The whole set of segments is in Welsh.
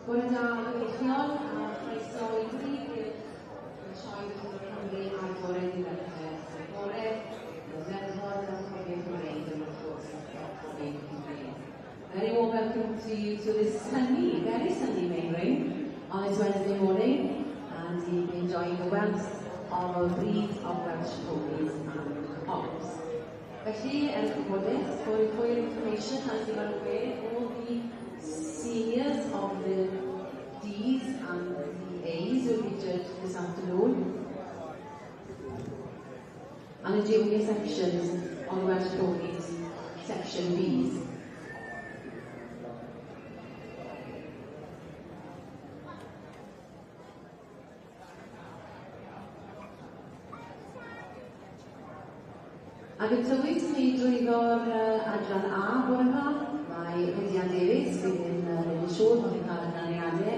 Bore da gyfeillion a chroeso i brif gylch y Sioe Frenhinol Cymru ar fore ddydd Mercher, sef bore y Merlod a'r Cobiau Cymreig yn wrth gwrs y Cobiau Cymreig. Very warm welcome to you to this sunny, very sunny main ring on this Wednesday morning, and you'll be enjoying the wealth of our breed of Welsh ponies and cobs. Felly, er gwybodaeth, for your information, as you are aware, all the seniors of the Ds and the As will be judged this afternoon. And the junior sections on Welsh Ponies, section Bs. Ac yn tywys ni drwyddo'r adran A bore yma, mae Rhydian Davies sydd yn gwneud yn siŵr bod ni'n cael y canlyniadau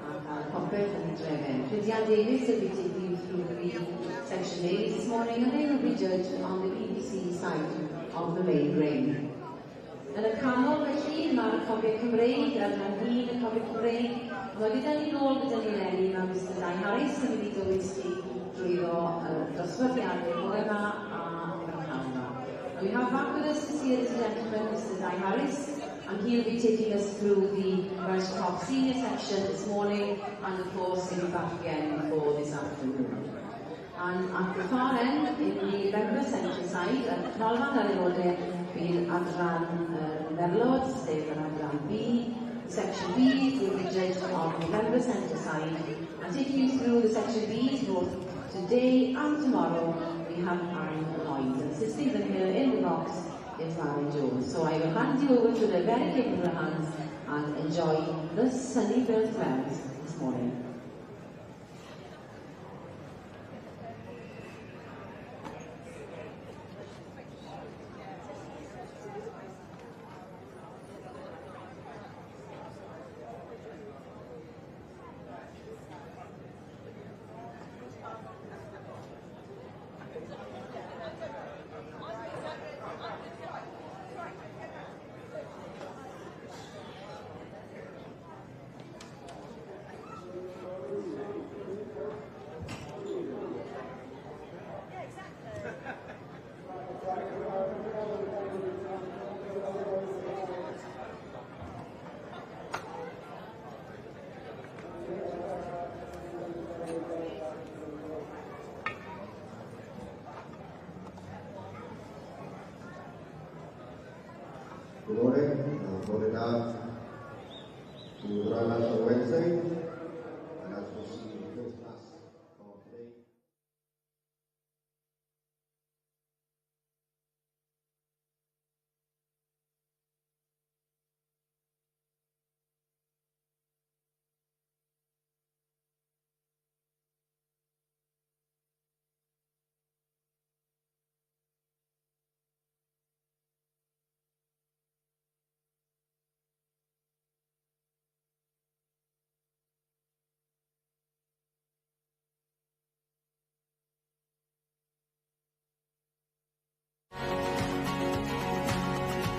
a cael popeth yn ei drefn. Rhydian Davies will be taking you through the section A's this morning and they will be judged on the BBC side of the main ring. Yn y canol felly, mae'r Cobiau Cymreig, yr adran hŷn y Cobiau Cymreig, a mae gyda ni nôl gyda ni eleni, mae Mister Dai Harris yn mynd i dywys chi drwyddo y dosbarthiadau bore yma a prynhawn yma. And we have back with us this year this gentleman, Mr Dai Harris, and he'll be taking us through the Welsh Cob Senior section this morning, and of course he'll be back again for this afternoon. And at the far end, in the member centre side, yn canolfan yr aelodau, bydd adran yr merlod, sef yr adran B. Section B will be judged on the member centre side, and taking you through the section Bs both today and tomorrow, we have Aaron Lloyd. And assisting them here in the box is Marion Jones. So I will hand you over to the very capable hands and enjoy the sunny Builth Wells this morning. Good morning, bore da to the Royal National Wednesday, and as we see the first class of today.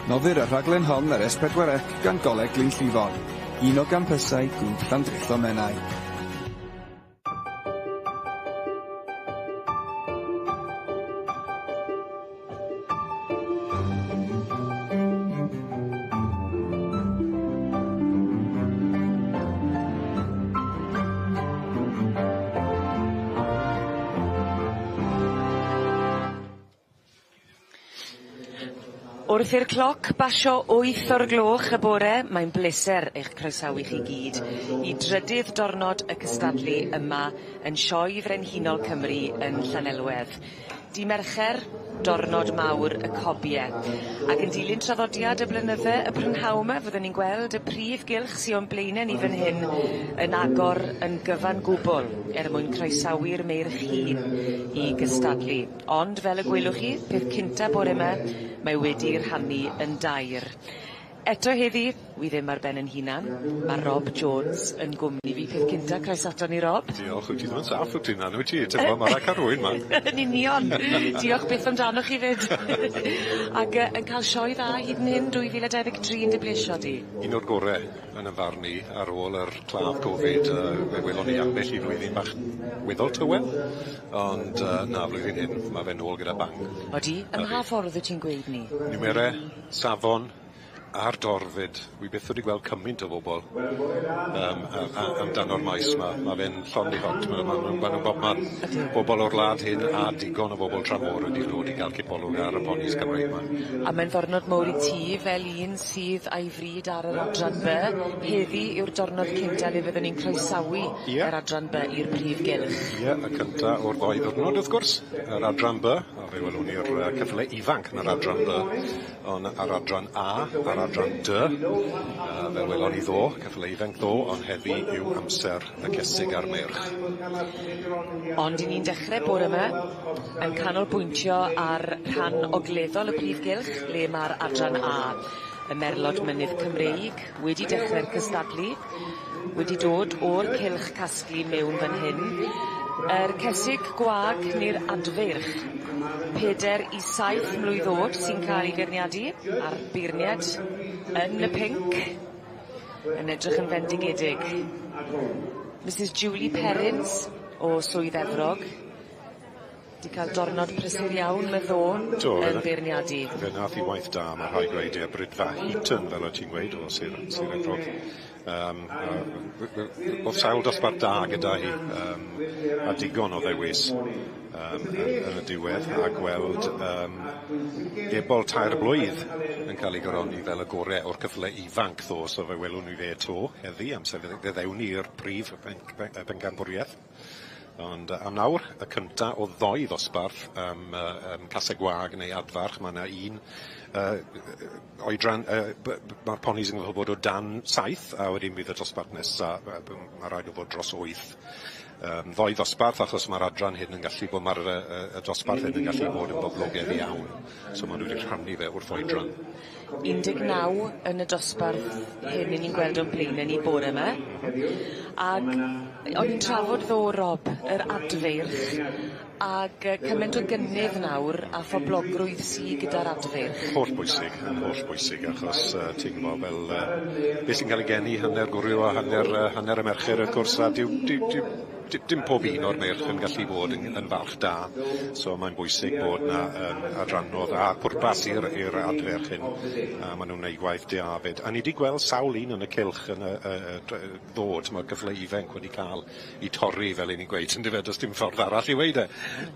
Noddir y rhaglen hon ar S4C gan Goleg Glynllifon, un o gampysau Grŵp Llandrillo Menai. Wrth i'r cloc basio wyth o'r gloch y bore, mae'n bleser eich croesawu chi gyd i drydydd diwrnod y cystadlu yma yn Sioe Frenhinol Cymru yn Llanelwedd. Dy Mercher, diwrnod mawr y cobie. Ac yn dilyn traddodiad y blynydde y prynhawn 'ma fyddwn ni'n gweld y prif gylch sy o'n blaene ni fan hyn yn agor yn gyfan gwbwl er mwyn croesawu'r meirch hŷn i gystadlu. Ond fel y gwelwch chi, peth cynta bore 'ma, mae wedi rhannu yn dair. Eto heddi, wi ddim ar ben 'yn hunan, ma' Rob Jones yn gwmni fi peth cynta, croeso aton ni Rob. Diolch, wyt ti ddim yn saff wyt ti na wyt ti? Ti'n gwbo ma' raid ca'l rywun 'ma. Yn union. Diolch byth amdanoch chi 'fyd. Ag yn ca'l sioe dda hyd yn hyn 2023 yn dy blesio di? Un o'r gore yn 'yn farn i ar ôl yr claf Covid fe welon ni ambell i flwyddyn bach weddol tywel ond na flwyddyn hyn ma' fe nôl gyda bang. Odi? Ym mha ffordd wyt ti'n gweud 'ny? Niwmere, safon, a'r dorfyd, wi byth wedi gweld cymaint o bobol amdano'r maes 'ma. Ma' fe'n llond 'i hot ma' ma' ma' nw bobman. Bobol o'r wlad hyn a digon o bobol tramor wedi dod i ga'l cipolwg ar y ponis Cymreig 'ma. A mae'n ddyrnod mowr i ti fel un sydd â'i fryd ar yr adran By. Heddi yw'r diwrnod cynta le fyddwn ni'n croesawu yr adran By i'r prif gylch. Ie, y cynta o'r ddou ddiwrnod wrth gwrs, yr adran By, a fe welwn ni'r cyffyle ifanc yn yr adran By. On' ar adran A a'r adran Dy, fel welon ni ddo, ceffyle ifanc ddo, ond heddi yw amser y cesig a'r meirch. Ond 'yn ni'n dechre bore 'ma yn canolbwyntio ar rhan ogleddol y prif gylch le ma'r adran A, y Merlod Mynydd Cymreig, wedi dechre'r cystadlu, wedi dod o'r cylch casglu mewn fan hyn. Yr cesig gwag ne'r adfeirch, peder i saith mlwydd o'd sy'n ca'l 'i feirniadu, a'r beirniad yn y pinc, yn edrych yn fendigedig. Misys Julie Perrins o Swydd Efrog, 'di ca'l dornod prysur iawn my ddo Do, yn beirniadu. Fe nath 'i waith da, ma' rhaid gweud ie, Brydfa Heaton, fel o' ti'n gweud, o Sir Sir Efrog. O'dd sawl dosbarth da gyda hi, a digon o ddewis yn y diwedd, a gweld ebol tair blwydd yn cael ei goroni fel y gore o'r cyffyle ifanc ddo, so fe welwn ni fe 'to heddi, amser fe ddewn ni i'r prif bencampwriaeth. Ond am nawr, y cynta o ddoi ddosbarth am caseg gwag neu adfarch, ma' 'na un oedran, ma'r ponis yn gorfod bod o dan 7, a wedyn bydd y dosbarth nesa, ma' raid o fod dros 8. Ddoi ddosbarth, achos ma'r adran hyn yn gallu bod, ma'r y dosbarth hyn yn gallu bod yn boblogaidd iawn, so ma' nhw wedi rhannu fe wrth oedran. 19 yn y dosbarth hyn 'yn ni'n gweld o'n blaene ni bore 'ma. Ag o'n i'n trafod ddo Rob, yr adfeirch, ag cyment o gynnydd nawr a phoblogrwydd sy gyda'r adfeirch. Holl bwysig, yn holl bwysig, achos ti'n gwbo fel beth sy'n cael ei geni hanner gwryw a hanner y merched wrth gwrs, a dyw, dyw, dyw, dim pob un o'r meirch yn gallu bod yn falch da, so mae'n bwysig bod 'na adrannodd a pwrpas i'r adferch hyn, a maen nhw'n gwneud gwaith da 'fyd. A ni 'di gweld sawl un yn y cylch yn y ddod, mae'r cyfle ifanc wedi cael 'i torri, fel 'yn ni'n gweud, yndyfe, does dim ffordd arall i weud e.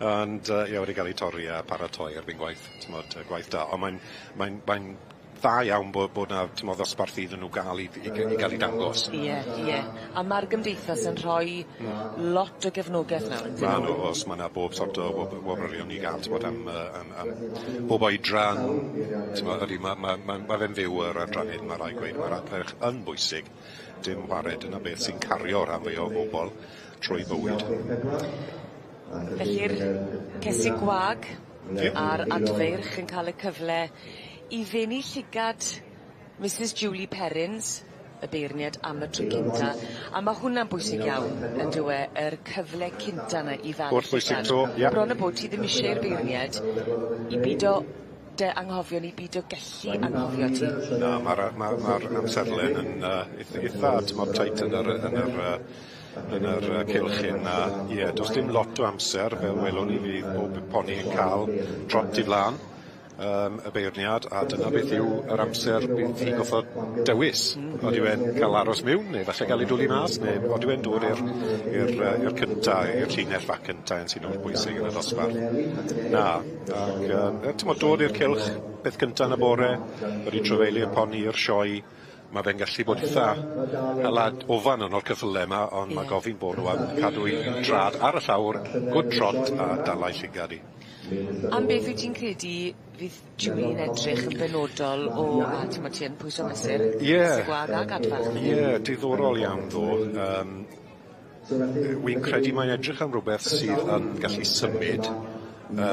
Ond ie, wedi cael ei torri a paratoi erbyn gwaith, t'mod, gwaith da, ond mae'n dda iawn bod 'na, t'mod, ddosbarth iddyn nhw gael i gael ei dangos. Ie, ie. A ma'r gymdeithas yn rhoi lot o gefnogaeth nawr, yndyn Ma' nhw, o's, ma' 'na bob sort o wobrwyon i gael, t'mod, am bob oedran, t'mod, ydy, ma' fe'n fyw yr adran hyn, ma' raid gweud, ma'r adferch yn bwysig, dim whare, dyna beth sy'n cario rhan fwya o bobol trwy bywyd. Felly'r cesig gwag a'r adfeirch yn cael y cyfle i ddenu llygad Misys Julie Perrins, y beirniad am y tro cynta, a ma' hwnna'n bwysig iawn yndyw e, yr cyfle cynta 'na i ddal Holl bwysig 'to, ie. Bron a bod ti ddim isie i'r beirniad i bido dy anghofio ni bido gellu anghofio ti. Na, ma'r ma' amserlen yn eitha, t'mod, tight yn yr cylch hyn, a ie, do's dim lot o amser, fel welwn ni fydd pob poni yn cael trot i flan y beirniad, a dyna beth yw yr amser bydd hi'n goffod dewis. Odi e'n cael aros mewn, neu falle cael ei dwlu mas, neu odi e'n dod i'r cynta, i'r llinell fach cynta yn sy'n holl bwysig yn y dosbarth. Na, ac t'mod, dod i'r cylch beth cynta yn y bore, wedi trafeilu'r poni i'r sioe, mae fe'n gallu bod eitha hala ofan yn o'r cyffyle yma, ond mae gofyn bod nhw am cadw i drad ar y llawr, good trot a dalai llygad i. Am beth wyt ti'n credu fydd Julie'n edrych yn benodol o, a t'mod ti yn pwyso mesur gwag ag adfarch fan hyn? Ie, diddorol iawn ddo. Wi'n credu mae'n edrych am rhywbeth sydd yn gallu symud. A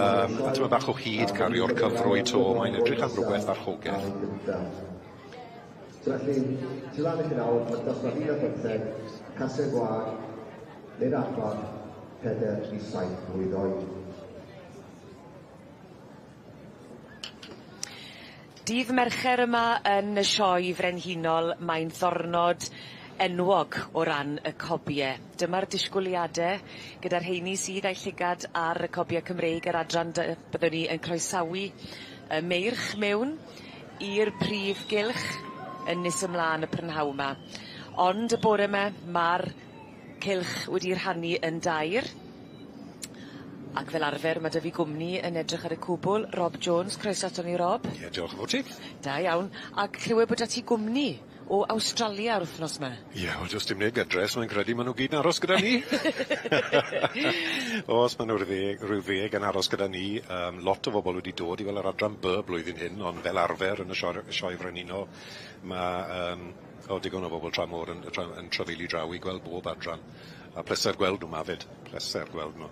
tymed bach o hyd cario'r cyfrwy 'to, mae'n edrych am rhywbeth farchogaeth. So felly, tu lan i chi nawr, mae dosbarth 15, caseg gwag, neu'r adfarch, 4 i 7 mlwydd oed. Dydd Mercher yma yn y sioe frenhinol, mae'n ddornod enwog o ran y cobie. Dyma'r disgwyliade gyda'r rheini sydd a'u llygad ar y cobie Cymreig yr adran dy byddwn ni yn croesawu y meirch mewn i'r prif gylch yn nes ymlaen y prynhaw 'ma. Ond y bore 'ma ma'r cylch wedi rhannu yn dair. Ac fel arfer ma' 'dy fi gwmni yn edrych ar y cwbwl, Rob Jones, croeso aton ni Rob. Ie diolch yn fowr ti. Da iawn. Ac clywed bod 'da ti gwmni o Awstralia yr wthnos 'ma. Ie wel do's dim neb gytre so fi'n credu ma' nw gyd yn aros gyda ni. O's ma' nw ryw ddeg ryw ddeg yn aros gyda ni yym lot o bobol wedi dod i weld yr adran By blwyddyn hyn ond fel arfer yn y sioe sioe frenhinol ma' yym o digon o bobol tramor yn tra- yn trafeili draw i gweld bob adran. A pleser gweld nw 'ma 'fyd. Pleser gweld nw.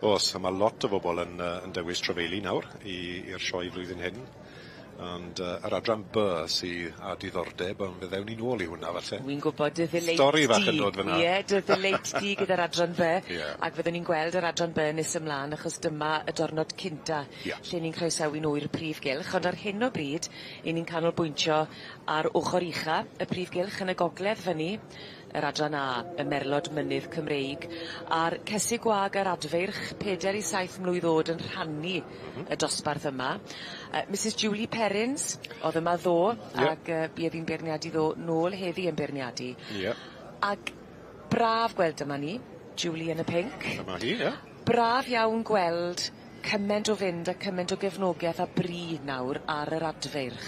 O's a ma' lot o bobol yn yy yn dewis trafeili nawr i i'r sioe flwyddyn hyn. Ond yy yr adran By sy â diddordeb ond fe ddewn ni nôl i hwnna falle. Wi'n gwbod dy ddeleit di. Stori fach yn dod fyn 'na. Ie dy ddeleit di gyda'r adran By. Ie. Ac fyddwn ni'n gweld yr adran By nes ymlan achos dyma y dornod cynta. Ie. Lle ni'n croesawu nw i'r prif gylch ond ar hyn o bryd 'yn ni'n canolbwyntio ar ochor ucha y prif gylch yn y gogledd fyny yr adran A, y Merlod Mynydd Cymreig a'r cesig gwag a'r adfeirch peder i saith mlwydd o'd yn rhannu y dosbarth yma. Misys Julie Perrins o'dd yma ddo Ie. ag buodd 'i'n beirniadu ddo nôl heddi yn beirniadu. Ie. Ag braf gweld yma ni, Julie yn y pinc. Dyma hi, ie. Braf iawn gweld cyment o fynd a cyment o gefnogeth a bri nawr ar yr adfeirch.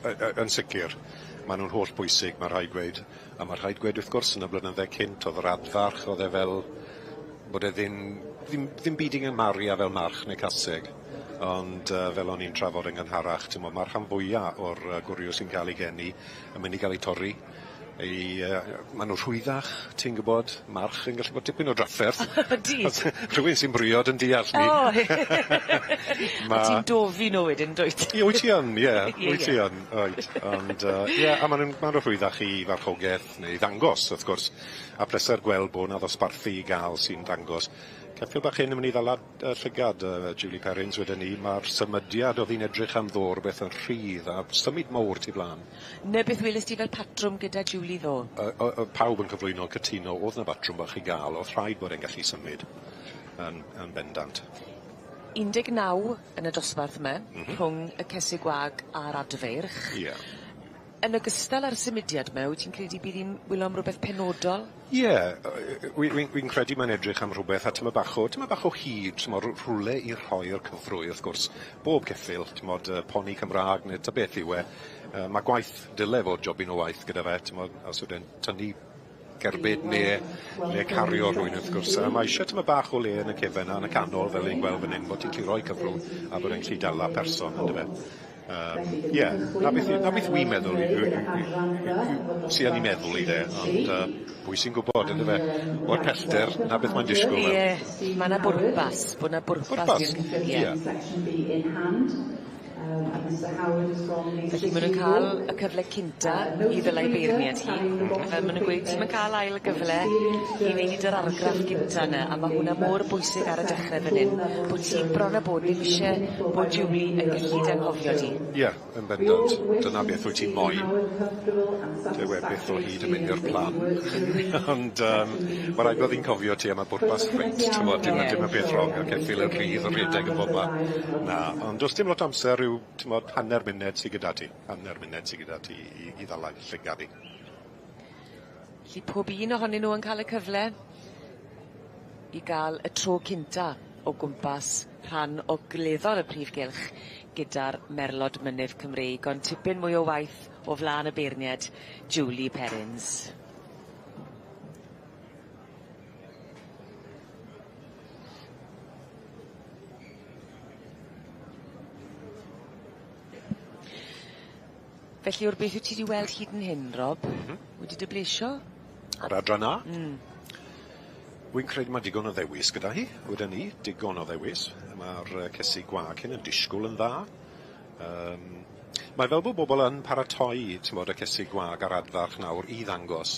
Yn sicir ma' nw'n holl bwysig ma' rhaid gweud a ma' rhaid gweud wrth gwrs yn y blynydde cynt o'dd yr adfarch o'dd e fel bod e ddim ddim ddim byd i gymaru â fel march neu caseg ond yy fel o'n i'n trafod yn gynharach t'mo' ma'r rhan fwya o'r yy gwryw sy'n ca'l 'u geni yn mynd i ga'l 'u torri i yy ma' nw rhwyddach ti'n gwbod march yn gallu bod tipyn o drafferth. Ydi. Rhywun sy'n briod yn deall 'ny. O! Ma'... A ti'n dofi nw wedyn dwyt? Ie wyt ti yn ie wyt ti yn wyt ond yy ie a ma' nw'n ma' nw rhwyddach i farchogeth neu i ddangos wrth gwrs a pleser gweld bo' 'na ddosbarthu i ga'l sy'n dangos ceffyl bach hyn yn myn' i ddala llygad Julie Perrins weden i ma'r symudiad o'dd 'i'n edrych am ddo rwbeth yn rhydd a symud mowr tu flan. 'Na beth welest ti fel patrwm gyda Julie ddo? O'dd pawb yn cyflwyno cytuno o'dd 'na batrwm bach i ga'l o'dd rhaid bod e'n gallu symud yn yn bendant. 19 yn y dosbarth yma. Rhwng y cesig gwag a'r adfeirch. Ie. Yn ogystal â'r symudiad 'my wyt ti'n credu bydd 'i'n wylo am rwbeth penodol? Ie wi wi'n wi'n credu mae'n edrych am rhwbeth a tymed bach o tymed bach o hyd t'mo' rhwle i rhoi'r cyfrwy wrth gwrs bob ceffyl t'mod poni Cymra'g ne' ta beth yw e ma' gwaith dyle fod jobyn o waith gyda fe t'mod os yw e'n tynnu cerbyd ne' ne' cario rhywun wrth gwrs a ma' isie tymed bach o le yn y cefen a yn y canol fel 'yn ni'n gweld fan 'yn bod ti'n gallu rhoi cyfrw a bod e'n gallu dala person on'd yfe? Ie, 'na beth i- 'na beth wi'n meddwl sy yn 'i meddwl i de, ond pwy sy'n gwbod yndyfe? O'r pellter, 'na beth mae'n disgwl fel. Ie, ma' 'na bwrpas, bo' 'na bwrpas i'r Ie. Felly ma' nw'n ca'l y cyfle cynta i ddylai beirniad hi, a fel ma' nw'n gweud ti'm yn ca'l ail gyfle i neud yr argraff gynta 'ny a ma' hwnna mor bwysig ar y dechre fyn 'yn bo' ti bron a bod ddim isie bod Julie yn gellu dy anghofio di. Ie, yn bendant. Dyna beth wyt ti'n moyn. Dyw e byth o hyd yn mynd i'r plan. Ond yym ma' raid bo' fi'n cofio ti am y bwrpas reit, t'mod dim y dim y peth rong y ceffyl yn rhydd yn rhedeg yn bobman. Na, ond do's dim lot o amser ryw t'mod hanner munud sy gyda ti. Hanner munud sy gyda ti i i ddala llygad 'i. 'Lly pob un ohonyn nw yn ca'l y cyfle i ga'l y tro cynta o gwmpas rhan ogleddol y prif gylch gyda'r Merlod Mynydd Cymreig ond tipyn mwy o waith o flan y beirnied Julie Perrins. Felly o'r beth wyt ti 'di weld hyd yn hyn Rob? Wedi dy blesio? Yr adran A? Wi'n credu ma' digon o ddewis gyda hi, weden i, digon o ddewis. Ma'r cesig gwag hyn yn disgwl yn dda. Mae fel bod bobl yn paratoi, t'mod, y cesig gwag a'r adfarch nawr i ddangos.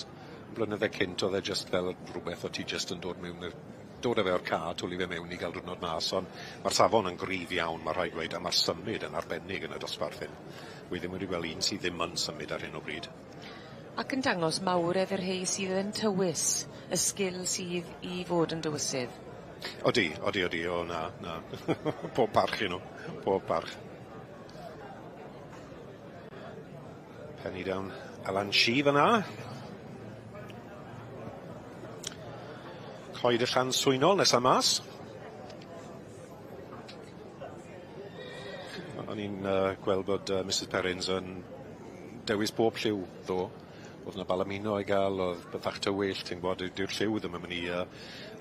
Blynydde cynt o'dd e jyst fel rhywbeth o' ti jyst yn dod mewn i'r dod â fe o'r car, twli fe mewn i ga'l diwrnod mas, ond ma'r safon yn gryf iawn, ma' rhaid gweud, a ma'r symud yn arbennig yn y dosbarth hyn. Wi ddim wedi gweld un sydd ddim yn symud ar hyn o bryd. Ac yn dangos mawredd y rhei sydd yn tywys, y sgil sydd i fod yn dywysydd. Odi, odi, odi, o na, na. Pob parch i nhw, pob parch. Penny down Alan Shee fyna. Coed y Llan Swynol nesa mas. O'n i'n gweld bod Mrs Perrins yn dewis bob lliw ddo. O'dd 'na balamino i ga'l, o'dd bythach tywyll, ti'n gwbod, dyw'r lliw ddim yn myn' i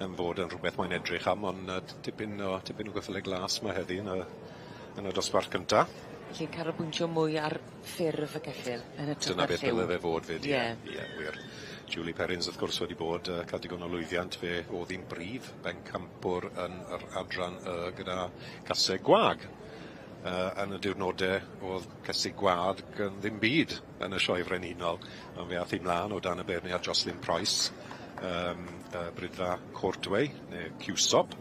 yn fod yn rhwbeth mae'n edrych am, on' tipyn o geffyle glas 'ma heddi yn y yn y dosbarth cynta. Felly'n canolbwyntio mwy ar ffurf y ceffyl yn hytrach Dyna na'r beth lliw. dyle fe fod 'fyd ie. Ie. Ie wir. Julie Perrins wrth gwrs wedi bod ca'l digon o lwyddiant fe o'dd 'i'n brif bencampwr yn yr adran gyda caseg gwag. Yn y diwrnode o'dd cesig gwag yn ddim byd yn y sioe frenhinol ond fe ath hi mlan o dan y beirniad Jocelyn Price Bridfa Courtway neu Cwsop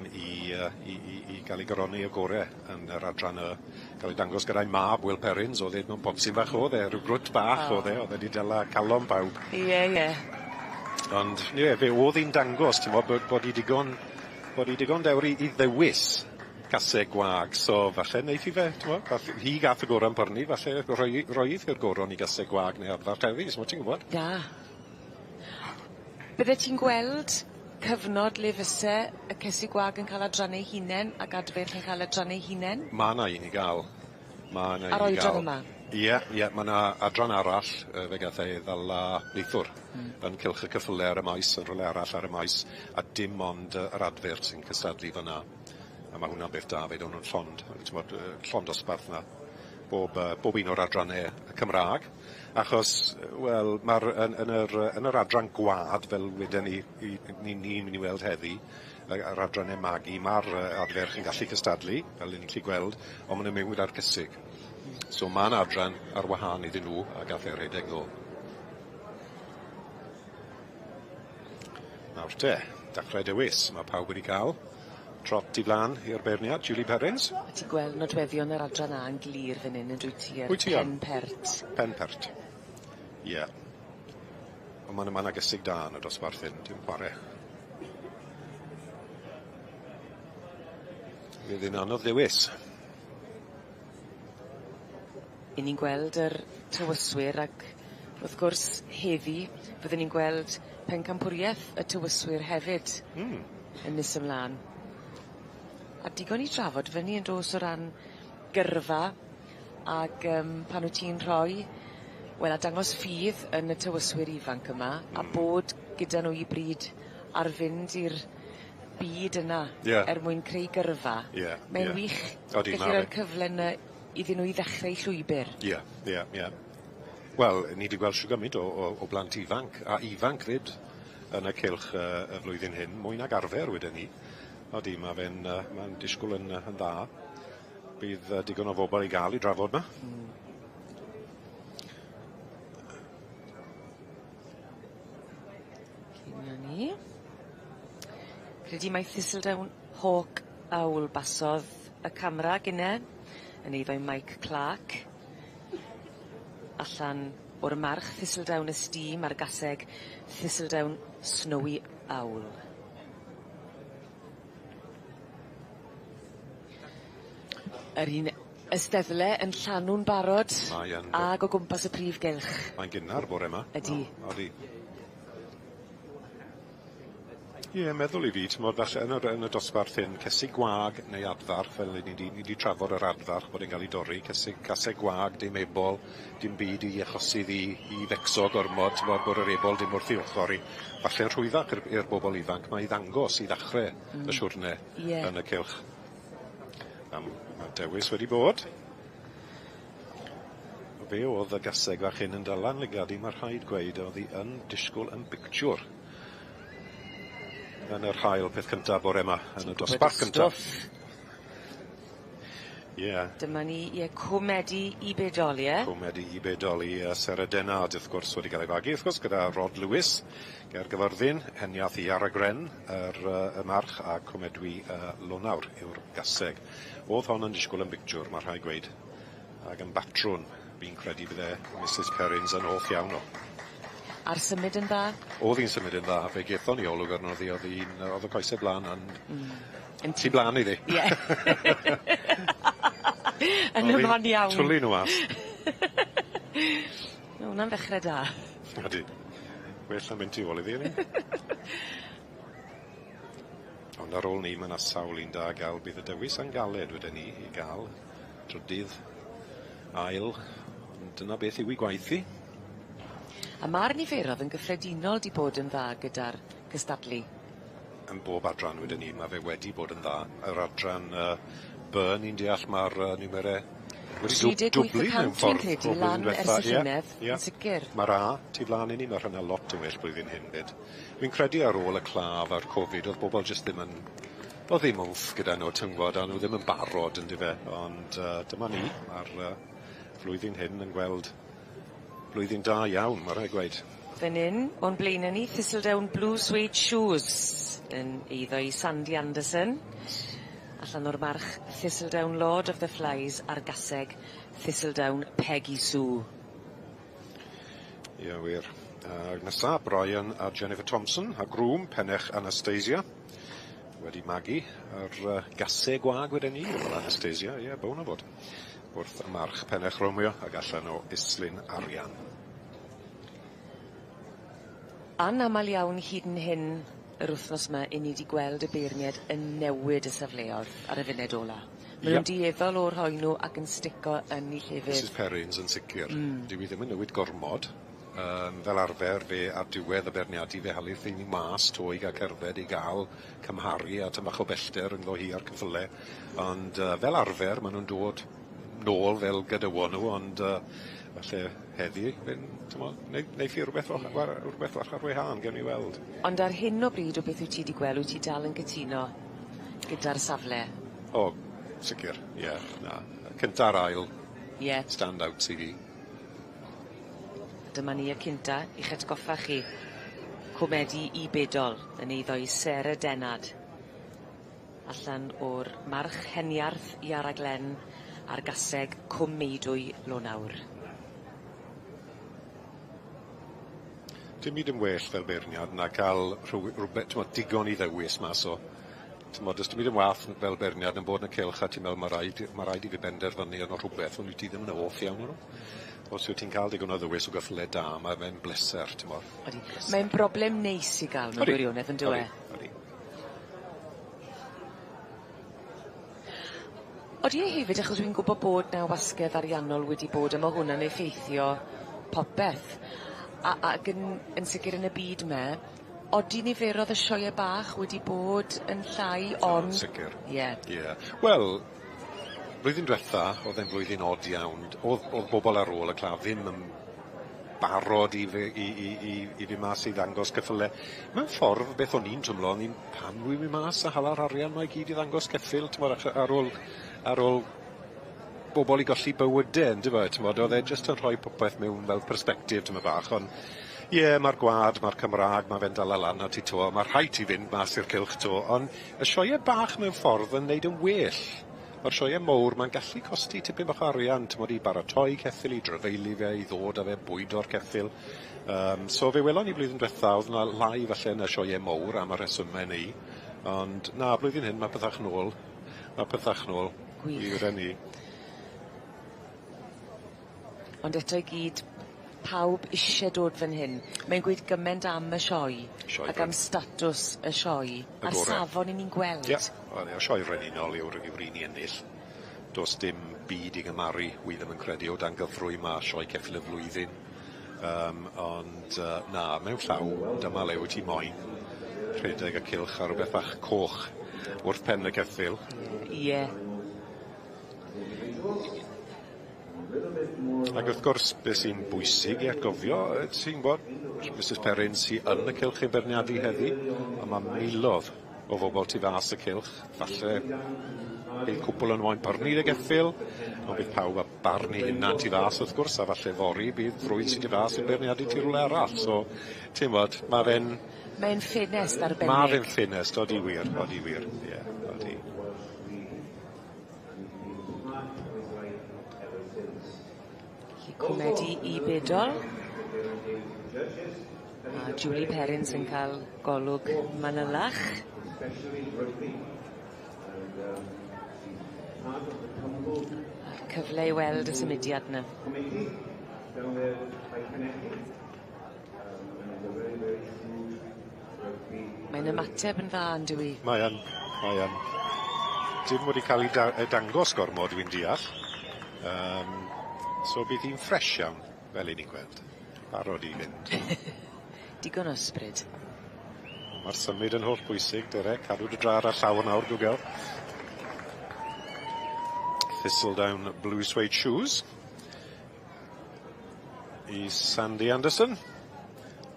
i i i i ga'l 'i goroni y gore yn yr adran Y. Ca'l ei dangos gyda'i mab Will Perrins o'dd e mewn pontyn fach o'dd e ryw grwt bach o'dd e o'dd e 'di dala calon pawb. Ie ie. Ond ie fe o'dd 'i'n dangos t'mo' bod 'i digon bod 'i digon dewr i ddewis caseg gwag so falle neiff hi fe t'mo' gath hi gath y goron pyrni falle roi hi'r goron i gaseg gwag neu adfarch heddi so ti'n gwbod? Da. Byddet ti'n gweld cyfnod le fyse y cesig gwag yn ca'l adranne 'u hunen ac adferch yn ca'l adranne 'u hunen? Ma' 'na un i ga'l. Ma' 'na un i ga'l. Ar oedran yma? Ie ie ma' 'na adran arall fe gath ei ddala neithwr. Yn cylch y ceffyle ar y maes yn rhywle arall ar y maes a dim ond yr adfyrch sy'n cystadlu fyn 'na. A ma' hwnna'n beth da fe o'n nw'n llond t'mod llond dosbarth 'na. Bob un o'r adranne Cymra'g achos wel ma'r yn yn yr adran gwad fel weden ni i ni'n mynd i weld heddi yr adranne magu ma'r adferch yn gallu cystadlu fel 'yn ni'n gallu gweld on' ma' nw'n mynd gyda'r cysig. So ma' 'na adran ar wahân iddyn nhw a gath e rhedeg ddo. Nawr te, dachrau dewis, ma' pawb wedi ca'l trot i flan i'r beirniad, Julie Perrins. A ti'n gweld nodweddion yr adran A yn glir fan 'yn yndwyt ti? Yr Wyt ti yn? pen pert. Pen pert. Ie. On' ma' 'na gysig da yn y dosbarth hyn, dim chware. Fydd hi'n anodd dewis. 'Yn ni'n gweld yr tywyswyr ac wrth gwrs heddi fyddwn ni'n gweld pencampwrieth y tywyswyr hefyd. Yn nes ymlan. A digon i trafod fyny yn do's o ran gyrfa ag pan wyt ti'n rhoi wel a dangos ffydd yn y tywyswyr ifanc yma a bod gyda nw i bryd ar fynd i'r byd yna. Er mwyn creu gyrfa. Mae'n wych Odi, gallu ma' roi'r fe. cyfle 'ny iddyn nw i ddechreu llwybyr. Ie. Wel, ni 'di gweld shw gymint o blant ifanc, a ifanc 'fyd, yn y cylch y flwyddyn hyn, mwy nag arfer weden i. Odi, ma' fe'n ma'n disgwl yn dda. Bydd digon o bobol i ga'l i drafod 'ma. 'Na ni. Credu mai Thistledown Hawk Owl basodd y camra gynne yn eiddo i Mike Clark. Allan o'r march Thistledown Esteem a'r gaseg Thistledown Snowy Owl. Yr un ysteddle yn llanw'n barod. Mae yn. Ag o gwmpas y prif gylch. Mae'n gynnar bore 'ma. Ydi. Odi. Ie, meddwl i fi, t'mod, falle yn y dosbarth hyn, cesig gwag neu adfarch, fel ni 'di trafod yr adfarch bod e'n ga'l 'i dorri, cesig caseg gwag, dim ebol, dim byd i achosi ddi i fecso gormod, t'mod, bod yr ebol dim wrth 'i ochor 'i. Falle'n rhwyddach i'r bobol ifanc 'ma i ddangos, i ddachre y siwrne yn y cylch. Ma'r dewis wedi bod. Fe o'dd y gaseg fach hyn yn dala'n lygad i, ma' rhaid gweud, o'dd 'i yn disgwl yn bictiwr yn yr haul peth cynta bore 'ma yn y dosbarth cynta. Ie. Dyma ni, ie, Cwmedi i Bedol, ie? Cwmedi i Bedol i Sarah Dennard, wrth gwrs, wedi cael ei fagu, wrth gwrs, gyda Rod Lewis, ger Gyfyrddin, heniath i Aragren, y march, a Cwmedwy Lonawr yw'r gaseg. O'dd hon yn disgwyl yn bictiwr, mae rhaid gweud, ac yn batrwn, fi'n credu bydde Mrs Perrins yn hoff iawn o. A'r symud yn dda? O'dd hi'n symud yn dda, fe gethon ni olwg arno ddi, o'dd hi'n, o'dd y coese bla'n yn yn tu bla'n iddi. Ie. Yn y man iawn. Twli nw mas. Ma' wnna'n ddechre da. Ydi. Well na mynd tu ôl iddi o'n i. Ond ar ôl 'ny ma' 'na sawl un da ga'l bydd y dewis yn galed weden i i ga'l trydydd, ail, ond dyna beth yw 'i gwaith hi. A ma'r niferodd yn gyffredinol 'di bod yn dda gyda'r cystadlu. Yn bob adran weden i ma' fe wedi bod yn dda. Yr adran B ni'n deall ma'r niwmere wedi dwbli mewn ffordd. 38% fi'n credu lan ers y llynedd, yn sicir. Ma'r A tu flan i ni, ma' rheina lot yn well blwyddyn hyn 'fyd. Fi'n credu ar ôl y claf a'r Covid o'dd bobol jyst ddim yn, o'dd ddim wmff gyda nhw t'wbod a nw ddim yn barod yndyfe ond dyma ni ma'r flwyddyn hyn yn gweld blwyddyn da iawn, ma' rhaid gweud. Fan 'yn, o'n blaene ni, Thistledown Blue Suede Shoes yn eiddo i Sandy Anderson. Allan o'r march Thistledown Lord of the Flies a'r gaseg Thistledown Peggy Sue. Ie wir. Nesa Brian a Jennifer Thompson a grŵm Pennech Anastasia wedi magu yr gaseg gwag weden ni, wel Anastasia, ie, bown o fod. Wrth y march Pennech Romeo ag allan o Islyn Arian. Anamal iawn hyd yn hyn yr wthnos 'ma 'yn ni 'di gweld y beirnied yn newid y safleodd ar y funud ola. Ma' nw'n dueddol o rhoi nw ac yn stico yn 'u llefydd. Mrs Perrins yn sicir. Dyw 'i ddim yn newid gormod. Fel arfer fe ar diwedd y beirniadu fe halith hi mas 'to i ga'l cerdded i ga'l cymharu a tym bach o bellter rhyngddo hi a'r ceffyle. Ond fel arfer ma' nw'n dod nôl fel gadewon nhw ond falle heddi fe'n t'mo' neiff hi rwbeth rwbeth fach ar wahân gewn ni weld. Ond ar hyn o bryd o beth wyt ti 'di gweld wyt ti dal yn cytuno gyda'r safle? O sicir ie na. Y cynta a'r ail. Ie. Stand outs i fi. Dyma ni y cynta i'ch atgoffa chi. Comedi i Bedol yn eiddo i Sarah Dennard. Allan o'r March Heniarth i Araglen a'r gaseg Cwm Meidwy Lonawr. Dim byd yn well fel beirniad na ca'l rhywbeth t'mod digon i ddewis mas o t'mod do's dim byd yn wath fel beirniad yn bod yn y cylch a ti'n meddwl ma' raid i fi benderfynu arno rhwbeth ond wyt ti ddim yn hoff iawn o'n nw. Os wyt ti'n ca'l digon o ddewis o gyffyle da ma' fe'n bleser t'mo'. Odi. Mae'n broblem neis i ga'l mewn gwirionedd on'd yw e? Odi. Odi e hefyd achos wi'n gwbo bod 'na wasgedd ariannol wedi bod a ma' hwnna'n effeithio popeth. A ag yn sicir yn y byd 'ma, odi niferodd y sioee bach wedi bod yn llai ond... Yn sicir. Ie. Ie. Wel, blwyddyn dwetha o'dd e'n flwyddyn od iawn. O'dd bobol ar ôl y claf ddim yn barod i fe i i i i fyn' mas i ddangos ceffyle. Mewn ffordd beth o'n i'n twmlo o'n i'n pam rwy'n myn' mas a hala'r arian 'ma i gyd i ddangos ceffyl t'mod ar ôl bobol i golli bywyde yndyfe t'mod o'dd e jyst yn rhoi popeth mewn fel persbectif tymed bach on' ie ma'r gwa'd ma'r Cymra'g ma' fe'n dala lan â ti 'to ma' rhaid ti fynd mas i'r cylch 'to on' y sioee bach mewn ffordd yn neud yn well. Ma'r sioee mowr ma'n gallu costi tipyn bach o arian t'mod i baratoi ceffyl i drafeili fe i ddod â fe bwydo'r ceffyl. So fe welon ni blwyddyn dwetha o'dd 'na lai falle yn y sioee mowr am y rhesyme 'ny ond na blwyddyn hyn ma' pethach nôl ma' pethach nôl. Gwych. I ni. Ond eto i gyd pawb isie dod fan hyn. Mae'n gweud gyment am y sioe. Sioe ac am statws y sioe. Y A'r gore. safon 'yn ni'n gweld. Ie, wel ie, sioe frenhinol yw'r un i ennill. Do's dim byd i gymaru, wi ddim yn credu o dan gyfrwy ma' sioe ceffyl y flwyddyn. Ond na, mewn llaw, dyma le wyt ti moyn rhedeg y cylch ar rwbeth bach coch wrth pen y ceffyl. Ie. Ac wrth gwrs, beth sy'n bwysig i atgofio, ti'n gwbod, Mrs Perrins sy yn y cylch ein beirniadu heddi, a ma' milodd o fobol tu fas y cylch. Falle bydd cwpl yn moyn pyrnu dy geffyl, ond bydd pawb a barn 'u hunan tu fas wrth gwrs, a falle fory bydd rhywun sy'n tu fas yn beirniadu ti rywle arall. So, ti'n bod, ma' fe'n... Mae'n ffenest arbennig. Ma' fe'n ffenest, odi wir, odi wir, ie, odi. Felly cwmedi i Bedol. A Julie Perrins yn cael golwg manylach. A'r cyfle i weld y symudiad 'na. Mae'n ymateb yn dda on'd yw 'i? Mae yn, mae yn. Dim wedi cael ei da- ei dangos gormod dwi'n deall. Yym so bydd hi'n ffres iawn, fel 'yn ni'n gweld. Barod i fynd. Digon o ysbryd. Ma'r symud yn holl bwysig, dere, cadw dy drad ar llawr nawr, Gwgel. Thistledown Blue Suede Shoes. I Sandy Anderson.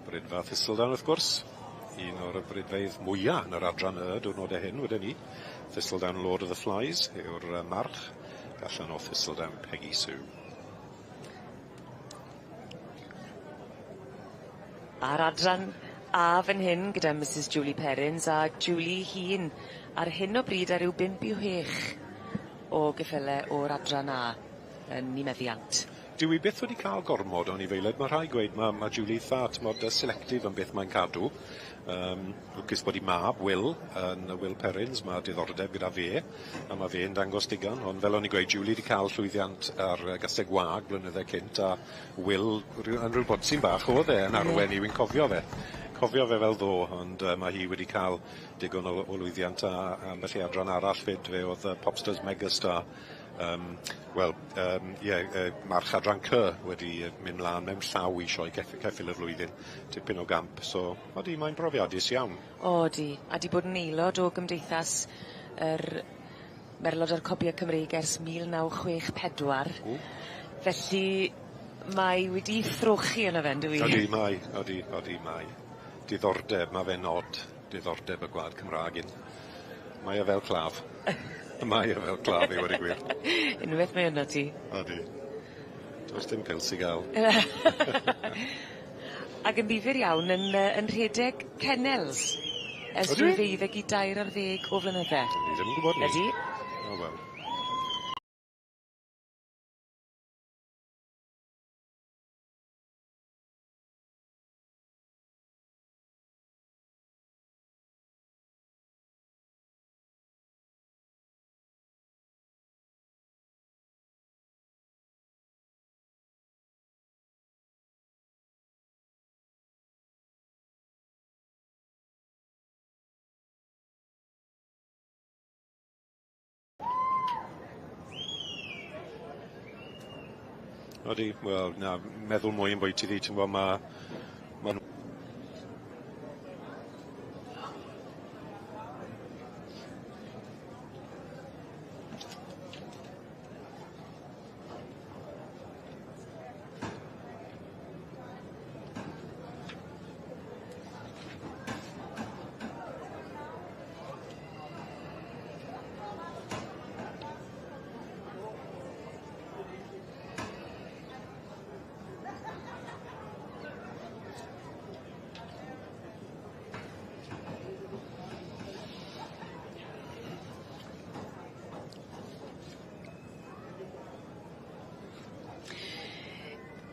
Brydfa Thistledown wrth gwrs. Un o'r brydfeydd mwya yn yr adran y diwrnodau hyn, weden i. Thistledown Lord of the Flies yw'r march allan o Thistledown Peggy Sue. A'r adran A fan hyn gyda Misys Julie Perrins a Julie hun ar hyn o bryd ar ryw bump i whech o geffyle o'r adran A yn 'i meddiant. Dyw 'i byth wedi ca'l gormod o anifeiliaid ma' rhai' gweud ma' ma' Julie itha t'mod yy selective am beth mae'n cadw. Yym lwcus bod 'i mab Wil yn Wil Perrins ma' diddordeb gyda fe a ma' fe'n dangos digon ond fel o'n i'n gweud Julie 'di ca'l llwyddiant ar yy gaseg wag blynydde cynt a Wil ryw yn ryw bodsyn bach o'dd e yn arwen i wi'n cofio fe. Cofio fe fel ddo ond yy ma' hi wedi ca'l digon o o lwyddiant a ambell i adran arall 'fyd fe o'dd yy Popsters Megastar Yym wel yym ie yy march adran Cy wedi yy mynd mlan mewn llaw i sioe ceff- ceffyl y flwyddyn. Tipyn o gamp so odi mae'n brofiadus iawn. Odi a 'di bod yn aelod o gymdeithas yr Merlod a'r Cobie Cymreig ers 1964. O. Felly mae wedi throchi yno fe on'd yw 'i? Odi mae odi odi mae. Diddordeb ma' fe'n od diddordeb y gwlad Cymra'g un. Mae e fel claf. Mae e fel claf i weud y gwir. Unweth mae yno ti. Odi. Does dim pils i ga'l. Ag yn ddifyr iawn yn yy yn rhedeg kennels. Ers Ydi? rhyw ddeuddeg i dair ar ddeg o flynydde. O'n i ddim yn gwbod 'ny. Ydi. O wel. Odi, wel na, meddwl mwy am bwyty fi, ti'n gwbo ma' ma'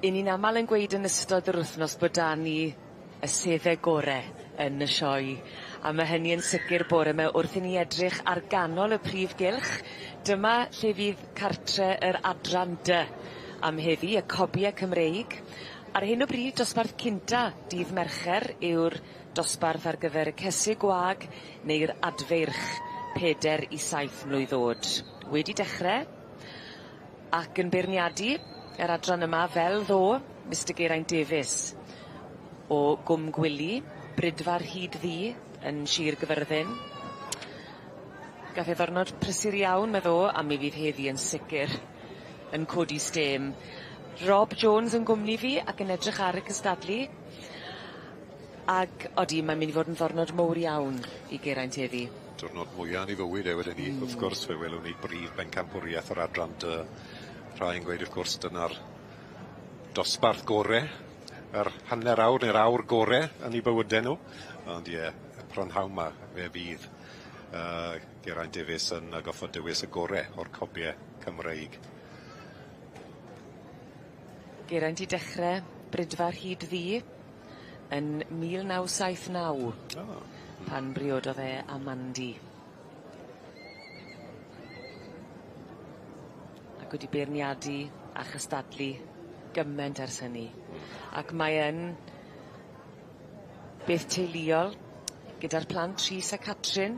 'Yn ni'n amal yn gweud yn ystod yr wthnos bod 'da ni y sedde gore yn y sioe a ma' hynny yn sicir bore 'ma wrth i ni edrych ar ganol y prif gylch dyma lle fydd cartre yr adran dy am heddi y cobie Cymreig. Ar hyn o bryd dosbarth cynta dydd Mercher yw'r dosbarth ar gyfer y cesig gwag neu'r adfeirch peder i saith mlwydd o'd. Wedi dechre ac yn beirniadu yr adran yma fel ddo Mistar Geraint Davies o Gwm Gwili, Brydfar Hyd Ddu yn Shir Gyfyrddin. Gath e ddyrnod prysur iawn meddo a mi fydd heddi yn sicir yn codi stêm. Rob Jones yn gwmni fi ac yn edrych ar y cystadlu. Ag odi, mae'n mynd i fod yn ddornod mowr iawn i Geraint heddi. Diwrnod mwya yn ei fywyd e wedyn 'ny. Wrth gwrs fe welwn ni brif bencampwriaeth yr adran dy rhai yn gweud wrth gwrs dyna'r dosbarth gore, yr hanner awr neu'r awr gore yn 'u bywyde nw. Ond ie, y prynhawn 'ma fe fydd Geraint Davies yn goffod dewis y gore o'r cobie Cymreig. Geraint i dechre Brydfa Rhyd Ddu yn 1979. O. Pan briododd e â Mandy. Ac wedi beirniadu a chystadlu gyment ers hynny. Ac mae yn beth teuluol gyda'r plant Rhys a Catrin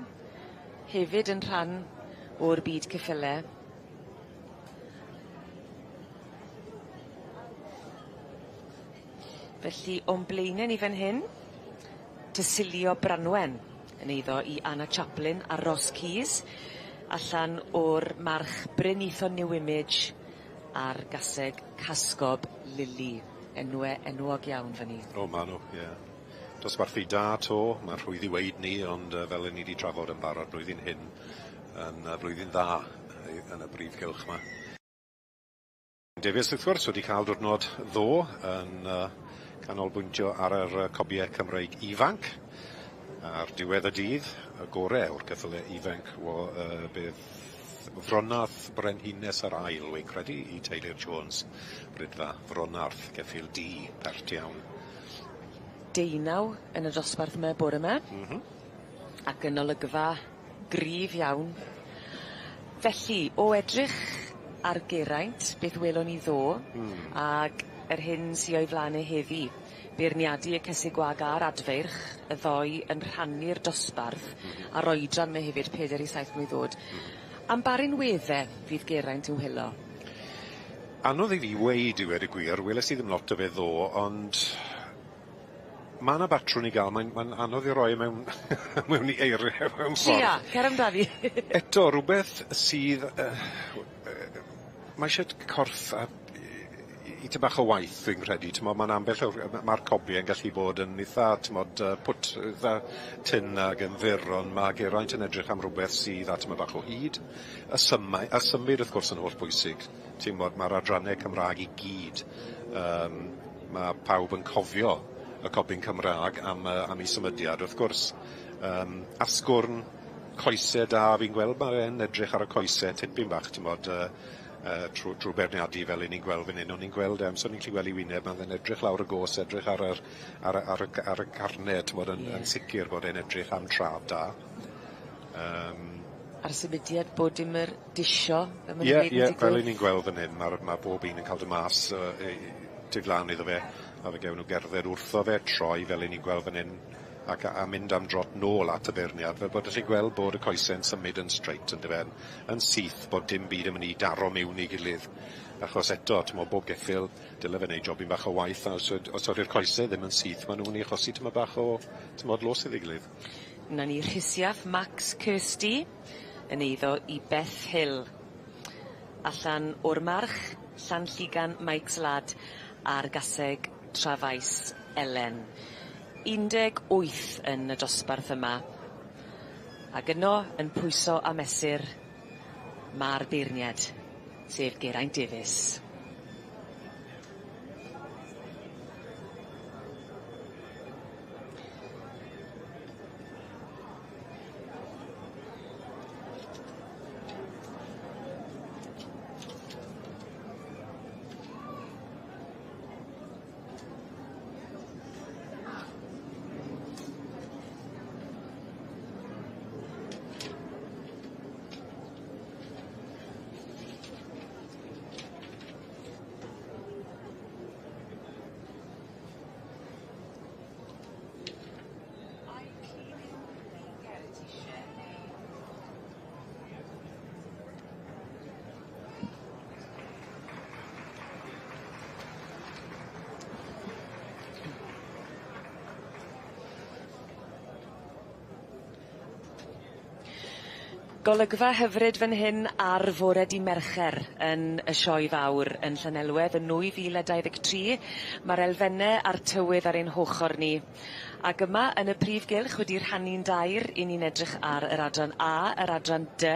hefyd yn rhan o'r byd ceffyle. Felly o'n blaene ni fan hyn, Tysilio Branwen yn eiddo i Anna Chaplin a Ross Keys allan o'r march Bryn Ithon New Image a'r gaseg Casgob Lily. Enwe enwog iawn fan 'ny. O ma' nw, ie. Dosbarthu da 'to, ma'n rhwydd i weud 'ny ond fel 'yn ni 'di trafod yn barod blwyddyn hyn yn flwyddyn dda yn y brif gylch 'ma. Davies wrth gwrs wedi cael diwrnod ddo yn canolbwyntio ar yr cobie Cymreig ifanc. Ar diwedd y dydd, y gore o'r ceffyle ifanc bydd Fronarth Brenhines yr Ail, wy'n credu, i Taylor Jones, Brydfa Fronarth, ceffyl du, pert iawn. 19 yn y dosbarth yma bore yma. Ac yn olygfa gryf iawn. Felly, o edrych ar Geraint, beth welon ni ddo, ag yr hyn sy o'i flan e heddi, beirniadu y cesig gwag a'r adfeirch, y ddoi yn rhannu'r dosbarth, a'r oedran 'ma hefyd, 4 i 7 mlwydd o'd. Am ba rinwedde fydd Geraint yn wylo? Anodd i fi weud i weud y gwir, weles i ddim lot o fe ddo, ond ma' 'na batrwn i ga'l, mae'n ma anodd i roi e mewn mewn i eirie mewn ffordd. Tria, cer amdani. Eto, rwbeth sydd ma' isie corff a i ty bach o waith fi'n credu, t'mod ma'n ambell ma'r cobie yn gallu bod yn itha t'mod pwt itha tyn ag yn fyr ond ma' Geraint yn edrych am rwbeth sydd â tymed bach o hyd. Y symau a symud wrth gwrs yn hollbwysig. Ti'n gwbod ma'r adranne Cymra'g i gyd ma' pawb yn cofio y cobyn Cymra'g am 'i symudiad wrth gwrs. Asgwrn, coese da, fi'n gweld ma' e'n edrych ar y coese tipyn bach t'mod trw beirniadu fel 'yn ni'n gweld fan 'yn, o'n i'n gweld e amser o'n i'n gallu gweld 'i wyneb, ma' fe'n edrych lawr y gos, edrych ar yr ar y ar y ar y carne t'mod yn sicir bod e'n edrych am trad da. A'r symudiad bod dim yr disio fel ma' nw'n Ie gweud yn ie fel digwydd. 'yn ni'n gweld fan hyn ma'r ma' bob un yn ca'l do' mas tu flan iddo fe a fe gewn nw gerdded wrtho fe, troi fel 'yn ni'n gweld fan 'yn ac a mynd am drot nôl at y beirniad fel bod gallu gweld bod y coese'n symud yn straight yndyfe yn syth bod dim byd yn mynd i daro miwn i gilydd. Achos eto t'mo' bob geffyl dyle fe neud jobyn bach o waith a os ydi'r coese ddim yn syth ma' nw myn' i achosi tymed bach o t'mod los iddi gilydd. 'Na ni Rhisiath Max Kirsty yn eiddo i Beth Hill. Allan o'r march Llanllugan Mike's Lad a'r gaseg Trafais Elen. 18 yn y dosbarth yma. Ac yno yn pwyso a mesur ma'r beirniad, sef Geraint Davies. Golygfa hyfryd fan hyn ar fore dy' Mercher yn y sioe fawr yn Llanelwedd yn 2023. Ma'r elfenne a'r tywydd ar ein hochor ni. Ac yma yn y prif gylch wedi rhannu'n dair, 'yn ni'n edrych ar yr adran A, yr adran D,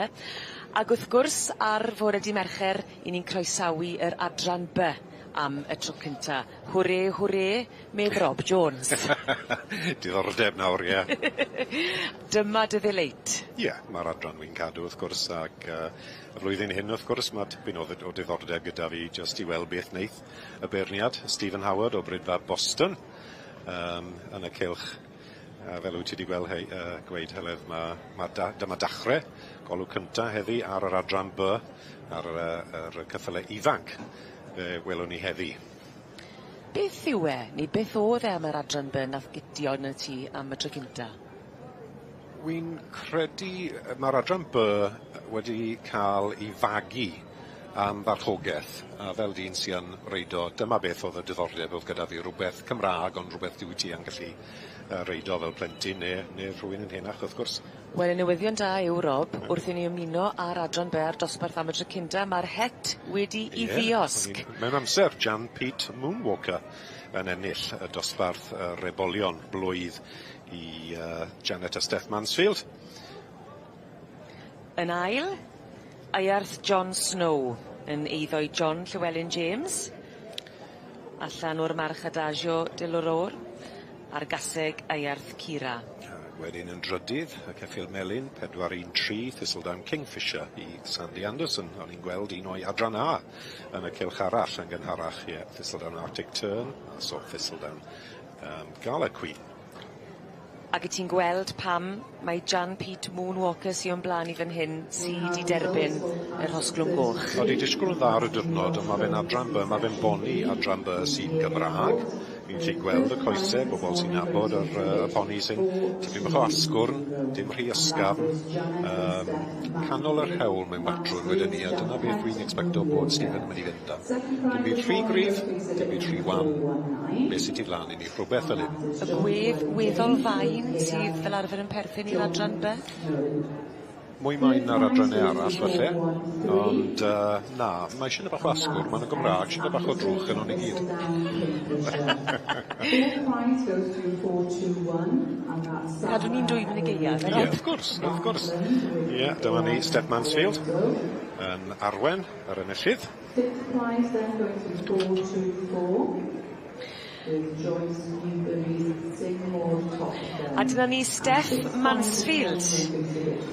ac wrth gwrs ar fore dy' Mercher 'yn ni'n croesawu yr adran B am y tro cynta. Hwre hwre, medd Rob Jones. Diddordeb nawr, ie. Dyma dy ddeleit. Ie, ma'r adran wi'n cadw wrth gwrs ac yy y flwyddyn hyn wrth gwrs ma' tipyn o ddi- o diddordeb gyda fi jyst i weld beth neith y beirniad Stephen Howard o Bridfa Boston yym yn y cylch. A fel wyt ti 'di gweld hei yy gweud Heledd ma' ma' da- dyma dachre golwg cynta heddi ar yr adran By ar yr yy yr ceffyle ifanc fe welwn ni heddi. Beth yw e, neu beth o'dd e am yr adran By nath gydio arnot ti am y tro cynta? Wi'n credu yy ma'r adran By wedi ca'l 'i fagu am farchogeth a fel dyn sy yn reido dyma beth o'dd y diddordeb o'dd gyda fi rwbeth Cymra'g ond rwbeth dwi ti yn gallu yy reido fel plentyn ne' ne' rhywun yn henach wrth gwrs. Wel y newyddion da yw Rob, wrth i ni ymuno â'r adran By a'r dosbarth am y tro cynta, ma'r het wedi 'i ddiosg. Mewn amser, Jan Pete Moonwalker yn ennill y dosbarth yr ebolion blwydd i Janet a Steph Mansfield. Yn ail, Iarth John Snow yn eiddo i John Llewellyn James. Allan o'r march Adagio de l'Aurore a'r gaseg Iarth Cira. Ac wedyn yn drydydd, y ceffyl melyn, 4 1 3 Thistledown Kingfisher i Sandy Anderson. O'n i'n gweld un o'i adran A yn y cylch arall yn gynharach, ie, Thistledown Arctic Tern, a so Thistledown Gala Queen. Ac y ti'n gweld pam mae Jan Pete Moonwalker sy o'n blaen i fan hyn sy 'di derbyn y rhosglwm goch. Odi, disgwyl yn dda ar y diwrnod, ond ma' fe'n adran B, ma' fe'n boni adran B sy'n Gymra'g. Fi'n gallu gweld y coese, bobol sy'n nabod yr y poni sy'n tipyn bach o asgwrn, dim rhy ysgafn, canol yr hewl mewn batrwm wedyn 'ny, a dyna beth dwi'n expecto bod Stephen yn mynd i fynd am. Dim byd rhy gryf, dim byd rhy wan. Be' sy tu flan i ni, rhwbeth fel 'yn. Y gwedd weddol fain sydd fel arfer yn perthyn i'r adran By? Mwy main na'r adrannau arall falle, ond na, mae eisiau bach o asgwrn, ma'n y Gymra'g, eisiau bach o drwch yn o'n i gyd. Cadw ni'n dwym yn y gaeaf, Ie, wrth gwrs, wrth gwrs. Ie, dyma ni Steph Mansfield yn arwen yr enillydd. Fifth prize then going to 424 with Joyce Newbury's Seymour Top Gun. A dyna ni Steph Mansfield.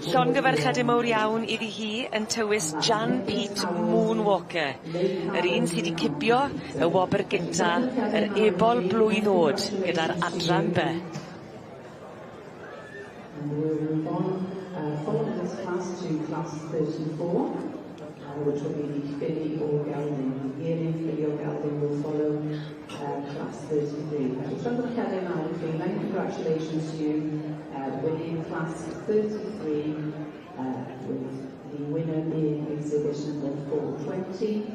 Llongyfarchiade mowr iawn iddi hi yn tywys Jan Pete Moonwalker. Yr un sy 'di cipio y wobr gynta yr ebol blwydd o'd gyda'r adran By. And we'll move on, following this class to class 34, which will be the Filly or Gelding. The yearling Filly or Gelding will follow class 33. Felly llongyfarchiadau mawr i chi, many congratulations to you, winning class 33, with the winner being exhibit number 420.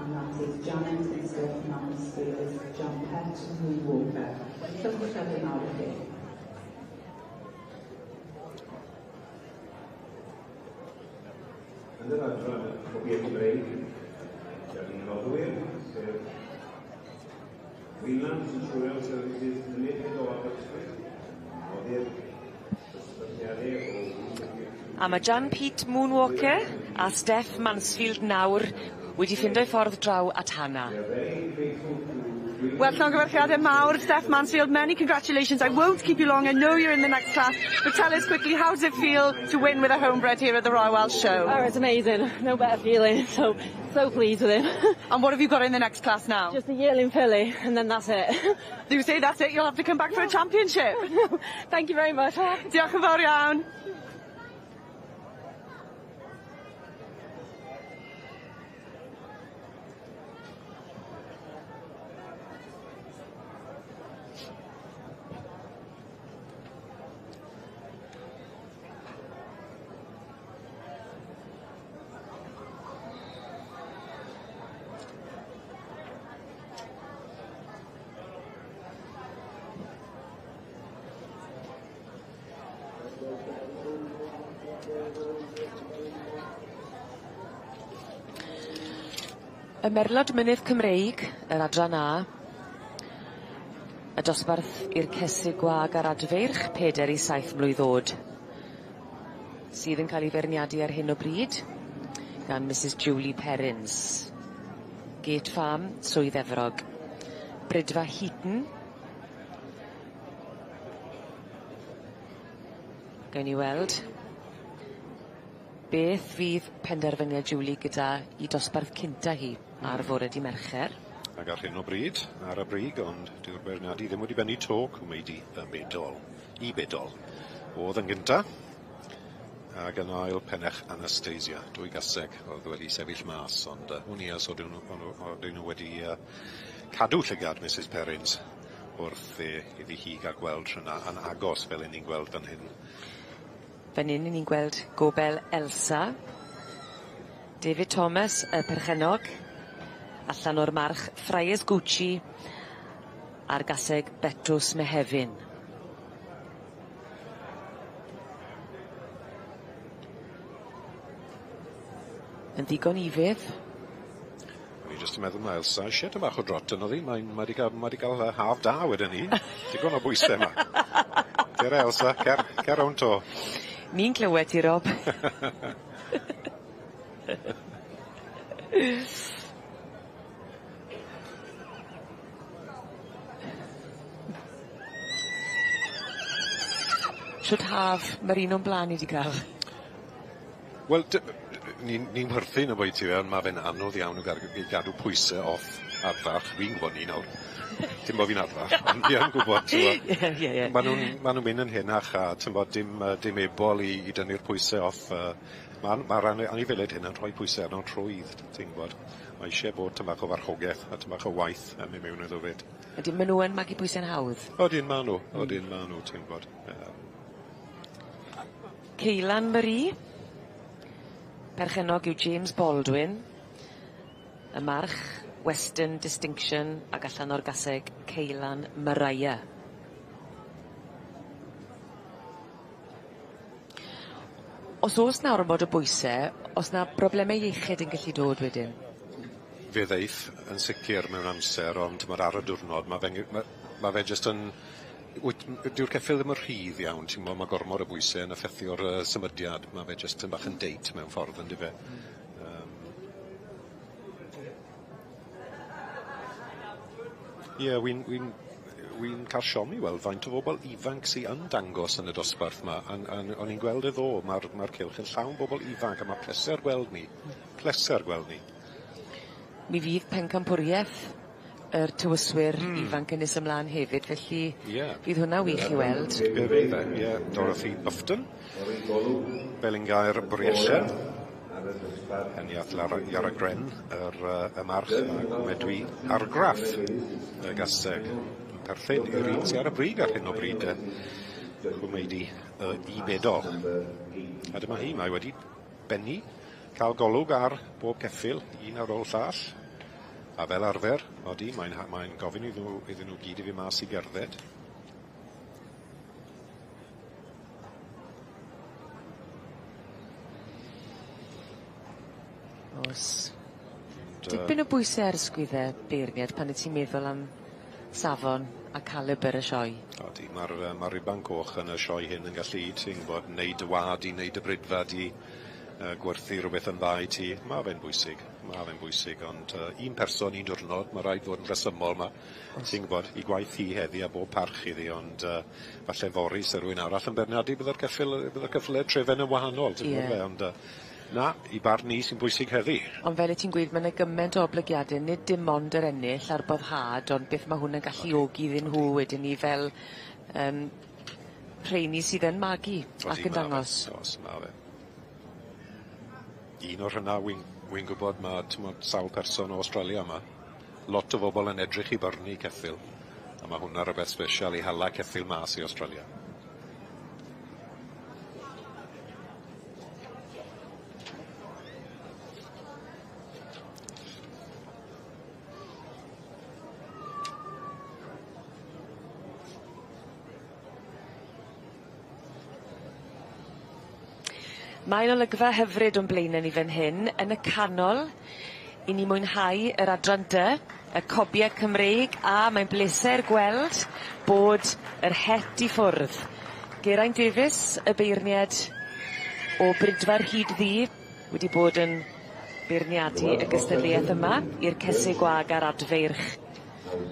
And that is Janet and Steph Mansfield, Jan Pet Moonwalker. Llongyfarchiadau mawr i chi. Yn yr adran Cobiau Cymreig, gyda'r noddwyr, sef Greenlands Insurance Services Limited o Aberystwyth, noddir dosbarthiadau o A ma' Jan Pete Moonwalker a Steph Mansfield nawr wedi ffindo'i ffordd draw at Hannah. Well, llongyfarchiadau mawr, Steph Mansfield, many congratulations. I won't keep you long, I know you're in the next class, but tell us quickly, how does it feel to win with a homebred here at the Royal Welsh Show? Oh, it's amazing. No better feeling. So, so pleased with him. And what have you got in the next class now? Just a yearling filly, and then that's it. You say that's it, you'll have to come back for a championship. Thank you very much. Diolch yn fawr iawn. Y Merlod Mynydd Cymreig, yr adran A, y dosbarth i'r cesig gwag a'r adfeirch, 4 i 7 mlwydd o'd, sydd yn cael ei feirniadu ar hyn o bryd gan Mrs Julie Perrins. Gate Farm, Swydd Efrog. Brydfa Heaton. Gawn ni weld beth fydd penderfyniad Julie gyda 'i dosbarth cynta hi ar fore dy' Mercher. Ac ar hyn o bryd, ar y brig, ond dyw'r beirniadu ddim wedi bennu 'to, Cwmeidi y Bedol, i Bedol. O'dd yn gynta, ac yn ail Penech Anastasia, dwy gaseg oedd wedi sefyll mas, ond wn i os odyn nhw wedi cadw llygad Mrs Perrins wrth iddi hi gael gweld rhywna yn agos fel 'yn ni'n gweld fan hyn. Fan hyn 'yn ni'n gweld gobel Elsa. David Thomas, y perchennog, allan o'r march Friars Gucci a'r gaseg Betws Mehefin. Yn ddigon ufudd. O'n i jyst yn meddwl ma' Elsa isie tym bach o drot arno ddi. Mae'n ma' 'di ga'l ma' 'di ga'l haf da wedyn 'ny. Digon o bwyse 'ma. Cer Elsa, cer cer rownd 'to. Ni'n clywed ti Rob. Shwd haf ma'r un o'n bla'n ni 'di ca'l? Wel ni'n ni chwerthin ambwyty fe on' ma' fe'n anodd iawn i i gadw pwyse off adfach. Fi'n gwbod 'ny nawr. Dim bo' fi'n adfach ond fi yn gwbod t'mo'. Ie ie ie. Ma' nw'n ma' nw'n myn' yn henach a t'mod dim ebol i dynnu'r pwyse off ma'r anifeiliaid hyn yn rhoi pwyse arno'n rhwydd ti'n gwbod. Ma' isie bod tym bach o farchogeth a tym bach o waith yn myn' mewn iddo 'fyd. Ydyn ma' nw yn magu pwyse'n hawdd? Odyn ma' nw odyn ma' nw ti'n gwbod. Ceulan Marie. Perchennog yw James Baldwin. Y march Western Distinction ag allan o'r gaseg Ceulan Mariah. Os o's 'na ormod o bwyse, o's 'na brobleme iechyd yn gallu dod wedyn? Fe ddeith yn sicir mewn amser ond t'mod ar y diwrnod ma' fe'n ma' fe jyst yn dyw'r ceffyl ddim yn rhydd iawn ti'n gwbo ma' gormod o bwyse yn effethio'r symudiad ma' fe jyst yn bach yn deit mewn ffordd yndyfe? Ie wi'n ca'l siom i weld faint o bobol ifanc sy yn dangos yn y dosbarth 'ma o'n i'n gweld e ddo ma'r cylch yn llawn bobol ifanc a ma' pleser gweld 'ny. Pleser gweld 'ny. Mi fydd pencampwrieth yr tywyswyr ifanc yn nes ymlaen hefyd, felly fydd hwnna wych i weld. Fe fydd e, ie. Dorothy Bufton, Belingaer Brielle, Heniath Lara Gren, y march a Medwi Argraff, y gaseg. Yn perthyn i'r un sy ar y brig ar hyn o bryd, Chwmeidi i Bedol. A dyma hi, mae wedi bennu cael golwg ar bob ceffyl, un ar ôl llall. A fel arfer, odi, mae'n gofyn iddyn nhw gyd i fi mas i gerdded. O's. Dipyn o bwyse ar ysgwydde beirniad pan wyt ti'n meddwl am safon a calibyr y sioe. Odi, ma'r riban coch yn y sioe hyn yn gallu, ti'n gwbod, neud y wad i, neud y brydfa di, gwerthu rhywbeth yn dda i ti. Ma' fe'n bwysig, ma' fe'n bwysig, ond un person, un diwrnod, ma' raid fod yn rhesymol ma', ti'n gwbod, i gwaith hi heddi a bob parch iddi, ond falle fory se rywun arall yn beirniadu bydde'r ceffyle trefen yn wahanol, ti'n gwbod fe, ond na, i barn ni sy'n bwysig heddi. Ond fel y ti'n gweud, ma' 'na gyment o oblygiade, nid dim ond yr ennill a'r boddhad, ond beth ma' hwn yn galluogi iddyn nhw wedyn 'ny fel rheini sydd yn magu ac yn dangos. Oes, ma' fe. Un o'r rhynna wi'n gwybod ma' t'mod sawl person o Australia yma. Lot o bobol yn edrych i byrnu ceffyl, a ma' hwnna rywbeth sbesial i hala ceffyl mas i Australia. Mae'n olygfa hyfryd o'n blaenau ni fan hyn, yn y canol, I ni mwynhau yr adran dy, y cobie Cymreig, a mae'n bleser gweld bod yr het i ffwrdd. Geraint Davies, y beirniad o Bridfa'r Hyd Ddu, wedi bod yn beirniadu y gystadleuaeth yma i'r cesig gwag a'r adfeirch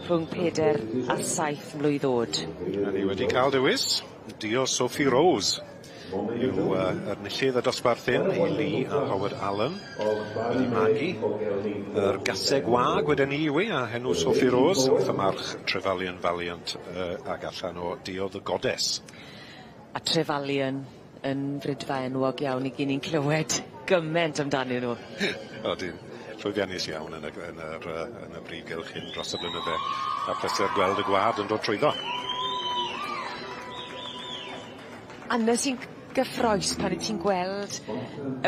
rhwng 4 a 7 mlwydd o'd. A ni wedi cael dewis, Dio Sophie Rose yw yr enillydd y dosbarth hyn i Lee a Howard Allen wedi magu yr gaseg wag wedyn ni yw i a henw Sophie Rose wrth y march Trefalion Valiant ag allan o Dio the Goddess. A Trefalion yn fridfa enwog iawn i gyd ni'n clywed gyment amdanyn nhw. Odyn, llwyddiannus iawn yn y yn yr yn y brif gylch hyn dros y blynydde a pleser gweld y gwad yn dod trwyddo. A 'na sy'n gyffrous pan 'yt ti'n gweld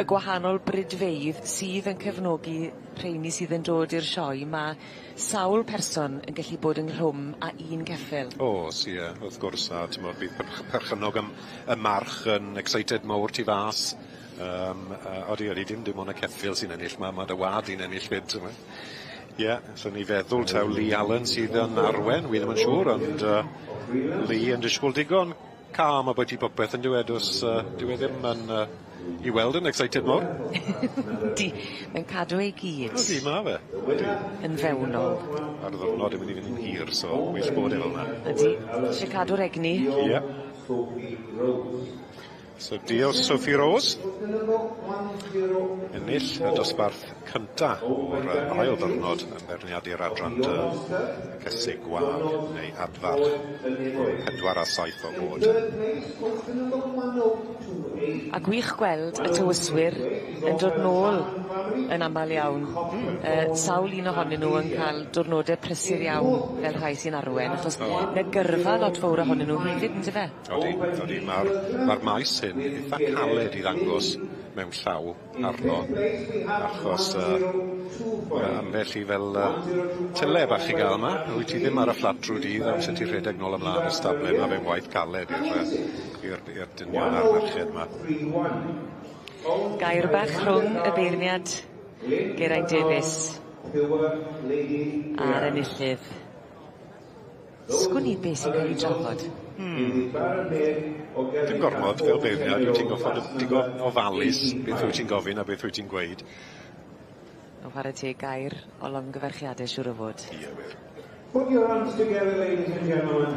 y gwahanol bridfeydd sydd yn cefnogi rheini sydd yn dod i'r sioe ma' sawl person yn gallu bod ynghlwm â un ceffyl. O's ie wrth gwrs a t'mod bydd perchennog y march yn excited mowr tu fas odi odi dim dim ond y ceffyl sy'n ennill 'ma ma' dy wad di'n ennill 'fyd t'mo'. Ie so ni feddwl taw Lee Allen sydd yn arwen wi ddim yn siŵr ond Lee yn disgwl digon calm ambwyty popeth yndyw e do's dyw e ddim yn i weld yn excited mawr. Di, mae'n cadw ei gyd. Ydi ma' fe. Ydi. Yn fewnol. A'r ddiwrnod yn mynd i fynd yn hir so well bod e fel 'na. Ydi, isie cadw'r egni. Ie. So diolch Sophie Rose. Ennill y dosbarth cynta o'r ail ddiwrnod yn beirniadu'r adran dy y cesig gwag neu adfarch rhwng 4 a 7 o oed. A gwych gweld y tywyswyr yn dod nôl yn amal iawn. Sawl un ohonyn nhw yn cael diwrnode prysur iawn fel rhai sy'n arwen achos 'na gyrfa lot fowr ohonyn nhw hefyd yndyfe? Odi, odi, ma'r ma'r maes hyn eitha caled i ddangos mewn llaw arno, achos ma' ambell i fel tyle bach i ga'l 'ma, wyt ti ddim ar y fflat drwy dydd amser ti'n rhedeg nôl a mlan y stable, ma' fe'n waith caled i'r i'r i'r dynion a'r merched 'ma. Gair bach rhwng y beirniad Geraint Davies a'r enillydd. Sgwn i beth sy'n cael ei drafod. Dim gormod fel beirniad, wyt ti'n goffod digon ofalus beth wyt ti'n gofyn a beth wyt ti'n gweud. O whare teg gair o longyfarchiade siŵr o fod. Ie wir. Put your hands together, ladies and gentlemen.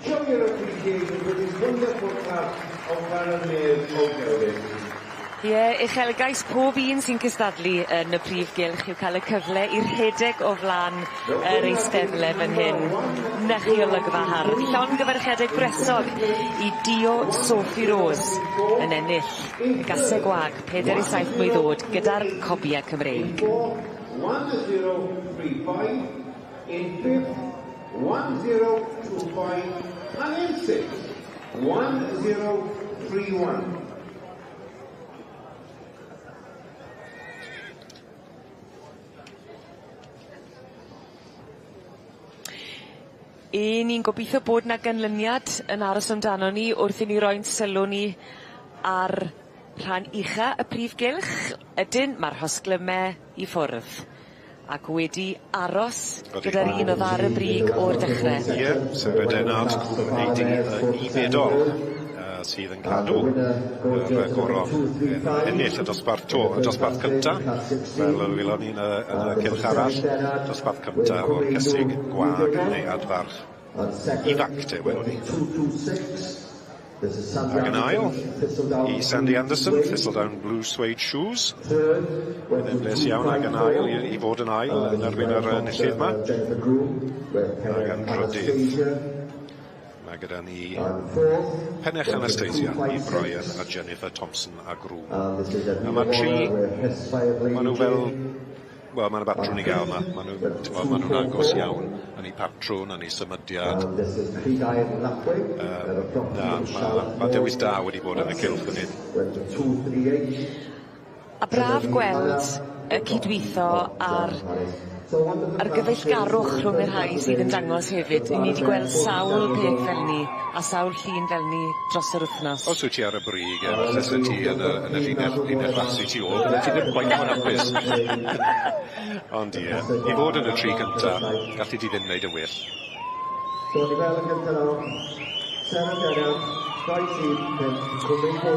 Show your appreciation for this wonderful class of Baron Mays O'Gerwin. Ie, uchelgais pob un sy'n cystadlu yn y prif gylch yw cael y cyfle i rhedeg o flan yr eisteddle fan hyn. 'Na chi olygfa hardd. Llongyfarchiade gwresog i Dio Sophie Rose yn ennill y gaseg wag 4 i 7 mlwydd o'd gyda'r cobie Cymreig. 1035, in fifth, 1025, and in sixth, 1031. 'Yn ni'n gobeithio bod 'na ganlyniad yn aros amdano ni wrth i ni roi'n sylw ni ar rhan ucha y prif gylch. Ydyn, ma'r rhosglyme i ffwrdd ac wedi aros gyda'r un o'dd ar y brig o'r dechre. Ie, Sarah Dennard, Cwm i Bedol sydd yn cadw yr goron ennill y dosbarth to, y dosbarth cynta, fel y welon ni yn y cylch arall, dosbarth cynta o'r cysig gwag neu adfarch ifanc te, welwn ni. Ac yn ail, i Sandy Anderson, Thistledown Blue Suede Shoes. Bydd e'n bles iawn ac yn ail i fod yn ail yn erbyn yr enillydd yma. Ac yn drydydd, mae gyda ni Penech Anastasia i Brian a Jennifer Thompson a Groom. A mae tri, maen nhw fel, wel, mae yna batrwn i gael yma. Maen nhw'n agos iawn yn eu patrwn, yn eu symudiad. Na, mae dewis da wedi bod yn y cylch fan hyn. A braf gweld y cydwitho a'r a'r gyfeillgarwch rhwng y rhai sydd yn dangos hefyd. Ni 'di gweld sawl peth fel 'ny a sawl llun fel 'ny dros yr wthnos. Os wyt ti ar y brig e, falle se ti yn y yn y llinell llinell rasu tu ôl, bydde ti ddim cweit mor hapus. Ond ie, i fod yn y tri cynta, gallu di ddim wneud yn well. So ni fel y cynta nawr, Seren Derian,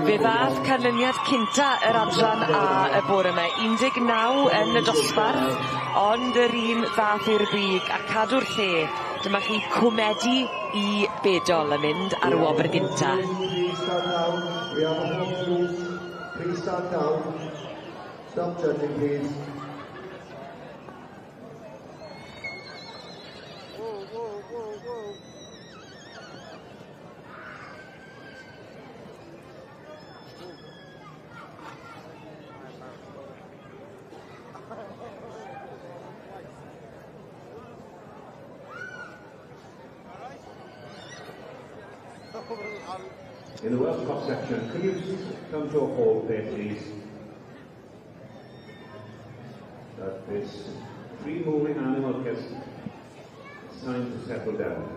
Fe ddath canlyniad cynta yr adran A y bore 'ma, 19 yn y dosbarth, ond yr un ddath i'r brig a cadw'r lle. Dyma chi cwmedi i bedol yn mynd ar y wobr gynta. Please stand down. We have a horse loose. Please stand down. Stop judging, please. Whoa, whoa, whoa, whoa. In the Welsh Cup section, could you come to a halt there, please? That this free-moving animal gets time to settle down.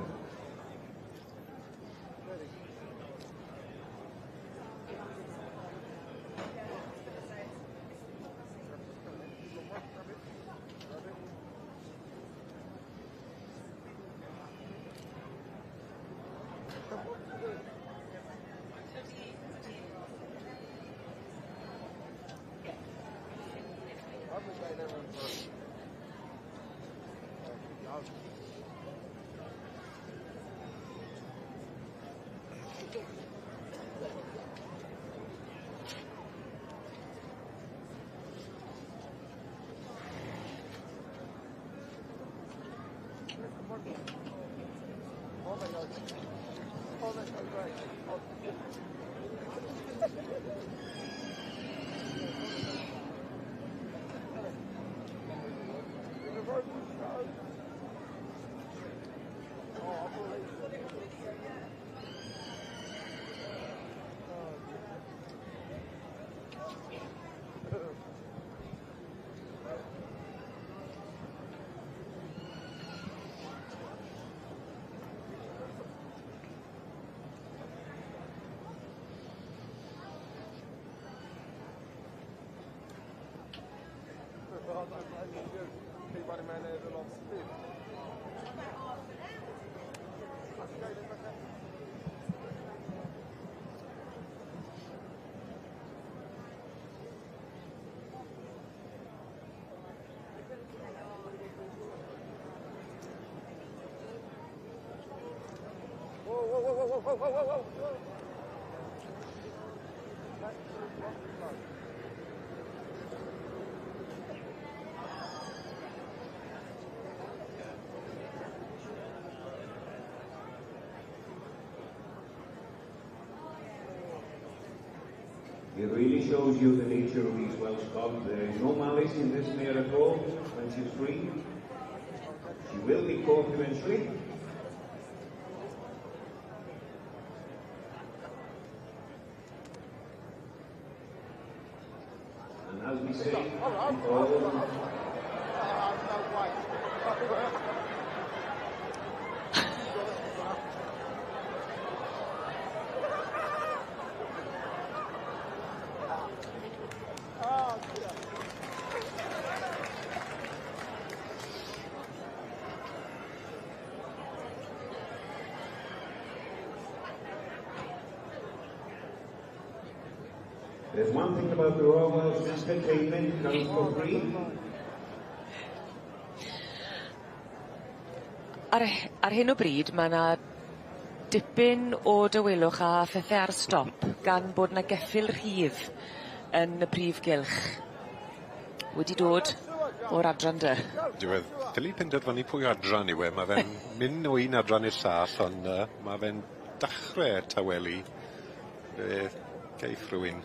It really shows you the nature of these Welsh cobs. There is no malice in this mare at all when she's free. She will be caught eventually. And as we say, all There's one thing about the Royal Welsh Entertainment comes for free. Ar ar hyn o bryd ma' 'na dipyn o dawelwch a phethe ar stop gan bod 'na geffyl rhydd yn y prif gylch wedi dod o'r adran dy. Dyw e ffili penderfynu pwy adran yw e ma' fe'n myn' o un adran i'r llall on' yy ma' fe'n dachre tawelu fe geiff rhywun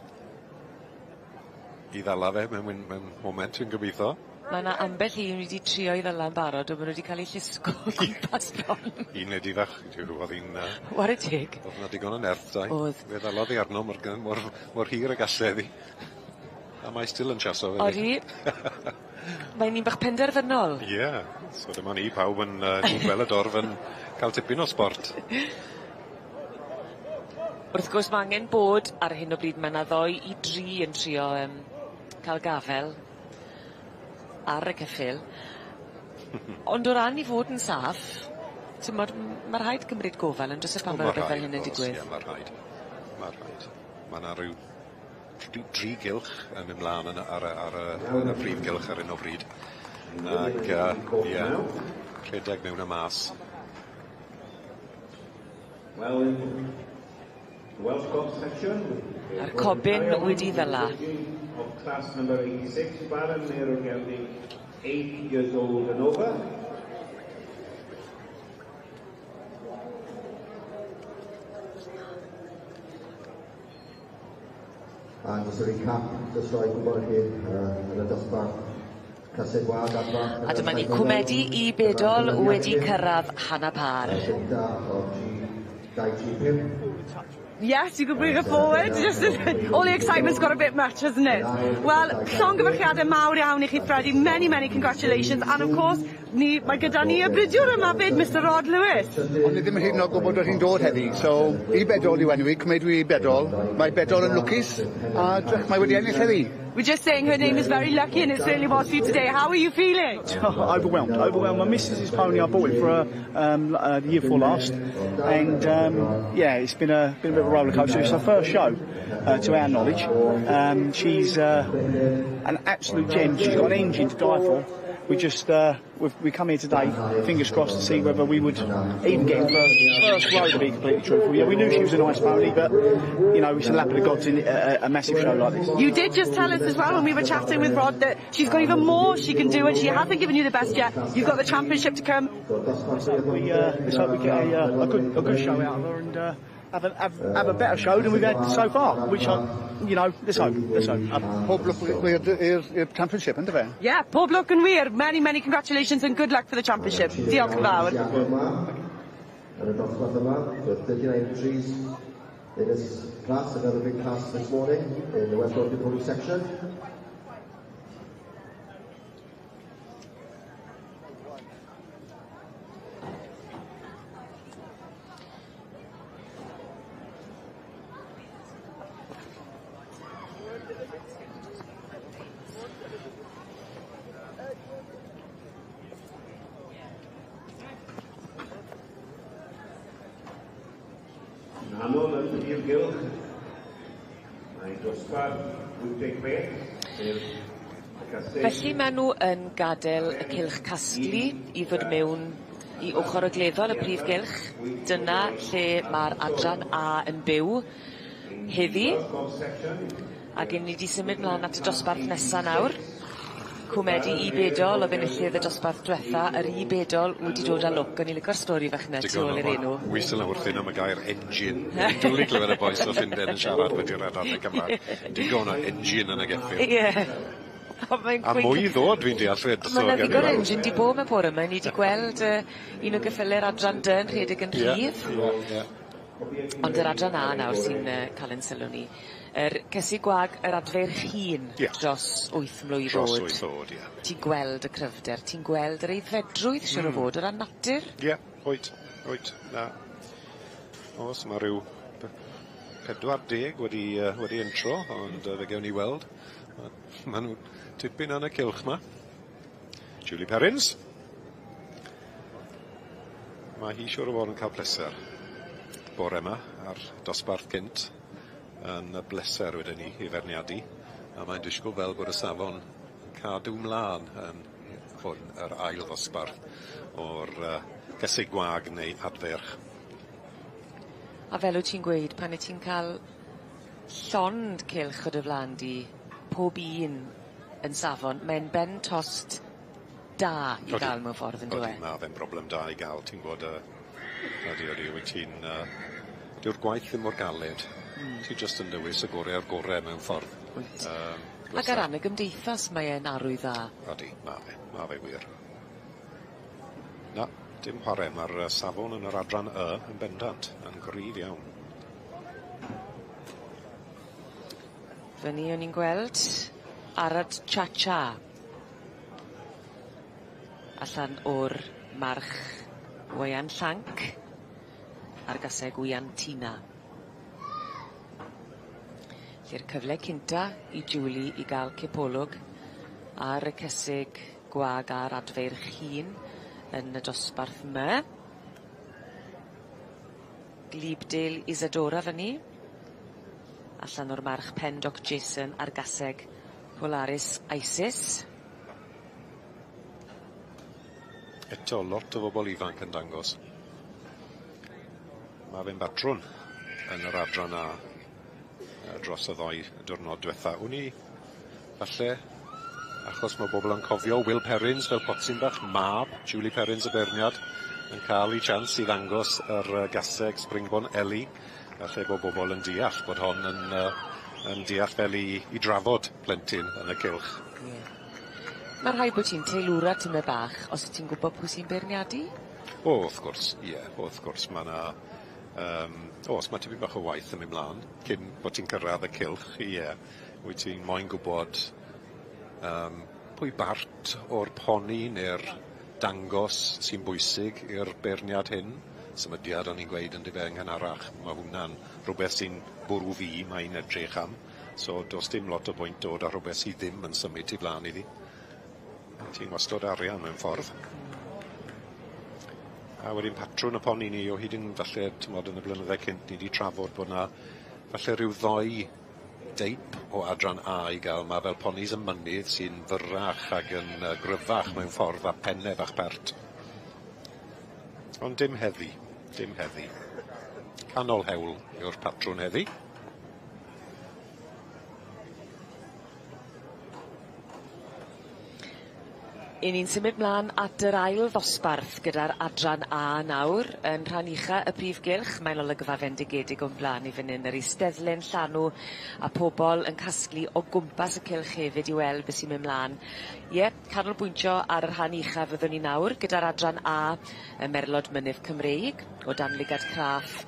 i ddala fe mewn myn- mewn moment fi'n gobitho. Ma' 'na ambell un wedi trio 'i ddala'n barod on' ma' nw wedi ca'l 'u llusgo o gwmpas bron. Un ledi fach ti'n gwbod o'dd 'i'n yy... 'Ware teg. O'dd 'na digon o nerth 'da 'i. O'dd. Fe ddalodd 'i arno mor gy- mor mor hir ag alle ddi. A mae still yn chaso. Odi. Mae'n un bach penderfynol. Ie. Yeah. So dyma ni pawb yn ni'n gweld y dorf yn cael tipyn o sbort. Wrth gwrs ma' angen bod ar hyn o bryd ma' 'na ddoi i dri yn trio ca'l gafel ar y ceffyl. Ond o ran i fod yn saff, t'mod ma' rhaid cymryd gofal on'd o's e pan ma' rwbeth fel hyn yn digwydd? Ie ma' rhaid. Ma' rhaid. Ma' 'na ryw dri gylch yn myn' mlan yn y ar y ar y yn y prif gylch ar 'yn o bryd. Ag ie rhedeg mewn a mas. Well in the Welsh Cob section. A'r cobyn wedi ddyla. Of class number 86, Baron Nero Gelding, 8 years old and over. And just a recap, just rhoi gwybod i chi yn y dosbarth Caseg Gwag Adfa. A dyma ni cwmedi i bedol wedi cyrraedd hanner pâr. Gynta o G235. Yes, you can bring it forward. Just all the excitement's got a bit much, hasn't it? Wel, llongyfarchiadau mawr iawn i chi, Freddie. Many, many congratulations. And of course, ni, mae gyda ni y bridiwr yma fyd, Mr Rod Lewis. O'n i ddim yn hyd yn oed gwybod bod hi'n dod heddi, so i bedol yw enw i, cymryd i bedol. Mae bedol yn lwcus, a drych, mae wedi ennill heddi. We're just saying her name is very lucky and it certainly was for you today. How are you feeling? Overwhelmed, overwhelmed. My missus's pony, I bought it for her the year before last, and yeah, it's been a bit of a roller coaster. It's her first show, to our knowledge. She's an absolute gem. She's got an engine to die for. We just we come here today, fingers crossed, to see whether we would even get in first row, to be completely truthful. Yeah, we knew she was a nice pony, but you know, it's a lap of the gods in a massive show like this. You did just tell us as well when we were chatting with Rod that she's got even more she can do, and she hasn't given you the best yet. You've got the championship to come. Let's hope we get a good show out of her and have a better show than we've had so far, which you know, let's hope, let's hope. Pob lwc i'r championship, yndyfe? Yeah, pob lwc yn wir. Many, many congratulations and good luck for the championship. Diolch yn fawr. Yn y dosbarth yma, with 39 entries in this class, another big class this morning in the Welsh Dorking Pony section. Aml yn prif gylch, mae dosbarth 86, sef y Caseg. Felly maen nhw yn gadael y cylch casglu i ddod mewn i ochr ogleddol y prif gylch. Dyna lle mae'r adran A yn byw heddi. Ac ni 'di symud mlaen at y dosbarth nesa nawr. Cwmedi i bedol o'dd enillydd y dosbarth dwetha, yr i bedol wedi dod â lwc. O'n i licio'r stori fach 'na tu ôl i'r enw. Wi still yn wrthyn am y gair engine. Fi'n dwli clywed y bois o Llundain yn siarad beth yw'r adeg Cymraeg. Digon o engine yn y geffyl. Ie. Ond mae'n A mwy i ddod fi'n deall 'fyd. Ma' 'na ddigon o engine 'di bod 'ma bore 'ma. Ni 'di gweld un o geffyle'r adran D yn rhedeg yn rhydd. Ie, ie. Ond yr adran A nawr sy'n cael ein sylw ni. Yr cesig gwag yr adfeirch hŷn dros 8 mlwydd Dros o'd. 8 o'd, ie. Ti'n gweld y cryfder, ti'n gweld yr aeddfedrwydd siŵr o fod o ran natur. Ie, wyt, wyt, na. O's, ma' ryw 40 wedi entro, ond fe gewn ni weld. Ma' nhw tipyn yn y cylch 'ma. Julie Perrins. Mae hi siŵr o fod yn cael pleser bore 'ma ar dosbarth cynt yn y bleser wedyn ni i feirniadu a mae'n disgwyl fel bod y safon yn cadw mlaen yn hwn yr ail ddosbarth o'r cesig gwag neu adfeirch. A fel wyt ti'n gweud, pan wyt ti'n cael llond cylch o dy flan di, pob un yn safon, mae'n ben tost da i gael mewn ffordd on'd yw e? Odi, ma' fe'n broblem da i ga'l, ti'n gwbod odi odi wyt ti'n dyw'r gwaith ddim mor galed. Ti jyst yn dewis y gore o'r gore mewn ffordd. Wyt. Ac ar ran y gymdeithas mae e'n arwydd dda. Odi, ma' fe, ma' fe wir. Na, dim chware, ma'r safon yn yr adran Y yn bendant, yn gryf iawn. Fyny o'n i'n gweld. Arad Cha Cha. Allan o'r march Wayan Llanc a'r gaseg Wyan Tina. Felly'r cyfle cynta i Julie i ga'l cipolwg ar y cesig gwag a'r adfeirch hŷn yn y dosbarth 'my. Glibdale Isadora fyny. Allan o'r march Pendock Jason a'r gaseg Polaris Isis. Eto lot o bobol ifanc yn dangos. Ma' fe'n batrwn yn yr adran A dros y ddou diwrnod dwetha. Wn i falle achos ma' bobol yn cofio Will Perrins fel potyn bach, mab Julie Perrins y beirniad yn ca'l 'i chance i ddangos yr gaseg Springbok Ellie. Falle bo' bobol yn deall bod hon yn yy yn deall fel i i drafod plentyn yn y cylch. Ie. Ma' rhaid bo' ti'n teilwra tymed bach os wt ti'n gwbo pwy sy'n beirniadu? O wrth gwrs ie wrth gwrs ma' 'na yym o's ma' tipyn bach o waith yn myn' mlan cyn bo' ti'n cyrradd y cylch ie. Wyt ti'n moyn gwbod yym pwy bart o'r poni ne'r dangos sy'n bwysig i'r beirniad hyn. Symudiad o'n i'n gweud on'd yfe yn gynharach ma' hwnna'n rhwbeth sy'n bwrw fi mae'n edrych am. So do's dim lot o bwynt dod â rhwbeth sy ddim yn symud tu flan iddi. Ti'n wastod arian mewn ffordd. A wedyn patrwn y poni ni o hyd yn falle t'mod yn y blynydde cynt ni 'di trafod bod 'na falle rhyw ddoi deip o adran A i ga'l 'ma fel ponis y mynydd sy'n fyrrach ag yn yy gryfach mewn ffordd a penne bach pert. Ond dim heddi, dim heddi. Canol hewl yw'r patrwn heddi. 'Yn ni'n symud mlan at yr ail ddosbarth gyda'r adran A nawr yn rhan ucha y prif gylch mae'n olygfa fendigedig o'n bla'n i fyn 'yn yr eisteddle'n llanw a pobol yn casglu o gwmpas y cylch hefyd i weld be' sy'n myn' mlan. Ie, canolbwyntio ar y rhan ucha fyddwn ni nawr gyda'r adran A y Merlod Mynydd Cymreig o dan lygad craff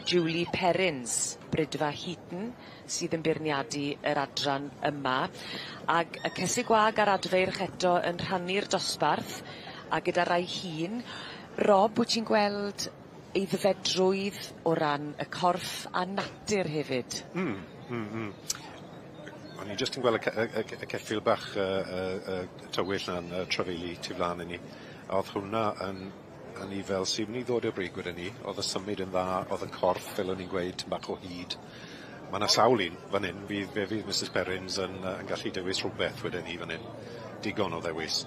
Julie Perrins, Bridfa Heaton sydd yn beirniadu yr adran yma ag y cesig gwag a'r adfeirch eto yn rhannu'r dosbarth a gyda rai hŷn. Rob wyt ti'n gweld aeddfedrwydd o ran y corff a natur hefyd? Hmm hmm hmm. O'n i jyst yn gweld y ce- y y y ceffyl bach yy yy yy tywyll 'na'n yy trafeilu tu flan i ni a o'dd hwnna yn a ni fel sy myn' i ddod i'r brig gyda ni o'dd y symud yn dda o'dd y corff fel o'n i'n gweud tym bach o hyd. Ma' 'na sawl un fan 'yn fydd fe fydd Misys Perrins yn yy yn gallu dewis rhwbeth weden i fan 'yn. Digon o ddewis.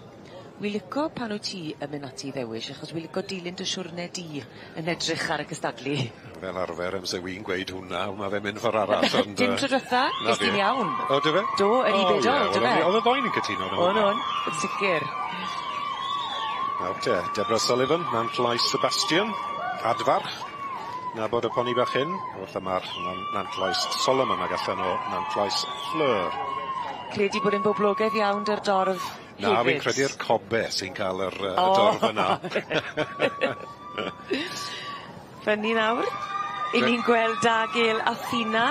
Wi lico pan wyt ti yn myn' ati i ddewis achos wi lico dilyn dy siwrne di yn edrych ar y cystadlu. Fel arfer amser wi'n gweud hwnna ma' fe'n mynd ffor arall ond yy... Dim tro dwetha, es di'n iawn. O do fe? Do yn 'i bedol do fe? O'dd y ddoi ni'n cytuno arno O'n o'n, yn sicir. Nawr te, Deborah Sullivan, Nantllais Sebastian, Adfarch. Nabod y poni bach hyn, wrth y march Nantllais Solomon ag allan o Nantllais Fleur. Credu bod e'n boblogaidd iawn 'da'r dorf hefyd. Na, fi'n credu'r cobe sy'n ca'l yr yy y dorf yna. Fyny nawr, 'yn ni'n gweld Dagel Athena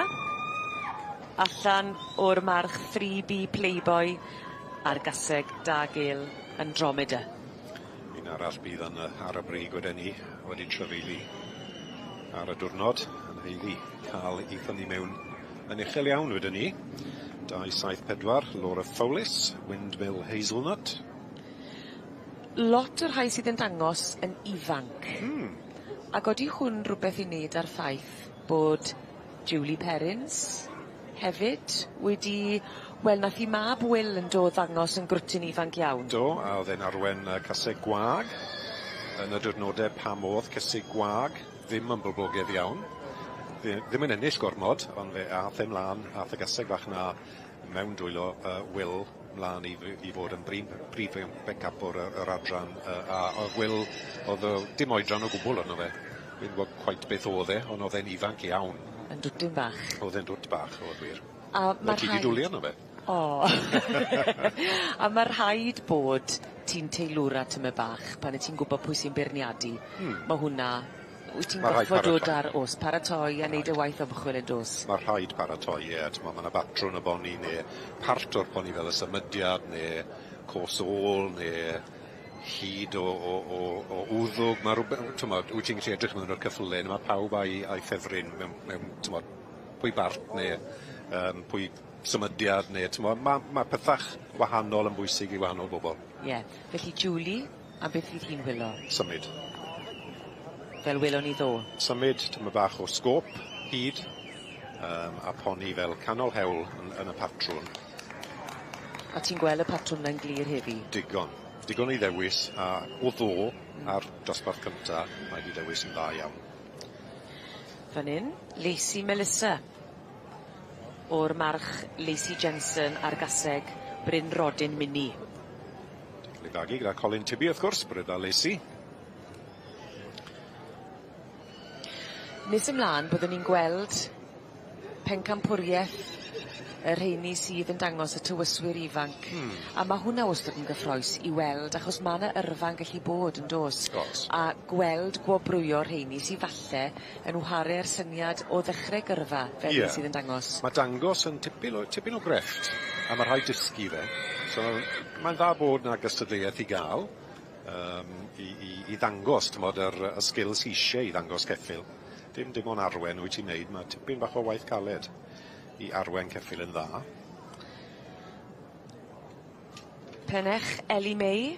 allan o'r march 3B Playboy a'r gaseg Dagel Andromeda. Un arall bydd yn yy ar y brig weden i wedi trafeili ar y diwrnod yn haeddu ca'l 'i thynnu mewn yn uchel iawn weden i. 274 Laura Fowlis, Windmill Hazelnut. Lot o'r rhai sydd yn dangos yn ifanc. Hmm. Ag odi hwn rwbeth i neud â'r ffaith bod Julie Perrins hefyd wedi wel nath 'i mab Will yn do ddangos yn grwtyn ifanc iawn. Do a o'dd e'n arwen yy caseg gwag yn y diwrnode pam o'dd cesig gwag ddim yn boblogedd iawn. Ddi- ddim yn ennill gormod ond fe ath e mlan ath y gaseg fach 'na mewn dwylo yy Will mlan i f- i fod yn brin- brif bencampwr y yr adran yy a o'dd Will o'dd o dim oedran o gwbwl arno fe. Fi'n gwbod cweit beth o'dd e on' o'dd e'n ifanc iawn. Yn dwtyn bach. O'dd e'n dwt bach o'dd wir. A ma' rhaid... Ti 'di dwli arno fe. O! A ma' rhaid bod ti'n teilwra tymed bach pan 'yt ti'n gwbo pwy sy'n beirniadu. Hmm. Ma' hwnna wyt ti'n Ma' rhaid gorffod dod paratoi. ar os paratoi a neud y waith ymchwil yn dos? Ma' rhaid paratoi, ie. T'mo' ma' 'na batrwn o boni ne' part o'r poni fel y symudiad ne' cos ôl ne' hyd o o o o wddwg. Ma' rwbe- t'mod, wyt ti'n gallu edrych mewn o'r ceffyle ma' pawb a'i a'i ffefryn mewn mewn t'mod pwy bart ne' pwy symudiad ne' t'mo' ma' ma' pethach wahanol yn bwysig i wahanol bobol. Ie. Felly Julie, a beth fydd hi'n wylo? Symud. Fel welon ni ddo? Symud tymed bach o sgôp, hyd, a poni fel canol hewl yn y patrwn. A ti'n gweld y patrwm na'n glir heddi? Digon. Digon i ddewis, a o ddo ar dosbarth cynta, mae 'di dewis yn dda iawn. Fan 'yn, Lacey Melissa. O'r march Lacey Jensen a'r gaseg Bryn Rodyn Mini. Cael ei fagu gyda Colin Tibby wrth gwrs, Bryd a Lacey. Nes ymlaen byddwn ni'n gweld pencampwrieth y rheini sydd yn dangos y tywyswyr ifanc. A ma' hwnna wastod yn gyffrous i weld achos ma' 'na yrfa'n gallu bod yndos? O's. A gweld gwobrwyo rheini sy falle yn whare'r syniad o ddechre gyrfa fel un sydd yn dangos. Ma' dangos yn tipyn o grefft a ma' rhaid dysgu fe. So mae'n dda bod 'na gystadleuaeth i ga'l i ddangos t'mod yr y skills sy isie i ddangos ceffyl. Dim dim ond arwen wyt ti'n neud, ma' tipyn bach o waith caled i arwen ceffyl yn dda. Penech Ellie May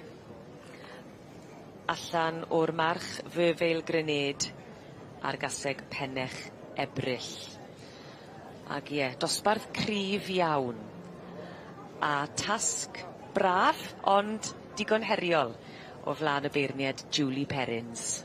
allan o'r march Ferveil Grenade a'r gaseg Penech Ebrill. Ag ie, dosbarth cryf iawn. A tasg braf, ond digon heriol o flan y beirniad Julie Perrins.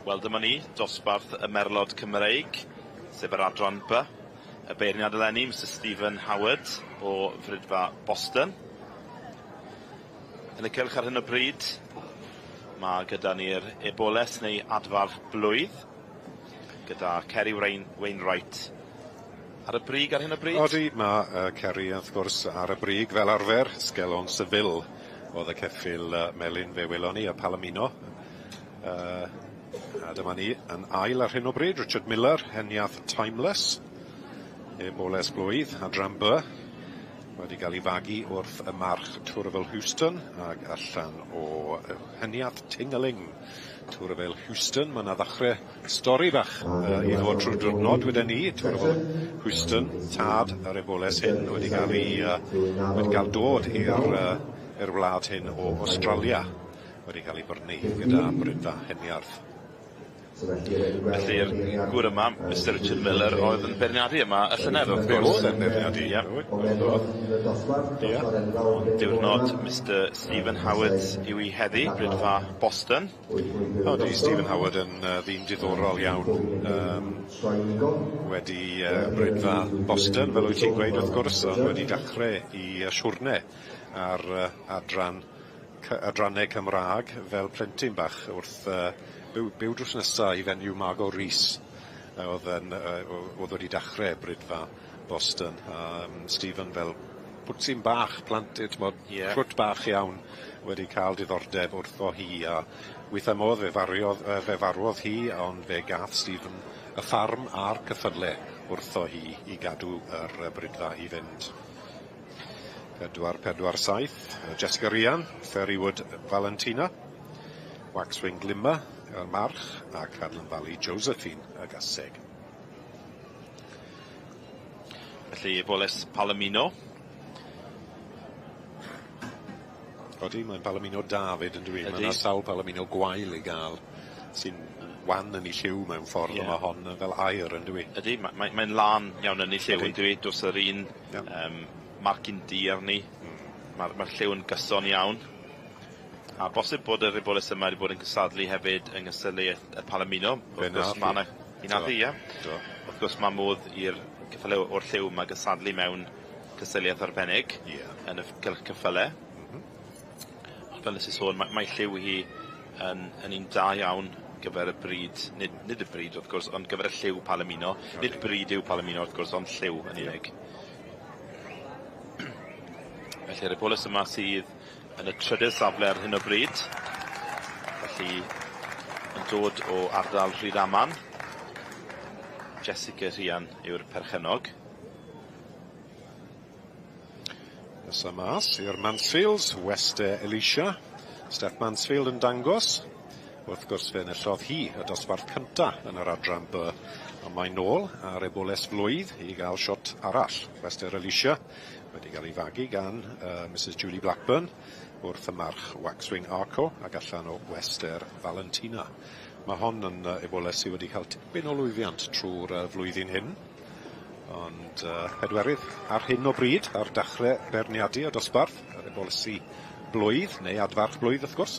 Wel, dyma ni, dosbarth y Merlod Cymreig, sef yr adran B. Y beirniad eleni, Mr Stephen Howard o Fridfa Boston. Yn y cylch ar hyn o bryd, mae gyda ni'r eboles neu adfarch blwydd, gyda Kerry Wainwright ar y brig ar hyn o bryd. Odi, mae Kerry wrth gwrs ar y brig fel arfer, Sgelon Seville oedd y ceffyl melyn fe welon ni, y Palomino. A dyma ni yn ail ar hyn o bryd, Richard Miller, Heniath Timeless, eboles blwydd, adran B. Wedi cael ei fagu wrth y march Twrfel Houston ag allan o Heniath Tingaling. Twrfel Houston, mae yna ddechrau stori bach i ddod trwy'r diwrnod wedyn ni. Twrfel Houston, tad yr eboles hyn, wedi cael ei wedi cael dod i'r wlad hyn o Australia, wedi cael ei brynu gyda Brydfa Heniarth. Felly'r gŵr yma, Mr Richard Miller, oedd yn beirniadu yma y llynedd, wrth gwrs. Oedd yn beirniadu, ie. Ie. Diwrnod Mr Stephen Howard yw i heddi, Brydfa Boston. Odi, Stephen Howard yn ddyn diddorol iawn. Wedi Brydfa Boston, fel wyt ti'n gweud wrth gwrs, ond wedi dechrau i siwrne ar adrannau Cymraeg fel plentyn bach wrth byw drws nesa i fenyw Margot Rees, oedd wedi dechrau Brydfa Boston. Stephen fel pwtsyn bach, plant, t'mod, crwt bach iawn, wedi cael diddordeb wrtho hi, a weithiau modd fe farwodd hi, ond fe gath Stephen y ffarm a'r cyffyle wrtho hi i gadw yr Brydfa i fynd. 4-4-7, Jessica Rhian, Ferrywood Valentina, Waxwing Glimmer, y march, a Cadlan Valley Josephine, y gaseg. Felly, Eboles Palomino. Odi, mae'n Palomino da fyd yn dwi. Mae yna sawl Palomino gwael i gael sy'n wan yn ei lliw mewn ffordd, ond mae hon fel aur yn dwi. Ydy, mae'n lân iawn yn ei lliw yn dwi. Does yr un marcyn du arni. Mae'r lliw yn gyson iawn. A bosib bod yr eboles yma wedi bod yn cysadlu hefyd yng nghystadleuaeth y Palomino. Wrth gwrs mae yna... Hi, ie. Wrth gwrs mae modd i'r cyffyle o'r lliw yma gysadlu mewn cystadleuaeth arbennig yn y cylch cyffyle. Ond fel nes i sôn, mae lliw hi yn un da iawn gyfer y bryd, nid y bryd wrth gwrs, ond gyfer y lliw Palomino. Nid bryd yw Palomino wrth gwrs, ond lliw yn unig. Felly'r eboles yma sydd yn y trydydd safle ar hyn o bryd. Felly, yn dod o ardal Rhydaman. Jessica Rhian yw'r perchennog. Nesa mas i'r Mansfields, Wester Alicia. Steph Mansfield yn dangos. Wrth gwrs fe enillodd hi y dosbarth cynta yn yr adran B. Ond mae'n nôl ar eboles flwydd i gael siot arall. Wester Alicia wedi cael ei fagu gan Mrs Julie Blackburn wrth y march Waxwing Arco ac allan o Wester Valentina. Mae hon yn eboles sydd wedi cael tipyn o lwyddiant trwy'r flwyddyn hyn. Ond pedwerydd ar hyn o bryd ar dechrau beirniadu y dosbarth, yr ebolesi blwydd neu adfarch blwydd wrth gwrs.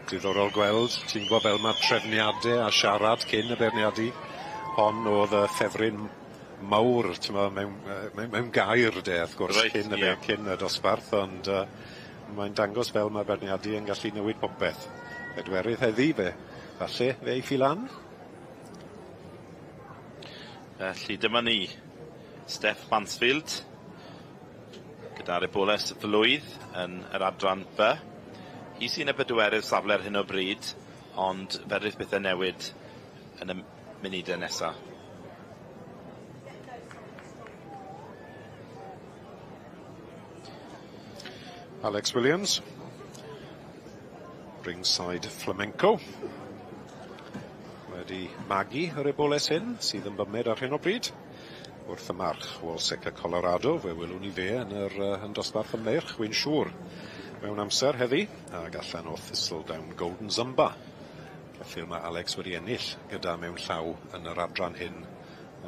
Diddorol gweld, ti'n gwybod fel mae trefniadau a siarad cyn y beirniadu. Hon oedd y ffefryn mawr, ti'n gwybod, mewn gair de, wrth gwrs, cyn y dosbarth, ond mae'n dangos fel mae beirniadu yn gallu newid popeth. Pedwerydd heddi fe, falle fe ei ffilan. Felly dyma ni, Steph Mansfield, gyda'r eboles flwydd yn yr adran B. Hi sy'n y bedwerydd safle ar hyn o bryd, ond fedrith bethau newid yn y munudau nesaf. Alex Williams, Ringside Flamenco, wedi magu yr eboles hyn, sydd yn bymed ar hyn o bryd. Wrth y march, Walseca Colorado, fe welwn ni fe yn yr yn dosbarth y meirch, wy'n siŵr. Mewn amser heddi, ag allan o Thistledown Golden Zumba. Ceffyl mae Alex wedi ennill gyda mewn llaw yn yr adran hyn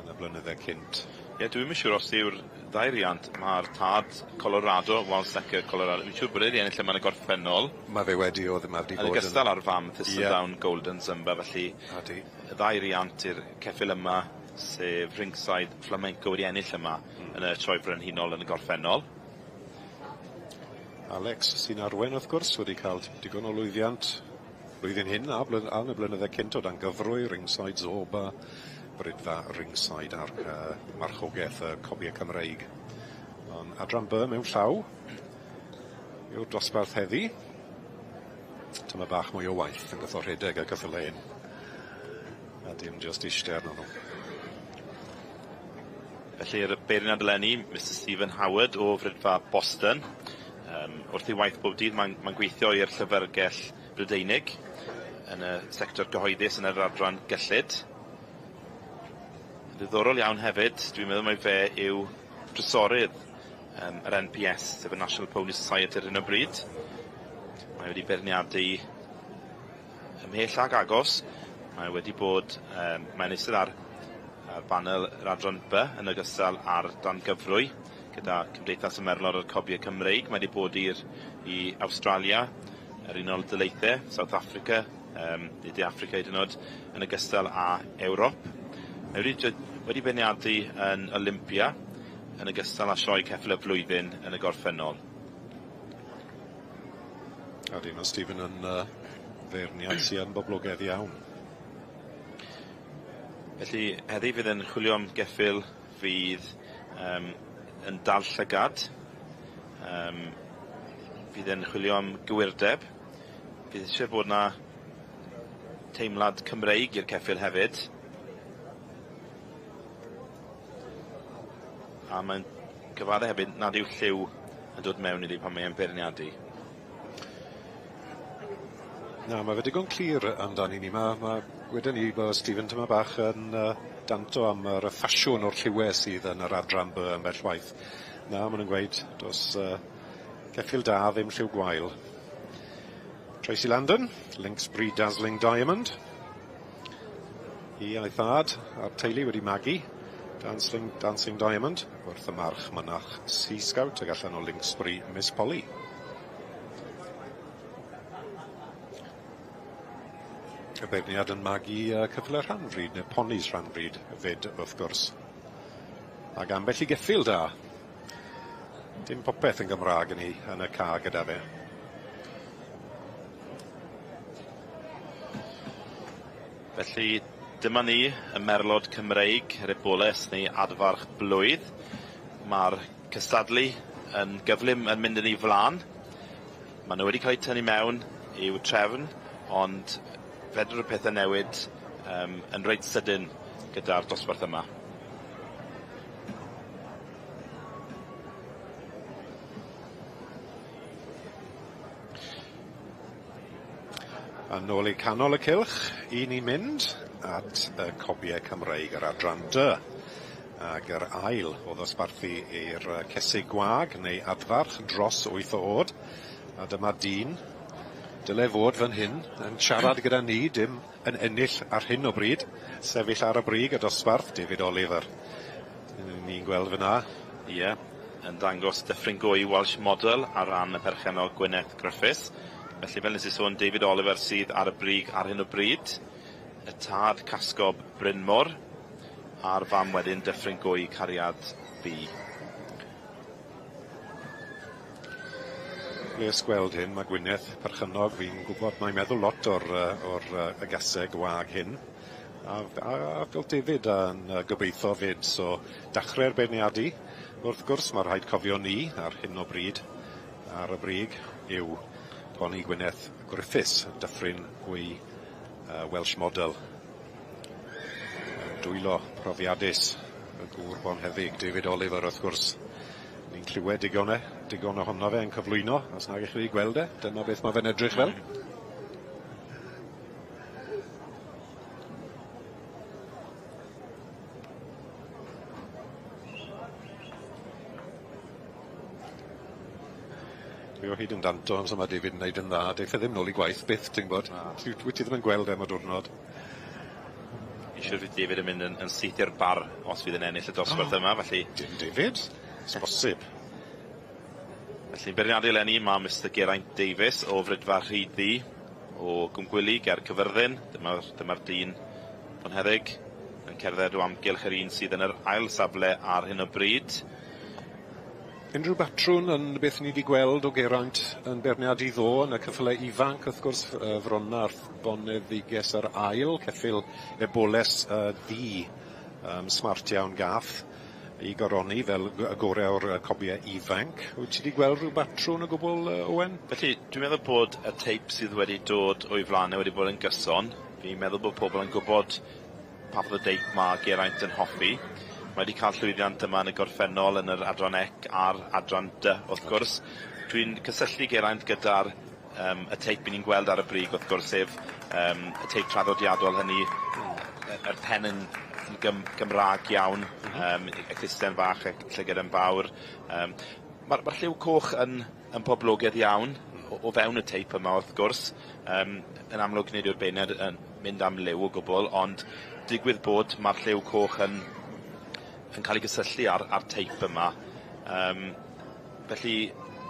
yn y blynydde cynt. Ie, dwi'm yn siŵr os yw'r ddau riant, mae'r tad Colorado, Walseca Colorado, fi'n siŵr bod e wedi ennill yma yn y gorffennol. Mae fe wedi, oedd yma wedi bod yn ogystal â'r fam Thistledown Golden Zumba, felly y ddau riant i'r ceffyl yma, sef Ringside Flamenco, wedi ennill yma yn y Sioe Frenhinol yn y gorffennol. Alex sy'n arwen wrth gwrs wedi cael digon o lwyddiant blwyddyn hyn a yn y blynydde cynt o dan gyfrwy Ringside Zorba, Brydfa Ringside a'r marchogaeth y Cobiau Cymreig. Ond adran B mewn llaw yw'r dosbarth heddi. Tyma bach mwy o waith yn gytho rhedeg y ceffyle hyn. A dim jyst eistedd arnyn nhw. Felly'r beirniad eleni, Mr Stephen Howard o Fridfa Boston. Wrth ei waith bob dydd, mae'n mae gweithio i'r Llyfrgell Brydeinig yn y sector gyhoeddus yn yr adran gyllid. Ddiddorol iawn hefyd, dwi'n meddwl mai fe yw trysorydd yr NPS, sef y National Pony Society ar hyn o bryd. Mae wedi beirniadu ymhell ag agos. Mae wedi bod, mae'n eistedd ar banel yr adran B yn ogystal ar dan gyfrwy gyda Cymdeithas y Merlod a'r Cobiau Cymreig. Mae wedi bod i'r i Awstralia, yr Unol Daleithiau, South Africa, neu De Affrica hyd yn oed, yn ogystal â Ewrop. Mae wedi beirniadu yn Olympia, yn ogystal â sioe ceffyl y flwyddyn yn y gorffennol. Ydy, mae Stephen yn feirniad sy'n yn boblogaidd iawn. Felly, heddi fydd yn chwilio am geffyl fydd yn dal llygad. Fydd yn chwilio am gywirdeb. Fydd eisiau bod na teimlad Cymreig i'r ceffyl hefyd. A mae'n cyfadde hefyd nad yw lliw yn dod mewn iddi pan mae'n beirniadu. Na, mae fe digon clir amdani ni. Mae wedyn ni bod Stephen tyma bach yn danto am yr ffasiwn o'r lliwiau sydd yn yr adran B ambell waith. Na, maen nhw'n gweud, does ceffyl da ddim lliw gwael. Tracy Landon, Lynxbury Dazzling Diamond. Hi a'i thad a'r teulu wedi magu Dancing Diamond wrth y march mynach Sea Scout ag allan o Lynxbury Miss Polly. Y beirniad yn magu ceffyle rhanfrid, neu ponis rhanfrid fyd wrth gwrs. Ac ambell i geffyl da. Dim popeth yn Gymraeg yn yn y ca gyda fe. Felly dyma ni, y merlod Cymreig, yr eboles neu adfarch blwydd. Mae'r cystadlu yn gyflym yn mynd yn ei flaen. Maen nhw wedi cael eu tynnu mewn i'w trefn, ond fedr y pethau newid yn reit sydyn gyda'r dosbarth yma. A nôl i canol y cylch, i ni mynd at y cobiau Cymreig yr adran D. Ac yr ail o ddosbarthu i'r cesig gwag neu adfarch dros 8 o oed. A dyma dyn, dyle fod fan hyn, yn siarad gyda ni, dim yn ennill ar hyn o bryd, sefyll ar y brig y dosbarth, David Oliver. Ni'n gweld fyna. Ie, yn dangos Dyffryn Gwy Welsh Model ar ran y perchennog Gwyneth Griffiths. Felly, fel nes i sôn, David Oliver sydd ar y brig ar hyn o bryd. Y tad Casgob Brynmor, a'r fam wedyn Dyffryn Gwy Cariad B. Bles gweld hyn, mae Gwyneth perchennog, fi'n gwybod mae'n meddwl lot o'r y gaseg wag hyn. A fel David yn gobeithio fyd, so dachrau'r beirniadu. Wrth gwrs, mae rhaid cofio ni ar hyn o bryd, ar y brig, yw Poni Gwyneth Griffiths, Dyffryn Gwy Welsh Model. Dwylo profiadus y gŵr bonheddig, David Oliver, wrth gwrs. Ni'n clywed digon ohono fe yn cyflwyno, os nag ych chi wedi gweld e, dyna beth mae fe'n edrych fel. Dwi o hyd yn danto amser mae David yn neud yn dda, deith e ddim nôl i gwaith byth, ti'n gwybod. Wyt ti ddim yn gweld e am y diwrnod. Fi'n siŵr fydd David yn mynd yn syth i'r bar os fydd yn ennill y dosbarth yma, felly... Dim David, it's bosib. Felly, beirniadu eleni mae Mr Geraint Davies o Fridfa Rhyd-ddu o Gwmgwili ger Cyfyrddin. Dyma'r dyn bonheddig yn cerdded o amgylch yr un sydd yn yr ail safle ar hyn o bryd. Unrhyw batrwn yn beth ni wedi gweld o Geraint yn beirniadu ddo yn y ceffylau ifanc, wrth gwrs, Fronarth Boneddiges yr ail, ceffyl eboles ddu, smart iawn gath. I goroni fel y gore o'r cobiau ifanc. Wyt ti wedi gweld rhyw batrwn o gwbl, Owen? Felly, dwi'n meddwl bod y teip sydd wedi dod o'i flaen e wedi bod yn gyson. Fi'n meddwl bod pobl yn gwybod pa fath o deip mae Geraint yn hoffi. Mae wedi cael llwyddiant yma yn y gorffennol yn yr adran C a'r adran D, wrth gwrs. Dwi'n cysylltu Geraint gyda'r y teip 'yn ni'n gweld ar y brig, wrth gwrs, sef y teip traddodiadol hynny, yr pen yn Gymraeg iawn, y clusten fach, y llygad yn fawr. Ma'r lliw coch yn poblogaidd iawn o fewn y teip yma, wrth gwrs. Yn amlwg nid yw'r beirniad yn mynd am liw o gwbl, ond digwydd bod ma'r lliw coch yn cael ei gysylltu â'r teip yma. Felly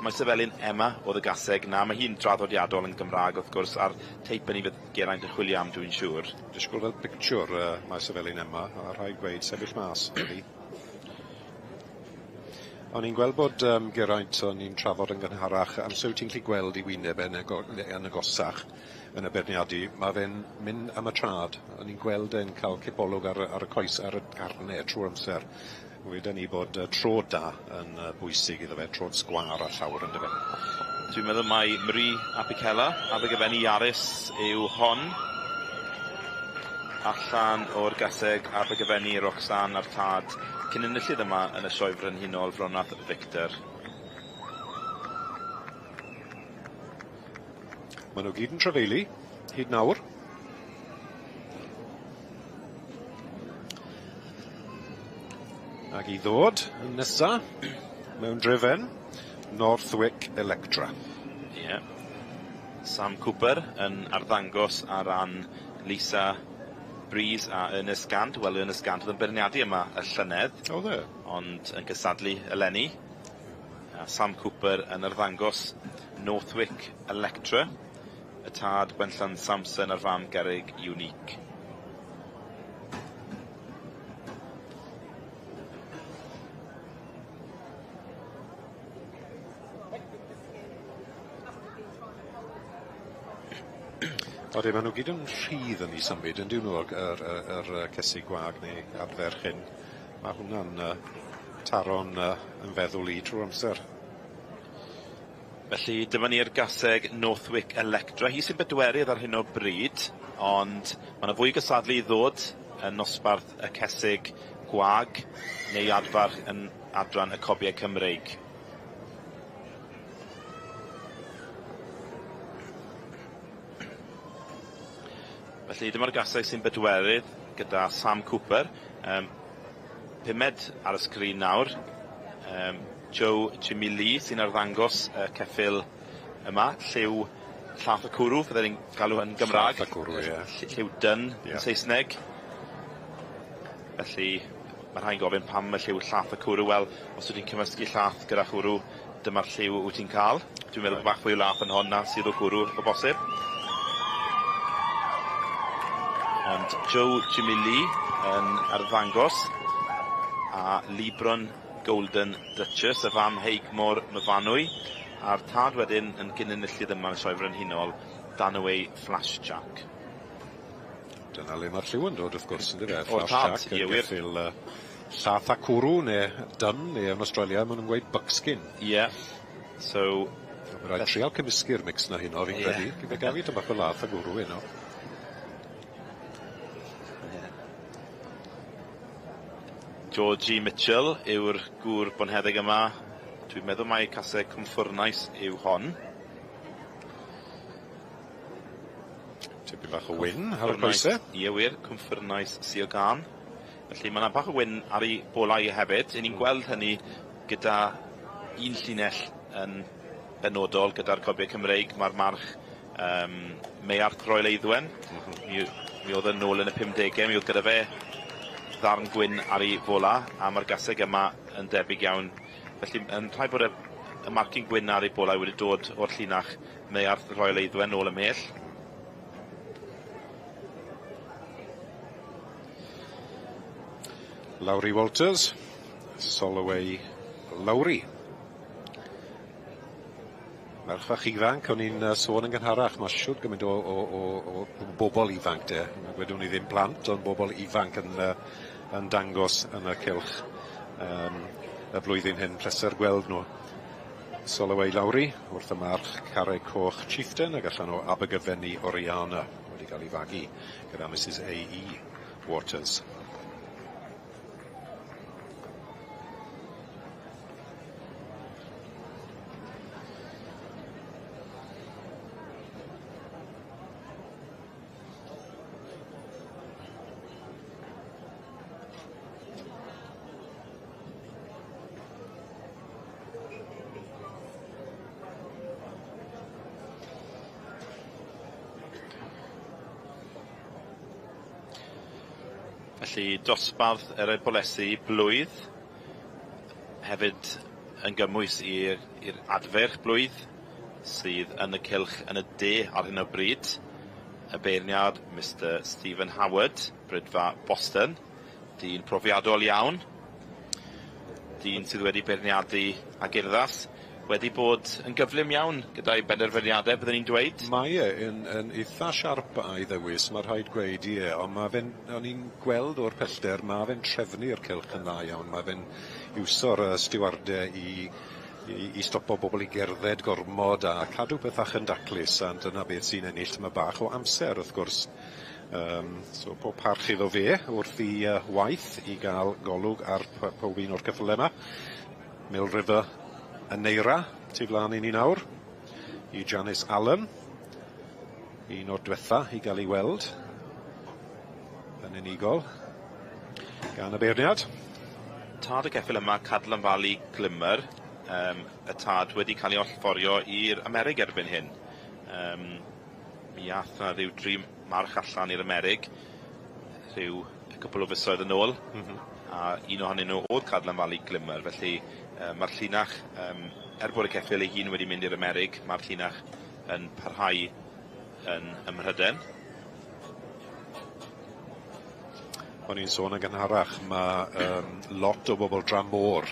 Maes y Felin Emma o'dd y gaseg 'na. Ma' hi'n draddodiadol yn Gymra'g wrth gwrs, a'r teip hynny fydd Geraint yn chwilio am, dwi'n siŵr. Disgwyl fel pictiwr Maes y Felin Emma, a rhaid gweud sefyll mas heddi. O'n i'n gweld bod Geraint, o'n i'n trafod yn gynharach, amser wyt ti'n gallu gweld i wyneb e yn agosach yn y beirniadu, mae fe'n mynd am y trad. O'n i'n gweld e'n cael cipolwg ar y coes, ar y carne trwy'r amser. Weden ni bod trod da yn bwysig iddo fe, trod sgwâr a llawr yndyfe. Dwi'n meddwl mai Marie Apicella, Abergavenny Yaris yw hon. Allan o'r gaseg Abergavenny Roxanne a'r tad cyn enillydd yma yn y Sioe Frenhinol Fronath Victor. Maen nhw gyd yn trafeili, hyd nawr. Ac i ddod yn nesa, mewn drefen, Northwick Electra. Ie. Yeah. Sam Cooper yn arddangos ar ran Lisa Breeze a Ernest Gant. Wel, Ernest Gant oedd yn beirniadu yma y llynedd. Oedd e? Ond yn cystadlu eleni. A Sam Cooper yn arddangos Northwick Electra. Y tad Gwenllan Samson a'r fam Gerig Unique. Odi, maen nhw gyd yn rhydd yn eu symud, yn dyn nhw, yr cesig gwag neu adferch hyn. Mae hwnna'n taro'n yn feddwl i trwy'r amser. Felly dyma ni'r gaseg Northwick Electra. Hi sy'n bedwerydd ar hyn o bryd, ond mae yna fwy gystadlu i ddod yn nosbarth y cesig gwag neu adfarch yn adran y cobiau Cymreig. Felly dyma'r gaseg sy'n bedwerydd gyda Sam Cooper. Pumed ar y sgrin nawr. Joe Jimmy Lee sy'n arddangos y ceffyl yma, lliw llath y cwrw, fydden ni'n galw yn Gymraeg. Llath y cwrw, ie. Lliw dyn yn Saesneg. Felly, mae rhai'n gofyn pam y lliw llath y cwrw. Wel, os wyt ti'n cymysgu llath gyda chwrw, dyma'r lliw wyt ti'n cael. Dwi'n meddwl bod bach fwy o lath yn hon na sydd o cwrw o bosib. Ond Joe Jimmy Lee yn arddangos a Libron Golden Duchess, y fam Heigmor Myfanwy, a'r tad wedyn yn gyn-enillydd yma yn y Sioe Frenhinol, Danaway Flash Jack. Dyna le mae'r lliw yn dod, wrth gwrs, yndyfe? O'r Flash tad, Jack ie yn wir. geffyl llath a cwrw, neu dun, neu yn Australia, maen nhw'n gweud buckskin. Ie, so... Mae rhaid trial cymysgu'r mix na heno, fi'n credu. Fe gaf i dym bach o lath a gwrw heno. Georgie Mitchell yw'r gŵr bonheddig yma. Dwi'n meddwl mai caseg Cwmffwrnais yw hon. Tipyn bach o wyn ar y coesau. Ie wir, Cwmffwrnais Siogan. Felly mae yna bach o wyn ar ei bolau hefyd. 'Yn ni'n gweld hynny gyda un llinell yn benodol gyda'r cobiau Cymreig. Mae'r march Meiarth Royal Eiddwen. Mi oedd yn nôl yn y 50au, mi oedd gyda fe ddarn gwyn ar ei fola, a mae'r gaseg yma yn debyg iawn. Felly, yn rhaid bod y marcyn gwyn ar ei bolau wedi dod o'r llinach Meiarth Royal Eiddwen nôl ymhell. Lowry Walters, Soloway Lowry. Merch fach ifanc, o'n i'n sôn yn gynharach, mae siwt gymaint o bobl ifanc de. Wedwn ni ddim plant, ond bobl ifanc yn dangos yn y cylch. y flwyddyn hyn, pleser gweld nhw. Soloway Lowry wrth y march Carreg Coch Chieftain ac allan o Abergavenny Oriana wedi cael ei fagu gyda Mrs A.E. Waters. Felly dosbarth yr ebolesi blwydd, hefyd yn gymwys i'r adferch blwydd sydd yn y cylch yn y de ar hyn o bryd. Y beirniad Mr Stephen Howard, Brydfa Boston, dyn profiadol iawn, dyn sydd wedi beirniadu ag urddas, wedi bod yn gyflym iawn gyda'i benderfyniadau, byddwn ni'n dweud. Mae e yn eitha siarp a'i ddewis, mae rhaid gweud, ie, ond mae fe'n, o'n i'n gweld o'r pellter, mae fe'n trefnu'r cylch yn dda iawn, mae fe'n iwso'r stiwardau i stopo bobl i gerdded gormod a cadw pethach yn daclus, a dyna beth sy'n ennill tyma bach o amser, wrth gwrs. So pob parch iddo fe wrth i waith i gael golwg ar pob un o'r ceffylau yma. Mill River yn Neira, tu flaen i ni nawr, i Janice Allen, un o'r diwetha i gael ei weld yn unigol gan y beirniad. Tad y ceffyl yma, Cadlan Valley Glimmer, y tad wedi cael ei allforio i'r Amerig erbyn hyn. Mi ath na ryw 3 march allan i'r Amerig rhyw cwpl o fisoedd yn ôl, a un ohonyn nhw oedd Cadlan Valley Glimmer, felly mae'r llinach, er bod y ceffyl ei hun wedi mynd i'r Amerig, mae'r llinach yn parhau yn ym Mhrydain. O'n i'n sôn yn gynharach, mae lot o bobl dramor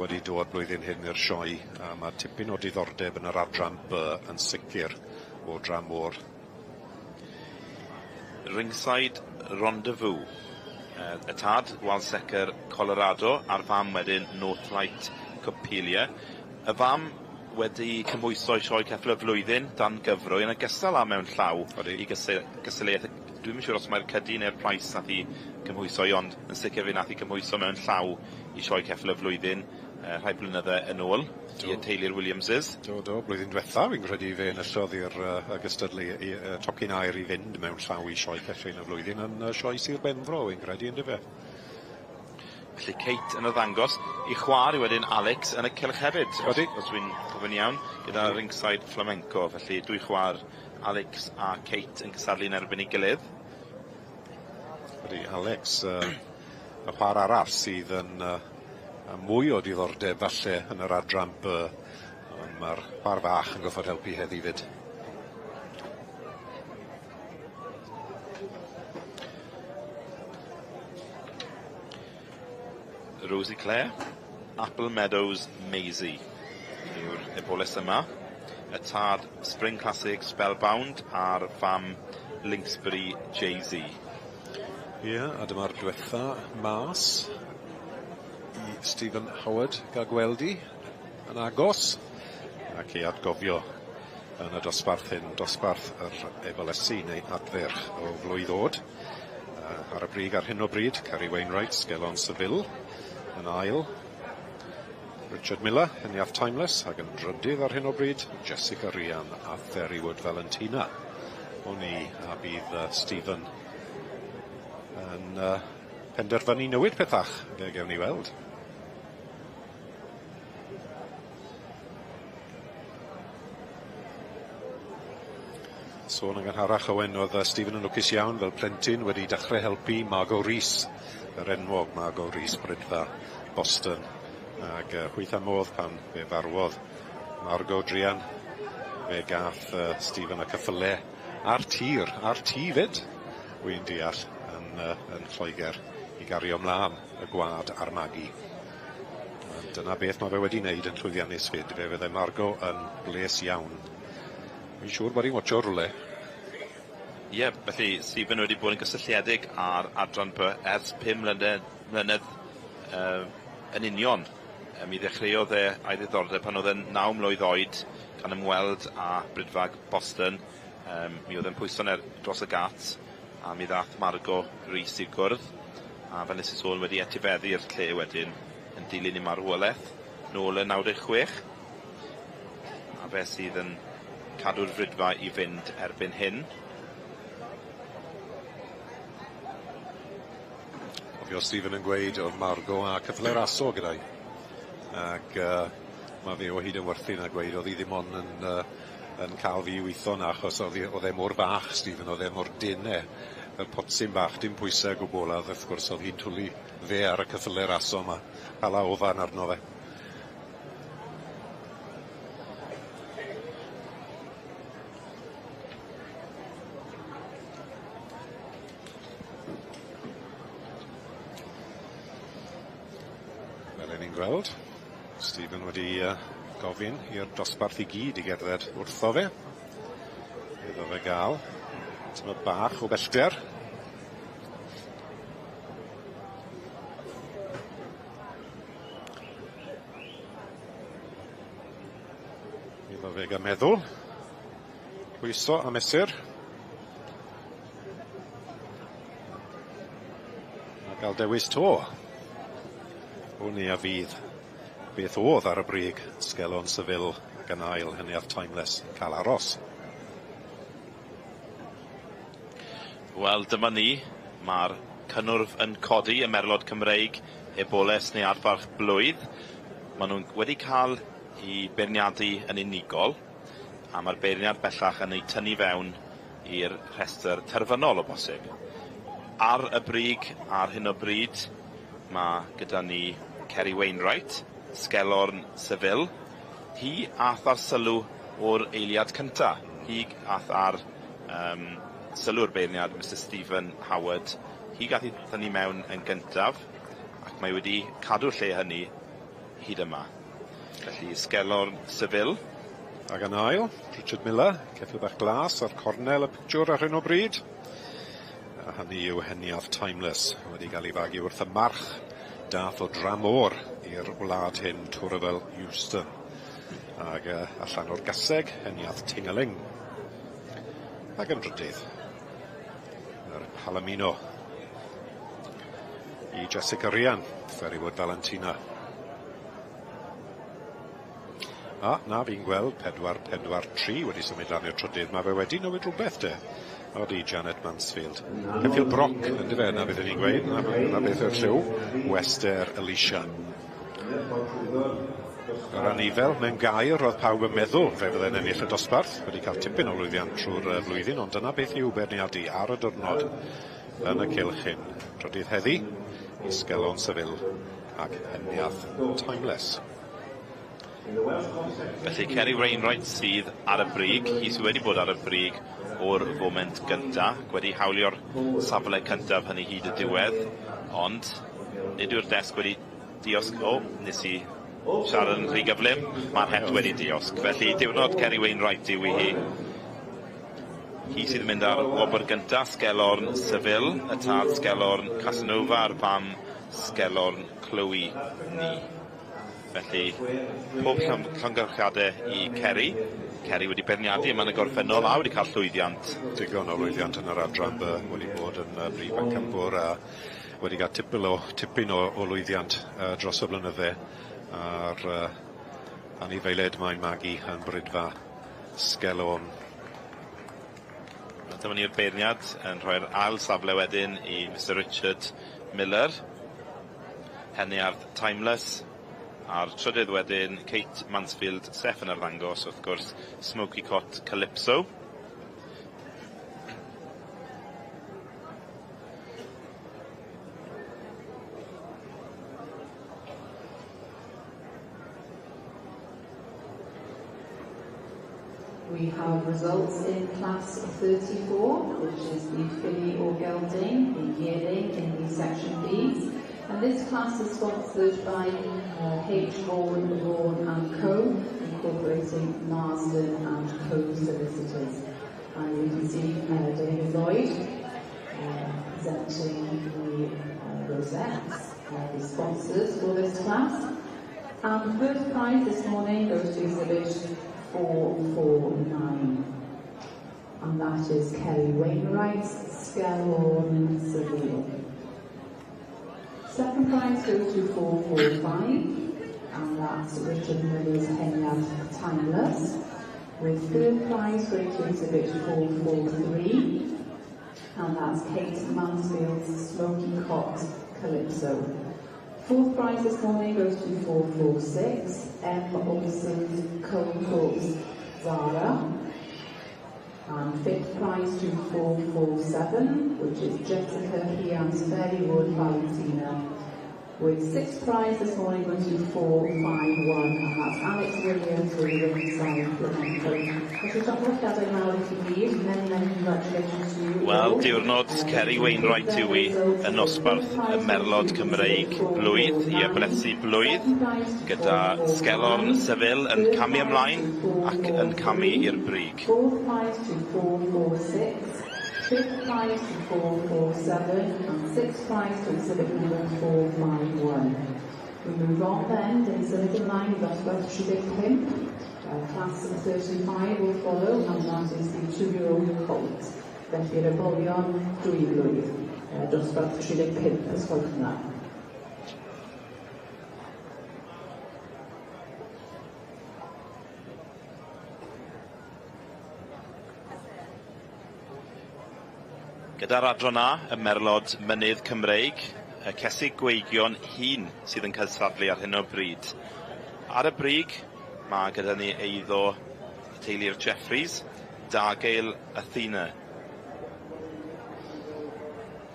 wedi dod blwyddyn hyn i'r sioe, a mae tipyn o diddordeb yn yr adran B yn sicr o dramor. Ringside Rendezvous. Y tad, Walsecker Colorado, a'r fam wedyn Northlight Coppelia. Y fam wedi cymhwyso i sioe ceffyl y flwyddyn dan gyfrwy yn ogystal â mewn llaw i gystadleuaeth. Dwi'm yn siŵr os mae'r Cydi neu'r Price nath i cymhwyso i, ond yn sicr fe nath i cymhwyso mewn llaw i sioe ceffyl y flwyddyn rhai blynydde yn ôl i teulu'r Williamses. Do, do, blwyddyn diwetha, fi'n credu fe enillodd i'r gystadlu tocyn aur i fynd mewn llaw i sioe ceffyl y flwyddyn yn sioe Sir Benfro, fi'n credu, yndyfe? Felly Kate yn ymddangos, i chwarae wedyn Alex yn y cylch hefyd. Odi. Os dwi'n cofio'n iawn, gyda Ringside Flamenco. Felly dwy chwarae Alex a Kate yn cystadlu yn erbyn ei gilydd. Ydy, Alex, y chwarae arall sydd yn mwy o diddordeb falle yn yr adran B, ond mae'r chwarae fach yn gorfod helpu heddi fyd. Rosie Clare, Apple Meadows Maisie yw'r eboles yma. Y tad Spring Classic Spellbound a'r fam Linksbury Jay-Z. Ie, a dyma'r diwetha mas i Stephen Howard gael gweld i yn agos ac i atgofio yn y dosbarth hyn, dosbarth yr ebolesi neu adferch o flwydd oed. Ar y brig ar hyn o bryd, Carrie Wainwright, Sgelon Seville yn ail, Richard Miller, Heniaf Timeless, ac yn drydydd ar hyn o bryd, Jessica Rhian a Ferrywood Valentina. O'n i, a bydd Stephen yn penderfynu newid pethach, fe gewn ni weld. Sôn yn gynharach, Owen, oedd Stephen yn lwcus iawn fel plentyn wedi dechrau helpu Margot Rees, yr enwog Margot Rees, Brydfa Boston. Ac chwytha modd pan fe farwodd Margot druan, fe gath Stephen y cyffyle a'r tir, a'r tŷ fyd, wy'n deall, yn Lloegr i gario mlaen y gwad a'r magu. Ond dyna beth mae fe wedi wneud yn llwyddiannus fyd, fe fyddai Margot yn bles iawn. Fi'n siŵr bod hi'n watcho rhywle. Ie, felly Stephen wedi bod yn gysylltiedig â'r adran B ers 5 mlynedd yn union. Mi ddechreuodd e a'i ddiddordeb pan oedd e'n 9 mlwydd oed gan ymweld â Bridfag Boston. Mi oedd e'n pwyso dros y gat a mi ddath Margot Rees i'r gwrdd a fel nes i sôn wedi etifeddu'r lle wedyn yn dilyn i marwolaeth nôl yn 96 a fe sydd yn cadw'r fridfa i fynd erbyn hyn. Cofio Stephen yn gweud oedd Margot a ceffyle raso gyda'i. Ac mae fe o hyd yn werthin a gweud oedd hi ddim ond yn cael fi i weithio 'na achos oedd e mor fach Stephen, oedd e mor dene, y potsyn bach, dim pwysau o gwbl, a wrth gwrs oedd hi'n twlu fe ar y ceffyle raso yma, hala ofan arno fe. Fel 'yn ni'n gweld, Stephen wedi gofyn i'r dosbarth i gyd i gerdded wrtho fe. Iddo fe gael tymed bach o bellter. Iddo fe gael meddwl. Pwyso a mesur. A gael dewis to. Hwn i a fydd beth oedd ar y brig Sgelon Seville ac yn ail Heniarth Timeless yn cael aros. Wel, dyma ni. Mae'r cynnwrf yn codi y merlod Cymreig, eboles neu adfarch blwydd. Maen nhw'n wedi cael eu beirniadu yn unigol, a mae'r beirniad bellach yn eu tynnu fewn i'r rhestr terfynol o bosib. Ar y brig ar hyn o bryd, mae gyda ni Kerry Wainwright, Sgelorn Seville. Hi ath ar sylw o'r eiliad cynta. Hi ath ar sylw'r beirniad, Mr Stephen Howard. Hi gath ei thynnu mewn yn gyntaf, ac mae wedi cadw'r lle hynny hyd yma. Felly Sgelorn Seville. Ac yn ail, Richard Miller, ceffyl bach glas ar cornel y pictiwr ar hyn o bryd. A hynny yw Heniarth Timeless, wedi cael ei fagu wrth y march dath o dramor i'r wlad hyn, Twryfel Houston. Ac allan o'r gaseg, Heniarth Tingaling. Ac yn drydydd, yr Palomino i Jessica Rhian, Ferrywood Valentina. A, na, fi'n gweld 4-4-3 wedi symud lan i'r trydydd. Mae fe wedi newid rhywbeth de. Odi, Janet Mansfield. Ceffyl Broc, ynddo fe, na beth ni'n gweud. Na beth yw'r lliw. Wester Alicia. Yr anifel, mewn gair, roedd pawb yn meddwl fe fydde'n ennill y dosbarth. Wedi cael tipyn o lwyddiant trwy'r flwyddyn, ond dyna beth yw beirniadu ar y diwrnod yn y cylch hyn. Trydydd heddi, i Sgelon Seville ac Heniarth Timeless. Felly Kerry Wainwright sydd ar y brig, hi sydd wedi bod ar y brig o'r foment gynta, ac wedi hawlio'r safle cyntaf hynny hyd y diwedd, ond nid yw'r desg wedi diosg. O, nes i siarad yn rhy gyflym, mae'r het wedi diosg. Felly diwrnod Kerry Wainwright yw i hi. Hi sydd yn mynd ar wobr gyntaf, Sgelorn Seville, y tad Sgelorn Casanova a'r fam Sgelorn Chloe ni. Felly, pob llongyfarchiadau i Kerry. Kerry wedi beirniadu yma yn y gorffennol a wedi cael llwyddiant. Digon o lwyddiant yn yr adran B, wedi bod yn brif bencampwr a wedi cael tipyn o lwyddiant dros y blynydde a'r anifeiliaid mae'n magu yn Bridfa Sgelon. Dyma ni'r beirniad yn rhoi'r ail safle wedyn i Mr Richard Miller. Heniarth Timeless. A'r trydydd wedyn, Kate Mansfield, Steph yn arddangos, wrth gwrs, Smoky Cot Calypso. We have results in class 34, which is the filly or gelding, the yearling in the section Bs. And this class is sponsored by H. Vaughan, Vaughan and Co, incorporating Marsden and Co solicitors. And you can see David Lloyd presenting the rosettes. The sponsors for this class. And first prize this morning goes to exhibit 449. And that is Kelly Wainwright's Skelhorn Seville. Second prize goes to 445, and that's Richard Miller's Henyard Timeless. With third prize going to exhibit 443, and that's Kate Mansfield's Smoky Cot Calypso. Fourth prize this morning goes to 446, M. Olsen's Coalthorpe's Zara. And fifth prize to 447, which is Jessica Hean's Fairywood Valentina. With sixth prize this morning going to 451, and that's Alex Williams with the Ringside Flamenco. Felly llongyfarchiadau mawr i chi gyd, many, many congratulations to you. Wel, diwrnod Kerry Wainwright yw hi yn nosbarth y Merlod Cymreig blwydd i ablesu blwydd, gyda Sgelorn Seville yn camu ymlaen ac yn camu i'r brig. Fourth prize to 446, fifth prize to 447, and sixth prize to exhibit number 451. We move on then, dyn ni symud ymlaen i ddosbarth 35. Class 35 will follow, and that is the 2-year-old colt. Felly'r ebolion 2 blwydd. Dosbarth 35, os gwelwch yn dda. Gyda'r adran A, y Merlod Mynydd Cymreig, y Cesig Gweigion hŷn sydd yn cystadlu ar hyn o bryd. Ar y brig, mae gyda ni eiddo teulu'r Jeffreys, Dagail Athena.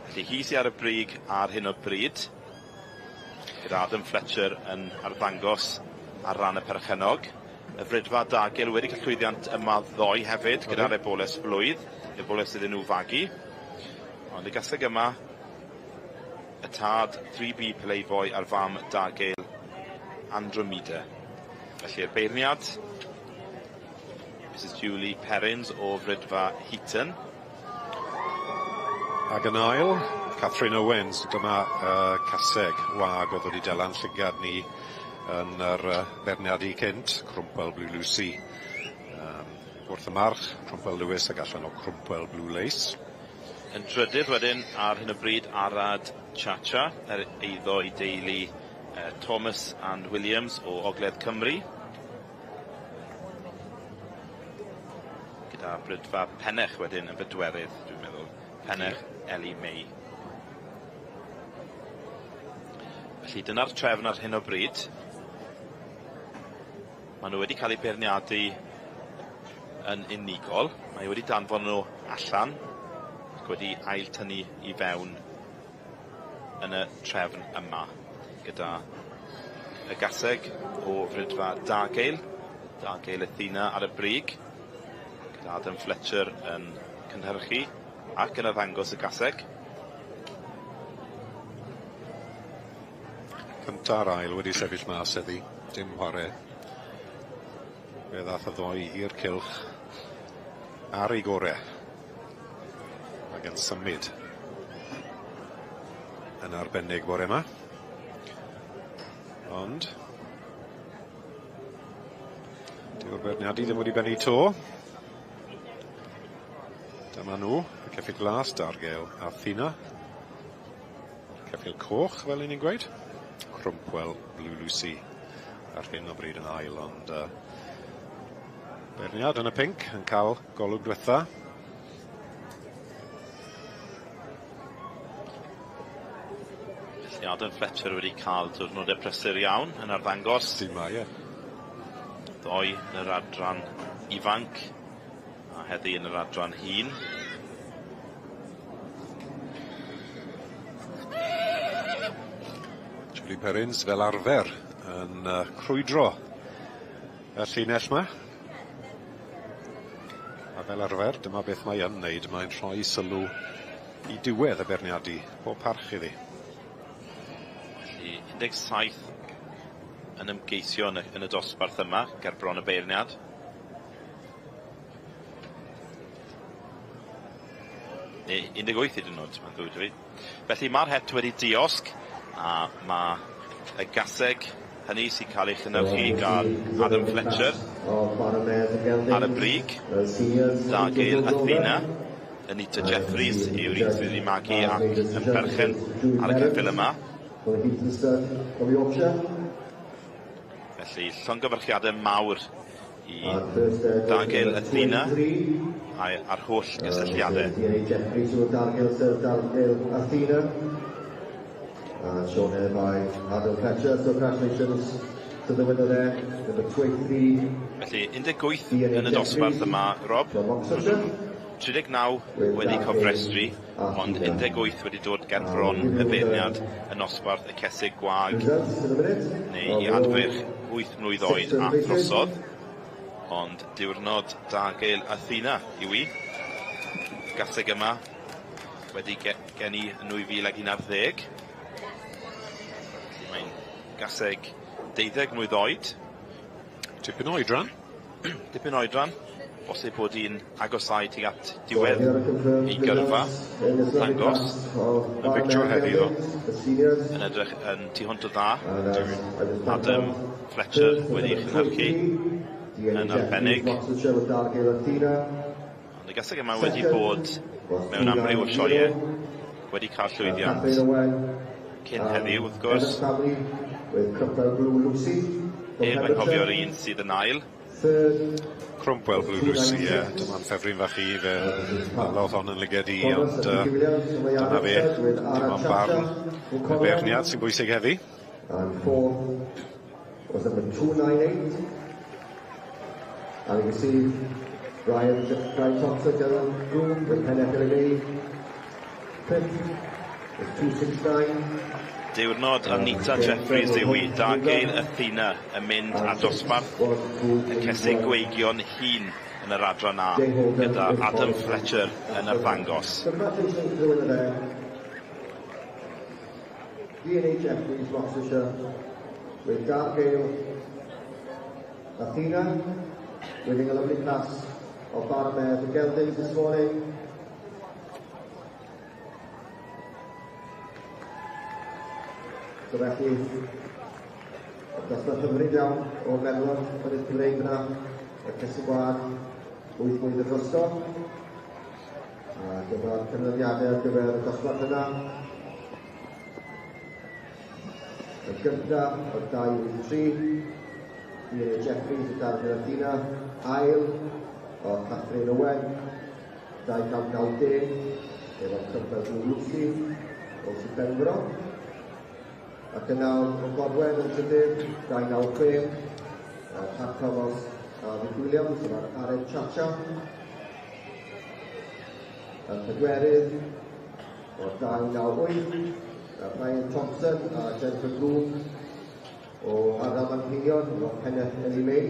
Felly hi sydd ar y brig ar hyn o bryd, gyda Adam Fletcher yn arddangos ar ran y perchennog. Y Fridfa Dagail wedi cael llwyddiant yma ddoe hefyd, gyda'r eboles blwydd, eboles iddyn nhw fagu. Ond y gaseg yma, y tad 3B Playboy a'r fam Dagail Andromeda. Felly'r beirniad, Mrs Julie Perrins o Fridfa Heaton. Ac yn ail, Catherine Owens, dyma caseg wag oedd wedi dela'n llygad ni yn yr beirniadu cynt, Crwmpel Blue Lucy. Wrth y march, Crwmpel Lewis ac allan o Crwmpel Blue Lace. Yn drydydd wedyn ar hyn o bryd Arad Chacha, yr eiddo i deulu Thomas and Williams o Ogledd Cymru. Gyda Brydfa Pennech wedyn yn bedwerydd, dwi'n meddwl. Pennech Ellie May. Felly dyna'r trefn ar hyn o bryd. Maen nhw wedi cael eu beirniadu yn unigol. Mae wedi danfon nhw allan ac wedi ail tynnu i fewn yn y trefn yma, gyda y gaseg o Fridfa Dagail, Dagail Athena ar y brig, gyda Adam Fletcher yn cynhyrchu ac yn arddangos y gaseg. Cynta'r ail wedi sefyll mas heddi, dim chwarae. Fe ddath y ddoi i'r cylch ar ei gore ac yn symud yn arbennig bore yma. Ond dyw'r beirniadu ddim wedi bennu to. Dyma nhw, y ceffyl glas, Dargel Athena. Ceffyl coch, fel 'yn ni'n gweud. Crwmpwell Blue Lucy ar hyn o bryd yn ail, ond beirniad yn y pinc yn cael golwg diwetha. Felly Adam Fletcher wedi cael diwrnodau prysur iawn yn arddangos. Dim mai, ie. Ddoe yn yr adran ifanc a heddi yn yr adran hŷn. Julie Perrins fel arfer yn crwydro y llinell yma. A fel arfer, dyma beth mae yn wneud, mae'n rhoi sylw i diwedd y beirniadu, pob parch iddi. Felly 17 yn ymgeisio yn y dosbarth yma, ger bron y beirniad. Neu 18 hyd yn oed, mae'n ddwy dwi. Felly mae'r het wedi diosg A mae y gaseg hynny sy'n cael ei chynhyrchu gan Adam Fletcher ar y brig, Dargale Athena. Anita Jeffreys yw'r un sydd wedi magu ac yn berchen ar y ceffyl yma. Felly llongyfarchiadau mawr i Dargale Athena a'r holl gysylltiadau. Jeffreys with Dargale, Dargale Athena. And shown there by Adam Fletcher. So congratulations to the winner there, number 23. Felly 18 yn y dosbarth yma, Rob. 39 wedi cofrestru, ond 18 wedi dod ger bron y beirniad yn nosbarth y cesig gwag neu iadfeirch 8 mlwydd oed a throsodd. Ond diwrnod Dargale Athena yw hi. Gaseg yma wedi geni yn 2011. Felly mae'n gaseg 12 mlwydd oed. Tipyn o oedran. Dipyn o oedran. Bosib bod hi'n agosau tuag at diwedd ei gyrfa. Dangos. Yn bictiwr heddi ddo. Yn edrych yn tu hwnt o dda. Adam Fletcher wedi chynhyrchu yn arbennig. Ond y gaseg yma wedi bod mewn amryw o sioeau, wedi cael llwyddiant cyn heddiw wrth gwrs. Heb anghofio'r un sydd yn ail. Cromwell Blue Lucy, ie. Dyma'n ffefryn fach i, fe lodd hon yn lyged i, ond dyna fe. Dim ond barn y beirniad sy'n bwysig heddi. And fourth was number 298. And you can see Brian Thompson, General Groom with Peneth Eleni. Fifth was 269. Diwrnod Anita Jeffreys yw hi, Dargale Athena yn mynd â dosbarth y cesig gweigion hŷn yn yr adran A gyda Adam Fletcher yn arddangos. Congratulations to the winner there. DNA Jeffreys, Roxburghshire, with Dargale Athena, winning a lovely class of Barra Mares and Geldings this morning. So felly, dosbarth hyfryd iawn o merlod Mynydd Cymreig yna, y cesig gwag, 8 mlwydd y drosto. A dyma'r canlyniadau ar gyfer y dosbarth yna. Y gyntaf o'r 283, DNA Jeffreys y Dargale Athena, ail o Catherine Owen, 290, efo Cromwell Blue Lucy o Sir Benfro. Ac yna o Godwen yn trydydd, 296, Pat Thomas a Vic Williams efo'r Aren Chacha. Yn pedwerydd o'r 298, Brian Thompson a Jennifer Bloom o ardal Manceinion efo Peneth Ellie May.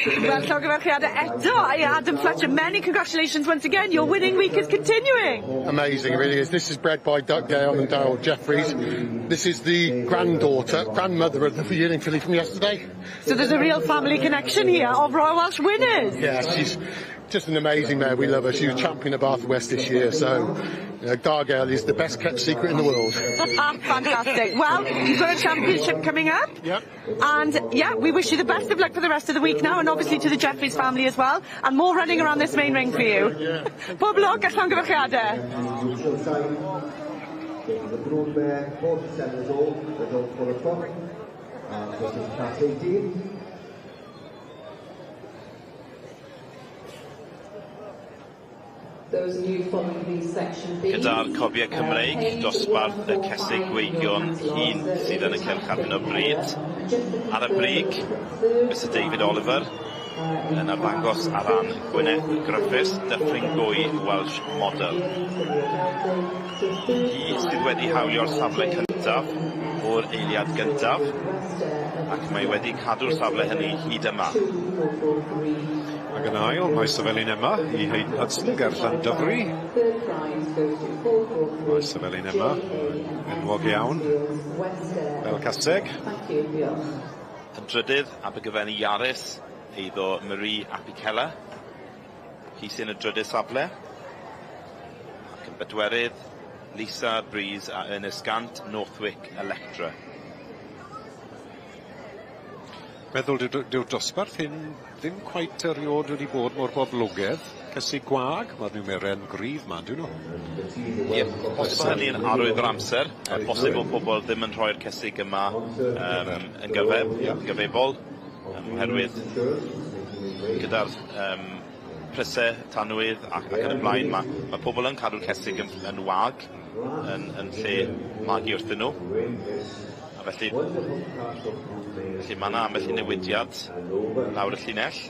Wel, llongyfarchiadau eto i Adam Fletcher. Many congratulations once again. Your winning week is continuing. Amazing, it really is. This is bred by Doug Gale and Daryl Jeffries. This is the grandmother of the yearling filly from yesterday. So there's a real family connection here of Royal Welsh winners. Yeah, she's just an amazing mare. We love her. She was champion of Bath West this year, so you know, Dargale is the best kept secret in the world. Fantastic. Well, you've got a championship coming up. Yep. And yeah, we wish you the best of luck for the rest of the week now, and obviously to the Jeffries family as well. And more running around this main ring for you. Yeah. Pob lwc a llongyfarchiadau. The brood mare, 47 years old, adult full of foot. And this is class 18. Those of you following the section B. Gyda'r cobiau Cymreig, dosbarth y cesig gweigion hŷn sydd yn y cylch ar hyn o bryd. Ar y brig, Mr David Oliver yn arddangos ar ran Gwyneth Griffiths, Dyffryn Gwy Welsh Model. Hi sydd wedi hawlio'r safle cyntaf o'r eiliad gyntaf, ac mae wedi cadw'r safle hynny hyd yma. Ac yn ail, mae Sefelin Emma i Hayden Hudson ger Llandyfri. Mae Sefelin Emma, enwog iawn, fel caseg. Yn drydydd, Abergavenny Yaris, eiddo Marie Apicella. Hi sy'n y drydydd safle. Ac yn bedwerydd, Lisa Breeze a Ernest Gant, Northwick Electra. Meddwl dyw'r dosbarth hyn ddim cweit erioed wedi bod mor boblogaidd. Cysig gwag, mae'r niwmeren gryf 'ma, on'd yw nhw? Ie, bosib bod hynny'n arwydd o'r amser. Bosib bod pobl ddim yn rhoi'r cesig yma yn gyfebol, oherwydd gyda'r prysau tanwydd ac yn y blaen, mae pobl yn cadw'r cesig yn wag yn lle magu wrthyn nhw. A felly mae yna ambell i newidiad lawr y llinell.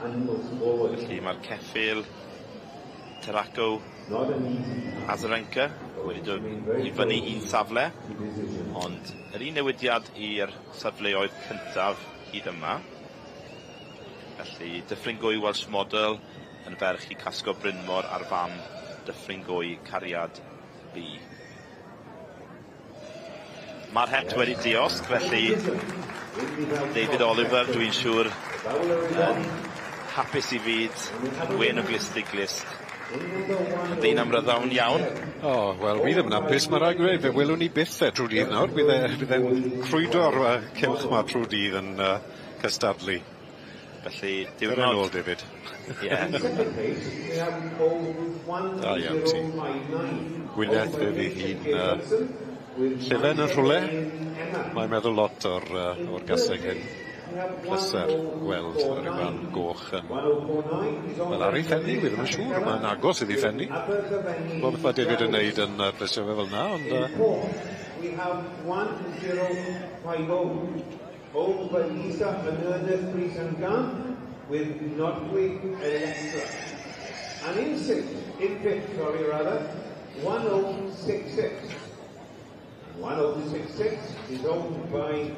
Felly mae'r ceffyl Tarako Azarenka wedi dod i fyny un safle, ond yr un newidiad i'r safleoedd cyntaf hyd yma. Felly Dyffryn Gwy Welsh Model yn ferch i Casgo Brynmor a'r fam Dyffryn Gwy Cariad B. Mae'r het wedi diosg, felly David Oliver, dwi'n siŵr, yn hapus i fyd, yn wên o glust i glust. Yn ddyn amryddawn iawn. O, wel, fi ddim yn hapus, mae rhaid gweud, fe welwn ni byth e trwy dydd nawr. Bydd e'n crwydro'r cylch 'ma trwy dydd yn cystadlu. Felly, diwrnod... Dyna nôl, David. Ie. Da iawn ti. Gwyneth fe fydd hi'n llefen yn rhywle. Mae'n meddwl lot o'r gaseg hyn. Pleser gweld yr Iwan Goch yn... Wel, ar ei phenni, wi ddim yn siŵr. Mae'n agos iddi phenni. Wel, beth mae David yn neud yn plesio fe fel 'na, ond... We have 1050, owned by Lisa and Ernest Prys and Gant, with Nodwig Electra. And in sixth, in fifth, sorry, rather, 1066. 1066 is owned by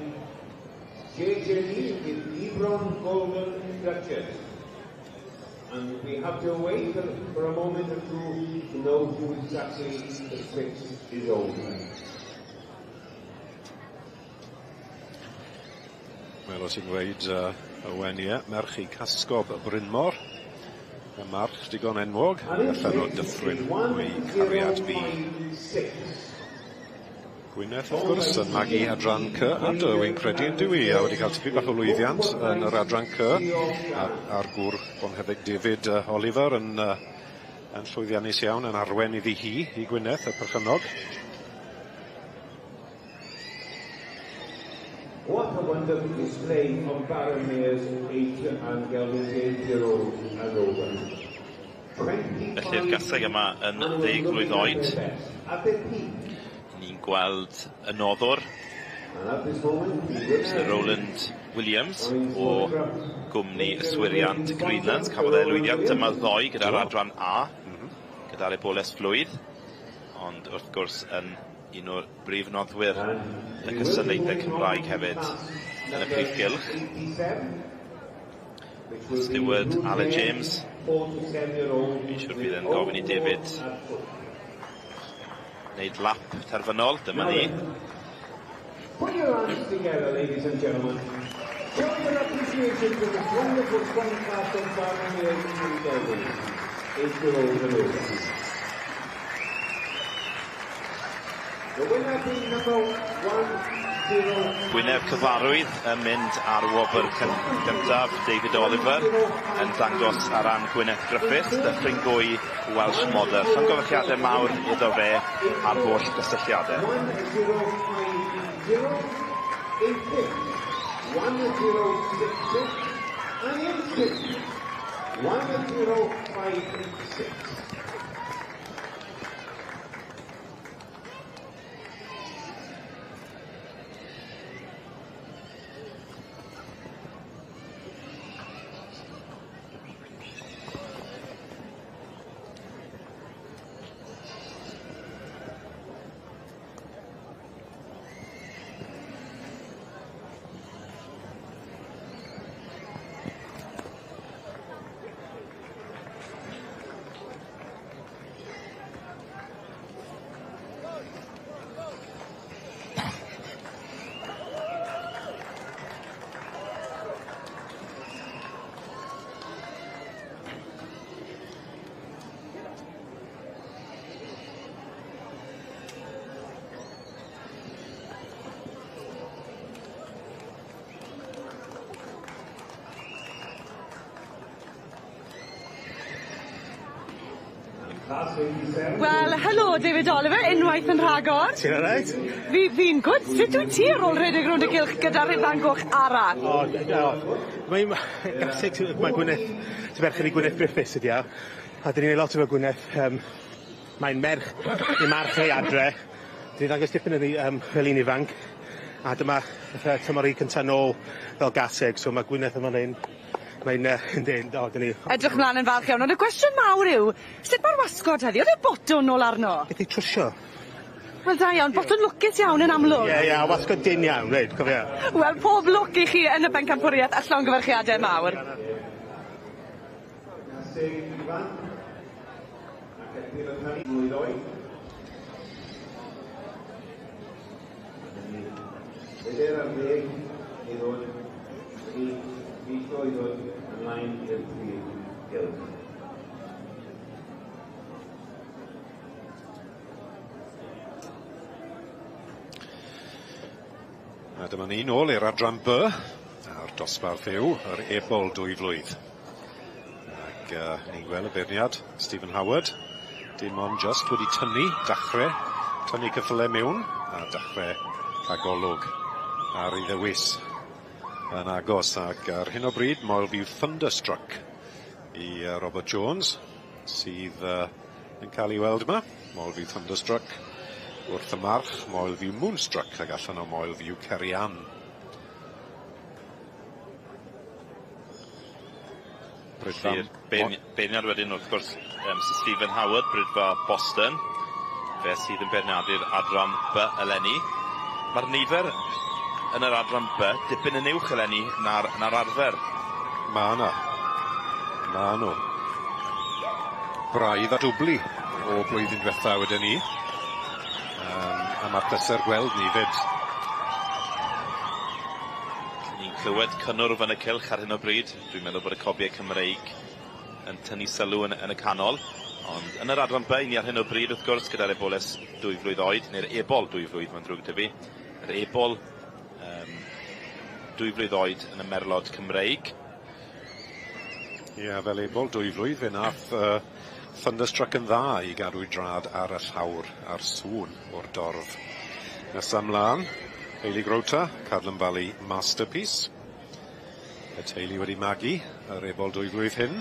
JJ Lee with Hebron Golden Duchess. And we have to wait for a moment or two to know who exactly the sixth is owned by. Wel, os i'n gweud Owen, ie, merch i Casgob Brynmor, y march digon enwog, allan o Dyffryn Gwy Cariad B. Gwyneth, wrth gwrs, yn magu adran C a D, wy'n credu yn dyw i, a wedi cael tipyn bach o lwyddiant yn yr adran C, a'r gŵr bonheddig David Oliver yn llwyddiannus iawn, yn arwen iddi hi, i Gwyneth, y perchennog. What a wonderful display of Barren Mares 8 and Geldings 8-year-old and over. Felly'r gaseg yma yn 10 mlwydd oed. Ni'n gweld y noddwr, Mr Roland Williams o gwmni yswiriant Greenlands. Cafodd e lwyddiant yma ddoe gyda'r adran A, gyda'r eboles flwydd, ond wrth gwrs yn un o'r brif noddwyr y cystadlaethau Cymraeg hefyd yn y prif gylch. Steward Alan James, fi'n siŵr bydd yn gofyn i David wneud lap terfynol, dyma ni. Put your hands together, ladies and gentlemen. Show your appreciation to this wonderful strong class of Barren Mares and Geldings, 8-year-old and over. The winner being number 10. Gwyneb cyfarwydd yn mynd ar wobr gyntaf, David Oliver yn dangos ar ran Gwyneth Griffiths, Dyffryn Gwy Welsh Model. Llongyfarchiadau mawr iddo fe ar holl gysylltiadau. 1050, 86, 1066, and in sixth, 1056. Wel, helo David Oliver, unwaith yn rhagor. Ti'n alright? Fi, fi'n gwd. Sut wyt ti ar ôl rhedeg rownd y gylch gyda Rhuban Goch arall? O, o, mae'n gaseg, mae Gwyneth, ti'n berchen i Gwyneth Griffiths ydi o, a dyn ni'n neud lot efo Gwyneth, mae'n merch, i march ei adre, dyn ni'n ddangos dipyn iddi fel un ifanc, a dyma fatha tymor hi cynta nôl fel gaseg, so mae Gwyneth yn fan hyn. Mae'n yndi, o, 'dyn ni... Edrych mlan yn falch iawn, ond y cwestiwn mawr yw, sut ma'r wasgod heddi? O'dd e botwn nôl arno? Beth yw trwsio? Wel da iawn, botwn lwcus iawn yn amlwg. Ie, ie, a wasgod dyn iawn, reit, cofia. Wel, pob lwc i chi yn y bencampwriaeth a llongyfarchiade mawr. Pedair ar ddeg i ddod i weithio i ddod ymlaen i'r prif gylch. A dyma ni nôl i'r adran B, a'r dosbarth yw yr ebol 2 flwydd. Ac ni'n gweld y beirniad, Stephen Howard, dim ond just wedi tynnu, dachre, tynnu ceffyle mewn, a dachre rhagolwg ar ei ddewis yn agos. Ac ar hyn o bryd, Moelview Thunderstruck i Robert Jones, sydd yn cael ei weld yma. Moelview Thunderstruck wrth y march, Moelview Moonstruck ac allan o Moelview Cerian. Felly'r beirniad wedyn wrth gwrs Sir Stephen Howard, Brydfa Boston, fe sydd yn beirniadu'r adran B eleni. Mae'r nifer yn yr adran B dipyn yn uwch eleni na'r arfer. Ma' 'na. Ma' nhw. Braidd a dwbli o blwyddyn diwetha wedyn ni. A ma'r pleser gweld ni 'fyd. Ni'n clywed cynnwrf yn y cylch ar hyn o bryd. Dwi'n meddwl bod y cobiau Cymreig yn tynnu sylw yn y canol. Ond yn yr adran B, ni ar hyn o bryd wrth gwrs gyda'r eboles 2 flwydd oed, neu'r ebol 2 flwydd, mae'n ddrwg 'da fi. Yr ebol 2 flwydd oed yn y merlod Cymreig. Ie, fel ebol 2 flwydd, fe nath Thunderstruck yn dda i gadw'i drad ar y llawr a'r sŵn o'r dorf. Nesa mlaen, Hayley Grota, Cadlan Valley Masterpiece. Y teulu wedi magu yr ebol 2 flwydd hyn.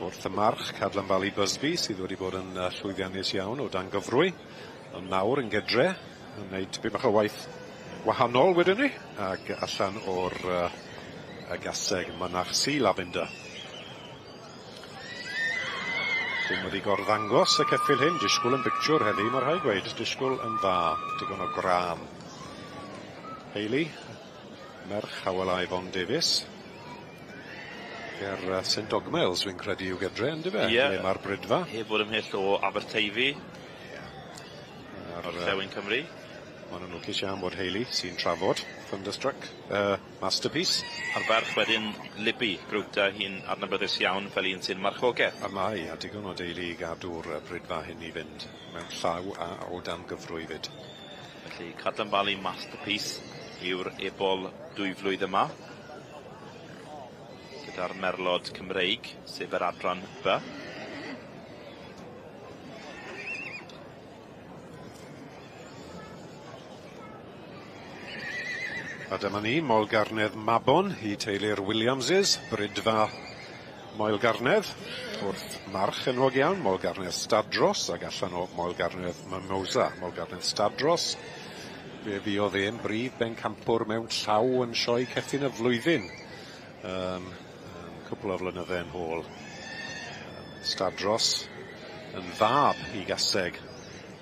Wrth y march, Cadlan Valley Busby, sydd wedi bod yn llwyddiannus iawn o dan gyfrwy. Ond nawr yn gydre, yn gwneud tipyn bach o waith wahanol wedyn ni, ac allan o'r y gaseg Mynach Sea Lavender. Dim wedi gorddangos y ceffyl hyn, disgwyl yn bictiwr heddi, mae rhaid gweud, disgwyl yn dda, digon o grân. Hayley, merch Howell Ivon Davies. Ger St Dogmaels, fi'n credu yw gedre, ynddo fe? Ie. Le mae'r brydfa. Heb fod ymhell o Aberteifi. Ie. Orllewin Cymru. Ma' nw'n lwcus iawn bod Hayley sy'n trafod Thunderstruck, Masterpiece. A'r ferch wedyn Libby Grwta, hi'n adnabyddus iawn fel un sy'n marchogeth. A mae, a digon o deulu i gadw'r brydfa hyn i fynd mewn llaw a o dan gyfrwy fyd. Felly Cadlan Valley Masterpiece yw'r ebol 2 flwydd yma. Gyda'r merlod Cymreig, sef yr adran B. A dyma ni, Moelgarnedd Mabon i teulu'r Williamses, Brydfa Moelgarnedd, wrth march enwog iawn, Moelgarnedd Stadros, ac allan o Moelgarnedd Mimosa, Moelgarnedd Stadros. Fe fuodd e'n brif bencampwr mewn llaw yn sioe ceffyn y flwyddyn, cwpl o flynydde yn ôl. Stadros yn fab i gaseg,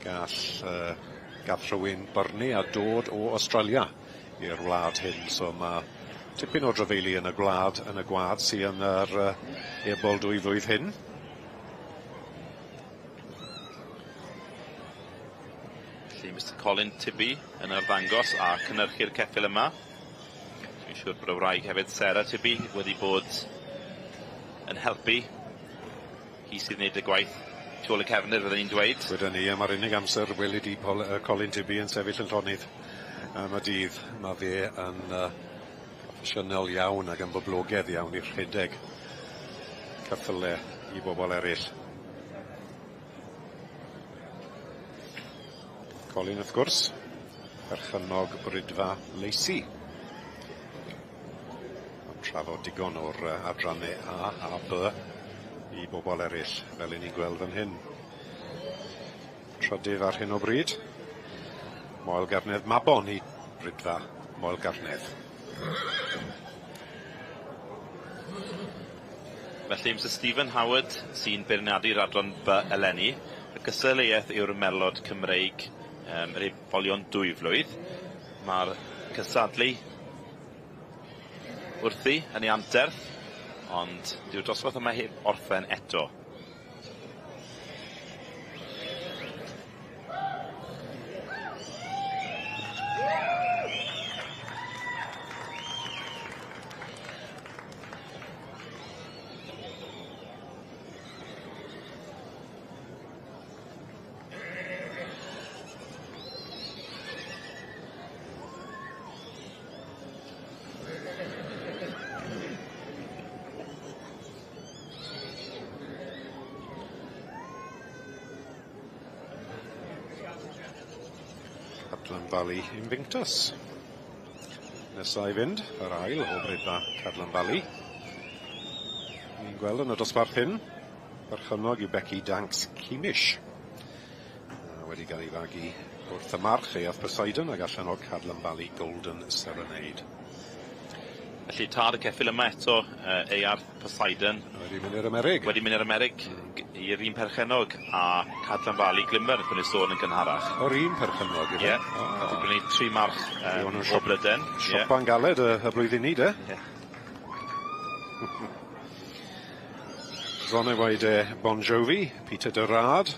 gall gath rhywun byrnu a dod o Australia i'r wlad hyn, so ma' tipyn o drafeili yn y gwlad, yn y gwlad sy yn yr ebol 2 flwydd hyn. Felly Mr Colin Tibby yn arddangos a cynhyrchu'r ceffyl yma. Dwi'n siŵr bod y wraig hefyd, Sarah Tibby, wedi bod yn helpu. Hi sydd wneud y gwaith tu ôl y cefndir, fydden ni'n dweud. Wedyn ni, a mae'r unig amser weli di Colin Tibby yn sefyll yn llonydd am y dydd. Mae fe yn proffesiynol iawn ac yn boblogaidd iawn i rhedeg ceffyle i bobl eraill. Colin, wrth gwrs, perchennog Bridfa Lacey. Yn trafod digon o'r adrannau A a B i bobl eraill, fel 'yn ni'n gweld fan hyn. Trydydd ar hyn o bryd, Moel Garnedd Mabon i Bridfa Moel Garnedd. Felly, Mr Stephen Howard sy'n beirniadu'r adran B eleni. Y gystadleuaeth yw'r Merlod Cymreig, yr ebolion dwyflwydd. Mae'r cystadlu wrthi yn ei anterth, ond dyw'r dosbarth yma heb orffen eto. Cadlan Valley Invictus. Nesa i fynd, yr ail o Bridfa Cadlan Valley. Ni'n gweld yn y dosbarth hyn, perchennog yw Becky Danks Cimish. Wedi cael ei fagu wrth y march, Earth Poseidon, ac allan o Cadlan Valley Golden Serenade. Felly tad y ceffyl yma eto, Earth Poseidon. Wedi mynd i'r Amerig. Wedi mynd i'r Amerig i'r un perchennog a Cadlan Valley Glimmer, wnaethon ni sôn yn gynharach. O'r un perchennog, ife? Ie. Nath i brynu 3 march o Bryden. Siopa'n galed y blwyddyn ni, de? Ie. Zonneweide Bon Jovi, Peter de Rad.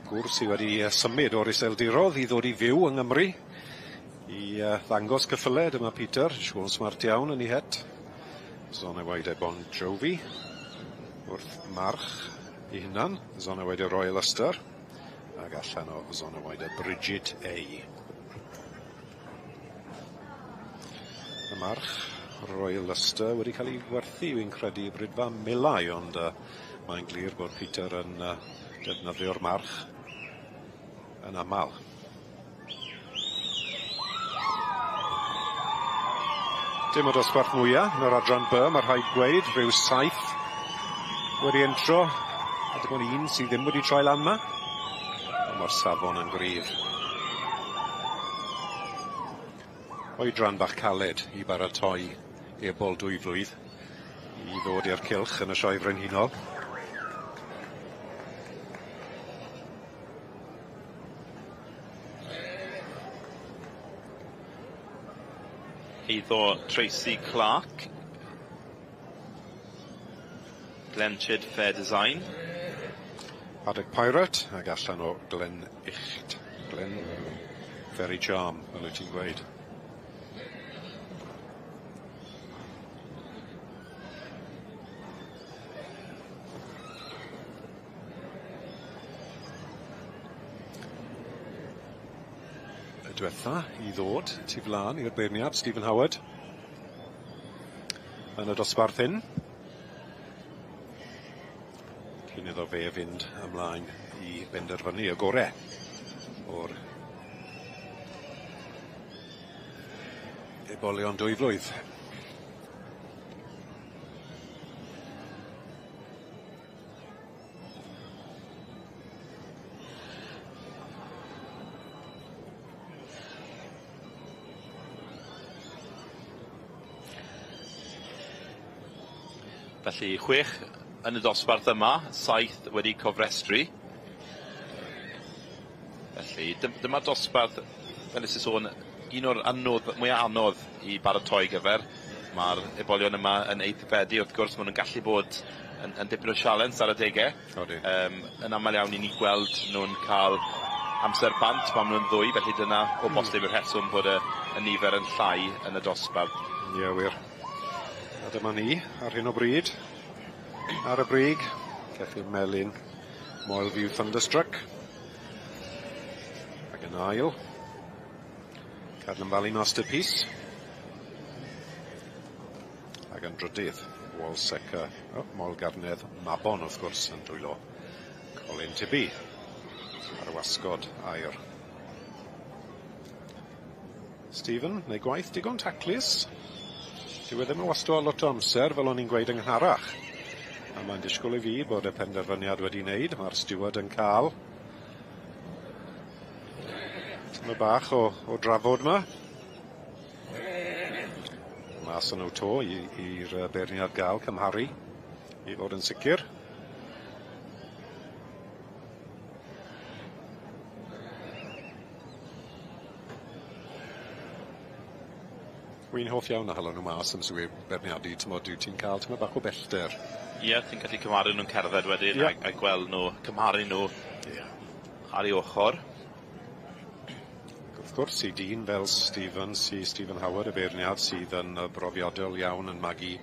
Gŵr sydd wedi symud o'r Iseldirodd i ddod i fyw yng Nghymru i ddangos cyffyle. Dyma Peter, siŵr smart iawn yn ei het. Zonneweide Bon Jovi wrth march ei hunan, Zonneweide Royal Luster, ac allan o Zonneweide Bridget A. Y march Royal Luster wedi cael ei werthu, fi'n credu, i Bridfa Melai, ond mae'n glir bod Peter yn defnyddio'r march yn aml. Dim o dosbarth mwyaf yn yr adran B, mae rhaid gweud, rhyw 7 wedi entro, a dim ond un sydd ddim wedi troi lan ma. Ond mae'r safon yn gryf. Oedran bach caled i baratoi ebol 2 flwydd i ddod i'r cylch yn y Sioe Frenhinol. Eiddo Tracy Clark, Glenchid Fair Design. Paddock Pirate ac allan o Glen Icht. Glen Very Charm, fel wyt ti'n gweud. Y diwetha i ddod tu flaen i'r beirniad Stephen Howard yn y dosbarth hyn. Cyn iddo fe fynd ymlaen i benderfynu y gore o'r ebolion 2 flwydd. Felly 6 yn y dosbarth yma, 7 wedi cofrestru. Felly dyma'r dosbarth, fel nes i sôn, un o'r anodd, mwyaf anodd i baratoi gyfer. Mae'r ebolion yma yn aeddfedu, wrth gwrs, maen nhw'n gallu bod yn dipyn o sialens ar adegau. Odi. Yn aml iawn i ni gweld nhw'n cael amser bant pan maen nhw'n ddwy, felly dyna o bosib y rheswm bod y nifer yn llai yn y dosbarth. Ie, wir. A dyma ni ar hyn o bryd, ar y brig, ceffyl melyn Moelview Thunderstruck. Ac yn ail, Cadlan Valley Masterpiece. Ac yn drydydd, Walseca, oh, Moel Garnedd Mabon, wrth gwrs, yn dwylo Colin Tibby. Ar y wasgod aur. Stephen, neu gwaith digon taclus. Dyw e ddim yn wasto lot o amser, fel o'n i'n gweud yng ngharach. A mae'n disgwyl i fi bod y penderfyniad wedi wneud. Mae'r steward yn cael tyma bach o, o drafod yma. Mas yn nhw to i'r beirniad gael cymharu i fod yn sicr. Wi'n hoff iawn o hala nhw mas am swy beirniadu, t'mod, wyt ti'n cael tymed bach o bellter. Ie, ti'n gallu cymharu nhw'n cerdded wedyn yeah. a, a gweld nhw, cymharu nhw yeah. ar ei ochr. Wrth gwrs, i dyn fel Stephen, si Stephen Howard, y beirniad sydd yn brofiadol iawn yn magu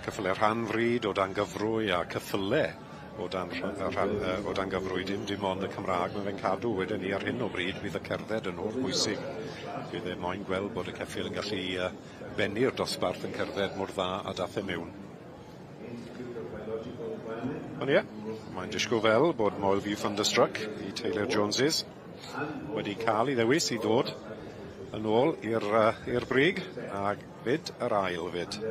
cyffyle rhan fryd o dan gyfrwy a cyffyle o dan rhan, o dan gyfrwy dim dim ond y Cymraeg mae fe'n cadw wedyn ni ar hyn o bryd bydd y cerdded yn holl bwysig. Bydd e moyn gweld bod y ceffyl yn gallu bennu'r dosbarth yn cerdded mor dda a dath e mewn. Ond ie, mae'n disgwyl fel bod Moel View Thunderstruck i Taylor Joneses wedi cael ei ddewis i ddod yn ôl i'r i'r brig a fyd yr ail fyd.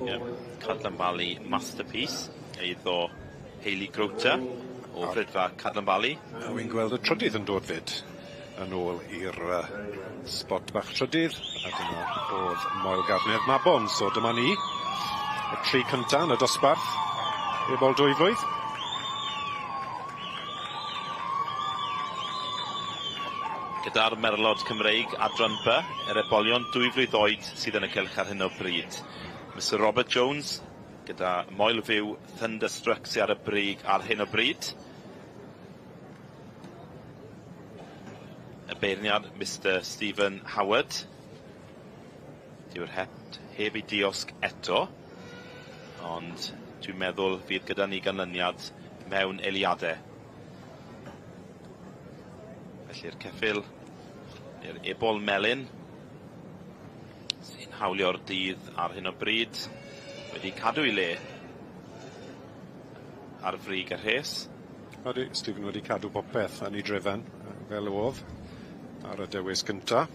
Ie, Cadlan Valley Masterpiece, eiddo Hayley Grota o Frydfa Cadlan Valley. A wy'n gweld y trydydd yn dod fyd yn ôl i'r spot bach trydydd, a dyna oedd Moel Garnedd Mabon. So dyma ni, y tri cynta yn y dosbarth, ebol dwy flwydd. Gyda'r merlod Cymreig adran B, yr ebolion dwy flwydd oed sydd yn y cylch ar hyn o bryd. Mr Robert Jones gyda Moel Fyw Thunderstruck sydd ar y brig ar hyn o bryd. Y beirniad Mr Stephen Howard. Dyw'r het heb ei diosg eto, ond dwi'n meddwl fydd gyda ni ganlyniad mewn eiliadau. Felly'r ceffyl, neu'r ebol melyn, sy'n hawlio'r dydd ar hyn o bryd, wedi cadw ei le ar frig y rhes. Odi, Stephen wedi cadw popeth yn ei drefen, fel oedd ar y dewis cynta.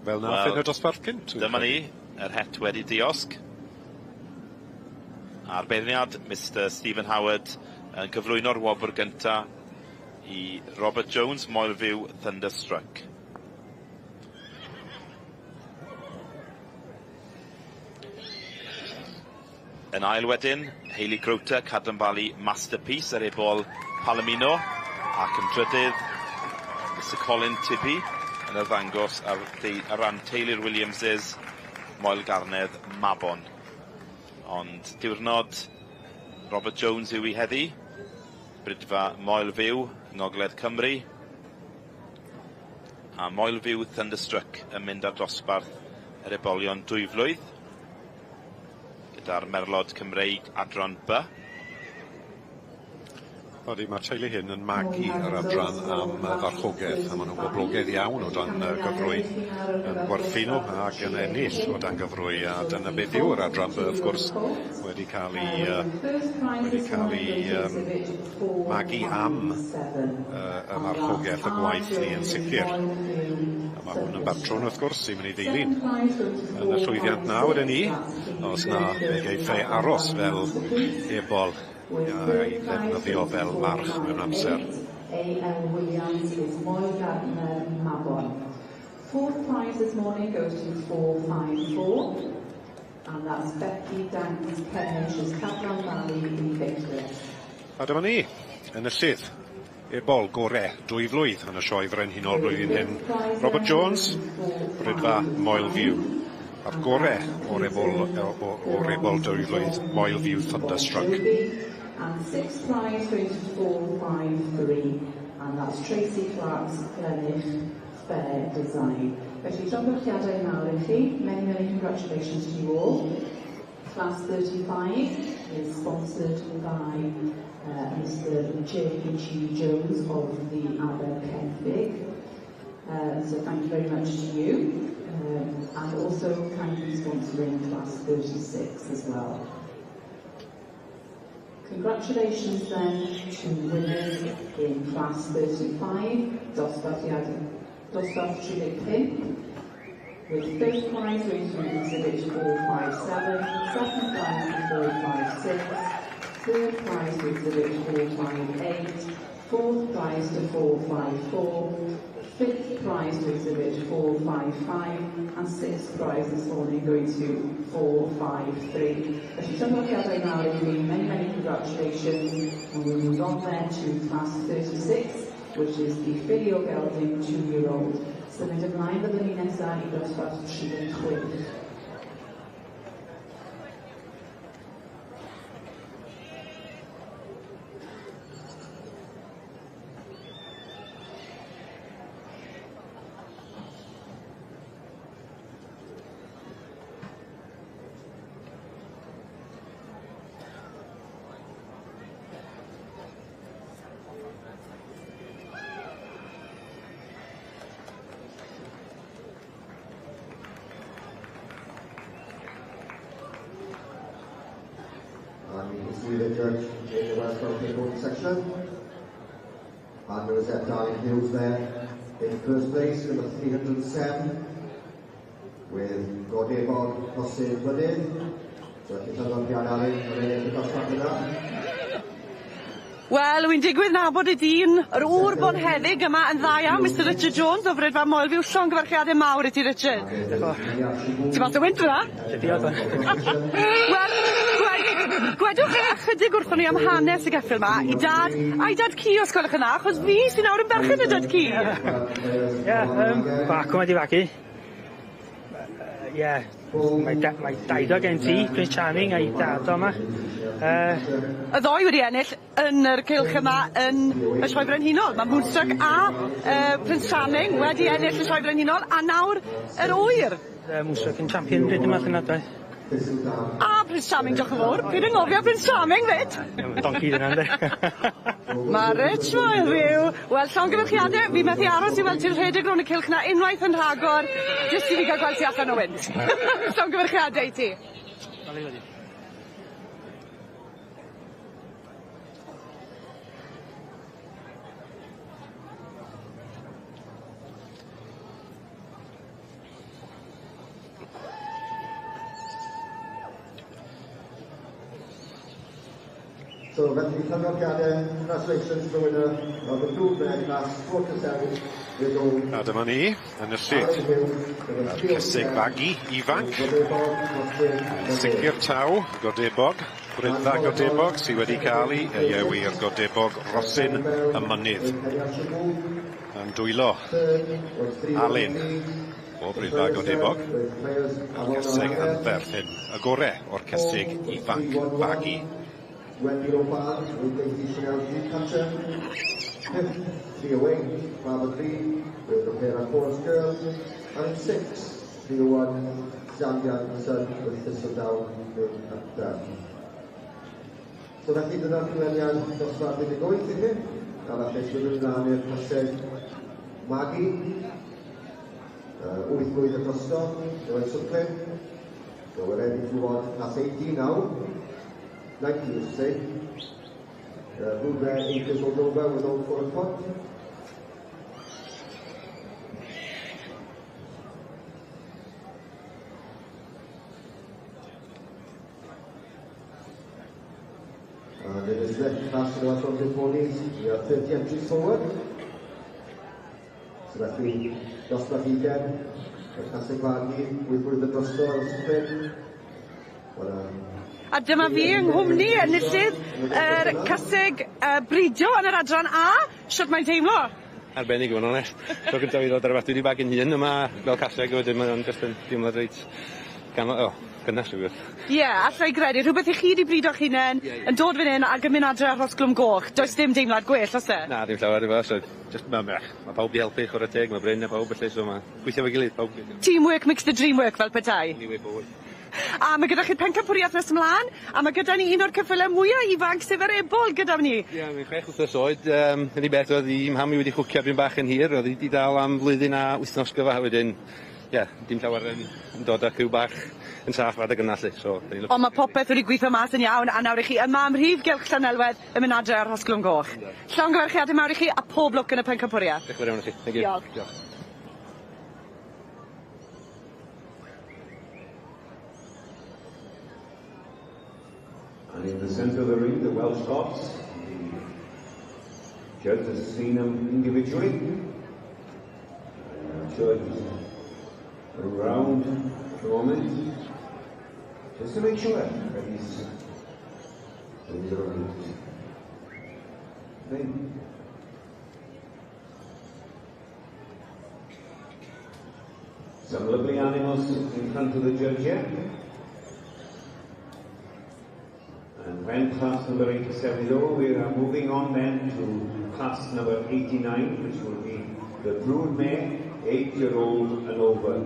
Fel na well, y dosbarth cynt. Dyma ni, yr het wedi diosg. A'r beirniad, Mr Stephen Howard, yn cyflwyno'r wobr gynta i Robert Jones, Moelfyw Thunderstruck. Yn ail wedyn, Hayley Grota, Cadlan Valley Masterpiece ar ebol Palomino, ac yn drydydd, Mr Colin Tippy yn arddangos ar, ar ran Taylor Williamses, Moel Garnedd, Mabon. Ond diwrnod Robert Jones yw i heddi, Brydfa Moel Fyw yng Ngogledd Cymru, a Moel Fyw Thunderstruck yn mynd ar dosbarth yr ebolion dwyflwydd, gyda'r merlod Cymreig adran B. Odi, mae'r teulu hyn yn magu yr adran am farchogaeth, a maen nhw'n boblogaidd iawn o dan gyfrwy yn gwerthu nhw ac yn ennill o dan gyfrwy, a dyna beth yw'r adran B, wrth gwrs, wedi cael ei, wedi cael ei um, magu am y marchogaeth, y gwaith ni yn sicr. A mae hwn yn batrwn, wrth gwrs, sy'n mynd i ddilyn yn y llwyddiant nawr wedyn ni, os na fe geiff ei aros fel ebol a'i ddefnyddio fel march mewn amser. A.L. Williams is Moel Gardner Mabon. Fourth prize this morning goes to 454, and that's Becky Danks Kennish Cadlan Valley in Victor. A dyma ni, enillydd ebol gore dwy flwydd yn y sioe frenhinol blwyddyn hyn. Robert Jones, Brydfa Moel View. A'r gore o'r ebol, o'r ebol dwy flwydd, Moel View Thunderstruck. And sixth prize goes to 453, and that's Tracy Clark's Glenich Fair Design. Felly, llongyfarchiadau mawr i chi. Many, many congratulations to you all. Class 35 is sponsored by Mr J.G. Jones of the Aberkenfig. So thank you very much to you. And also kindly sponsoring Class 36 as well. Congratulations then to winners in Class 35, dosbarthiad dosbarth 35, with first prize going to exhibit 457, second prize to 456, third prize to exhibit 458, fourth prize to 454, fifth prize to exhibit 455, and sixth prize this morning going to 453. Felly llongyfarchiadau mawr i chi, many, many congratulations, and we'll move on then to class 36, which is the filly or gelding 2-year-old. Symud ymlaen byddwn ni nesaf i dosbarth 36. And you can see the judge in the Welsh Mountain Pony section. And Rosette Darling Hughes there in first place, number 307, with Godebog Rhosyn Mynydd. So felly llongyfarchiadau Alun yn ennill y dosbarth yna. Wel, wy'n digwydd nabod y dyn, yr ŵr bonheddig yma yn dda iawn, Mr Richard Jones o Fridfa Moelfyw. Llongyfarchiadau mawr i ti, Richard. Ti mas o wynt fyna? Diolch. Wel, gwedwch ychydig wrthon ni am hanes y geffyl 'ma, 'i dad, a'i dad cu os gwelwch yn dda, achos fi sy nawr yn berchen y dad cu. Ie, bach wedi fagu. Ie, mae daid o gen ti, Prince Charming, a'i dad o yma. Y ddoi wedi ennill yn yr cylch yma yn y Sioe Frenhinol. Mae Moonstruck a Prince Charming wedi ennill y Sioe Frenhinol, a nawr yr ŵyr. Moonstruck yn champion pryd yma llynedd, doedd? A Prince Charming, diolch yn fawr. Paid anghofio Prince Charming 'fyd. Donkey dyna, yndê? Mae Rich Moelfyw. Wel, llongyfarchiadau, fi methu aros i weld ti'n rhedeg rownd y cylch 'na unwaith yn rhagor, jyst i fi gael gweld ti allan o wynt. Llongyfarchiadau i ti. So felly llongyfarchiadau, congratulations to the winner of the Blue Class 47 years old. A dyma ni, enillydd yr cesig fagu ifanc. Sicr taw, Godebog, Brydda Godebog, sydd wedi cael ei i'r Godebog Rhosyn y Mynydd. Yn dwylo Alun o Brydda Godebog. A'r cesig anferth hyn, y gore o'r cesig ifanc fagu. Wendy O'Barr with Daisy Chanel Dreamcatcher. Fifth, 308, Father Green with Prepare Chorus Girl. And sixth, 301, Zandian Son with Thistledown in Updown. So felly dyna'r canlyniad dosbarth 18 i chi. A felly symud ymlaen i'r cyseg magu. 8 blwydd y drosto, Owen Sutcliffe. So we're ready to move on to class 18 now. 19 to say. Broodmare 8 years old over with old 4 foot. And in this left class of the Welsh Mountain Ponies, we are 30 entries forward. So felly, dosbarth 20, y caseg fagu, wyth blwydd y drosto ar y Sutcliffe. A dyma fi yng nghwmni enillydd yr caseg bridio yn yr adran A. Shwt mae'n teimlo? Arbennig i fod yn onest. Tro gyntaf i ddod ar y dwi wedi bagu'n hun yma fel caseg a wedyn mae'n jyst yn deimlad reit gynnes i wir. Ie, alla i gredu. Rhywbeth i chi wedi brido'ch hunain, yn dod fan hyn ac yn mynd adre ar Rhosglwm Goch. Does dim deimlad gwell, oes e? Na, ddim llawer efo, so just ma' pawb 'di helpu, chwarae teg, ma' Bryn a pawb felly, so ma' gweithio efo'i gilydd, pawb. Teamwork makes the dream work, fel petai. Only way forward. A mae gyda chi'r pencampwriaeth nes ymlaen, a mae gyda ni un o'r ceffylau mwyaf ifanc sef yr ebol gyda ni. Ie, yeah, mae'n 6 wythnos oed. Unig beth oedd i mham i wedi chwcio byn bach yn hir, oedd hi wedi dal am flwyddyn a wythnos gyfa wedyn. ie, dim llawer yn yn dod â criw bach yn saff adeg yna 'lly, so 'dan ni'n Ond ma' popeth wedi gwitho mas yn iawn a nawr 'ych chi yma ym mhrif gylch Llanelwedd yn myn' adre ar Rhosglwm Goch. Llongyfarchiade mawr i chi a pob lwc yn y pencampwriath. Diolch yn fawr iawn i chi. Thank you. Diolch. Diolch. And in the centre of the ring, the Welsh Scots, the judge has seen them individually. And I'm sure he's around at the moment, just to make sure that he's doing the right thing. Some lovely animals in front of the judge here. And when class number 87 is over, we are moving on then to class number 89, which will be the broodmare, 8-year-old and over,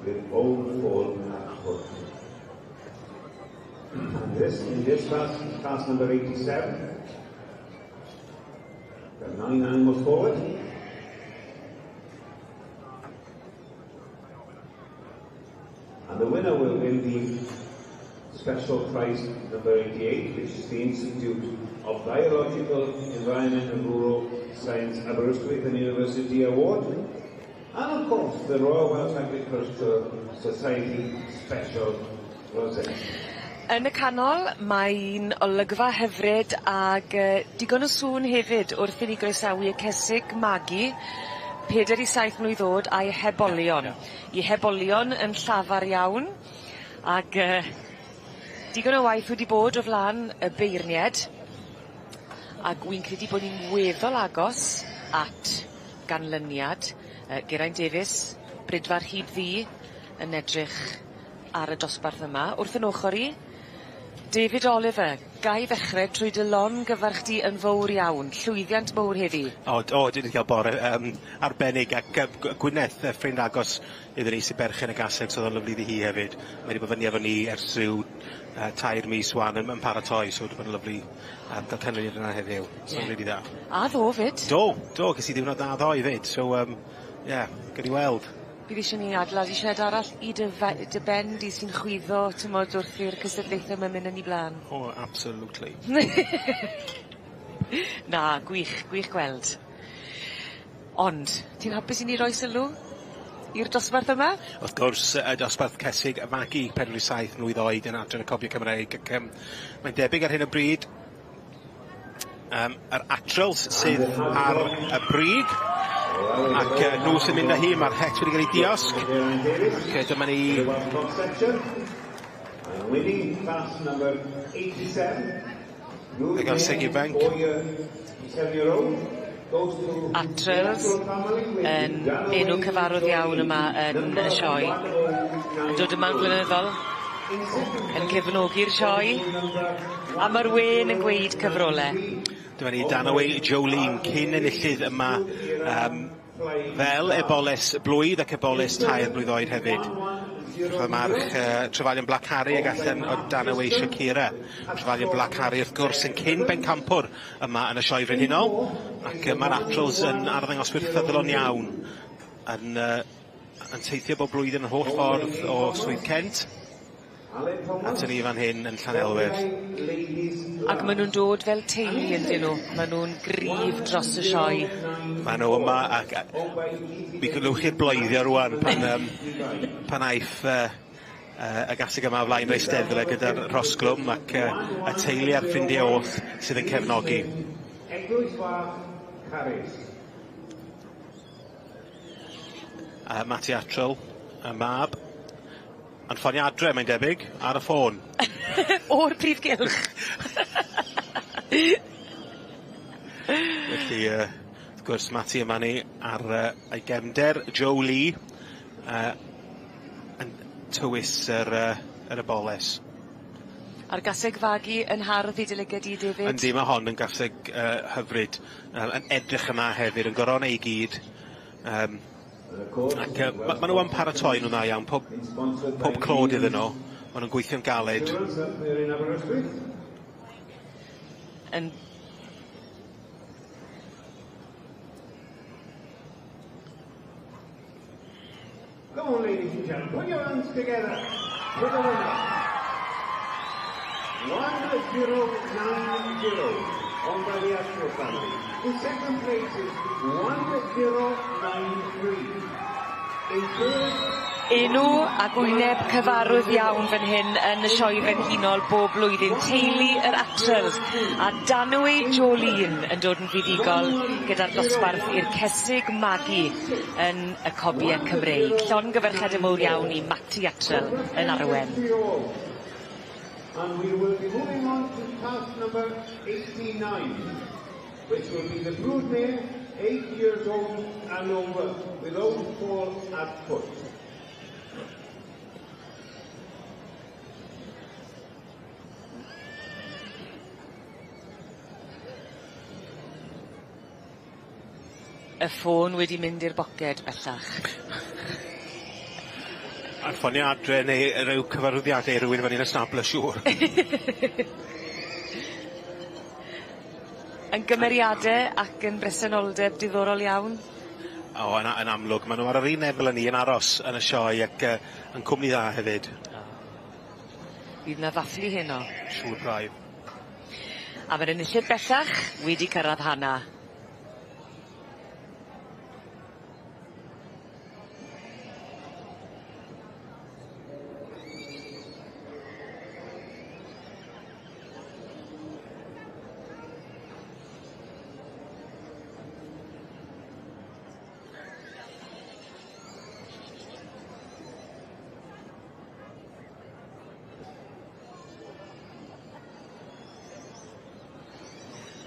with old foal at foot. And this, in this class, class number 87, we have 9 animals forward. And the winner will win the special prize number 88, which is the Institute of Biological, Environment and Rural Science Aberystwyth and University Award. And of course, the Royal Welsh Agricultural Society Special Rosette. Yn y canol, mae'n olygfa hyfryd ag digon o sŵn hefyd wrth i ni groesawu y cesig magu 4 i 7 mlwydd o'd a'i hebolion. 'U hebolion yn llafar iawn ag digon o waith wedi bod o flan y beirnied ag wi'n credu bo' ni'n weddol agos at ganlyniad Geraint Davies, Bridfar Hyd Ddu yn edrych ar y dosbarth yma. Wrth 'yn ochor i, David Oliver, ga i ddechre trwy dy longyfarch di yn fowr iawn, llwyddiant mowr heddi. O o dwi 'di ca'l bore arbennig ac Gwyneth ffrind agos iddyn ni sy berchen y gaseg so o'dd o'n lyfli iddi hi hefyd. Mae 'di bod fyny efo ni ers ryw 3 mis ŵan yn yn paratoi so 'di bod yn lyfli ga'l canlyniad yna heddiw. So rili dda. A ddo 'fyd. Do, do ges i ddiwrnod dda ddoe 'fyd so ie gewn ni weld. Bydd isie ni adeiladu sied arall i dy fe- dy ben di sy'n chwyddo t'mod wrth i'r cystadlaethe 'ma myn' yn 'u blan. O absolutely. Na, gwych, gwych gweld. Ond, ti'n hapus i ni roi sylw i'r dosbarth yma? Wrth gwrs, y dosbarth cesig y magu 47 mlwydd oed yn Adran y Cofio Cymreig ac mae'n debyg ar hyn o bryd yr Atrels sydd ar y brig ac nhw sy'n mynd â hi, mae'r het wedi cael ei diosg ac dyma ni Winning class number 87. Y gaseg ifanc. Atrels yn enw cyfarwydd iawn yma yn y sioe. Yn dod yma'n flynyddol, yn cefnogi'r sioe, a ma'r wên yn gweud cyfrole. Dyma ni Danaway Jolene, cyn enillydd yma fel eboles blwydd ac eboles 3 blwydd oed hefyd. Fy march Trefalion Black Harry ag allan o Danaway Shakira. Trefalion Black Harry wrth gwrs yn cyn bencampwr yma yn y sioe frenhinol ac ma'r Atrels yn arddangoswyr ffyddlon iawn yn teithio bob blwyddyn yn holl ffordd o Swydd Kent at ni fan hyn yn Llanelwedd. Ac ma' nw'n dod fel teulu yndyn nw, ma' nw'n gryf dros y sioe. Ma' nw yma ac mi glywch chi'r bloeddio rŵan pan pan aiff y gaseg yma o flaen yr eisteddle gyda'r rhosglwm ac y teulu a'r ffrindie oll sydd yn cefnogi. Eglwys Fach Carys. A Matty Atrel, y mab, yn ffonio adre, mae'n debyg, ar y ffôn. O'r prif gylch. Felly, wrth gwrs, Matty yma ni ar ei gefnder, Joe Lee, yn tywys yr eboles. A'r gaseg fagu yn hardd i dy lyged di, David? Yndi, ma' hon yn gaseg hyfryd, yn edrych yna hefyd, yn gorona i gyd. Ac ma' nhw yn paratoi nhw'n dda iawn, pob clod iddyn nhw, ma' nhw'n gweithio'n galed. Yn Come on, ladies and gentlemen, put your hands together for the winner. 1090, owned by the Astro family. In second place is 1093. In third, Enw ac wyneb cyfarwydd iawn fan hyn yn y sioe frenhinol bob blwyddyn, teulu yr Attrells a Danwy Jolene yn dod yn fuddugol gyda'r dosbarth i'r Cesig Magu yn y Cobie Cymreig. Llongyfarchiade mowr iawn i Matty Attrell yn arwen. And we will be moving on to class number 89, which will be the broodmare, 8 years old and over, with old foal at foot. Y ffôn wedi mynd i'r boced bellach. A'r ffonio adre neu ryw cyfarwyddiadau i rywun fyny yn y stabl yn siŵr. Yn gymeriade ac yn bresenoldeb diddorol iawn. O, yn, yn amlwg, maen nhw ar yr un lefel â ni yn aros yn y sioe ac yn cwmni dda hefyd. Fydd 'na ddathlu heno. Siŵr braidd. A ma'r enillydd bellach wedi cyrradd Hana.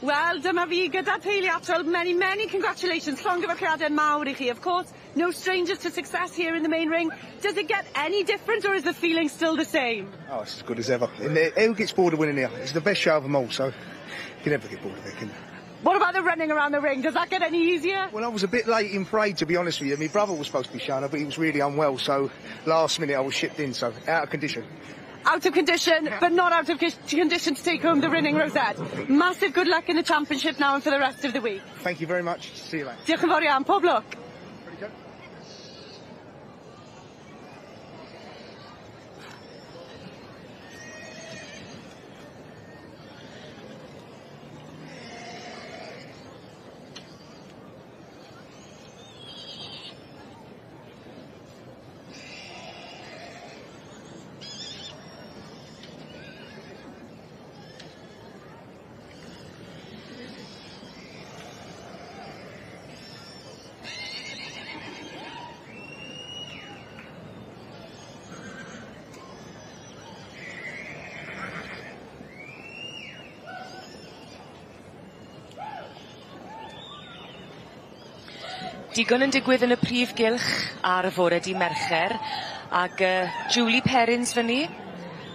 Wel, dyma fi gyda teulu Attrell. Many, many congratulations. Llongyfarchiadau mawr i chi. Of course, no strangers to success here in the main ring. Does it get any different or is the feeling still the same? Oh, it's as good as ever. And who gets bored of winning here? It's the best show of them all, so you can never get bored of it, can you? What about the running around the ring? Does that get any easier? Well, I was a bit late in parade, to be honest with you. My brother was supposed to be showing up, but he was really unwell, so last minute I was shipped in, so out of condition. Out of condition, but not out of condition to take home the winning rosette. Massive good luck in the championship now and for the rest of the week. Thank you very much. See you later. Diolch yn fawr iawn. Pob lwc. Digon yn digwydd yn y prif gylch ar y fore dy' Mercher ag Julie Perrins fyny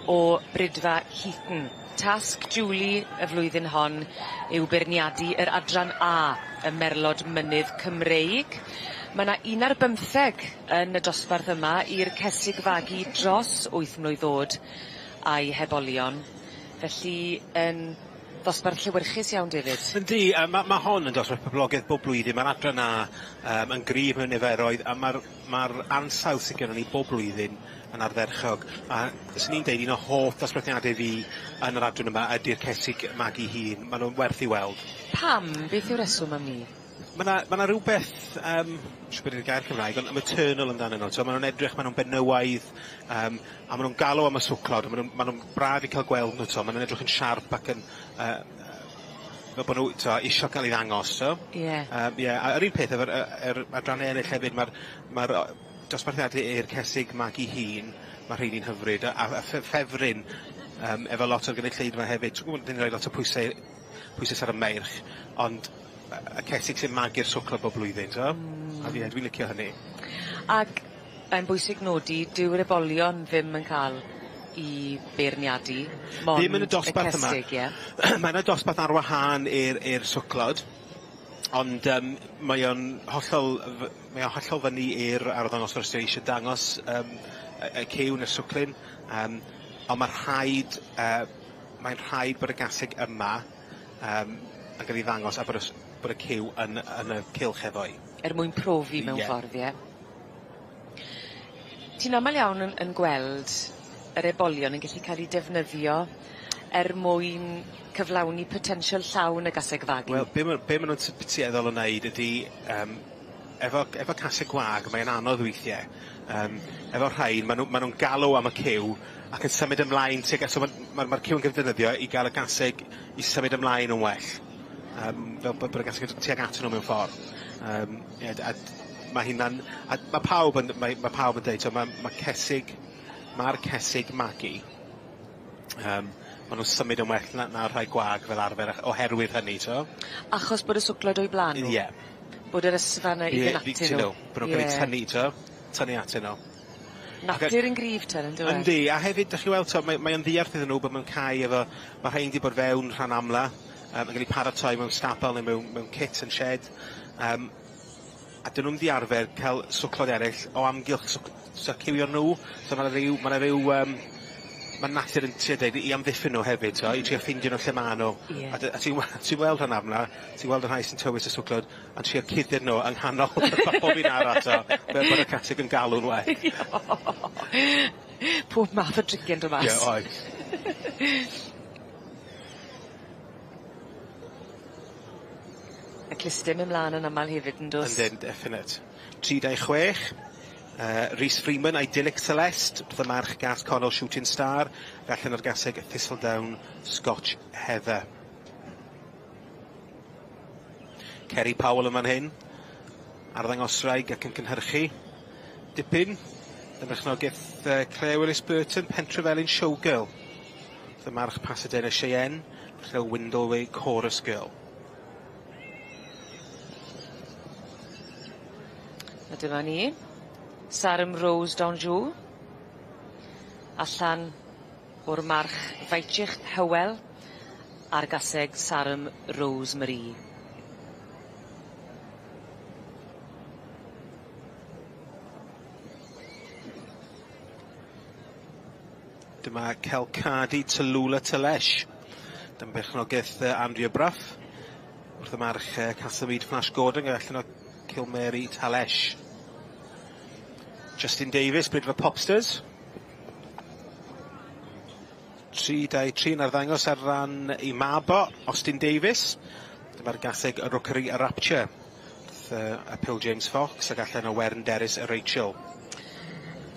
o Bridfa Heaton. Tasg Julie y flwyddyn hon yw beirniadu yr adran A y Merlod Mynydd Cymreig. Ma' 'na un ar bymtheg yn y dosbarth yma i'r cesig fagu dros wyth mlwydd o'd a'i hebolion. Felly yn ddosbarth llewyrchus iawn, David. Yndi, ma' hon yn dosbarth poblogaidd bob blwyddyn. Ma'r adran A yn gryf mewn niferoedd a ma'r ma' ansawdd sydd gennon ni bob blwyddyn yn ardderchog. A swn i'n deud un o hoff dosbarthiadau fi yn yr adran yma ydi'r cesig magu hŷn. Ma' nw'n werth i weld. Pam? Beth yw'r reswm am 'ny? Ma' 'na rwbeth siŵr beth yw'r gair Cymraeg, ond maternal amdanyn nhw. So ma' nw'n edrych, ma' nw'n benywaidd, a ma' nw'n galw am y swclod, a ma' nw'n braf i ca'l gweld nhw, t'o', ma' nw'n edrych yn siarp ac yn fel bo' nhw, t'o', isio ca'l 'u ddangos, t'o'? Ie. Ie, a yr un peth efo'r yr adrannau eraill hefyd, ma'r dosbarthiade i'r cesig magu hŷn, ma' rheini'n hyfryd, a ffefryn efo lot o'r gynulleidfa hefyd. Dwi'n gwbod ni'n rhoi lot o pwysau ar y meirch, ond y cesig sy'n magu'r swclod bob blwyddyn, t'o'? A fi, dwi'n licio hynny. Ag mae'n bwysig nodi, dyw'r ebolion ddim yn ca'l 'u beirniadu, mond Ddim yn y dosbarth yma. cesig, ie? Mae yna dosbarth ar wahân i'r swclod, ond mae o'n hollol mae o'n hollol fyny i'r arddangoswr sy eisiau dangos y cyw neu'r swclyn, ond ma' rhaid mae'n rhaid bod y gaseg yma yn cael ei ddangos a bod y cyw yn y cylch efo'i. Er mwyn profi mewn ffordd, ie? Ti'n amal iawn yn yn gweld yr ebolion yn gallu ca'l 'u defnyddio er mwyn cyflawni potensial llawn y gaseg fagu. Wel be' ma' be' ma' nw'n t- tueddol o neud ydi yym efo efo caseg gwag mae'n anodd weithie yym efo rhain ma' nw ma' nw'n galw am y cyw ac yn symud ymlaen tuag at so ma' ma'r ma'r cyw yn ga'l 'i defnyddio i ga'l y gaseg i symud ymlaen yn well. Yym fel bo' bod y gaseg yn tuag atyn nw mewn ffor. Yym ie d- a d- ma' hynna'n a ma' pawb yn mae ma' pawb yn deud t'o' ma' ma' cesig ma'r cesig magu yym ma' nw'n symud yn well na na rhai gwag fel arfer ach- oherwydd hynny t'o'? Achos bod y swclod o'u bla'n nw? Ie. Bod yr ysfa 'na i fynd atyn nw. Bo' nw'n ca'l eu tynnu t'o'? Tynnu atyn nw. Natur yn gryf ten on'd yw e? Yndi a hefyd dych chi weld t'o' mae mae o'n ddiarth iddyn nw bo' mewn cae efo ma' rhein 'di bod fewn rhan amla yym yn ga'l 'u paratoi mewn stabal ne' mewn mewn cit yn shed yym a 'dyn nw'm 'di arfer ca'l swclod eryll o amgylch swc- so ciwio nw so ma' 'na ryw ma' 'na ryw yym ma' natur yn trio deud i amddiffyn nw hefyd t'o' i trio ffindio nw lle ma' nw. Ie. A dy- a ti'n we- ti'n weld rhan amla ti'n weld y rhai sy'n tywys y swclod a'n trio cuddio nw yng nghanol pob un arall t'o' fel bod y caseg yn galw'n well. Pob math o dricie'n do' mas. Ie oes. Y cluste myn' mlan yn amal hefyd yndos? Yndyn definite. 36 Rhys Freeman Idyllic Celeste wrth y march gas Connell Shooting Star fe allan o'r gaseg Thistledown Scotch Heather. Kerry Powell yn fan hyn. Arddangoswraig ac yn cynhyrchu dipyn. Yn berchnogaeth Claire Willis Burton, Pentrefelin Showgirl. Wrth y march Pasadena Cheyenne, Rhyl Windleway Chorus Girl. A dyma ni. Sarum Rose d'Anjou. Allan o'r march Faitchich Hywel a'r gaseg Sarum Rose Marie. Dyma Celcadi Tallulah Talesh. Dyma berchnogaeth Andrea Bruff. Wrth y march Castlemead Flash Gordon gyda allan o Cilmeri Talesh. Justin Davies, Bridfa Popsters. 3, 2, 3 yn arddangos ar ran ei mab o, Austin Davies. Dyma'r gaseg y Rookery a Rapture. Wrth y Phil James Fox ac allan o Wern Derys a Rachel.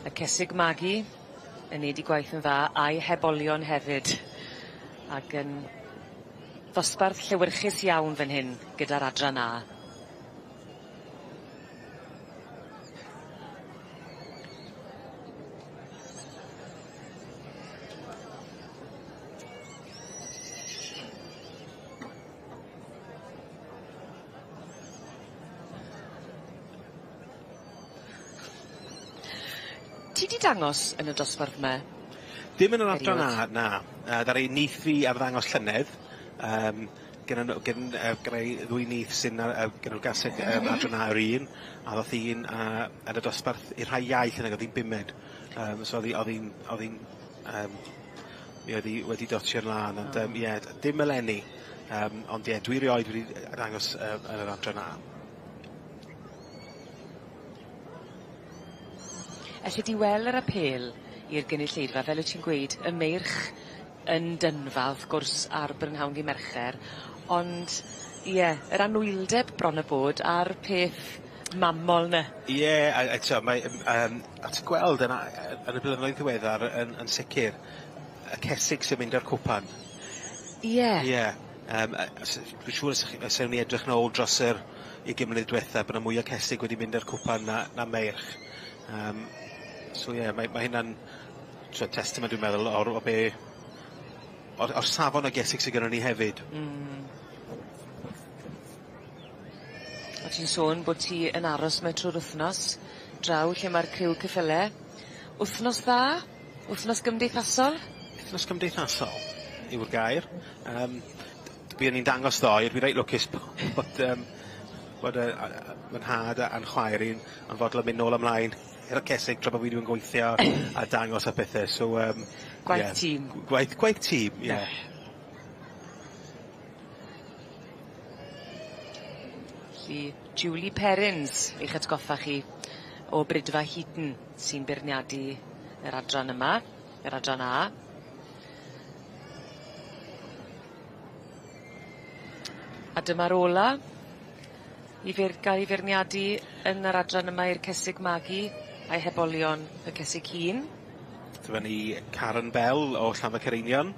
Y cesig magu yn neud 'i gwaith yn dda a'i hebolion hefyd. Ac yn ddosbarth llewyrchus iawn fan hyn gyda'r adran A. Ti 'di dangos yn y dosbarth 'ma? Dim yn yr adran A na. Yy ddaru nith fi arddangos llynedd yym gynnon nw gyn yy gynnai ddwy nith sy'n yy gynnon gaseg yym adran A yr un a ddoth un a yn y dosbarth i'r rhai iau llynedd o'dd 'i'n bumed. Yym so o'dd 'i o'dd 'i'n o'dd 'i'n yym mi oedd 'i wedi dotio'n lân ond yym ie dim eleni yym ond ie dwi rioed wedi dangos yy yn yr adran A. Elli di wel' yr apêl i'r gynulleidfa fel wyt ti'n gweud y meirch yn dynfa wrth gwrs ar brynhawn dy' Mercher ond ie yr anwyldeb bron a bod a'r peth mamol 'ny. Ie a eto mae yym yym a ti'n gweld yna yn y blynyddoedd ddiweddar yn yn sicir y cesig sy'n mynd â'r cwpan. Ie. Ie yym dwi'n siŵr os 'ych chi os ewn ni edrych nôl dros yr ugen mlynedd dwetha bo' 'na mwy o cesig wedi mynd â'r cwpan na na meirch. Yym so ie mae ma' hynna'n t'o' testament dwi'n meddwl o'r o be' o'r o'r safon o gesig sy gynnon ni hefyd. Hmm. O' ti'n sôn bo' ti yn aros 'my trw'r wthnos draw lle ma'r criw ceffyle. Wthnos dda? Wthnos gymdeithasol? Wthnos cymdeithasol yw'r gair. Yym buon ni'n dangos ddoe, dwi reit lwcus bod yym bod fy nhad a'n chwaer i'n yn fodlon mynd nôl a mlaen i'r cesig tra bo' fi 'di bod yn gweithio a dangos a pethe so yym Gwaith ie. tîm. Gwaith gwaith tîm ie. Felly Julie Perrins i'ch atgoffa chi o Bridfa Heaton sy'n beirniadu yr adran yma, yr adran A. A dyma'r ola i feir- ga'l 'i feirniadu yn yr adran yma i'r cesig magu a'i hebolion y cesig hŷn. Dyma ni Karen Bell o Llanfair Caereinion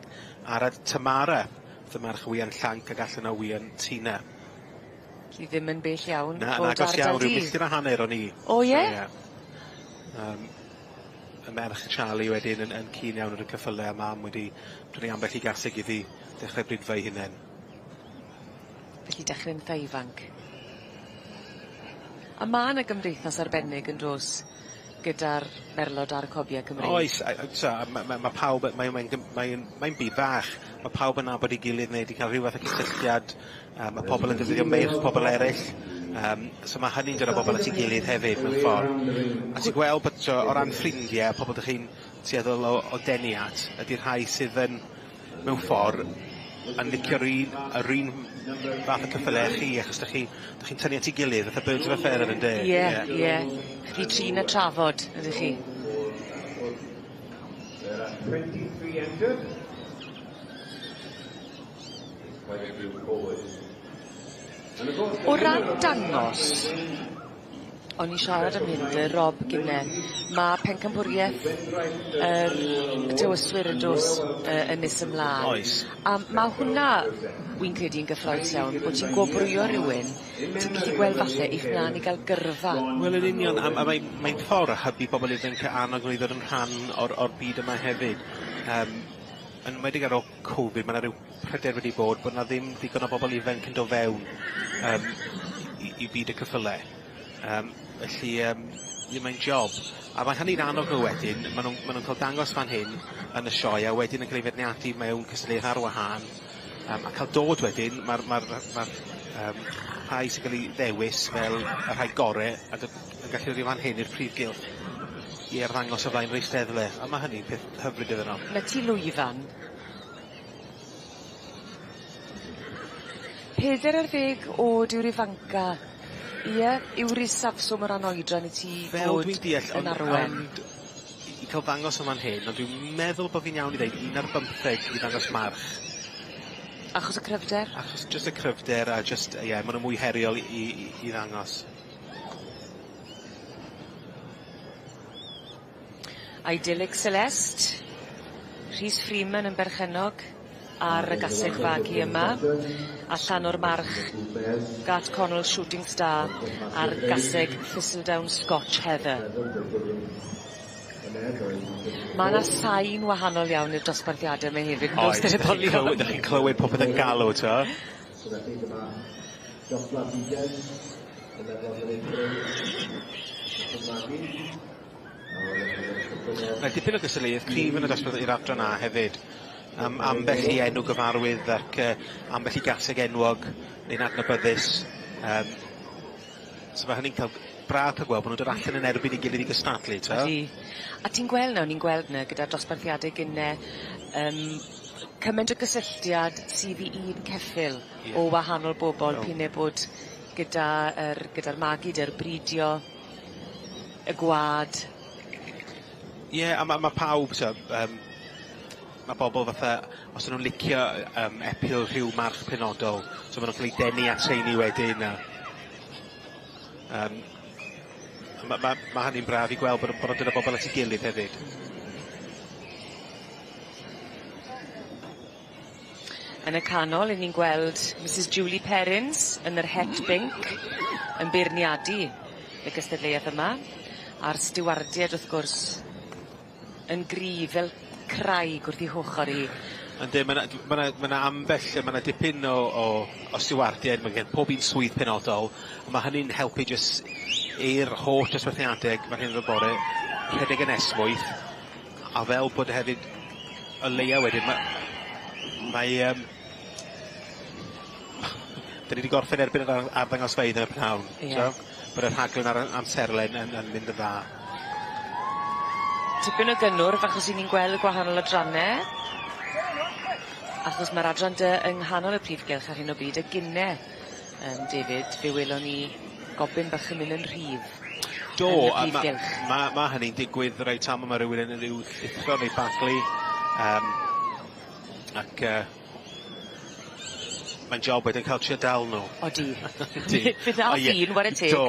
Arad Tamara, dyma'r chwian llanc ag allan o wian Tina. Sy ddim yn bell iawn Na, o yn agos iawn, ardal ryw di. milltir a hanner o'n i. O ie? So, ie. Y merch Charlie wedyn yn yn keen iawn ar y ceffyle a mam wedi prynu ambell i gaseg iddi ddechrau bridfa ei hunen. Felly dechre'n itha ifanc. A ma' 'na gymdeithas arbennig yn do's gyda'r merlod a'r cobie Cymreig? Oes a a t'o' a ma' ma' ma' pawb yy mae mae'n gym- mae'n mae'n byd fach. Ma' pawb yn nabod 'i gilydd neu 'di ca'l rhyw fath o cysylltiad ma' pobol yn defnyddio meirch pobol eryll so ma' hynny'n dod â bobol at 'i gilydd hefyd mewn ffor. A ti'n gweld bod t'o' o ran ffrindie pobol 'dych chi'n tueddol o o denu at ydi'r rhai sydd yn mewn ffor yn licio'r un yr un fath o ceffyle â chi achos 'dych chi 'dych chi'n tynnu at 'i gilydd fatha birds of a feather ynde? Ie ie. Chi trin a trafod ydych chi? There are 23 entered. There's quite a few forward. And of course, O ran dangos, o'n i'n siarad am hyn 'dy Rob gynne, ma' pencampwriaeth yr tywyswyr yn dos yn nes ymlan. Oes. A ma' hwnna, wi'n credu yn gyffrous iawn, bod ti'n gwobrwyo rywun, ti'n gallu gweld falle eith mlan i ga'l gyrfa. Wel yn union, a a mae'n mae'n ffor o hybu bobol ifanc a annog nw i ddod yn rhan o'r o'r byd yma hefyd. Yn enwedig ar ôl Covid ma' 'na ryw pryder wedi bod bod 'na ddim digon o bobol ifanc yn do' fewn i i byd y ceffyle. Felly ie mae'n job. A ma' hynny'n annog nhw wedyn, ma' nw'n ma' nw'n ca'l dangos fan hyn yn y sioe a wedyn yn ca'l 'u feirniadu mewn cystadleuaeth ar wahân a ca'l dod wedyn ma'r ma'r ma'r rhai sy'n ca'l 'u ddewis fel y rhai gore a yn gallu dod i fan hyn i'r prif gylch i arddangos o flaen yr eisteddle a ma' hynny'n peth hyfryd iddyn nhw. 'Na ti lwyfan. 40 o'd yw'r ifanca. Ie, yw'r isafswm o ran oedran i ti Fel fod dwi'n deall yn ond arwen? ond i ca'l ddangos yn fan hyn ond dwi'n meddwl bo' fi'n iawn i ddeud 11 i ddangos march. Achos y cryfder? Achos jyst y cryfder a jyst ie ma' nw mwy heriol i i i ddangos. Idyllic Celeste, Rhys Freeman yn berchennog ar y gaseg fagu yma, allan o'r march Gart Connell Shooting Star a'r gaseg Thistledown Scotch Heather. Ma' 'na sain wahanol iawn i'r dosbarthiade yma hefyd yn do's Oes, 'dych chi'n clywed 'dych chi'n clywed popeth yn galw t'o'? So felly dyma Joshua Biden yn Mae dipyn o gystadleuaeth cryf yn y dosbarth i'r adran A hefyd. Ambell i enw gyfarwydd ac ambell i gaseg enwog neu'n adnabyddus. So ma' hynny'n ca'l braf ca'l gweld bo' nw'n dod allan yn erbyn 'i gilydd i gystadlu t'o'? Ydi. A ti'n gweld nawr ni'n gweld 'ny gyda'r dosbarthiade gynne cyment o gysylltiad sydd i un ceffyl. Ie. O wahanol bobol Wel. p'un e bod gyda yr gyda'r magu 'dy'r bridio y gwa'd. Ie a ma' ma' pawb t'o' ma' bobol fatha os 'yn nw'n licio epil rhyw march penodol so ma' nw'n ca'l 'u denu at rheini wedyn a a ma' ma' ma' hynny'n braf i gweld bod o'n bod o'n dod â bobol at 'i gilydd hefyd. Yn y canol 'yn ni'n gweld Misys Julie Perrins yn yr het binc yn beirniadu y gystadleuaeth yma a'r stiwardied wrth gwrs yn gryf fel craig wrth 'i hochor hi. Yndi ma' 'na ma' 'na ma' 'na ambell yy ma' 'na dipyn o o o stiwardied ma' gen pob un swydd penodol a ma' hynny'n helpu jys i'r holl dosbarthiadeg fan hyn yn y bore rhedeg yn esmwyth a fel bod hefyd o leia wedyn ma' mae 'dyn ni 'di gorffen erbyn yr arddangosfeydd yn y pnawn. Ie. So bod y rhaglen a'r amserlen yn yn mynd yn dda. Tipyn o gynnwrf achos 'yn ni'n gweld gwahanol adranne. Achos ma'r adran dy yng nghanol y prif gylch ar hyn o bryd a gynne David fe welon ni gobyn bach yn myn' yn rhydd. Do, yn y a prif ma' gylch. ma' ma' hynny'n digwydd reit am ma' rywun yn ryw llithro neu baglu ac mae'n job wedyn ca'l trio dal nw. Odi. Ydi. Fe ddath O ie. un 'ware teg. Do.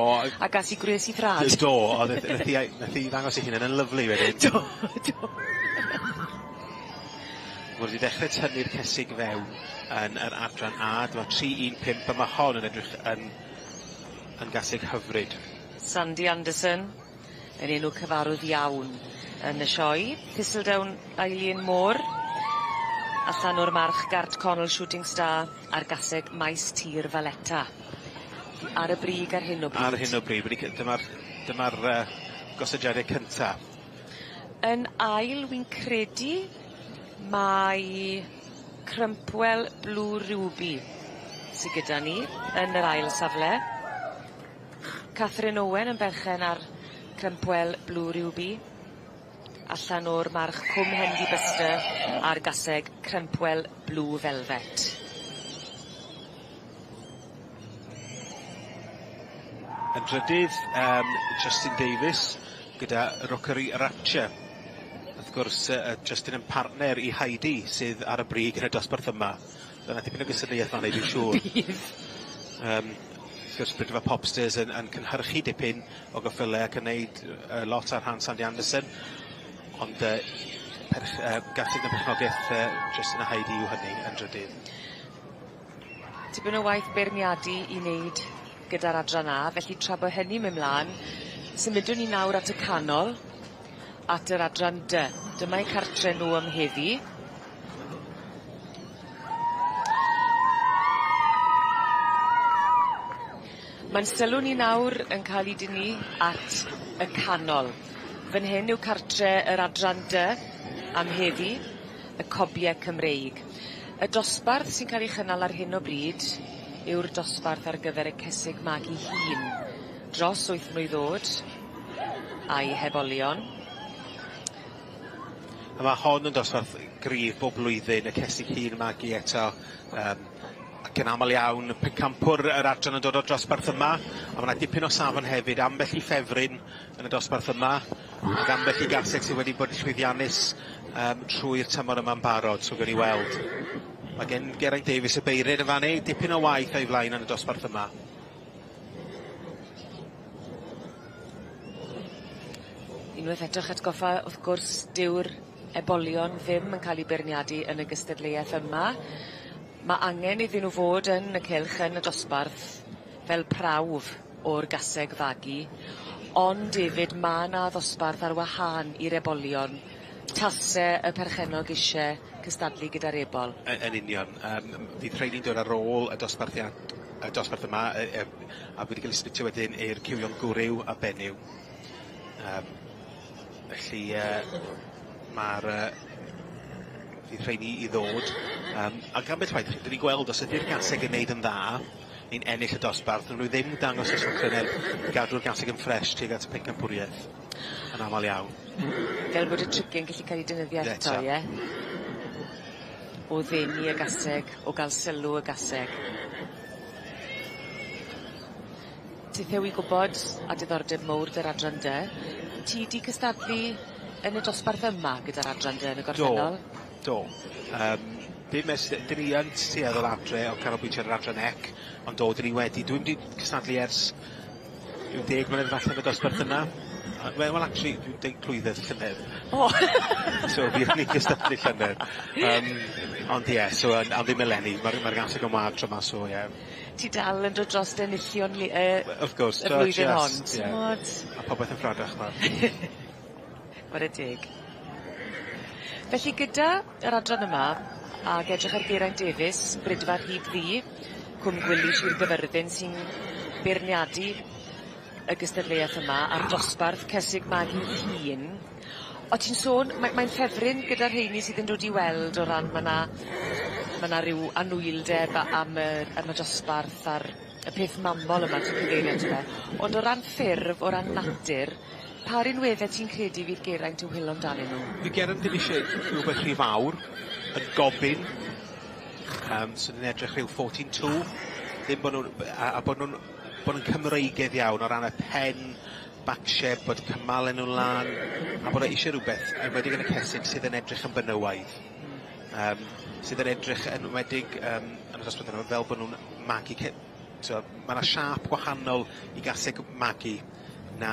A gas 'i gwres i thrad. Do o'dd e nath 'i ei nath 'i ddangos 'i hunan yn lyfli wedyn. Do do. Ma' wedi dechre tynnu'r cesig fewn yn yr adran A, dyma 3 1 5 a ma' hon yn edrych yn yn gaseg hyfryd. Sandy Anderson yn enw cyfarwydd iawn yn y sioe. Thistledown Eileen Moore allan o'r march Gart Connell Shooting Star a'r gaseg Maes Tir Valetta. Ar y brig ar hyn o bryd. Ar hyn o bryd wedi cy- dyma'r dyma'r yy gosodiade cynta. Yn ail wi'n credu mae Crumpwell Blue Ruby sy gyda ni yn yr ail safle. Catherine Owen yn berchen ar Crumpwell Blue Ruby. Allan o'r march Cwm Hendy Buster a'r gaseg Crumpwell Blue Velvet. Yn drydydd Justin Davies gyda Rookery Rapture. Wrth gwrs Justin yn partner i Heidi sydd ar y brig yn y dosbarth yma. So 'na dipyn o gystadleuaeth fan 'ny dwi'n siŵr. Bydd. Wrth gwrs Bridfa Popsters yn yn cynhyrchu dipyn o gyffyle ac yn neud lot ar rhan Sandy Anderson. Ond perch- gaseg yn perchnogaeth Justin a Heidi yw hynny yn drydydd. Tipyn o waith beirniadu i wneud gyda'r adran A, felly tra bo hynny'n myn' mlan, symudwn ni nawr at y canol, at yr adran D. Dyma eu cartre nw am heddi. Ma'n sylw ni nawr yn ca'l 'i dynnu at y canol. Fyn hyn yw cartre yr adran D am heddi, y cobie Cymreig. Y dosbarth sy'n ca'l 'i chynnal ar hyn o bryd yw'r dosbarth ar gyfer y cesig magu hŷn dros wyth mlwydd o'd a'i hebolion. A ma' hon yn dosbarth gryf bob blwyddyn, y cesig hŷn magu eto ac yn amal iawn pencampwr yr adran yn dod o'r dosbarth yma, a ma' 'na dipyn o safon hefyd, ambell i ffefryn yn y dosbarth yma, ac ambell i gaseg sydd wedi bod yn llwyddiannus trwy'r tymor yma'n barod, so gewn ni weld. Ma' gen Geraint Davies y beirniad yn fan 'ny, dipyn o waith o'i flaen yn y dosbarth yma. Unwaith eto'ch atgoffa wrth gwrs dyw'r ebolion ddim yn ca'l 'u beirniadu yn y gystadleueth yma. Ma' angen iddyn nw fod yn y cylch yn y dosbarth fel prawf o'r gaseg fagu ond efyd ma' 'na ddosbarth ar wahân i'r ebolion tase y perchennog isie cystadlu gyda'r ebol. Yn union fydd rheini'n dod ar ôl y dosbarthiad y dosbarth yma a wedi ca'l 'u sblitio wedyn i'r cywion gwryw a benyw. Felly ma'r fydd rheini i ddod ac ambell waith 'dyn ni'n gweld os ydi'r gaseg yn neud yn dda ni'n ennill y dosbarth nawn nw ddim dangos y i gadw'r gaseg yn ffres tuag at y pencampwriaeth yn amal iawn. Fel bod y tricie'n gallu ca'l 'u defnyddio eto ie? O ddenu y gaseg, o ga'l sylw y gaseg. Tithe wi gwbod a diddordeb mowr 'dy'r adran dy. Ti 'di cystadlu yn y dosbarth yma gyda'r adran dy yn y gorffennol? Do, do. Dim ers 'dyn ni yn tueddol adre o canolbwyntio ar yr adran ec, ond do, 'dyn ni wedi. Dwi'm 'di cystadlu ers ryw 10 mlynedd falle yn y dosbarth yna. Wel actually dwi'n deud clwydded llynedd. O! So fi o'n i'n cystadlu llynedd. Ond ie, so yn, ond ddim eleni, ma'r gaseg yn wag tro 'ma, so ie. Ti dal yn dod dros enillion Wrth gwrs, y do, flwyddyn hon, just, ie. t'mod? A popeth yn ffradach nawr. Ware teg. Felly gyda yr adran yma, ag edrych ar Geraint Davies, Bridfa Rhyd Ddu, Cwm Gwili Shir Gyfyrddin sy'n beirniadu y gystadleuaeth yma a'r dosbarth cesig magu hŷn. O' ti'n sôn, mae'n ffefryn gyda rheini sydd yn dod i weld o ran ma' 'na ma' 'na ryw anwyldeb am y dosbarth a'r y peth mamol yma ti'n cyfeirio ato fe. Ond o ran ffurf, o ran natur, pa rinwedde ti'n credu fydd Geraint yn whilo amdanyn nw? Fydd Geraint ddim isie rhywbeth rhy fawr, yn gobin, so ni'n edrych rhyw 14-2, ddim bo' nw'n a bod nw'n bod yn Cymreigedd iawn o ran y pen backshape, bod cymalen nhw'n lan, a bod e eisiau rhywbeth, enwedig yn y cesig, sydd yn edrych yn benywaidd. Sydd yn edrych yn enwedig yn y dosbarth yna fel bod nhw'n magu so, ma' 'na siâp gwahanol i gaseg magu na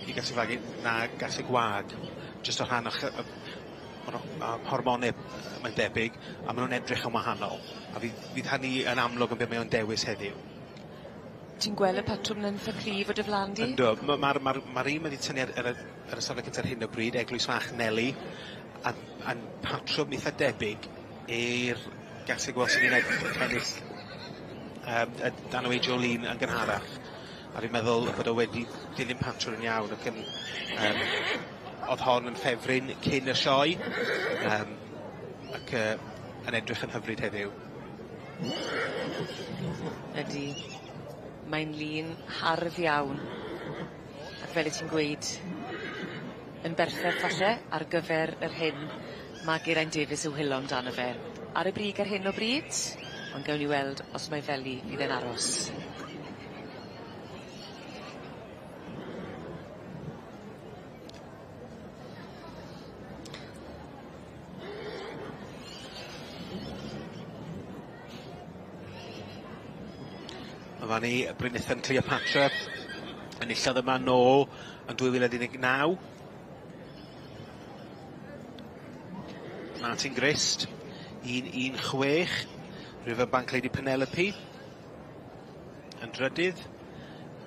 i gaseg fagu na gaseg wag, jyst o rhan o hormone mae'n debyg, a ma' nw'n edrych yn wahanol, a fydd hynny yn amlwg yn be' mae o'n dewis heddiw. Ti'n gweld y patrwm yn itha cryf o dy flan di? Yndw, ma'r un wedi tynnu ar y safle cynta ar hyn o bryd, Eglwys Fach Neli, a'n patrwm itha debyg i'r gaseg welson ni'n ennill Danaway Jolene yn gynharach, a fi'n meddwl bod o wedi dilyn patrwm yn iawn ac yn o'dd hon yn ffefryn cyn y sioe, ac yn edrych yn hyfryd heddiw. Ydi. Mae'n lun hardd iawn, ac fel 'yt ti'n gweud, yn berffeth falle ar gyfer yr hyn ma' Geraint Davies yn whilo amdano fe. Ar y brig ar hyn o bryd, ond gewn ni weld os mae feli fydd e'n aros. Ma' fan 'ny Bryn Athyn Cleopatra enillodd yma nôl yn 2019. Martin Grist, 1-1-6, Riverbank Lady Penelope yn drydydd.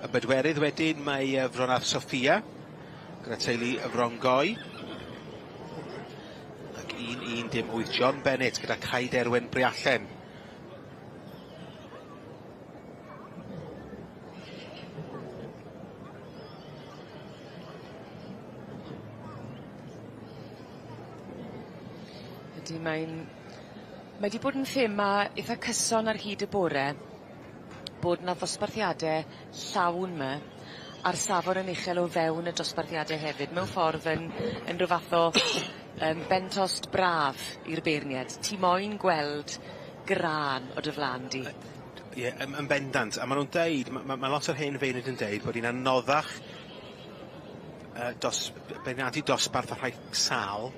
Y bedwerydd wedyn mae Fronath Sophia gyda teulu y Frongoi. Ac 1-1-8 John Bennett gyda Cae Derwen Briallen. Ydy, mae 'di bod yn thema itha cyson ar hyd y bore bod 'na ddosbarthiade llawn 'my a'r safon yn uchel o fewn y dosbarthiade hefyd mewn ffordd yn ryw fath o bentost braf i'r beirnied. Ti moyn gweld grân o dy flan di. Ie, yn bendant, a ma' nw'n deud, ma' lot o'r hen feirniaid yn deud bod hi'n anoddach beirniadu dosbarth o rhai sâl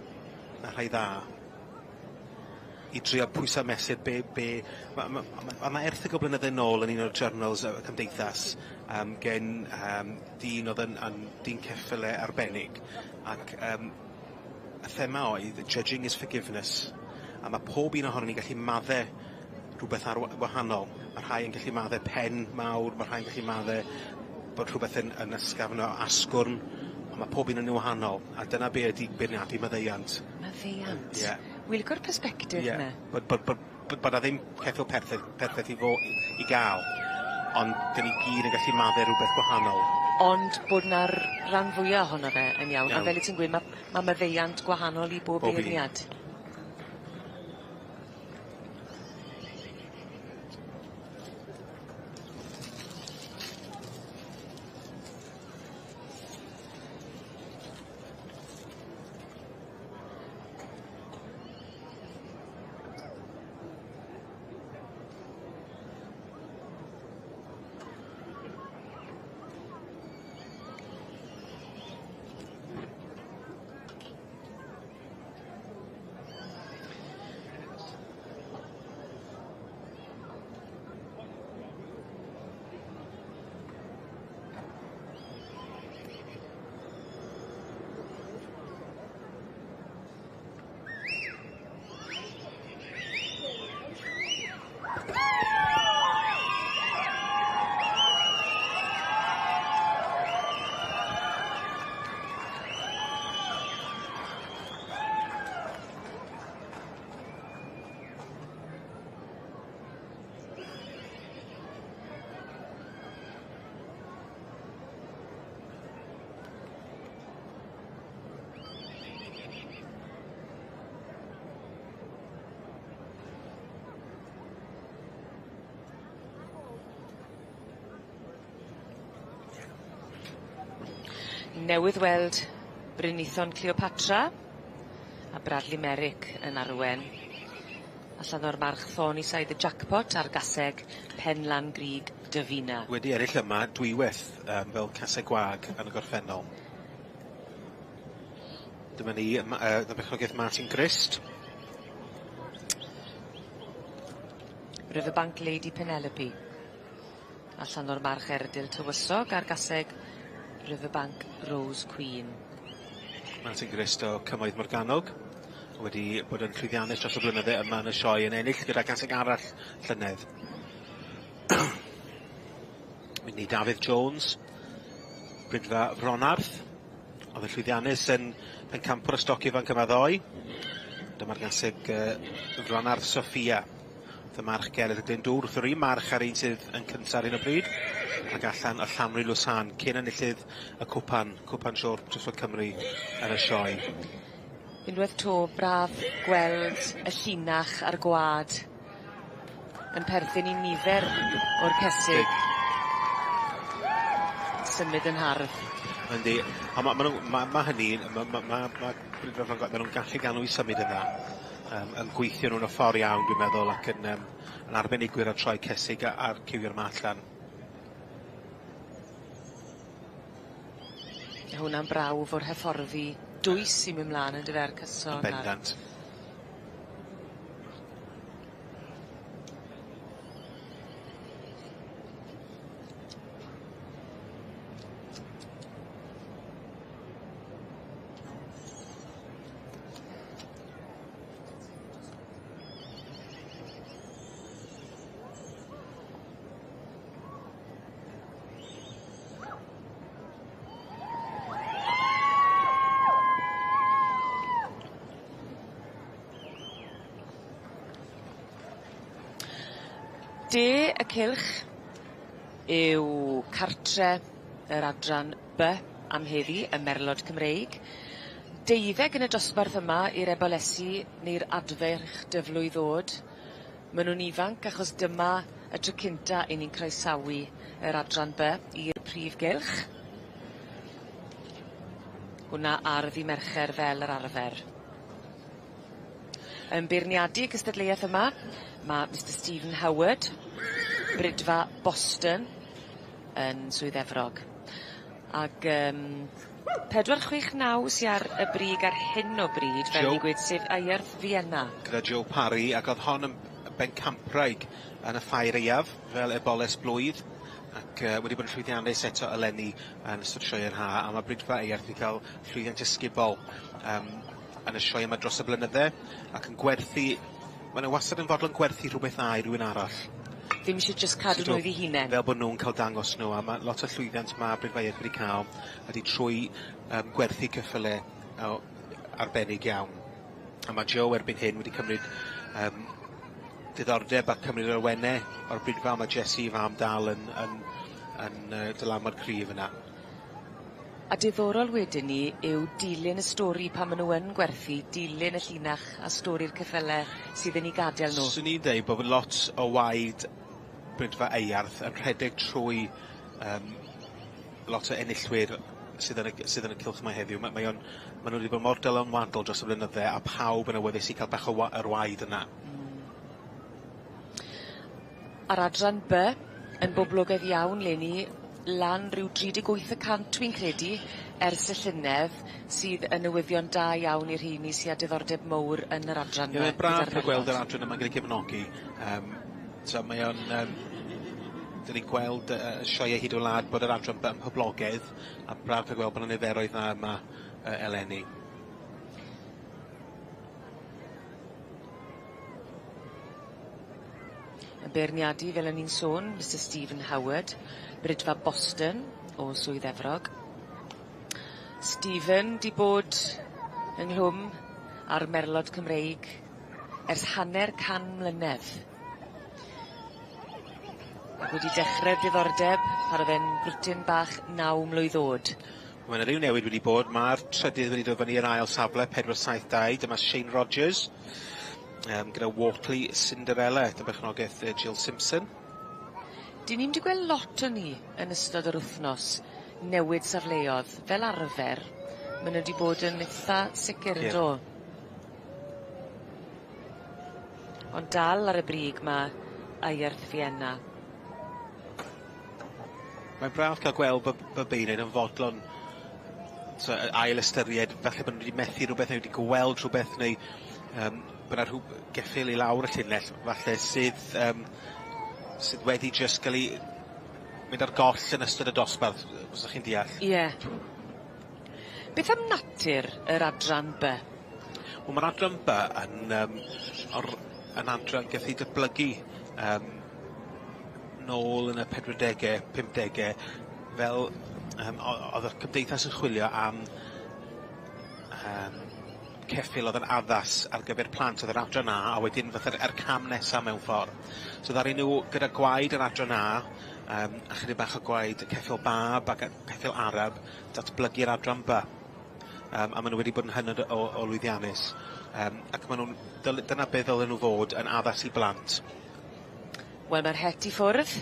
na rhai dda. I drio pwyso mesur be ma' erthygl blynydde nôl yn un o'r journals y cymdeithas gen dyn o'dd yn dyn ceffyle arbennig, ac y thema oedd judging is forgiveness, a ma' pob un ohonon ni'n gallu madde rhywbeth ar wahanol. Ma' rhai yn gallu madde pen mawr, ma' rhai yn gallu madde bod rhywbeth yn ysgafn o asgwrn, ond ma' pob un yn wahanol, a dyna be' ydi beirniadu maddeuant. Maddeuant? Ie. Wi'n licio'r perspectif 'na. Bod 'na ddim ceffyl perffeth i ga'l, ond 'dyn ni gyd yn gallu madde rhywbeth gwahanol. Ond bod 'na'r ran fwya ohono fe yn iawn, a fel 'yt ti'n gweud, ma' maddeuant gwahanol i bob beirniad. Newydd weld Bryn Aethon Cleopatra a Bradley Merrick yn arwen. Allan o'r march Thornyside y Jackpot a'r gaseg Penlan Grug Dyfina. Wedi ennill yma dwywaith yym fel caseg gwag yn y gorffennol. Dyma ni yy berchnogaeth Martin Grist. Riverbank Lady Penelope. Allan o'r march Erdil Tywysog a'r gaseg Riverbank Rose Queen. Martin Grist o Cymoedd Morgannwg wedi bod yn llwyddiannus dros y blynydde yma yn y sioe yn ennill gyda gaseg arall llynedd. Mynd i Dafydd Jones, Brydfa Fronarth, oedd yn llwyddiannus yn pencampwr y stoc ifanc yma ddoe. Dyma'r gaseg Fronarth Sophia. Wrth y march Geredd y Glyndŵr, wrth yr un march a'r un sydd yn cynta ar hyn o bryd, ac allan y Llanri Lwsân, cyn enillydd y cwpan, cwpan Siôr Trysor Cymru yn y sioe. Unwaith 'to braf gweld y llinach a'r gwad yn perthyn i nifer o'r cesig. Symud yn hardd. Yndi, a ma' ma' nw ma' ma' hynny ma' ma' ma' ma' ma' nhw'n gallu ga'l nw i symud yn dda. Yym yn gweithio nhw'n y ffor iawn dwi'n meddwl ac yn yym yn arbenigwyr ar troi cesig a- a'r ciwio'r 'ma allan. Ma' hwnna'n brawf o'r hyfforddi dwys sy'n myn' mlan yndyfe a'r cyson a'r... Bendant. De y cylch yw cartre yr adran By am heddi, y Merlod Cymreig. Deuddeg yn y dosbarth yma i'r ebolesi neu'r adferch dyflwydd o'd. Ma' nw'n ifanc achos dyma y tro cynta i ni'n croesawu yr adran By i'r prif gylch. Hwnna ar ddy' Mercher fel yr arfer. Yn beirniadu y cystadleuaeth yma ma' Mister Stephen Howard, Bridfa Boston yn Swydd Efrog. Ag yym 469 sy ar y brig ar hyn o bryd fel ni'n gweud sef Eirth Vienna. Gyda Joe Parry ag o'dd hon yn bencampwraig yn y ffair aeaf fel eboles blwydd ac yy wedi bod yn llwyddiannus eto eleni yn ystod sioe'r ha a ma' Bridfa Eirth wedi ca'l llwyddiant ysgubol yym yn y sioe yma dros y blynydde ac yn gwerthu ma' nw wastad yn fodlon gwerthu rhwbeth dda i rywun arall. Ddim isie jyst cadw nhw iddi hunen. Fel bo' nw'n ca'l dangos nhw a ma' lot o llwyddiant ma' Bridfa Eirth wedi ca'l ydi trwy yym gwerthu ceffyle o arbennig iawn. A ma' Joe erbyn hyn wedi cymryd yym diddordeb a cymryd yr awene o'r Bridfa a ma' Jessie 'i fam dal yn yn yn yy dylanwad cryf yna. A diddorol wedyn 'ny yw dilyn y stori pan ma' nw yn gwerthu, dilyn y llinach a stori'r ceffyle sydd yn 'u gadel nw. Swn i'n deud bo' lot o waed Brydfa Eyarth yn rhedeg trwy yym lot o enillwyr sydd yn y sydd yn y cylch 'ma heddiw. Ma' mae o'n ma' nw wedi bod mor dylanwadol dros y blynydde a pawb yn awyddus i ca'l bach o wa- yr waed yna. A'r adran By yn boblogaidd iawn leni, lan ryw 38 y cant wi'n credu ers y llynedd, sydd yn newyddion da iawn i'r rheini sy â diddordeb mowr yn yr adran Ie 'ma. mae'n braf ca'l gweld yr adran yma'n ga'l ei cefnogi yym so mae o'n yym 'dyn ni'n gweld yy y sioee hyd y wlad bod yr adran by yn poblogedd a braf ca'l gweld bo' 'na niferoedd dda yma yy eleni. Yn beirniadu fel o'n i'n sôn, Mister Stephen Howard, Bridfa Boston o Swydd Efrog. Stephen 'di bod ynghlwm â'r Merlod Cymreig ers hanner can mlynedd. Ac wedi dechre'r diddordeb pan o'dd e'n brwtyn bach naw mlwydd o'd. Ma' 'na ryw newid wedi bod, ma'r trydydd wedi dod fyny i'r ail safle, 4 7 2, dyma Shane Rogers gyda Wortley Cinderella, dy berchnogaeth Jill Simpson. 'Dyn ni'm 'di gweld lot o ni yn ystod yr wthnos newid safleodd, fel arfer ma' nw 'di bod yn itha sicir yndo? Ond dal ar y brig ma' Eirth Fienna. Mae'n braf ca'l gweld bo' bo' beirniaid yn fodlon ail ystyried falle bo' nw wedi methu rwbeth neu wedi gweld rhwbeth neu bo' 'na geffyl i lawr y llinell falle sydd sydd wedi jyst ga'l 'i mynd ar goll yn ystod y dosbarth os 'ych chi'n deall. Ie. Beth am natur yr adran By? Wel ma'r adran By yn yn adran geth ei datblygu nôl yn y pedwardege, pumdege fel o'dd y cymdeithas yn chwilio am ceffyl o'dd yn addas ar gyfer plant o'dd yr adran A a wedyn fatha'r yr cam nesa mewn ffor. So ddaru nw gyda gwaed yr adran A a chydig bach o gwaed ceffyl bab ac yy ceffyl arab datblygu'r adran By. A ma' nw wedi bod yn hynod o lwyddiannus. Ac ma' nw'n dyna be' ddylen nw fod yn addas i blant. Wel ma'r het i ffwrdd.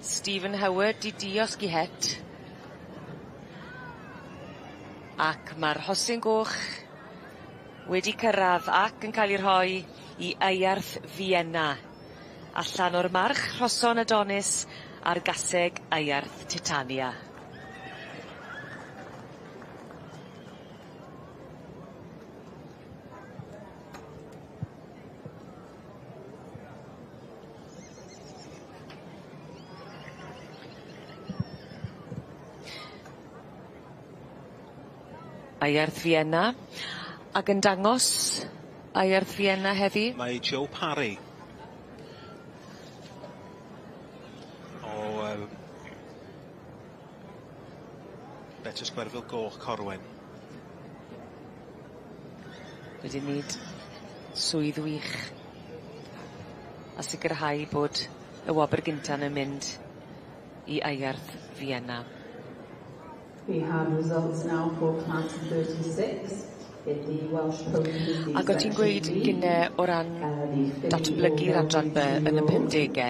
Stephen Howard 'di diosg 'i het. Ac ma'r rhosyn goch wedi cyrradd ac yn ca'l 'i rhoi i Eirth Fienna. Allan o'r march rhoson adonis a'r gaseg Eirth Titania. Eirth Fienna ac yn dangos Eirth Fienna heddi. Mae Joe Parry o Betws Gwerfyl Goch Corwen. Wedi neud swydd wych a sicirhau bod y wobr gynta'n yn mynd i Eirth Fienna. We have results now for class 36 in the Welsh Ponies Ag o' ti'n gweud gynne o ran datblygu'r adran By yn y pumdege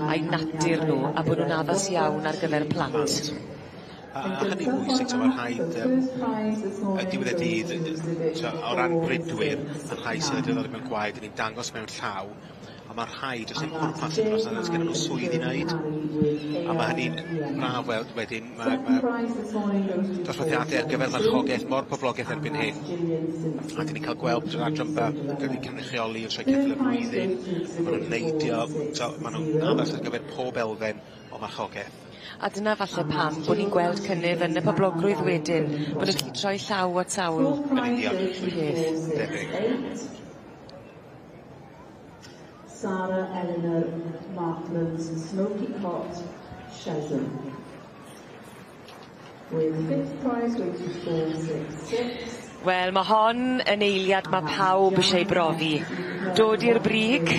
a'i natur nw a bo' nw'n addas iawn ar gyfer plant. A a hynny'n bwysig t'o' ma' rhaid y diwedd y dydd t'o' o ran bridwyr y rhai sydd â diddordeb mewn gwaed 'dyn ni'n dangos mewn llaw a ma' rhai do's dim pwrpas iddyn nw os nad o's gennyn nw swydd i neud. A ma' hynny'n braf weld wedyn ma' ma' dosbarthiade ar gyfer marchogeth mor poblogeth erbyn hyn. A 'dyn ni'n ca'l gweld bod yr adran 'ma yn ca'l 'u cynrychioli yn Sioe Ceffyl y Flwyddyn, ma' nw'n neidio, t'o' ma' nw'n addas ar gyfer pob elfen o marchogeth. A dyna falle pam bo' ni'n gweld cynnydd yn y poblogrwydd wedyn, bo' nw'n gallu troi llaw at sawl Yn union. peth. Debyg. Sarah Eleanor Markland's Smoky Cot, Chesham. With fifth prize going to 466. Wel ma' hon yn eiliad ma' pawb isie 'i brofi. Dod i'r brig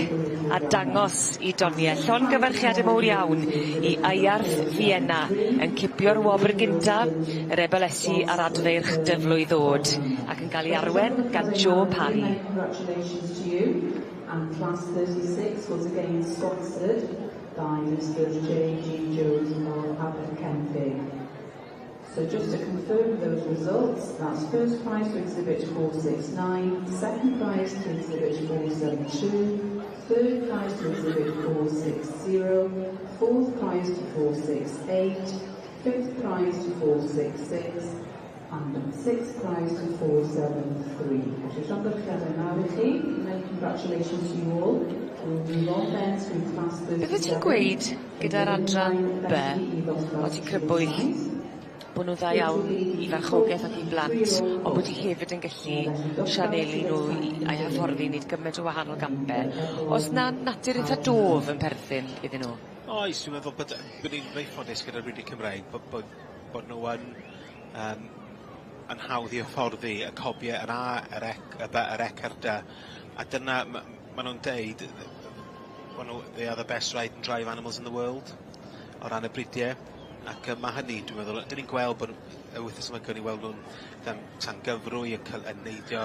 a dangos 'u donie. Llongyfarchiade mowr iawn i Eirth Fienna yn cipio'r wobr gynta yr ebolesi a'r adfeirch dyflwydd o'd ac yn ga'l 'i arwen gan Joe Parry. Congratulations to you. And class 36 was again sponsored by Mr. J.G. Jones of Aberkenfig. So just to confirm those results, that's first prize to exhibit 469, second prize to exhibit 472, third prize to exhibit 460, fourth prize to 468, fifth prize to 466, and sixth prize to 473. Felly llongyfarchiadau mawr i chi, many congratulations to you all. We'll move on then to class 37. Bydde ti'n gweud gyda'r adran B, o ti'n crybwyll bo' nw'n dda iawn i farchogaeth ac i blant, ond bod ti hefyd yn gallu sianelu nw i a'u hyfforddi i neud gymaint o wahanol gampe. O's 'na natur itha dof yn perthyn iddyn nw? Oes, dwi'n meddwl bod ni'n reit ffodus gyda'r bride Cymreig bod nw yn yn hawdd i hyfforddi, y cobie yr A, yr ec, y By, yr ec a'r D, a dyna ma' nw'n deud bo' nw they are the best ride and drive animals in the world o ran y bridie, ac ma' hynny dwi'n meddwl, 'dyn ni'n gweld bod y wythnos yma gawn ni weld nw'n tan gyfrwy yn ca'l yn neidio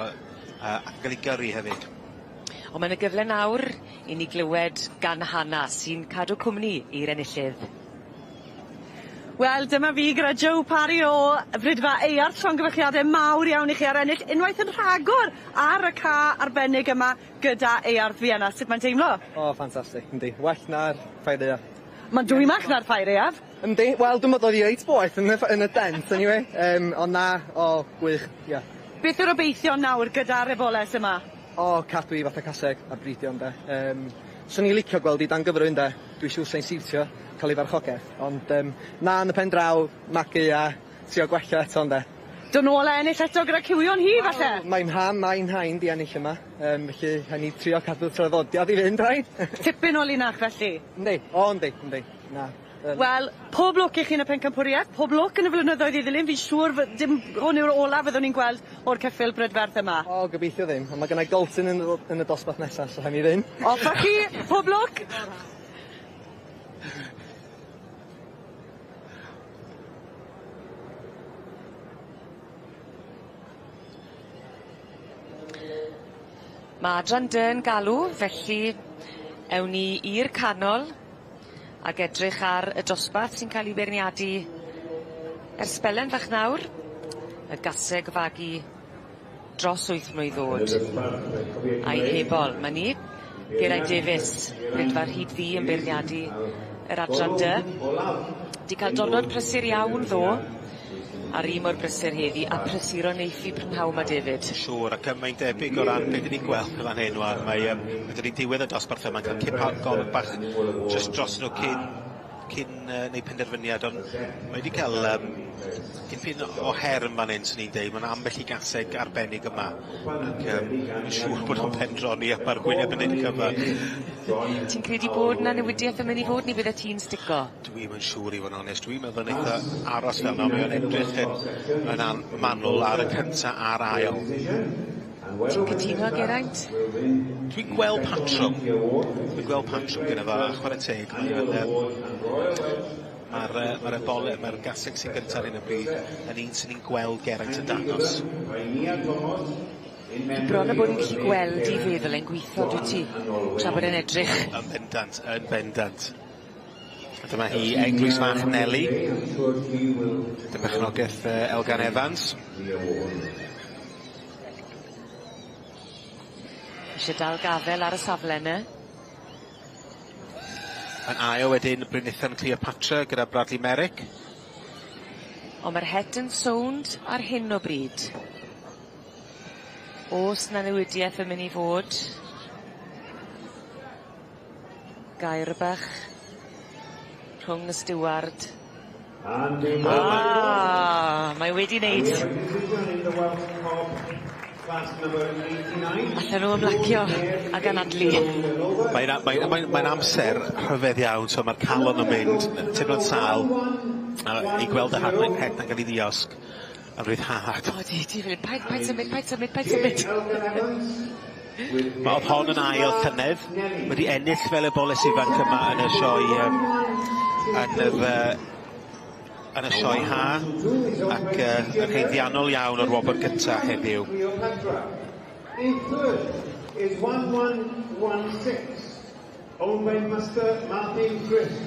ac yn ga'l 'u gyrru hefyd. On' ma' 'ny gyfle nawr i ni glywed gan Hana sy'n cadw cwmni i'r enillydd. Wel, dyma fi gyda Joe Parry o Fridfa Eyarth, llongyfarchiade mawr iawn i chi ar ennill unwaith yn rhagor ar y ca arbennig yma gyda Eyarth Vienna. Sut mae'n teimlo? O, ffantastig, yndi. Well na'r ffair aeaf. Ma'n dwymach na'r ffair aeaf. Yndi, wel dwi'm bod oedd hi reit boeth yn y yn y dent anyway. Yym, ond na, o, gwych, ie. Beth yw'r obeithion nawr gyda'r eboles yma? O, cadw 'i fatha caseg a bridio ynde. Yym, swn i'n licio gweld 'i dan gyfrwy ynde? Dwi siŵr sai'n siwtio ca'l 'i farchogeth, ond yym na yn y pen draw, magu a trio gwella eto ynde? Dod nôl a ennill eto gyda cywion hi falle? Wel, mae mham a'i nhain 'di ennill yma, yym felly rhaid ni trio cadw'r traddodiad i fynd rhaid? Tipyn o linach felly? Yndi, o yndi, yndi, na. Yym. Wel, pob lwc i chi yn y pencampwrieth, pob lwc yn y flynyddoedd i ddilyn, fi'n siŵr fy- dim hwn yw'r ola fyddwn ni'n gweld o'r ceffyl brydferth yma. O, gobeithio ddim, ond ma' gynnai goltyn yn y yn y dosbarth nesa, so rhaid mi fynd. Off â chi, pob lwc! Ma' adran dy'n galw, felly ewn ni i'r canol ag edrych ar y dosbarth sy'n ca'l 'i beirniadu ers sbelen fach nawr, y gaseg fagu dros wyth mlwydd o'd. A'i hebol, ma' ni, Geraint Davies, Rhydfa Rhyd Ddu yn beirniadu yr adran dy. 'Di ca'l diwrnod prysur iawn ddo, a'r un mor brysur heddi, a prysuro neiff 'i prynhawn 'ma David. Siŵr, ac yym mae'n debyg o ran be' 'dyn ni'n gweld yn fan hyn ŵan, mae yym ma' 'dyn ni diwedd y dosbarth yma yn ca'l cip ar golwg bach jyst dros nhw cyn cyn yy neud penderfyniad ond mae wedi ca'l yym dipyn o her yn fan 'yn swn i'n deud ma' 'na ambell i gaseg arbennig yma ac yym fi'n siŵr bod o'n pendroni up ar gwyneb yn neud y cyfan. Ti'n credu bod 'na newidieth yn myn' i fod ne' byddet ti'n stico? Dwi'm yn siŵr i fod yn onest. Dwi'n meddwl neith o aros fel 'na mae o'n edrych yn yn an- manwl ar y cynta a'r ail. Ti'n cytuno Geraint? Dwi'n gweld patrwm. Dwi'n gweld patrwm gyda fo a chware teg mae o'n yym ma'r yy ma'r ebole ma'r gaseg sy'n gynta ar hyn o bryd yn un sy'n ni'n gweld Geraint yn dangos. Fi bron a bod yn gallu gweld 'i feddwl e'n gwitho dwyt ti? Tra bod e'n edrych. Yn bendant, yn bendant. A dyma hi, Eglwys Fach Neli. Dy berchnogaeth Elgan Evans. Isie dal gafel ar y safle 'ny. Yn ail wedyn Brynithan Cleopatra gyda Bradley Merrick. On' ma'r het yn sownd ar hyn o bryd. O's 'na newidieth yn myn' i fod? Gair bach rhwng y stiward. Ah, mae wedi neud. Allan nhw ymlacio ag anadlu. Mae'n a- mae'n mae'n mae'n amser rhyfedd iawn so ma'r calon yn mynd, teimlo'n sâl, a i gweld y hadlen het 'na'n ga'l 'i ddiosg, yn rhyddhad. O di, di, paid paid symud, paid symud, paid symud. Ma' o'dd hon yn ail llynedd, wedi ennill fel eboles ifanc yma yn y sioe yym yn yr yy yn y sioe ha, ac yy yn haeddiannol iawn o'r wobr gynta heddiw. In third is 1116, owned by Mr Martin Crisp.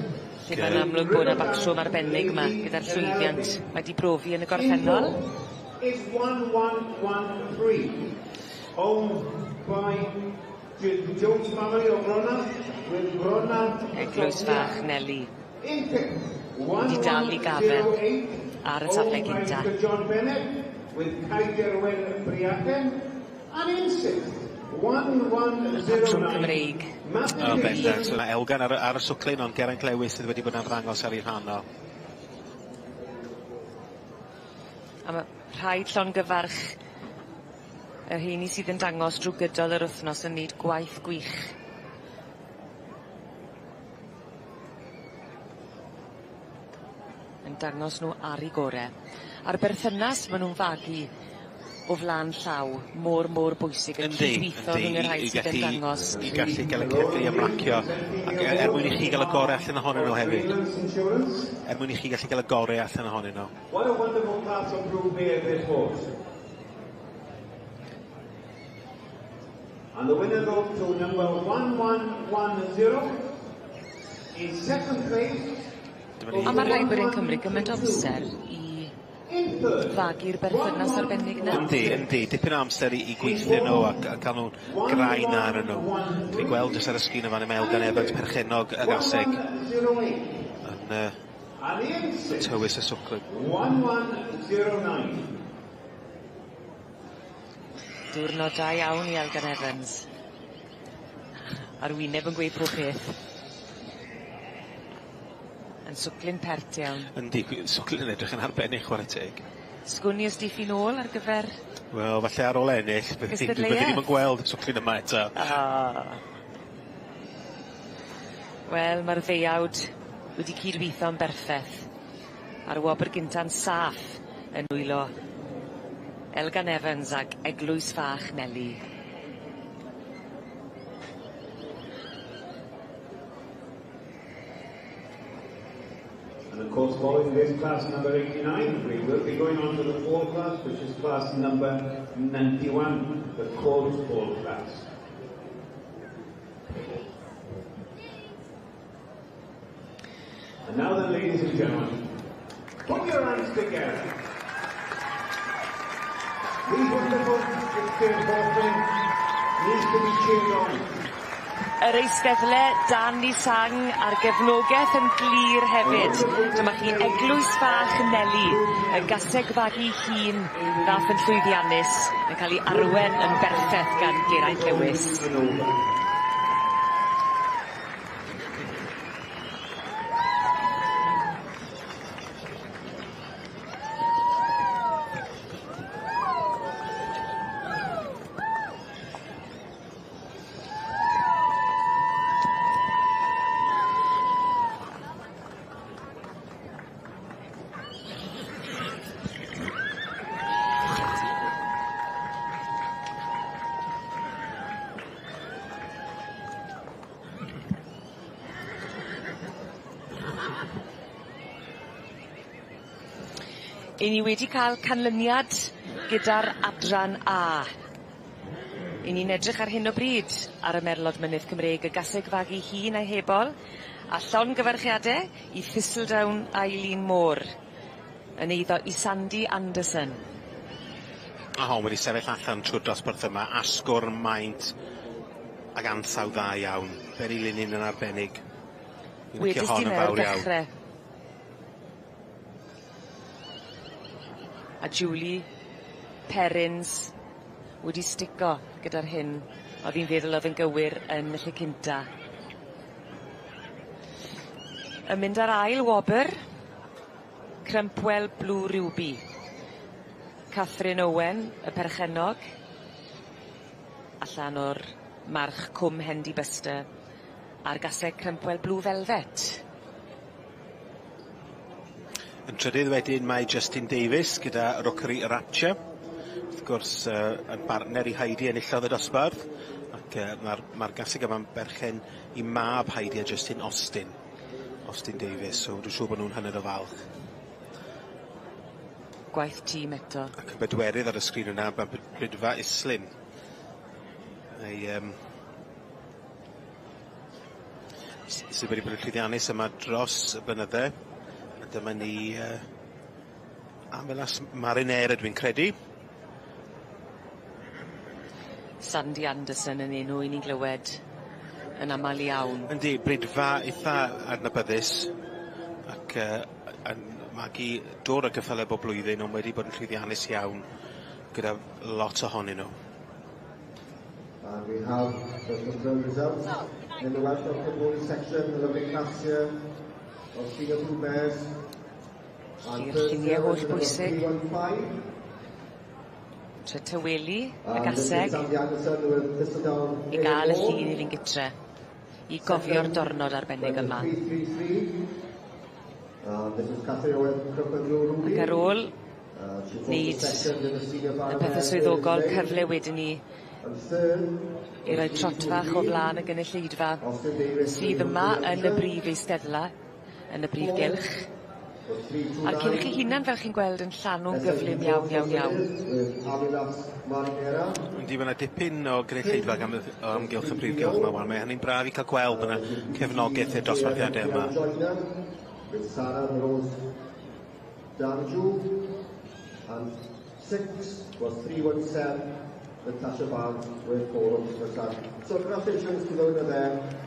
Lle ma'n amlwg bod 'na batrwm arbennig 'ma gyda'r llwyddiant mae 'di brofi yn y gorffennol. Is 1113. Owned by the Jones family of Rona, with Rona Eglwys Fach Neli. Wedi dal i gafel ar y safle gynta. John Bennett with Kai Derwen Briachen and in sixth, Y patrwm Cymreig. O bendant. Ma' Elgan ar y ar y swclin ond Geraint Lewis sydd wedi bod yn arddangos ar ei rhan o. A ma' rhaid llongyfarch y rheini sydd yn dangos drw gydol yr wthnos yn neud gwaith gwych. Yn dangos nw ar 'u gore. A'r berthynas ma' nw'n fagu o flan llaw mor mor bwysig y Yndi cydwitho yndi rhwng y i rhai i sydd yn gallu dangos. i gallu ga'l y cyfle i ymlacio ac e- er mwyn i chi ga'l y gore allan ohonyn nhw hefyd. Er mwyn i chi gallu ga'l y gore allan ohonyn nhw. What a wonderful class of blue bear this was. And the winner goes to number 1110. In second place. Dyma ni. A ma' rhaid bod e'n cymryd gymaint o amser i fagu'r berthynas arbennig 'na. Yndi, yndi. Dipyn o amser i gweithio nhw a ca'l nhw'n grai 'na arnyn nhw. Dwi'n gweld jyst ar y sgrin yn fan 'na ma' Elgan Evans, perchennog y gaseg, yn yn tywys y swclyd. 1109. Diwrnod da iawn i Elgan Evans. A'r wyneb yn gweud pob peth. Yn swclyn pert iawn. Yndi, swclyn yn edrych yn arbennig chware teg. Sgwn i os diff 'i nôl ar gyfer... Wel, falle ar ôl ennill, bydde ti bydde ddim yn gweld y swclyn yma eto. Ah. Wel, ma'r ddeuawd wedi cydwitho'n berffeth. A'r wobr gynta'n saff yn nwylo Elgan Evans ag Eglwys Fach Neli. And of course, following this class number 89, we will be going on to the fourth class, which is class number 91, the colt foal class. And now then, ladies and gentlemen, put your hands together. These wonderful 16 horsemen needs to be cheered on. Yr eisteddle dan 'i sang a'r gefnogeth yn glir hefyd. Dyma chi Eglwys Fach Neli, y gaseg fagu hŷn ddath yn llwyddiannus, yn cael ei arwen yn berffeth gan Geraint Lewis. 'Yn ni wedi ca'l canlyniad gyda'r adran A. 'Yn ni'n edrych ar hyn o bryd ar y merlod mynydd Cymreig, y gaseg fagu hŷn a'i hebol, a llongyfarchiade i Thistledown Eileen Moore, yn eiddo i Sandy Anderson. A hon wedi sefyll allan trw'r dosbarth yma, asgwrn maint ag ansawdd dda iawn. Benny Linyn yn arbennig. Fi'n licio Wedest hon ti yn 'na o'r fawr iawn. dechre. A Julie Perrins wedi stico gyda'r hyn o'dd hi'n feddwl o'dd yn gywir yn y lle cynta. Yn mynd ar ail wobyr, Crumpwell Blue Ruby. Catherine Owen, y perchennog, allan o'r march Cwm Hendy Buster a'r gaseg Crumpwell Blue Velvet. Yn trydydd wedyn mae Justin Davies gyda Rookery Rapture. Wrth gwrs yn bartner i Heidi enillodd y dosbarth ac ma'r ma gaseg yma'n berchen i mab Heidi a Justin Austin. Austin Davies, so dwi'n siŵr bod nhw'n hynod o falch. Gwaith tîm eto. Ac yn bedwerydd ar y sgrin yna ma' Brydfa Islyn. Ei sydd wedi bod yn llwyddiannus yma dros y blynydde. A dyma ni Amelas Marinera dwi'n credu. Sandy Anderson yn enw i ni'n glywed yn amal iawn. Yndi, Brydfa eitha adnabyddus ac yn magu dod o gyffyle bob blwyddyn ond wedi bod yn llwyddiannus iawn gyda lot ohonyn nhw. And we have the confirmed results in the Welsh Football section, the lovely class here of Senior Blue Bears. And I'r first llunie here holl is number bwysig. 315. Tre tyweli y And this is gaseg Sandy Anderson with Thistledown i gael y A4. llun i fynd gytre i gofio'r dornod arbennig yma. 333. And this is Catherine Owen, Crumpet Blue Ruby. Ac ar ôl She was wneud second in the senior y Baron pethe Mare swyddogol Lane. cyfle wedyn ni And third, i roi trot fach o flaen y gynulleidfa Austin Davies sydd yma yn y brif eisteddle, yn y brif gylch. was 329. A'r cylch ei hunan fel chi'n gweld yn llanw'n gyflym iawn, iawn, iawn. With Avilas Marinera. Yndi, ma' 'na dipyn o gynulleidfa gan o amgylch y brif gylch yma wan. Mae hynny'n braf i cael gweld bod 'na cefnogaeth i'r dosbarthiadau yma. with Sarah Rose Danju. And 6 was 317, Natasha Barnes with 407. So congratulations to the winner there.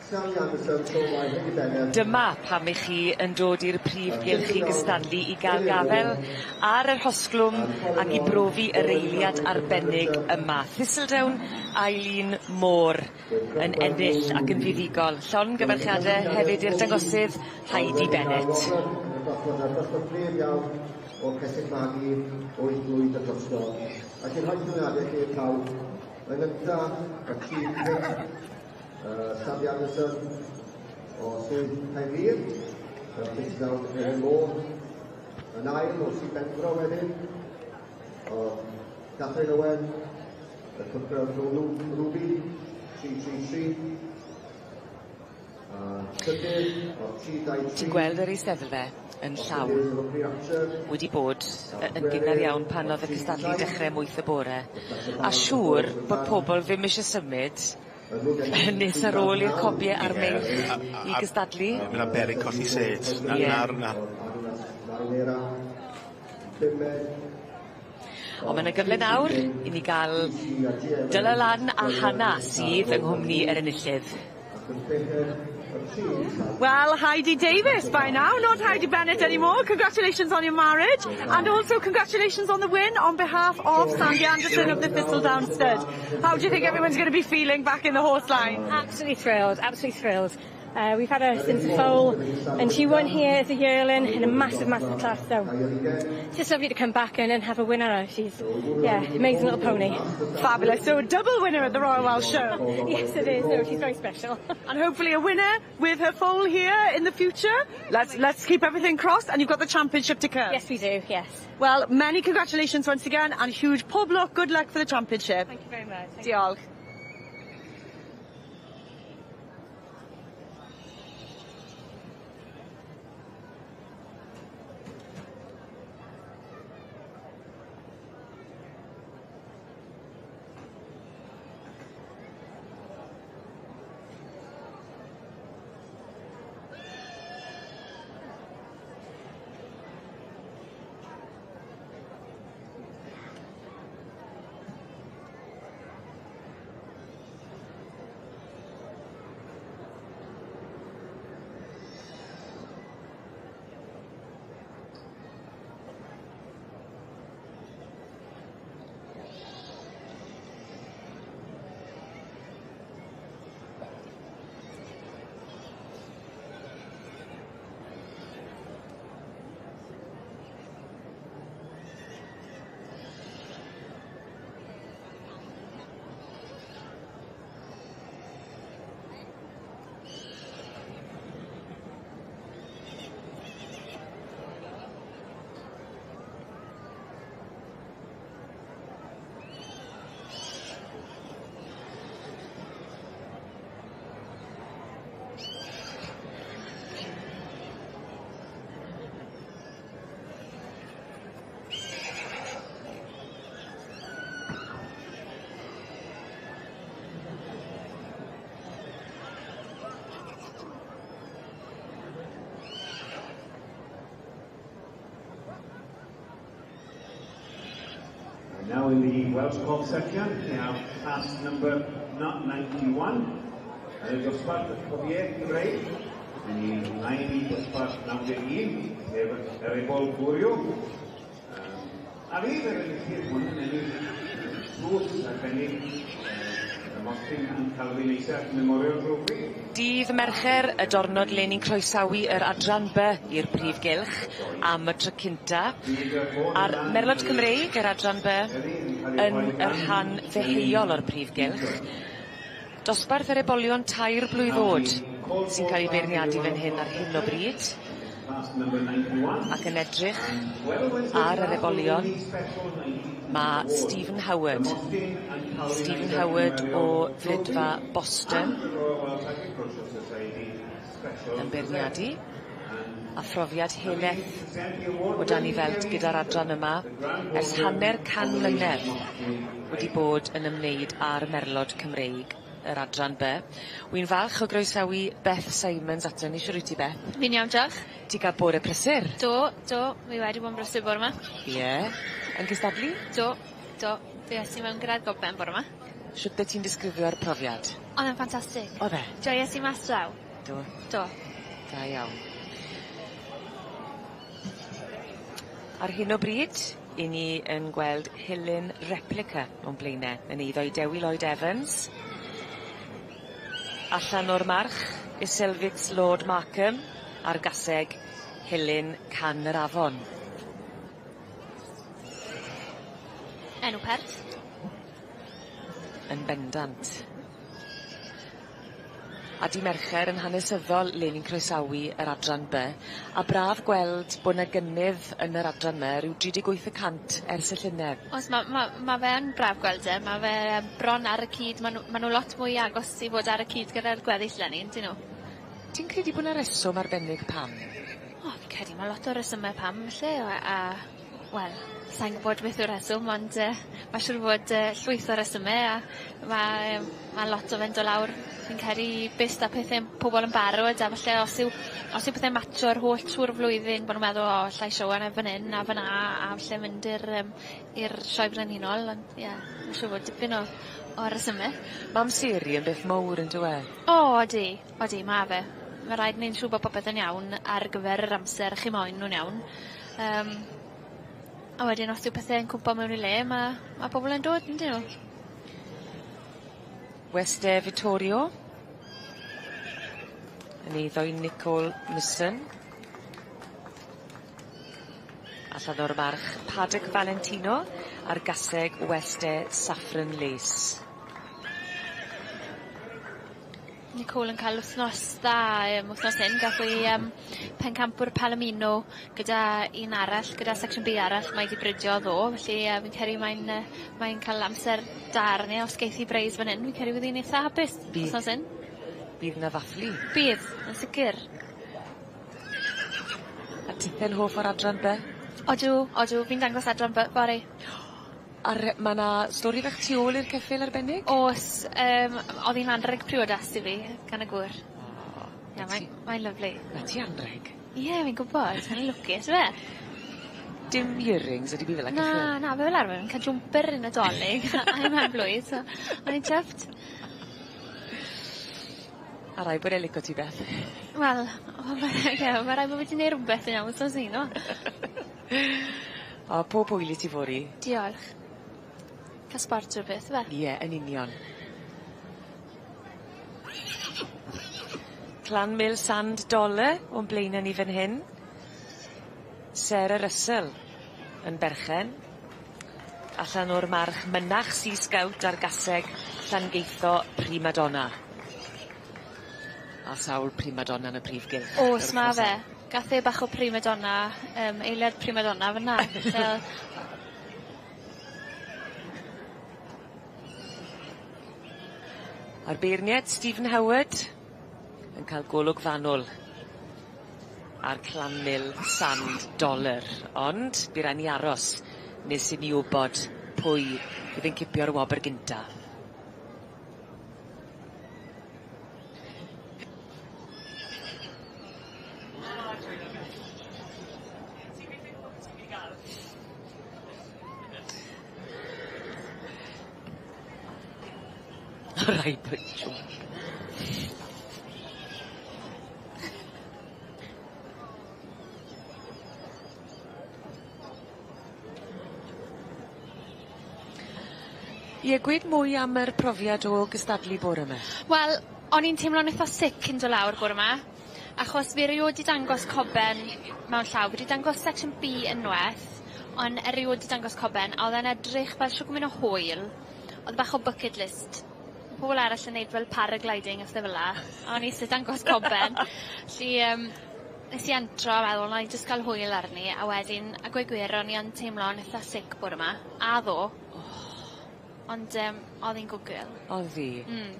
Sally Anderson, shown by Heidi Bennett. Dyma pam i chi yn dod i'r prif gylch i gystadlu i gael gafel ar yr hosglwm ac i brofi yr eiliad arbennig yma. Thistledown Eileen Moore yn ennill ac yn fuddugol. Llongyfarchiade hefyd i'r dangosydd Heidi Bennett. Dosbarth iawn o Cesyg Magu, 8 blwydd a drosto. Ac i'n rhoi cyflwyniadau chi pawb, yn gyntaf, y tîm Sandy Anderson o Swydd Caerdydd, y Thistledown Eileen Moore, yn ail o Sir Benfro wedyn, o Catherine Owen, y Cwpr Ruby, 333, a trydydd o 323. Ti'n gweld yr eisteddle yn llawn wedi bod yn gynnar iawn pan oedd y cystadlu dechrau am 8 y bore. A siŵr bod pobl ddim eisiau symud nes ar ôl i'r cobiau a'r meirch i gystadlu. Mae yna beryg colli set. Na, na, na. Ond mae yna gyfle nawr i ni gael Dyla Lan a Hannah sydd yng nghwmni yr enillydd. Well, Heidi Davis by now, not Heidi Bennett anymore. Congratulations on your marriage and also congratulations on the win on behalf of Sandy Anderson of the Thistledown Stud. How do you think everyone's going to be feeling back in the horse line? Absolutely thrilled, absolutely thrilled. We've had her since a foal, and she won here as a yearling in a massive, massive class, so it's just lovely to come back in and have a winner. She's, yeah, amazing little pony. Fabulous. So a double winner at the Royal Welsh Show. Yes, it is. No, she's very special. And hopefully a winner with her foal here in the future. Let's keep everything crossed, and you've got the championship to come. Yes, we do, yes. Well, many congratulations once again, and huge pob lwc, good luck for the championship. Thank you very much. Thank Diolch. Now in the Welsh Cob section, we have class number 91, yn y dosbarth y cobiau Cymreig, yn ei mlaen i dosbarth 91, sef yr ebol Gwrio. A fydd yr enillydd hwn yn ennill tlws arbennig y Mostyn and Calvin Isaac Memorial Trophy. Dydd Mercher, y diwrnod le ni'n croesawu yr adran B i'r prif gylch am y tro cynta. A'r Merlod Cymreig, yr adran B, yn y rhan ddeheuol o'r prif gylch. Dosbarth yr ebolion 3 blwydd oed sy'n cael ei beirniadu fan hyn ar hyn o bryd. Ac yn edrych ar yr ebolion, mae Stephen Howard. Stephen Howard o Fridfa Boston yn beirniadu, a phrofiad helaeth o dan ei felt gyda'r adran yma ers 500 mlynedd wedi bod yn ymwneud â'r Merlod Cymreig. yr adran By. Wi'n falch o groesawu Beth Simons ato ni. Shwd wyt ti Beth? Fi'n iawn diolch. Ti ga'l bore prysur? Do, do, fi wedi bod yn brysur bore 'ma. Ie. Yn cystadlu? Do, do. Fues i mewn gyda'r goben bore 'ma. Shwt 'yt ti'n disgrifio'r profiad? O'dd e'n ffantastig. O'dd e? Joies i mas draw. Do. Do. Da iawn. Ar hyn o bryd, 'yn ni yn gweld Helen replica o'n blaene yn eiddo i Dewi Lloyd Evans. Allan o'r march, Iselfix Lord Markham, a'r gaseg Helen Can yr Afon. Enw pert. Yn bendant. A dy' Mercher yn hanesyddol le ni'n croesawu yr adran By a braf gweld bo' 'na gynnydd yn yr adran 'my ryw 38% ers y llynedd. O's ma' ma' ma' fe yn braf gweld e ma' fe yym bron ar y cyd ma' nw ma' nw lot mwy agos i fod ar y cyd gyda'r gweddill leni on'd 'yn nw? Ti'n credu bo' 'na reswm arbennig pam? O fi'n credu ma' lot o resyme pam falle a a wel sai'n gwbod beth yw'r rheswm ond yy ma' siŵr fod yy llwyth o resyme a ma' yym ma' lot o fe'n do' lawr fi'n credu i bust a pethe'n pobol yn barod a falle os yw os yw pethe'n matcho'r holl trw'r flwyddyn bo' nw'n meddwl o allai showan e fyn 'yn a fyn 'na a falle mynd i'r yym i'r Sioe Frenhinol ond ie ma' siŵr fod dipyn o o resyme. Ma' amseru yn beth mowr on'd yw e? O odi odi ma' fe. Ma' raid neud yn siŵr bo' popeth yn iawn ar gyfer yr amser chi moyn nw'n iawn. Yym. A wedyn os yw pethe yn cwmpo mewn i le ma' ma' pobol yn dod yndyn nw? Weste Vittorio. Yn eiddo i Nicole Misson. Allan o'r march Paddock Valentino a'r gaseg Weste Saffron Lace. Nicole yn ca'l wthnos dda yym wthnos hyn gath 'i yym pencampwr Palomino gyda un arall gyda section Bee arall mae 'di bridio ddo felly yy fi'n credu mae'n yy mae'n ca'l amser da arni os geith 'i preis fan 'yn fi'n credu fydd 'i'n itha hapus wthnos hyn. Bydd 'na ddathlu. Bydd, yn sicir. A tithe'n hoff o'r adran By? Odw odw fi'n dangos adran By fory. A'r yy ma' 'na stori fach tu ôl i'r ceffyl arbennig? O's yym o'dd 'i'n anreg priodas i fi gan y gŵr. O. Ie mae'n mae'n lyfli. 'Na ti anreg. Ie fi'n gwbod o'n i'n lwcus yfe? Dim earrings ydi fi fel 'a ceffyl. Na na fe fel arfer yn ca'l jwmper yn Nadolig a i'm mhen-blwydd so o'n i'n chuffed. A rai' bod e lico ti Beth. Wel o ma' ie ma' raid bo' fi 'di neu' rwbeth yn iawn wthnos 'ny no? O pob hwyl i ti fory. Diolch. Ca'l sbort yw'r peth yfe? Ie yn union. Clanmill Sand Dollar o'n blaene ni fyn hyn. Sarah Russell yn berchen. Allan o'r march Mynach Sea Scout a'r gaseg Llangeitho Primadonna. A sawl primadonna yn y prif gylch. O's ma' fe. Gath e bach o primadonna yym eiliad primadonna fyn 'na. Fel A'r beirnied Stephen Howard yn ca'l golwg fanwl ar Clanmill Sand Dollar ond by rai' ni aros nes i ni wbod pwy fydd yn cipio'r wobr gynta. Rhaid bod jwmp. Ie gwed mwy am yr profiad o gystadlu bore 'ma. Wel o'n i'n teimlo'n itha sick cyn do' lawr bore 'ma achos fi eriod 'di dangos coben mewn llaw fi 'di dangos section Bee unweth on' eriod 'di dangos coben a o'dd e'n edrych fel shw gwmyn o hwyl o'dd bach o bucket list. Pobol arall yn neud fel paragliding a pethe fel 'a a o'n i isie dangos coben. 'Lly yym nes i entro a meddwl 'nai jyst ca'l hwyl arni a wedyn a gweud gwir o'n i yn teimlo'n itha sick bore 'ma a ddo. Ond yym o'dd 'i'n good girl. O'dd 'i? Hmm.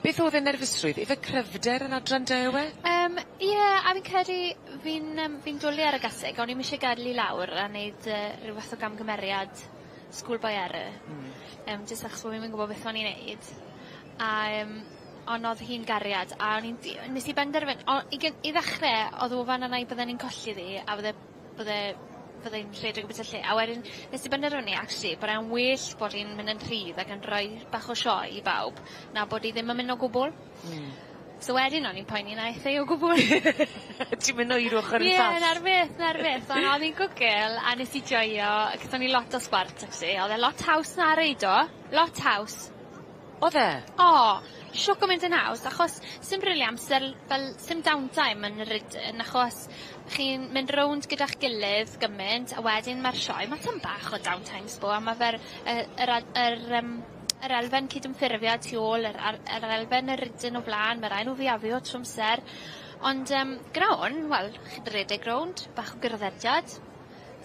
Beth o'dd y nerfusrwydd? Yfe cryfder yn adran dy yw e? Yym ie a fi'n credu fi'n yym fi'n dwli ar y gaseg o'n i'm isie gadel i lawr a neud yy ryw fath o gamgymeriad schoolboy error. Hmm. Yym jyst achos bo' fi 'im yn gwbo beth o'n i'n neud. A ond o'dd hi'n gariad a o'n i'n nes i benderfyn- o i gyn- i ddechre o'dd ofan arna i bydden i'n colli ddi a fydde bydde fyddai'n rhedeg o byti y lle a wedyn nes i benderfynu actually bod e'n well bod hi'n mynd yn rhydd ac yn rhoi bach o sioe i bawb na bod 'i ddim yn mynd o gwbwl. So wedyn o'n i'n poeni na ethai o gwbwl. Ti'n mynd o un ochor i'r llall. Ie, 'na'r beth, 'na'r beth. On' o'dd 'i'n good girl a nes i joio, gathon ni lot o sbort actually o'dd e lot haws na reido, lot haws. O'dd e? O! Shwt gymaint yn haws achos sim rili amser fel sim downtime yn yr ydyn achos chi'n mynd rownd gyda'ch gilydd gyment a wedyn ma'r sioe ma' tym bach o downtime sbo a ma' fe'r yy yr ad- yr yym yr elfen cydymffurfio tu ôl yr ar- yr elfen yr ydyn o flan ma' rai' n'w fiafio trw amser ond yym gyda 'wn wel chi'n redeg rownd bach o gerddediad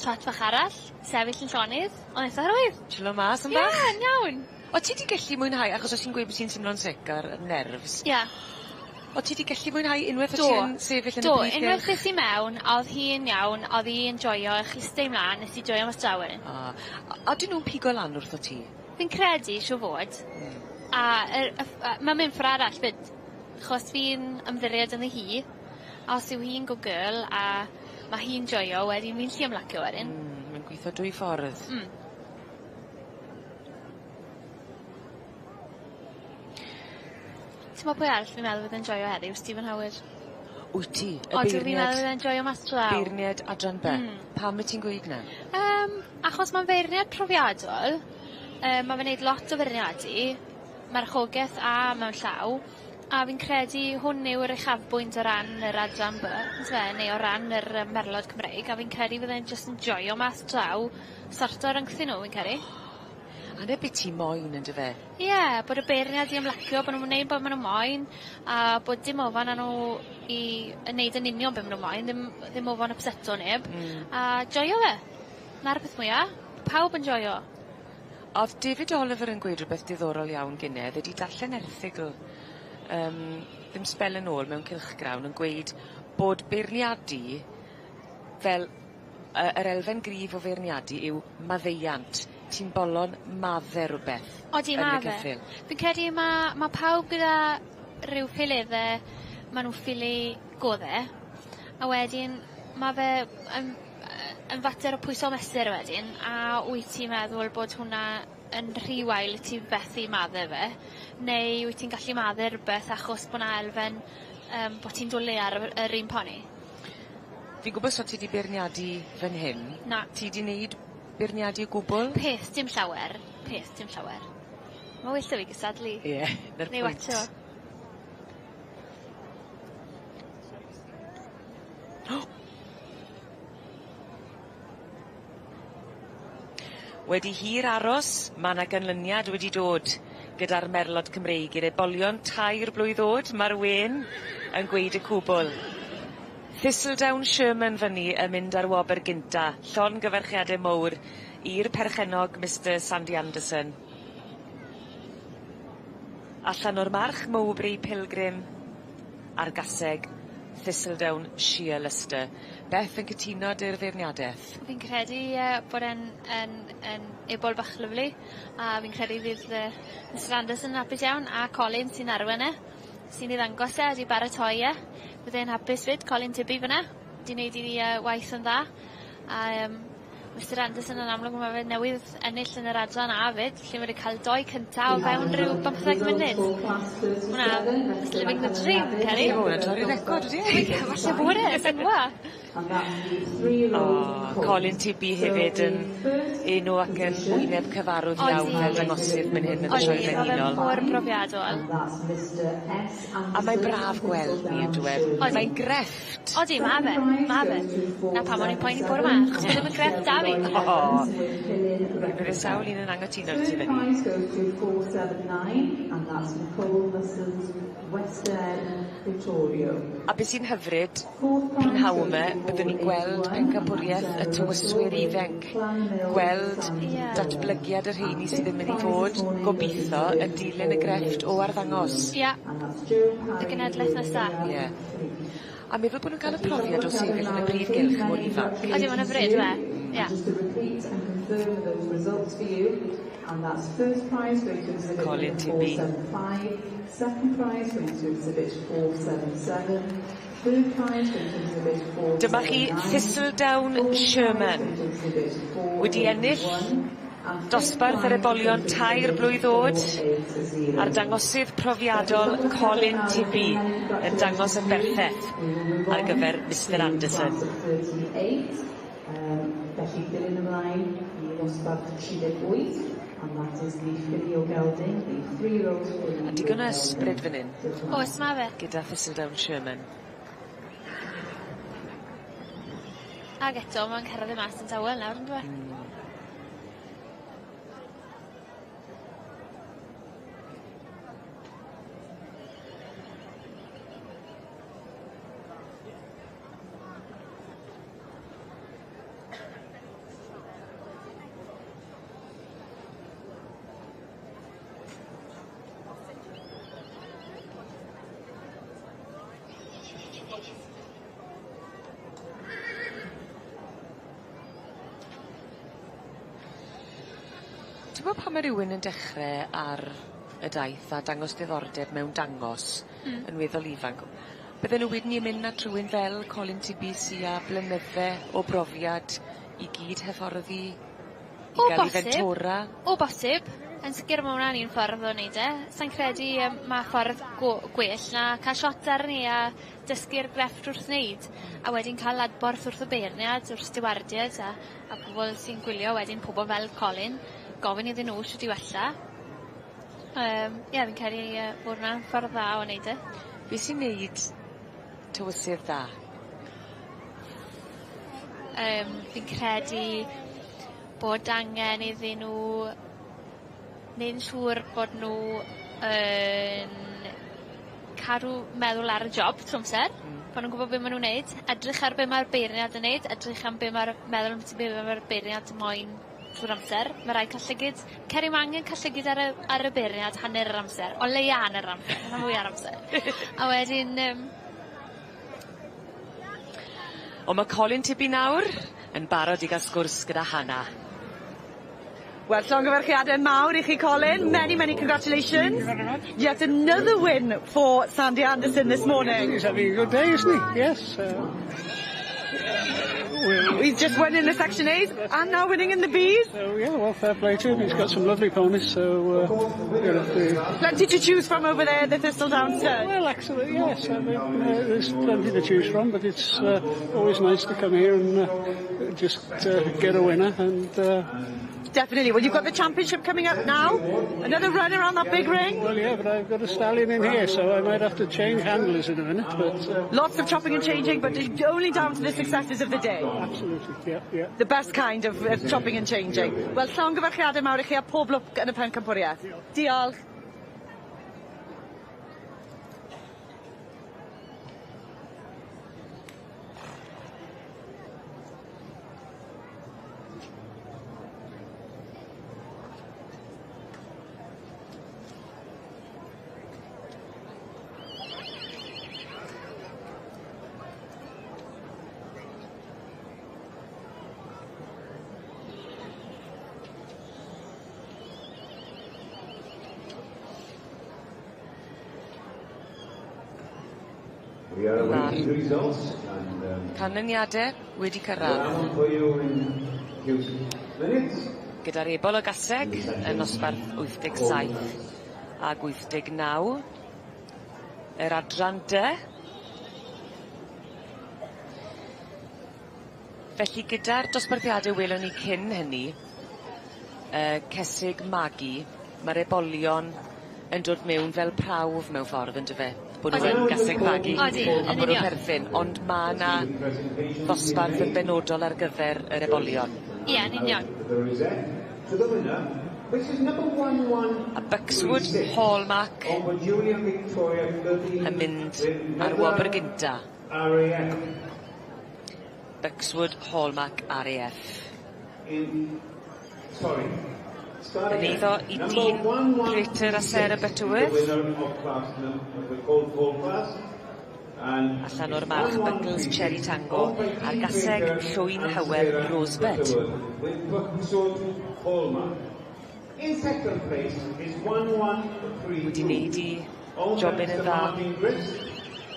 trot fach arall, sefyll yn llonydd, on' eitha rwydd. Chillo mas am bach? Ie, yn iawn. O' ti 'di gellu mwynhau achos o' ti'n gweud bo' ti'n timlo'n sic ar nerves. Ie. O' ti 'di gellu mwynhau unweth o' Do. ti yn sefyll yn y Do, brif gylch? unweth es i mewn a o'dd hi'n iawn o'dd 'i'n joio chiste mlan nes i joio mas draw wedyn. O a odyn nw'n pigo lan wrthot ti? Fi'n credu siŵr fod. A yr y ff- yy ma'n mynd ffor arall 'fyd 'chos fi'n ymddiried ynddi hi a os yw hi'n good girl a ma' hi'n joio wedyn fi'n 'llu ymlacio wedyn. Mae'n gwitho dwy ffordd. T'mo' pwy arall fi'n meddwl fydd yn joio heddiw? Stephen Howard. Wyt ti? Y Odw fi'n beirniad? meddwl fydd e'n joio mas draw. Beirniad adran By. Pam wyt ti'n gweud 'na? Achos ma'n feirniad profiadol ma' fe'n neud lot o feirniadu marchogeth a mewn llaw a fi'n credu hwn yw'r uchafbwynt o ran yr adran By on'd yfe neu o ran yr merlod Cymreig a fi'n credu fydd e'n jyst yn joio mas draw sorto rhyngthyn nw fi'n credu. A 'na be' ti moyn on'd yfe? Ie bod y beirniad 'di ymlacio bo' nw'n neud bo' ma' nw moyn a bod dim ofon â nw i yn neud yn union be' ma' nw moyn ddim ddim ofon ypseto neb. A joio fe. 'Na'r peth mwya. Pawb yn joio. O'dd David Oliver yn gweud rwbeth diddorol iawn gynne o'dd e 'di darllen erthygl ddim sbel yn ôl mewn cylchgrawn yn gweud bod beirniadu fel yr elfen gryf o feirniadu yw maddeuant. Ti'n bolon madde rwbeth. Odi yn ma' y fe. ceffyl. Fi'n credu ma' ma' pawb gyda ryw ffaeledde ma' nw ffili godde a wedyn ma' fe yn yn fater o pwyso a mesur wedyn a wyt ti'n meddwl bod hwnna yn rhy wael i ti fethu madde fe neu wyt ti'n gallu madde rwbeth achos bo' 'na elfen bo' ti'n dwli ar yr yr un poni. Fi'n gwbo so ti 'di beirniadu fan hyn. Na. Ti 'di neud beirniadu o gwbwl? Peth dim llawer, peth dim llawer. Ma' well 'da fi gystadlu. Ie, 'na'r Neu pwynt. watsio. Wedi hir aros, ma' 'na ganlyniad wedi dod gyda'r merlod Cymreig i'r ebolion tair blwydd o'd, ma'r wên yn gweud y cwbwl. Thistledown Sherman fyn 'ny yn mynd ar wobyr gynta, llongyfarchiade mowr i'r perchennog Mistar Sandy Anderson. Allan o'r march Mowbray Pilgrim a'r gaseg Thistledown Sheer Lustre. Beth yn cytuno 'dy'r feirniadeth? Fi'n credu yy bod e'n yn yn ebol bach lyfli a fi'n credu fydd Mistar Anderson yn apus iawn a Colin sy'n arwen e sy'n ei ddangos e a 'di baratoi e. Bydd e'n hapus 'fyd Colin Tibby fyn 'na. 'Di neud 'i waith yn dda a Mistar Anderson yn amlwg ma' fe newydd ennill yn yr adran A 'fyd lle ma' 'di ca'l doi cynta o fewn ryw bymtheg munud. Ma' wnna it's living the dream fi'n credu. Ma' wnna'n torri record ydi? Falle bod e, sai'n gwbo. O, Colin Tibby hefyd yn enw ac yn wyneb cyfarwydd iawn fel dangosydd myn hyn yn y Sioe Odi, ma' fe Frenhinol. mor brofiadol. A mae'n braf gweld ni on'd yw e? Odi. Mae'n grefft. Odi, ma' fe, ma' fe. 'Na pam o'n i'n poeni bore 'ma, achos bo' ddim yn grefft 'da fi. O! Bydde sawl un yn angytuno 'dy ti fyn 'ny. Prize goes to 479 and that's Nicole Muscles, West End, Vittorio. A be' sy'n hyfryd, prynhawn 'my, byddwn ni'n gweld pencampwrieth y tywyswyr ifenc, gweld datblygiad y rheini sydd yn mynd i fod, gobitho, yn dilyn y grefft o arddangos. Ie. Y genedlaeth nesa. Ie. A meddwl bo' nw'n ca'l y profiad o sefyll yn y prif gylch mor ifanc. Odi ma'n yfryd yw e? Ie. Just to repeat and confirm those results for you. And that's first prize going to exhibit Colin Tibby. 475, second prize going to exhibit 477, third prize going to exhibit 479. Dyma chi Thistledown Sherman wedi ennill dosbarth yr ebolion tair blwydd o'd a'r dangosydd profiadol Colin Tibby yn dangos yn berffeth ar gyfer Mr Anderson. Felly dilyn ymlaen i ddosbarth 38, and that is the filly o gelding, the three-year-old filly. A digon o ysbryd fan 'yn. Oes ma' fe. Gyda Thistledown Sherman. Ag eto ma'n cerdded e mas yn tawel nawr on'd yw e? T'bo' pan ma' rywun yn dechre ar y daith a dangos diddordeb mewn dangos... Hmm. ...yn weddol ifanc bydden nw wedyn 'ny yn mynd at rhywun fel Colin Tibby sy â blynydde o brofiad i gyd hyfforddi i O ga'l 'i bosib. fentora? O bosib. Yn sicir ma' wnna'n un ffordd o neud e. Sai'n credu yym ma' ffordd go- gwell na ca'l shot arni a dysgu'r grefft wrth wneud a wedyn ca'l adborth wrth y beirniad wrth stiwardied a pobol sy'n gwylio wedyn pobol fel Colin gofyn iddyn nhw shwt i wella. Ie fi'n credu bod wnna'n ffordd dda o neud e. Be' sy'n neud tywysydd dda? Fi'n credu bod angen iddyn nhw neud yn siŵr bod nhw yn cadw meddwl ar y job trw amser. Bo' nw'n gwbo be' ma' nw'n neud. Edrych ar be' ma'r beirniad yn neud edrych am be' ma'r meddwl ambyti be' ma'r beirniad moyn trw'r amser. Ma' raid ca'l llygid Ceri ma' angen ca'l llygid ar y ar y beirniad hanner yr amser. O leia hanner yr amser, rhan fwya'r amser. A wedyn On' ma' Colin Tibby nawr yn barod i ga'l sgwrs gyda Hannah. Wel llongyfarchiade mawr i chi Colin, many many congratulations. Thank you very much. Yet another win for Sandy Anderson this morning. He's having a good day, isn't he? Yes. He's just won in the Section A's and now winning in the B's. So yeah, well, fair play to him. He's got some lovely ponies, so you know, Plenty to choose from over there, the Thistledown stud. Well, actually, yes. I mean, there's plenty to choose from, but it's always nice to come here and just get a winner and. Definitely. Well, you've got the championship coming up now. Another run around that big ring. Well, yeah, but I've got a stallion in here, so I might have to change handlers in a minute. But lots of chopping and changing, but only down to the successes of the day. Absolutely, yeah, yeah. The best kind of chopping and changing. Well, llongyfarchiadau mawr i chi a pob lwc yn y pencampwriaeth. Diolch. We are awaiting the results and Canlyniade wedi cyrraedd. we'll for you in a few minutes. Gyda'r ebol o gaseg yn nosbarth 87 ag 89. Yr adran D. Felly gyda'r dosbarthiade welwn ni cyn hynny, cesig magu, ma'r ebolion yn dod mewn fel prawf mewn ffordd yndyfe? Bod nw yn gaseg fagu. Odi, A yn bod nw'n union. perthyn, ond ma' 'na ddosbarth yn benodol ar gyfer yr ebolion. Ie, yn union. The rosette to the winner, which is number 11. A Buckswood Hallmark Over Julia Victoria 13 yn mynd with ar wobr gynta. RAF. Buckswood Hallmark RAF. In, sorry. Start Yn again. eiddo i Number dyn 1136 Prater a Sarah is the Butterworth. winner of class of the Cold Cold class. And Allan o'r march Buckles Cherry Tango a'r gaseg Llwyn Hywel Rosebud. With Buckswood Hallmark. In second place is 1132. Wedi wneud i Owned by jobyn yn Mr. dda. Martin Grist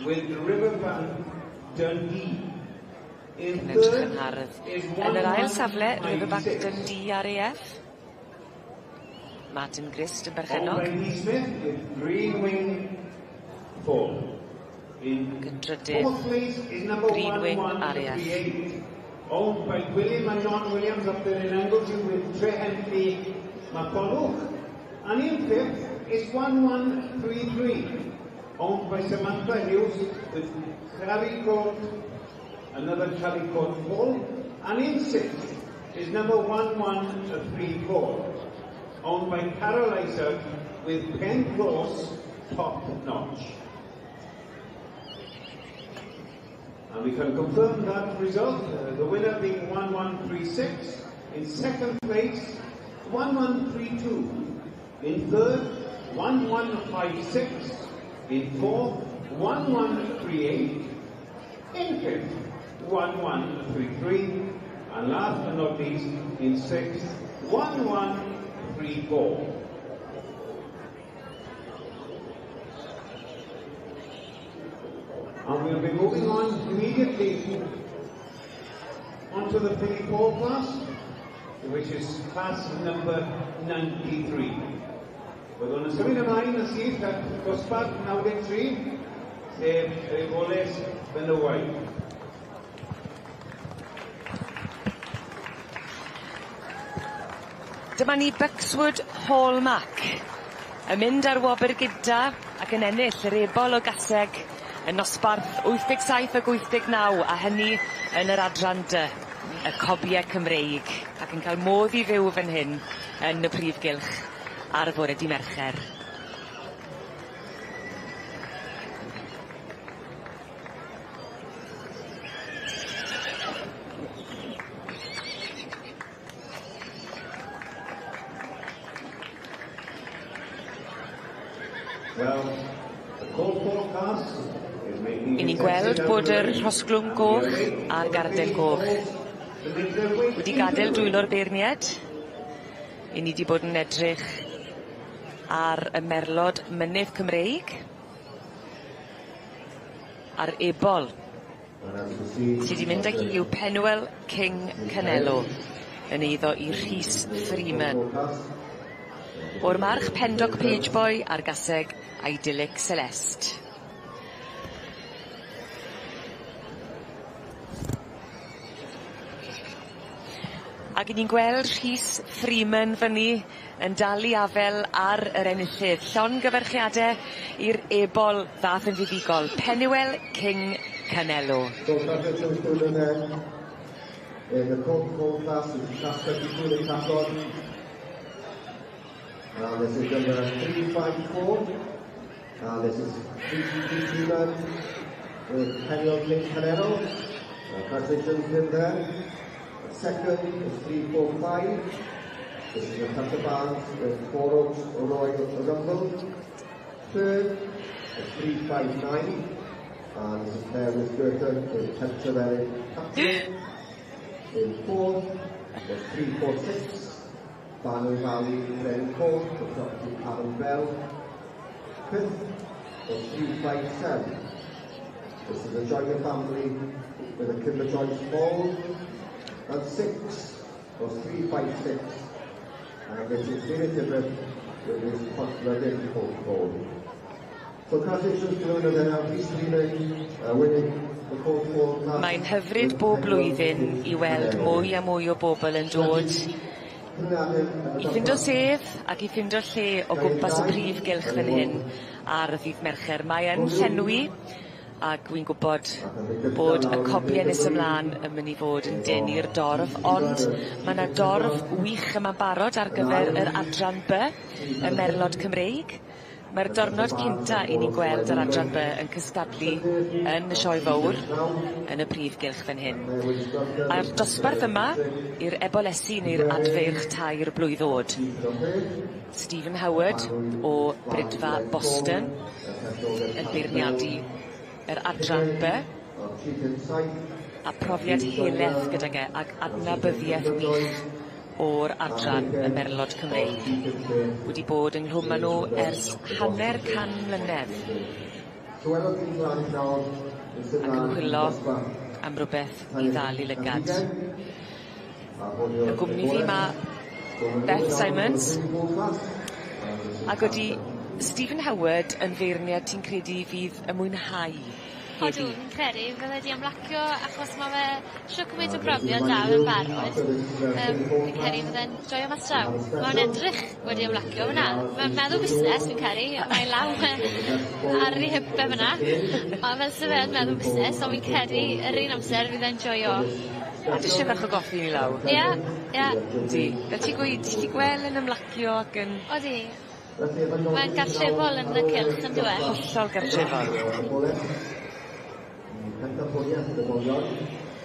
with Riverbank Dundee. In Yn edrych third yn hardd. is Yn yr ail safle, Riverbank 1156. Dundee RAF. Martin Grist yn Owned berchennog. by Lee Smith with Green Wing 4. In Ac yn drydydd, fourth place is number Green Wing RAF. 1138. Owned by William and John Williams up there in Anglesey with Trehenty Matholwch. And in fifth is 1133. Owned by Samantha Hughes with Claricourt, another Claricourt Hall. And in sixth is number 1134. Owned by Carol Isaac with Pencross Top Notch. And we can confirm that result, the winner being 1136, in second place 1132, in third 1156, in fourth 1138, in fifth 1133, and last but not least in sixth 1134. And we'll be moving on immediately onto the Philly 4 class, which is class number 93. Byddwn yn symud ymlaen yn syth at dosbarth 93, sef yr Eboles Benywaidd. Dyma ni Buckswood Hallmark yn mynd ar wobr gyda ac yn ennill yr ebol o gaseg yn nosbarth 87 ag 89 a hynny yn yr adran dy, y cobie Cymreig, ac yn cael modd i fyw fan hyn yn y prif gylch ar y bore dy Mercher. Well, the cold forecast is making I ni'n gweld bod yr rhosglwm goch a'r gardel goch wedi gadael dwylo'r beirnied. I ni 'di bod yn edrych ar y merlod mynydd Cymreig a'r ebol sy 'di mynd ag i yw Penuel King Canelo yn eiddo i Rhys Freeman. O'r march Pendock Pageboy a'r gaseg Idyllic Celeste. Ac 'yn ni'n gweld Rhys Freeman fyny yn dal i afel ar yr enillydd. Llongyfarchiade i'r ebol ddath yn fuddugol, Penuel King Canelo. So congratulations to the men in the cold cold class, which is class 32, the Cathlon. And this is number 354. And this is Rhys Freeman with Penuel King Canelo. Congratulations to him there. Second is 345. This is Natasha Barnes with Four Oaks Royal Rumble. Third is 359. And this is pair with Girton with Pentrefelen Captain. In fourth was 346. Banner Valley Glen Court for property Karen Bell. Fifth was 357. This is the Joyner family with a Kimber Joyce Hall. And six was 356. And this is David Tibbet with his Pontlyddyn Colt. So congratulations to the winner there, Rhys Freeman, winning the Colt Four class. Mae'n hyfryd bob blwyddyn i weld mwy a mwy o bobl yn dod i ffindo sedd ac i ffindo lle o gwmpas y prif gylch fan hyn ar ddydd Mercher. Mae yn llenwi ac wi'n gwbod bod y cobie nes ymlaen yn mynd i fod yn denu'r dorf, ond ma' 'na dorf wych yma'n barod ar gyfer yr adran By, y Merlod Cymreig. Mae'r diwrnod cynta i ni gweld yr adran By yn cystadlu yn y sioe fowr yn y prif gylch fan hyn. A'r dosbarth yma i'r ebolesi neu'r adfeirch tair blwydd o'd. Stephen Howard o Bridfa Boston yn beirniadu yr adran By a profiad helaeth gydag e ac adnabyddiaeth wych o'r adran y Merlod Cymreig. Wedi bod ynghlwm â nhw ers 50 mlynedd. Ac yn chwilo am rywbeth i ddal 'i lygad. Y gwmni fi ma' Beth Simons. Ag odi Stephen Howard yn feirniad ti'n credu fydd yn mwynhau Odw, heddi? fi'n credu fydde 'di ymlacio achos ma' fe shwt cymaint o brofiad 'da fe'n barod. Fi'n credu fydde'n joio mas draw. Ma'n edrych wedi ymlacio fyna. Ma'n meddwl busnes fi'n credu mae law e ar 'i hip e fyna. A fel se fe yn meddwl busnes on' fi'n credu yr un amser fydd e'n joio. A dished bach o goffi yn 'i law. Ie, ie. Ydi. Fel ti'n gweud ti 'llu gweld e'n ymlacio ac yn... Odi. Mae'n gartrefol yn y cylch on'd yw e? Hollol gartrefol.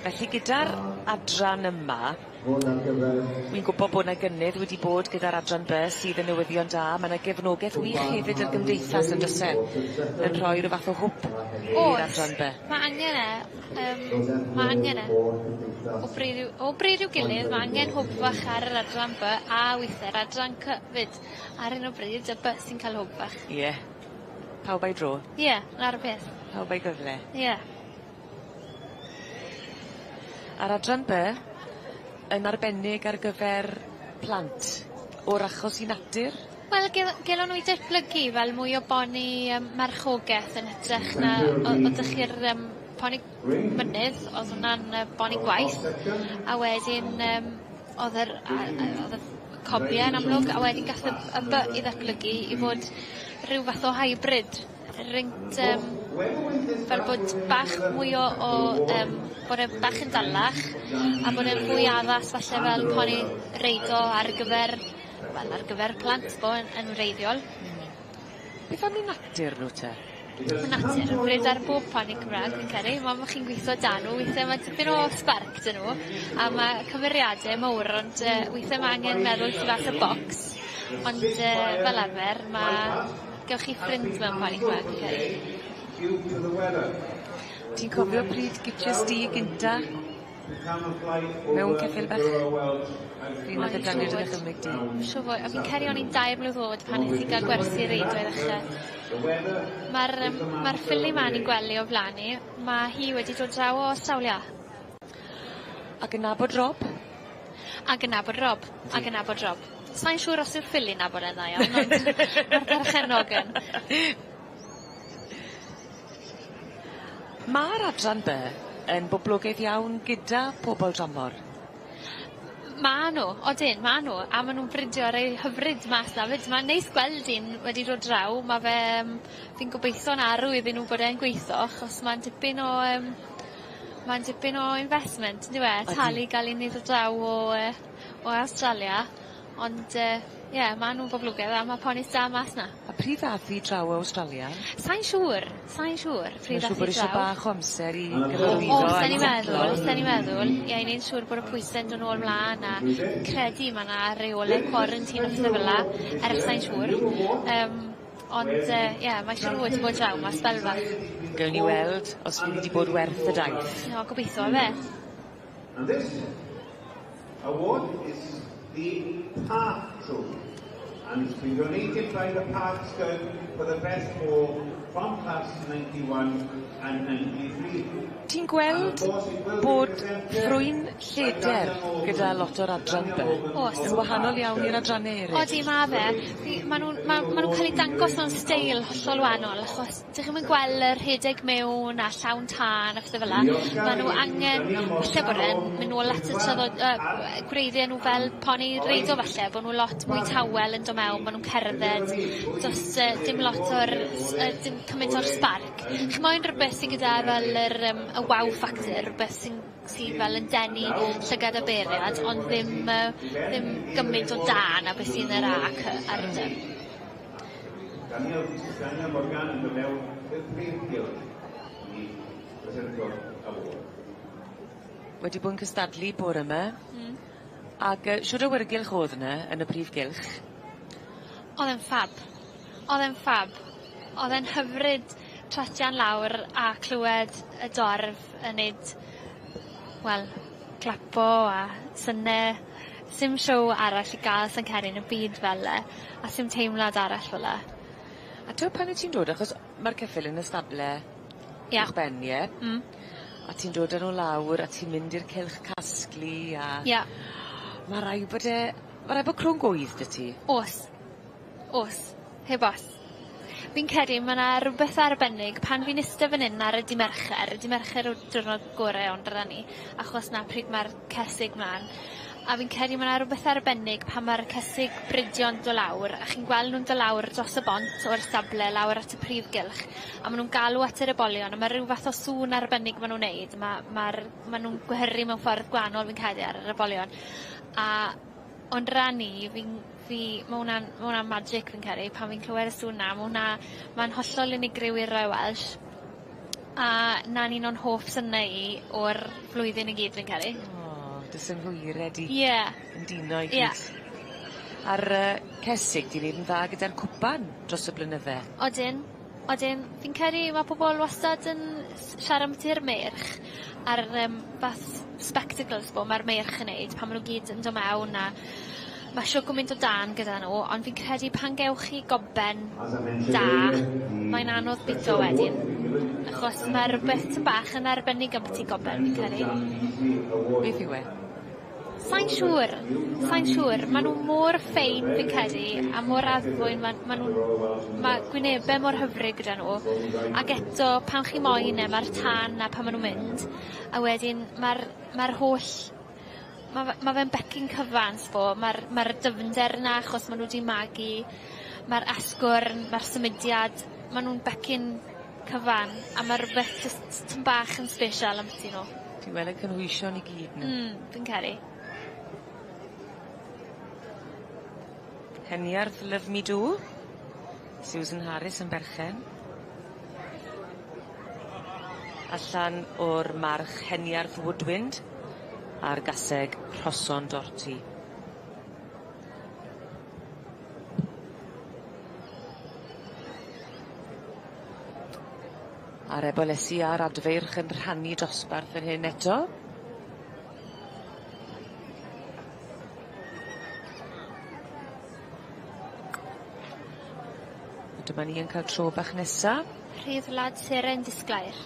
Felly gyda'r adran yma wi'n gwbo bo' 'na gynnydd wedi bod gyda'r adran By sydd yn newyddion da ma' 'na gefnogeth wych hefyd i'r gymdeithas on'd o's e? Yn rhoi ryw fath o hwb i'r adran By. O's ma' angen e ma' angen e. O bryd i'w o bryd i'w gilydd ma' angen hwb fach ar yr adran By a withe'r adran Cy 'fyd. Ar 'yn o bryd y By sy'n ca'l hwb fach. Ie. Pawb a'i dro. Ie, 'na'r peth. Pawb a'i gyfle. Ie. A'r adran By yn arbennig ar gyfer plant o'r achos i natur? Wel gel- gelon nw 'u datblygu fel mwy o boni marchogeth yn hytrach na o- odych chi'r poni mynydd o'dd hwnna'n boni gwaith a wedyn o'dd yr a- a- o'dd y cobie yn amlwg a wedyn gath y By 'i ddatblygu i fod rhyw fath o hybrid ryngt fel bod bach mwy o o bod e bach yn dalach a bod e'n fwy addas falle fel poni reido ar gyfer wel ar gyfer plant 'bo yn yn wreiddiol. Beth am 'u natur nw te? Ma' natur hyfryd ar bob poni Cymra'g fi'n credu ma' ma' chi'n gwitho 'da nw withe ma' tipyn o sbarc 'dyn nw a ma' cymeriade mowr ond withe ma' angen meddwl tu fas y bocs ond fel arfer ma' gewch chi ffrind mewn poni Cymra'g fi'n credu. Ti'n cofio pryd gipia di gynta? Mewn ceffyl bach? Pryd nath e blannu dy ddychymyg di? Siŵr fod, a fi'n credu o'n i'n dair mlwydd o'd pan nes i ga'l gwersi reidio i ddechre. Ma'r ma'r ffili 'ma ni'n gwely o flan ni, ma' hi wedi dod draw o Awstralia. Ac yn nabod Rob? Ag yn nabod Rob. Ag yn nabod Rob. Sai'n siŵr os yw'r ffili'n nabod e'n dda iawn ond ma'r perchennog yn. Ma'r adran By yn boblogaidd iawn gyda pobol dramor. Ma' nw odyn ma' nw a ma' nw'n bridio rei hyfryd mas 'na 'fyd ma'n neis gweld un wedi dod draw ma' fe fi'n gobeitho'n arw iddyn nw bod e'n gweitho achos ma'n dipyn o ma'n dipyn o investment yndyw e? Odi. Talu i ga'l un i ddod draw o o Awstralia ond ie ma' nw'n boblogaidd a ma' ponis da mas 'na. A pryd ddath 'i draw o Awstralia? Sai'n siŵr sai'n siŵr pryd Mae'n dath siŵr bod hi isie draw. bach o amser i O gyfarwyddo sen a i'n meddwl setlo. sen i'n meddwl. Ie i neud siŵr bod y pwyse'n dod nôl mlan a credu ma' 'na reole quarantine a pethe fel 'a er sai'n siŵr. Ond ie mae siŵr o fod 'di bod draw 'ma sbel fach. Gewn ni weld os fydd 'i 'di bod werth y daith. O gobitho yfe? And this award is the Park Trophy and it's been donated by the Park Stud for the best foal from class 91 and 93. Ti'n gweld bod ffrwyn lleder gyda lot o'r adran By? O's. Yn wahanol iawn i'r adranne eryll. Odi ma' fe. Fi ma' nw'n ma' ma' nw'n ca'l 'u dangos mewn steil hollol wahanol achos 'dych chi'm yn gweld y rhedeg mewn a llawn tân a pethe fel 'a. Ma' nw angen falle bod e'n myn' nôl at y traddod gwreiddie nw fel poni reido falle bo' nw lot mwy tawel yn do' mewn ma' nw'n cerdded do's dim lot o'r dim cymaint o'r sbarc. Chi moyn rwbeth sy gyda fel yr y wow factor rwbeth sy'n sy fel yn denu llygad y beirniad ond ddim ddim gymaint o dân a beth sy'n yr A Cy a'r Dy. Daniel, Daniel Morgan yn dod mewn i'r prif gylch i presento'r award. Wedi bod yn cystadlu bore 'ma. Ag shwd awyrgylch o'dd yna yn y prif gylch? O'dd e'n ffab. O'dd e'n ffab. O'dd e'n hyfryd tratian lawr a clywed y dorf yn neud wel clapo a syne Sim show arall i ga'l sa'n credu yn y byd fel 'e a sim teimlad arall fel 'e. A t'wod pan wyt ti'n dod achos ma'r ceffyl yn y stable... Ie. ...uwchben ie? Mm. A ti'n dod â nw lawr a ti'n mynd i'r cylch casglu a... Ie. Ma' rai' bod e ma' rai' bo' crwn gwydd 'dy ti. O's. O's. Heb os. Fi'n credu ma' 'na rwbeth arbennig pan fi'n iste fyn 'yn ar y dy' Mercher y dy' Mercher yw'r diwrnod gore o'n rhan i achos 'na pryd ma'r cesig mlan a fi'n credu ma' 'na rwbeth arbennig pan ma'r cesig brydio'n do' lawr a chi'n gweld nw'n do' lawr dros y bont o'r stable lawr at y prif gylch a ma' nw'n galw at yr ebolion a ma' ryw fath o sŵn arbennig ma' nw'n neud ma' ma'r ma' nw'n gwehyru mewn ffordd gwanol fi'n credu ar yr ebolion a o'n ran i fi'n fi ma' wnna'n ma' wnna'n magic fi'n credu pan fi'n clywed y sŵn 'na ma' wnna ma'n hollol unigryw i'r Royal Welsh a 'na'n un o'n hoff synau i o'r flwyddyn i gyd fi'n credu. O dy synhwyre di. Ie. Yn dino i gyd. Ie. A'r yy cesig 'di neud yn dda gyda'r cwpan dros y blynydde. Odyn odyn fi'n credu ma' pobol wastad yn siarad ambiti'r meirch a'r yym fath spectacles bo' ma'r meirch yn neud pan ma' nw gyd yn do' mewn a ma' shwd gwmynt o dân gyda n'w ond fi'n credu pan gewch chi goben da mae'n anodd bito wedyn achos ma' rwbeth tym bach yn arbennig ambyti goben fi'n credu. Beth yw e? Sai'n siŵr sai'n siŵr ma' nw mor ffein fi'n credu a mor addfwyn ma' ma' nw'n ma' gwynebe mor hyfryd gyda n'w ag eto pan chi moyn e ma'r tân 'na pan ma' nw'n mynd a wedyn ma'r ma'r holl ma' fe ma' fe'n becyn cyfan sbo ma'r ma'r dyfnder yna achos ma' nw 'di magu ma'r asgwrn ma'r symudiad ma' nw'n becyn cyfan a ma' rwbeth jyst tym bach yn sbesial ambyti nw. Ti'n gweld y cynhwysion i gyd 'na. Fi'n credu. Heniarth Love Me Do. Susan Harris yn berchen. Allan o'r march Heniarth Woodwind a'r gaseg Rhoson Dorty. A'r ebolesi a'r adfeirch yn rhannu dosbarth fan hyn eto. A dyma ni yn ca'l tro bach nesa. Rhuddlad seren disglair.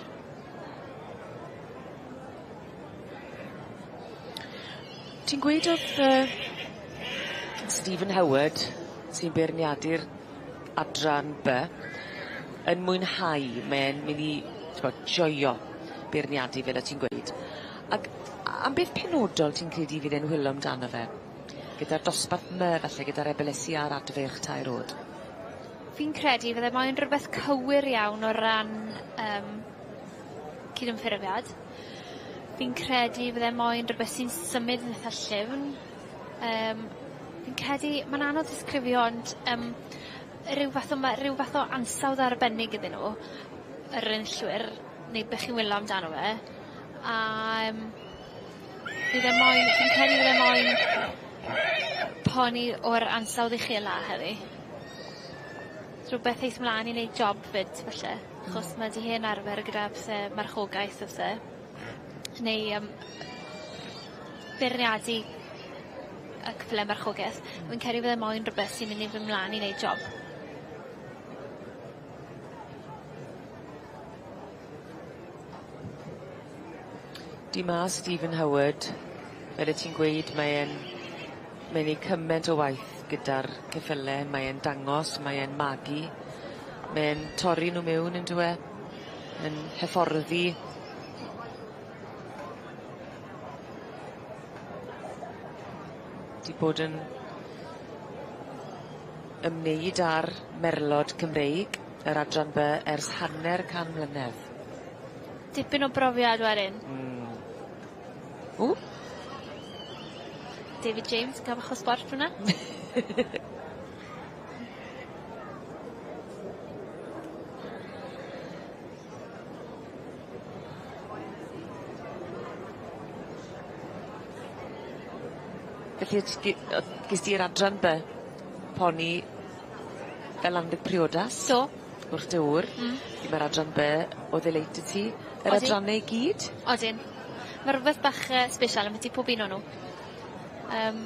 Ti'n gweud o'dd yy Stephen Howard sy'n beirniadu'r adran By yn mwynhau mae e'n myn' i t'bod joio beirniadu fel o' ti'n gweud. Ag am beth penodol ti'n credu fydd e'n whilo amdano fe? Gyda'r dosbarth 'my falle gyda'r ebelesi a'r adfeirch tair o'd? Fi'n credu fydde moyn rwbeth cywir iawn o ran yym cydymffurfiad. Fi'n credu fydde moyn rwbeth sy'n symud yn itha llyfn. Yym fi'n credu ma'n anodd disgrifio ond yym ryw fath o ma' ryw fath o ansawdd arbennig iddyn nhw yr enillwyr neu be' chi'n wilo amdano fe a yym bydd e moyn fi'n credu bydd e moyn poni o'r ansawdd uchela heddi. Rhwbeth eith mlan i neud job 'fyd falle achos ma' 'di hen arfer gyda pethe marchogaeth a pethe neu yym beirniadu y cyffyle marchogeth. Fi'n credu fydde moyn rwbeth sy'n myn' i fyn' mlan i neud job. Di ma' Stephen Howard fel yt ti'n gweud mae e'n mae'n neud cyment o waith gyda'r ceffyle mae e'n dangos mae e'n magu mae e'n torri nw miwn on'd yw e? Yn hyfforddi. 'Di bod yn ymwneud â'r merlod Cymreig yr adran By ers hanner can mlynedd. Dipyn o brofiad wedyn. Hmm. Ww! David James yn ca'l bach o sbort fyn 'na. Felly ges di'r adran By poni fel anreg priodas? Do. Wrth dy ŵr. Hmm. Felly ma'r adran By o ddeleit i ti. Yr Odi. adranne i gyd? Odyn. Ma' rwbeth bach yy sbesial ambyti pob un o nw. Yym.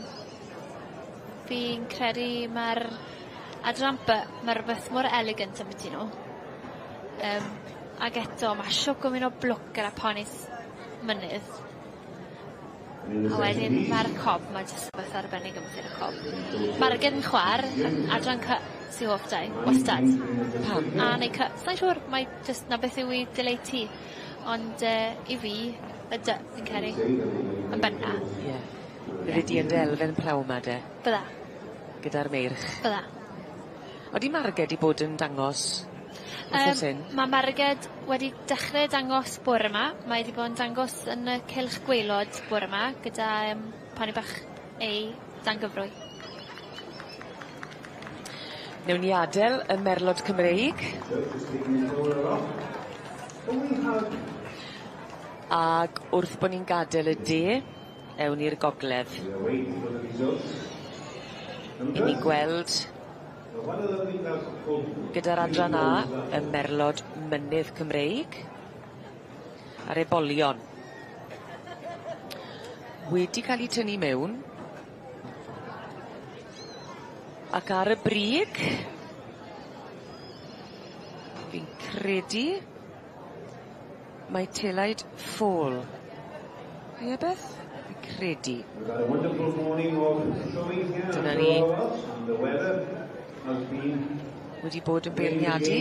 Fi'n credu mae'r adran B, mae rhywbeth mor elegant ambyti nhw. Ag eto, mae shwt gymaint o blwc gyda ponis mynydd. A wedyn mae'r cob, mae jyst rhywbeth arbennig ambiti'r cob. Mae'r gen chwar, adran C sy hoff 'da i, wastad. Pam? A neu C, sai'n siŵr, mae jyst 'na beth yw i delight hi. Ond i fi, y D fi'n credu, yn benna. Ie. Fyddi di yn dy elfen pnawn 'ma de? Bydda. Gyda'r meirch. Bydda. Odi Marged 'di bod yn dangos wthnos hyn? Ma' Marged wedi dechre dangos bore 'ma. Mae 'di bod yn dangos yn y cylch gwaelod bore 'ma gyda poni bach ei dan gyfrwy. Newn ni adel y merlod Cymreig. Ag wrth bo' ni'n gadel y de, ewn i'r gogledd. 'Yn ni'n gweld gyda'r adran A y merlod mynydd Cymreig a'r ebolion. Wedi ca'l 'u tynnu mewn ac ar y brig fi'n credu mae Telaid Ffôl. Ie Beth? Fi'n credu. Dyna ni. Wedi bod yn beirniadu.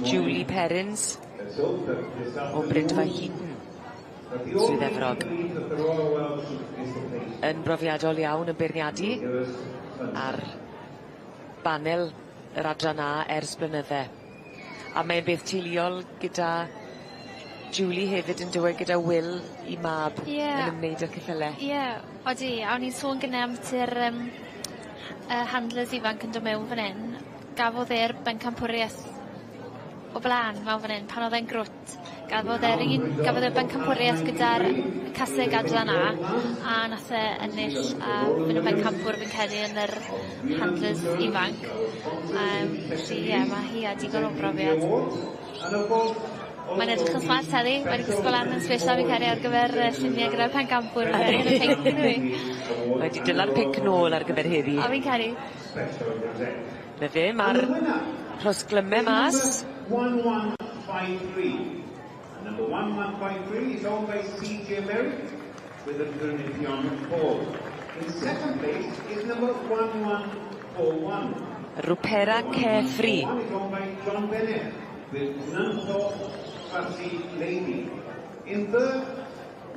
Julie Perrins o Brydfa Heaton, Swydd Efrog. Yn brofiadol iawn yn beirniadu ar banel yr adran A ers blynydde. A mae'n beth teuluol gyda Julie hefyd on'd yw e gyda Will 'i mab. Ie. Yn ymwneud â'r ceffyle. Ie odi a o'n i'n sôn gynne ambiti'r y handlers ifanc yn do' mewn fan 'yn gafodd e'r bencampwrieth o bla'n mewn fan 'yn pan o'dd e'n grwt. Gafodd e'r un gafodd e bencampwrieth gyda'r caseg adran A a nath e ennill a fyn' yn bencampwr fi'n credu yn yr handlers ifanc. Felly ie ma' hi â digon o brofiad. Mae'n edrych yn smart heddi, mae 'di gwisgo lan yn sbesial fi'n credu ar gyfer yy llunie gyda'r pencampwr yn y pinc on'd yw 'i? Mae 'di dyla'r pinc nôl ar gyfer heddi. O fi'n credu. 'Na fe ma'r rhosglyme mas. 1153. Number 1153 is owned by CJ Merrick with the Gyrnithion Hall. In second place is number 1141. Rwpera Carefree. One is owned by John Bennett with Nunthorpe Fussy Lady. In third,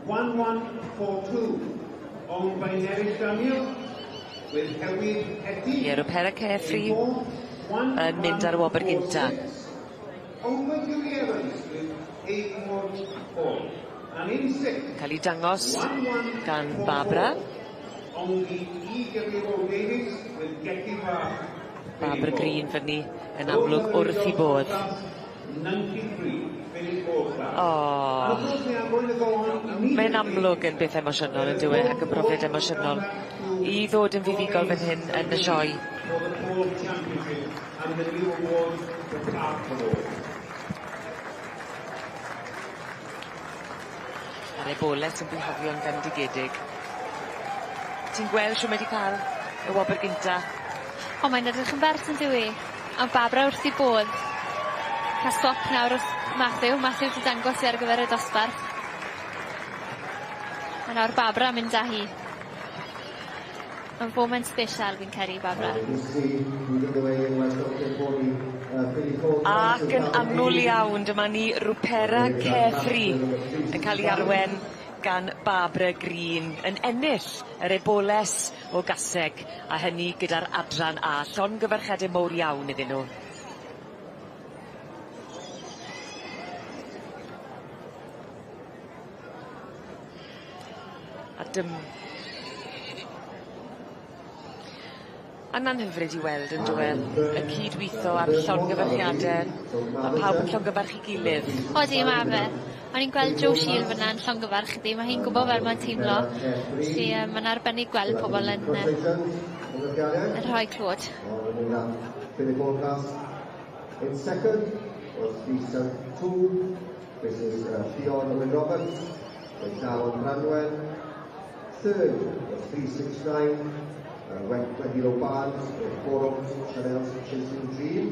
1142, owned by Nerys Daniel with Hewyd Hetty. Ie, Rwpera Carefree yn mynd ar y wobr gynta. Owned by Julie Evans with Acorn Hall. And in sixth, Ca'l 'i dangos gan Barbara. owned by E.W.O. Davies with Getty Park. Barbara Green fyny yn amlwg wrth 'i bodd. 93, Philip Hall Class. O. And of course we are going to go on Mae'n amlwg yn beth emosiynol on'd yw e ac yn brofiad emosiynol i ddod yn fuddugol fan hyn yn y sioe. for the World Championship and the new award, the Park Award. A'r eboles yn bihafio'n fendigedig. Ti'n gweld shw mae 'di ca'l y wobr gynta? O mae'n edrych yn bert on'd yw 'i? A Barbara wrth 'i bodd. Ca'l stop nawr wrth Matthew, Matthew 'di dangos i ar gyfer y dosbarth. A nawr Barbara mynd â hi. Ma'n foment sbesial fi'n credu i Barbara. Ac yn annwl iawn dyma ni Rwpera Carefree yn ca'l 'i arwen gan Barbara Green yn ennill yr eboles o gaseg a hynny gyda'r adran A. Llongyfarchiade mowr iawn iddyn nw. A dym- A na'n hyfryd i weld on'd yw e? Y cydwitho a'r llongyfarchiade, ma' pawb yn llongyfarch 'i gilydd. Odi ma' fe. O'n i'n gweld Joe Shield fyn 'na'n llongyfarch iddi ma' hi'n gwbo fel ma'n teimlo. Felly ma'n arbennig gweld pobol yn yn rhoi clod. In second was 372, this is Ffion Owen Roberts with Darren Branwen. Third was 369, Wendy Barnes with Four Oaks Chanel's Chasing Dream.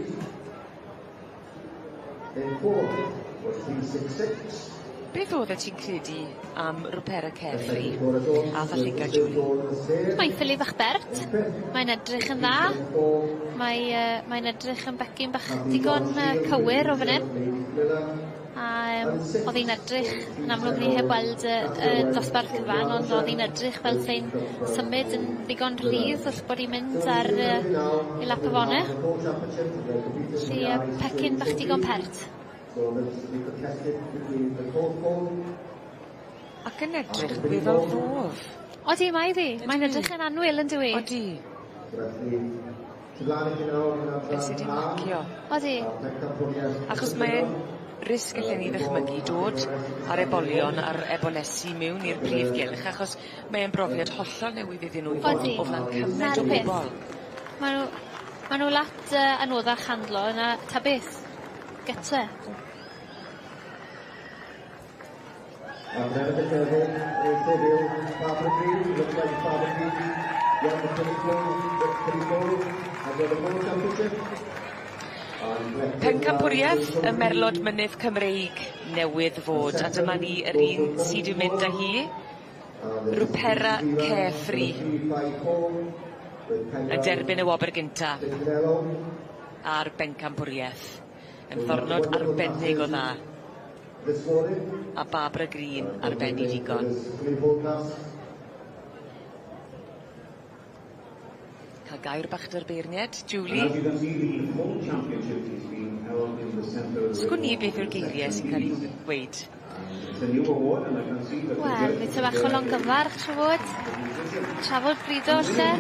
In fourth was 366. Beth oeddet ti'n credu am Ruperra Carefree a Fallinga Julie? Mae'n ffili bach bert. Mae'n edrych yn dda. Mae yy mae'n edrych yn becyn bach digon cywir o fan 'yn. A o'dd 'i'n edrych yn amlwg ni heb weld y y dosbarth cyfan ond o'dd 'i'n edrych fel sei'n symud yn ddigon rhydd wrth bod 'i'n mynd ar ei lap afone. Felly pecyn bach digon pert. Ac yn edrych yn weddol ddof. Odi mae ddi. Mae'n edrych yn annwyl yndyw 'i? Odi. Be' sy 'di marcio. Odi. Achos mae e'n risg allen i ddychmygu dod â'r ebolion a'r ebolesi miwn i'r prif gylch achos mae e'n brofiad hollol newydd iddyn nhw i fod o flan cyment o bobol. Ma' nw ma' nw lot anoddach handlo na ta beth. Gytre. Pencampwriaeth y Merlod Mynydd Cymreig newydd fod a dyma ni yr un sy 'di mynd â hi. Ruperra Carefree. Yn derbyn y wobr gynta. A'r bencampwriaeth. Yn ddyrnod arbennig o dda. A Barbara Green ar ben 'i digon. Ca'l gair bach 'da'r beirnied, Julie. Sgwn i beth yw'r geirie sy'n ca'l 'u gweud. Wel, mi ta bach o longyfarch siŵr o fod. Trafod brido 'elle.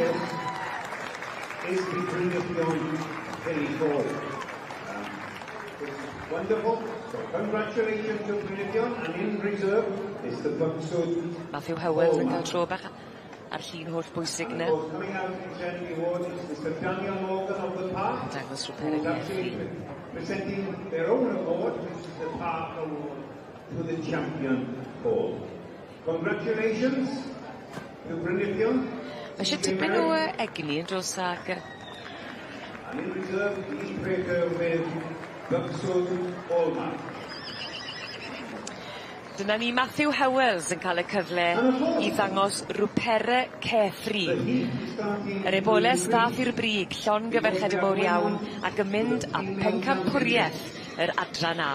Matthew Howells yn ca'l tro bach a'r llun holl bwysig 'na. Yn dangos rhwbeth yn Carefree. Ma' isie tipyn o egni yn do's ag Dyna ni Matthew Howells yn ca'l y cyfle i ddangos Rwpere Carefree. Yr eboles ddath i'r brig, llongyferchede mowr iawn, ac yn mynd â pencampwrieth yr adran A.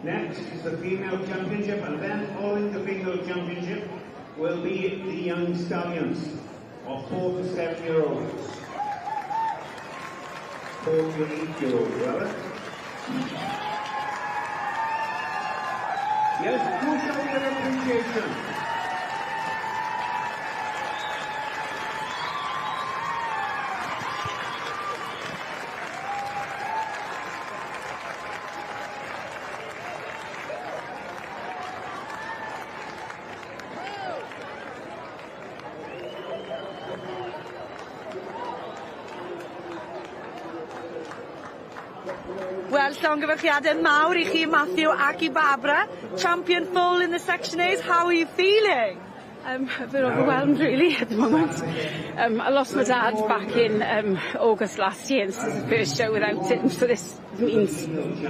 Next is the female championship and then following the female championship will be the young stallions of 4 to 7 year olds. 4 to 8 year olds rather. Yes, do show your appreciation. Wel, llongyfarchiade mawr i chi Matthew ac i Barbara. Champion foal in the section A's, how are you feeling? A bit overwhelmed really at the moment. I lost my dad back in August last year and this is the first show without him so this means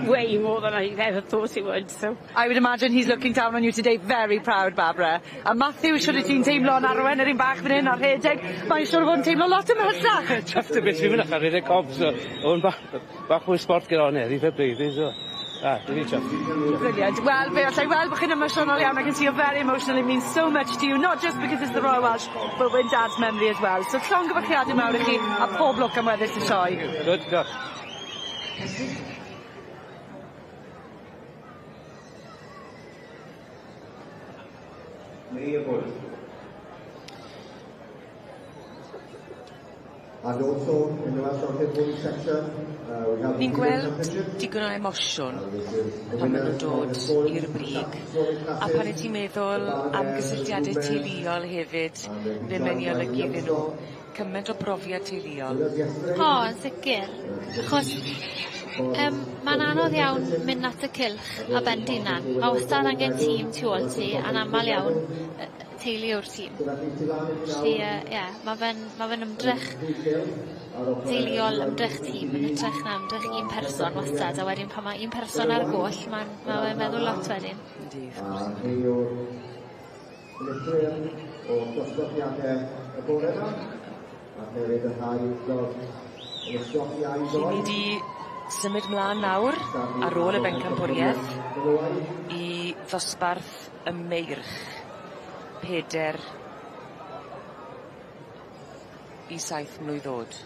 way more than I ever thought it would so. I would imagine he's looking down on you today very proud Barbara. A Matthew shwd wyt ti'n teimlo yn arwen yr un bach fan 'yn a rhedeg mae'n siŵr o fod yn teimlo lot ymhellach. Chuffed to bits fi'n mynd allan rhedeg cob so o'n bach bach mwy sbort gyda hon heddi fair play iddi so. Ah, really chuffed. Brilliant. Wel, fe allai weld bo' chi'n emosiynol iawn. I can see you're very emotional. It means so much to you, not just because it's the Royal Welsh, but with Dad's memory as well. So llongyfarchiade mawr i chi, a pob lwc am weddill y sioe. Good, diolch. Neu y bwrdd. And also in the Welsh Orchid Wool section, we have Ni'n gweld digon o emosiwn pan ma' nw'n dod i'r brig a pan 'yt ti'n meddwl am gysylltiade teuluol hefyd be' mae'n 'i olygu iddyn nw cyment o brofiad teuluol. O yn sicir achos Mae'n anodd iawn mynd at y cylch a ben dy hunan. Mae wastad angen tîm tu ôl ti, a'n aml iawn teulu yw'r tîm. Felly, ie, mae fe'n ma fe ymdrech teuluol, ymdrech tîm yn hytrach na ymdrech un person wastad, a wedyn pan mae un person ar goll, mae'n ma fe'n meddwl lot wedyn. Yndi, wrth gwrs. O dosbarthiadau y bore yma, a hefyd y rhai dod yn ystod iau Felly ni 'di symud mlan nawr ar ôl y bencampwrieth i ddosbarth y meirch 4 i 7 mlwydd o'd.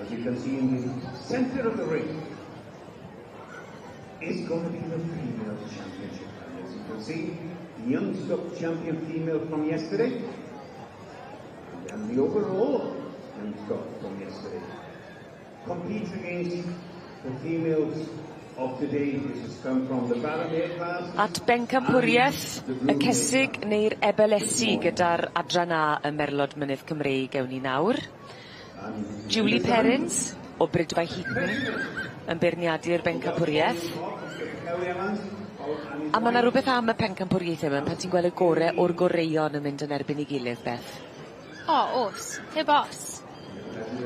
As you can see in the center of the ring is going to be the female championship. And as you can see, the young stock champion female from yesterday and the overall young stock from yesterday competes against the females of today. This has come from the Baromir class. At bencampwriaeth y cesig neu'r ebelesi gyda'r adran A ym Merlod Mynydd Cymreig ewn ni nawr. Julie Perrins o Brydfa Heaton yn beirniadu'r bencampwriaeth. A ma' 'na rwbeth am y pencampwriaethe 'ma pan ti'n gweld y gore o'r goreuon yn mynd yn erbyn 'i gilydd Beth. O o's, heb os.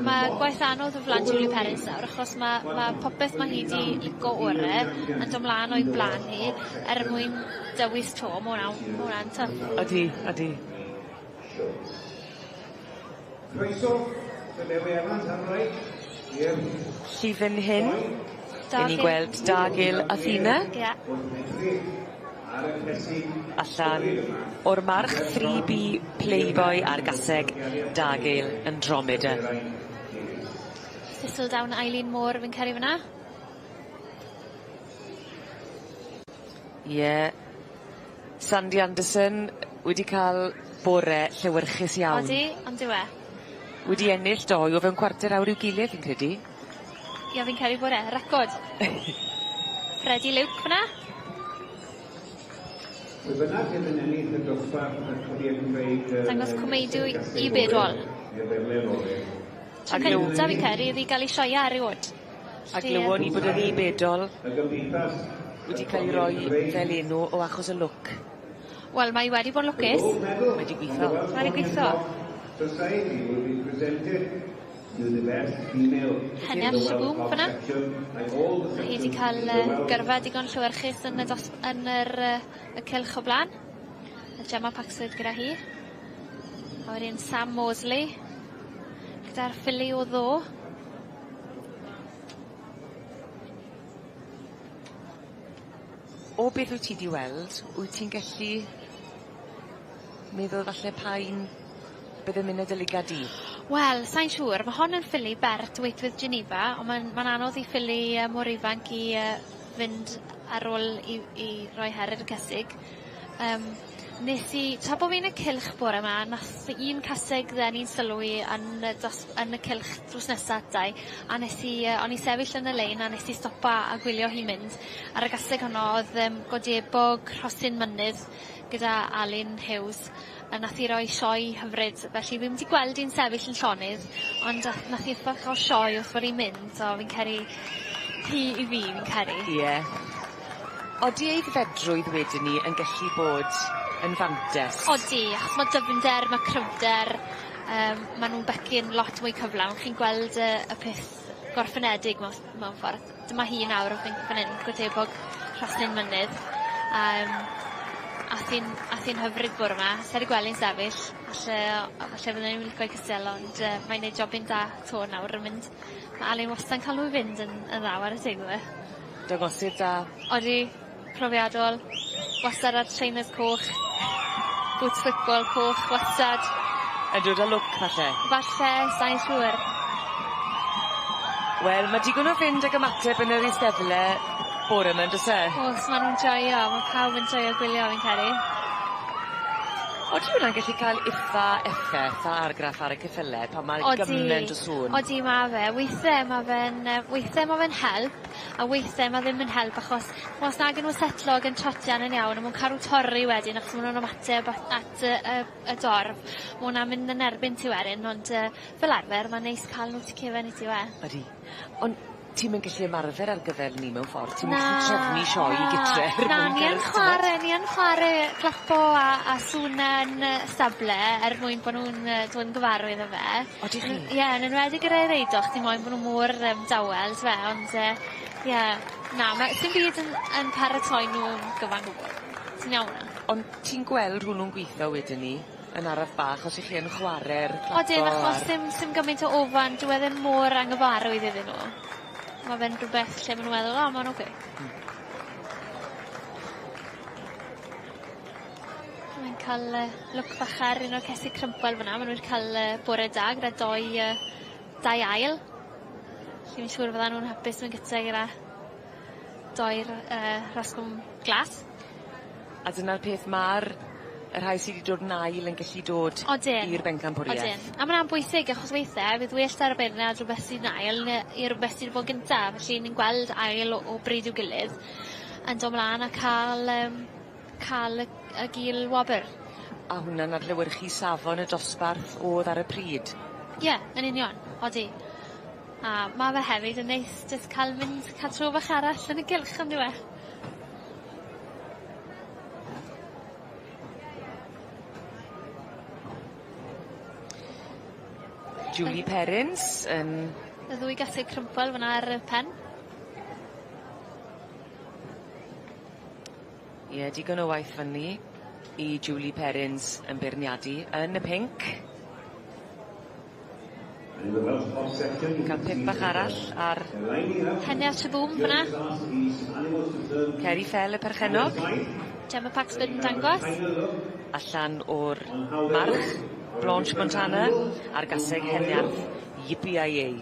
Ma' gwaith anodd o flan Julie Perrins nawr achos ma' ma' popeth ma' hi 'di lico ore yn do' mlan o'i blan hi er mwyn dewis 'to ma' wnna ma' wnna'n tough. Odi odi. Croeso Dewi Evans ar reit i'r Felly fyn hyn 'yn ni'n gweld Dargill Athena. Ie. Allan o'r march 3B Playboy a'r gaseg Dargill Andromeda. Thistledown Eileen Moore fi'n credu fyn 'na. Ie. Sandy Anderson wedi ca'l bore llewyrchus iawn. Odi, on'd yw e? Wedi ennill dou o fewn cwarter awr i'w gilydd fi'n credu. Ie fi'n credu bod e, record. Freddie Luke fyn 'na. Pwy bynnag fydd yn ennill y dosbarth y Cymru Cymreig Dangos Cwmeidw i Bedol. Tro cynta fi'n credu iddi ga'l 'i sioea eriod. A glywon ni bod yr i Bedol wedi cael ei roi fel enw o achos y lwc. Wel mae wedi bod yn lwcus. Mae 'di gwitho. Mae 'di gwitho. Henia Shaboom fyn 'na. Ma' hi 'di ca'l gyrfa digon llewyrchus yn y dos- yn yr y cylch o bla'n. A Gemma Paxford gyda hi. A wedyn Sam Mosley gyda'r ffili o ddo. O beth wyt ti 'di weld, wyt ti'n gallu meddwl falle pa un bydde'n myn' â dy lygad di? Wel, sai'n siŵr. Ma' hon yn ffili bert Wait with Geneva, on' ma'n ma'n anodd i ffili mor ifanc i fynd ar ôl i roi her i'r cesig. Nes i tra bo' fi yn y cylch bore 'ma nath un caseg ddeni'n sylw i yn y dos- yn y cylch drws nesa atai a nes i o'n i sefyll yn y lein a nes i stopa a gwylio hi mynd. Ar y gaseg honno o'dd Godiebog Rhosyn Mynydd gyda Alun Hughes a nath hi roi sioe hyfryd felly fi'm 'di gweld 'i'n sefyll yn llonydd ond ath nath hi ffach o sioe wrth fod 'i'n mynd so fi'n credu hi i fi fi'n credu. Ie. Odi aeddfedrwydd wedyn 'ny yn gallu bod yn fantes? Odi achos ma' dyfnder ma' cryfder ma' nw'n becyn lot mwy cyflawn chi'n gweld y y peth gorffenedig mewn mewn ffordd. Dyma hi nawr fan hyn Gotebog Rhosyn Mynydd. Ath hi'n ath hi'n hyfryd bore 'ma. Sa i 'di gwel' 'i'n sefyll. Falle falle fydden i'n lico'i cystal ond mae'n neud jobyn da 'to nawr yn mynd. Ma' Alun wastad yn ca'l nw i fynd yn yn dda 'ware teg iddo fe. Dangosydd da. Odi. Profiadol. Wastad ar trainers coch. Boots football coch wastad. Yn dod â lwc falle? Falle, sai'n siŵr. Wel ma' digon o fynd ag ymateb yn yr eisteddle bore 'ma on'd o's e? O's ma' nw'n joio ma' pawb yn joio gwylio fi'n credu. Odi hwnna'n gallu ca'l itha effeth a argraff ar y ceffyle pan ma' gyment o sŵn? Odi ma' fe weithe ma' fe'n yy weithe ma' fe'n help a weithe ma' ddim yn help achos os nag 'yn nw setlo ag yn trotian yn iawn a ma' nw'n cadw torri wedyn achos ma' nw'n ymateb at at y y y dorf. Ma' wnna'n mynd yn erbyn ti wedyn ond yy fel arfer ma'n neis ca'l nw tu cefen i ti yw e? Ydi. On' ti'm yn gallu ymarfer ar gyfer 'ny mewn ffordd ti'm yn gallu trefnu sioe i gytre er Na ni yn chware ni yn chware clapo a a sŵne yn y stable er mwyn bo' nw'n yy dod yn gyfarwydd â fe. Odych chi? Ie yn enwedig gyda reidoch ti moyn bo' nw mor yym dawel t'fe ond yy ie na ma' sim byd yn yn paratoi nw'n gyfan gwbwl. Ti'n iawn 'na. Ond ti'n gweld hwnnw'n gwitho wedyn 'ny yn araf bach os 'ych chi yn chware'r clapo Odyn achos a'r... sim sim gymaint o ofan dyw e ddim mor anghyfarwydd iddyn nhw. Ma' fe'n rwbeth lle ma' nw meddwl o ma'n oce. Mae'n ca'l yy lwc bach ar un o'r cesig crympel fyn 'na ma' nw wedi ca'l yy bore da gyda doi yy dau ail. Felly fi'n siŵr fydda nw'n hapus mewn gytre gyda doi'r yy rhosgwm glas. A dyna'r peth ma'r y rhai sy 'di dod yn ail yn gallu dod... Odyn. ...i'r bencampwrieth. Odyn. A ma' wnna'n bwysig achos weithe fydd well 'da'r beirniad rwbeth sy'n ail ne' i rwbeth sy 'di bod gynta felly ni'n gweld ail o o bryd i'w gilydd yn do' mlan a ca'l yym ca'l y y gil wobr. A hwnna'n adlewyrchu safon y dosbarth o'dd ar y pryd. Ie yn union odi. A ma' fe hefyd yn neis jyst ca'l mynd ca'l tro bach arall yn y gylch on'd yw e? Julie Perrins yn... Y ddwy gaseg crympal fyna ar y pen. Ie digon o waith fyny i Julie Perrins yn beirniadu yn y pinc. Ca'l pip bach arall ar... Penne at y bŵm fyn 'na. Ceri Fell y perchennog. Gemma Paxford yn dangos. Allan o'r march Blanche Montana a'r gaseg heniarth Yippee Yi Yay.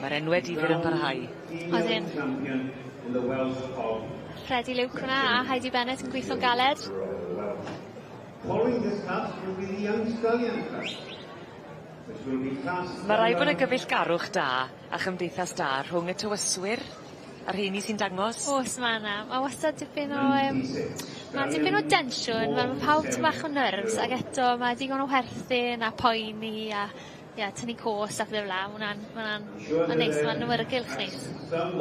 Ma'r enwe difyr yn parhau. Odyn. Freddie Luke fyn 'na a Heidi Bennett yn gwitho'n galed. Following this class will be the Young Stallion class, which will be class Ma' raid bo' 'na gyfeillgarwch da a chymdeithas da rhwng y tywyswyr a'r rheini sy'n dangos. O's ma' 'na. Ma' wastad dipyn o yym ma' dipyn o densiwn fel ma' pawb tym bach o nerves ag eto ma' digon o werthin a poeni a ie tynnu cos a pethe fel 'a ma' wnna'n ma' wnna'n ma'n neis ma'n awyrgylch neis.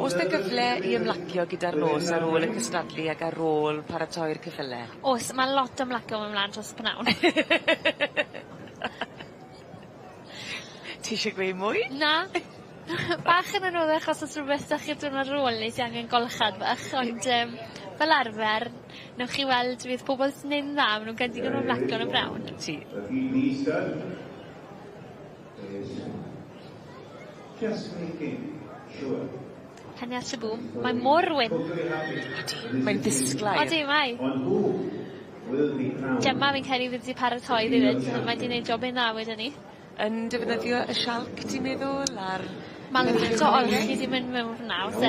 O's 'na gyfle i ymlacio gyda'r nos ar ôl y cystadlu ag ar ôl paratoi'r ceffyle? O's ma' lot o ymlacio myn' mlan dros y pynawn. Ti isie gweud mwy? Na. Bach yn anoddach os o's rwbeth 'dach chi'r diwrnod ar ôl 'ny sy angen golchad bach ond yym fel arfer newch chi weld fydd pobol sy'n neud yn dda ma' nw'n cael digon o ymlacio yn y pnawn. Ti. Just making sure. Hynny at y bŵm. Mae mor wyn. Odi, mae'n ddisglair. Odi mae. Gemma fi'n credu fydd 'di paratoi ddi 'fyd mae 'di neud jobyn dda wedwn i. Yn defnyddio y sialc ti'n meddwl a'r... Ma' lot o olchi 'di mynd mewn fyn 'na o's e?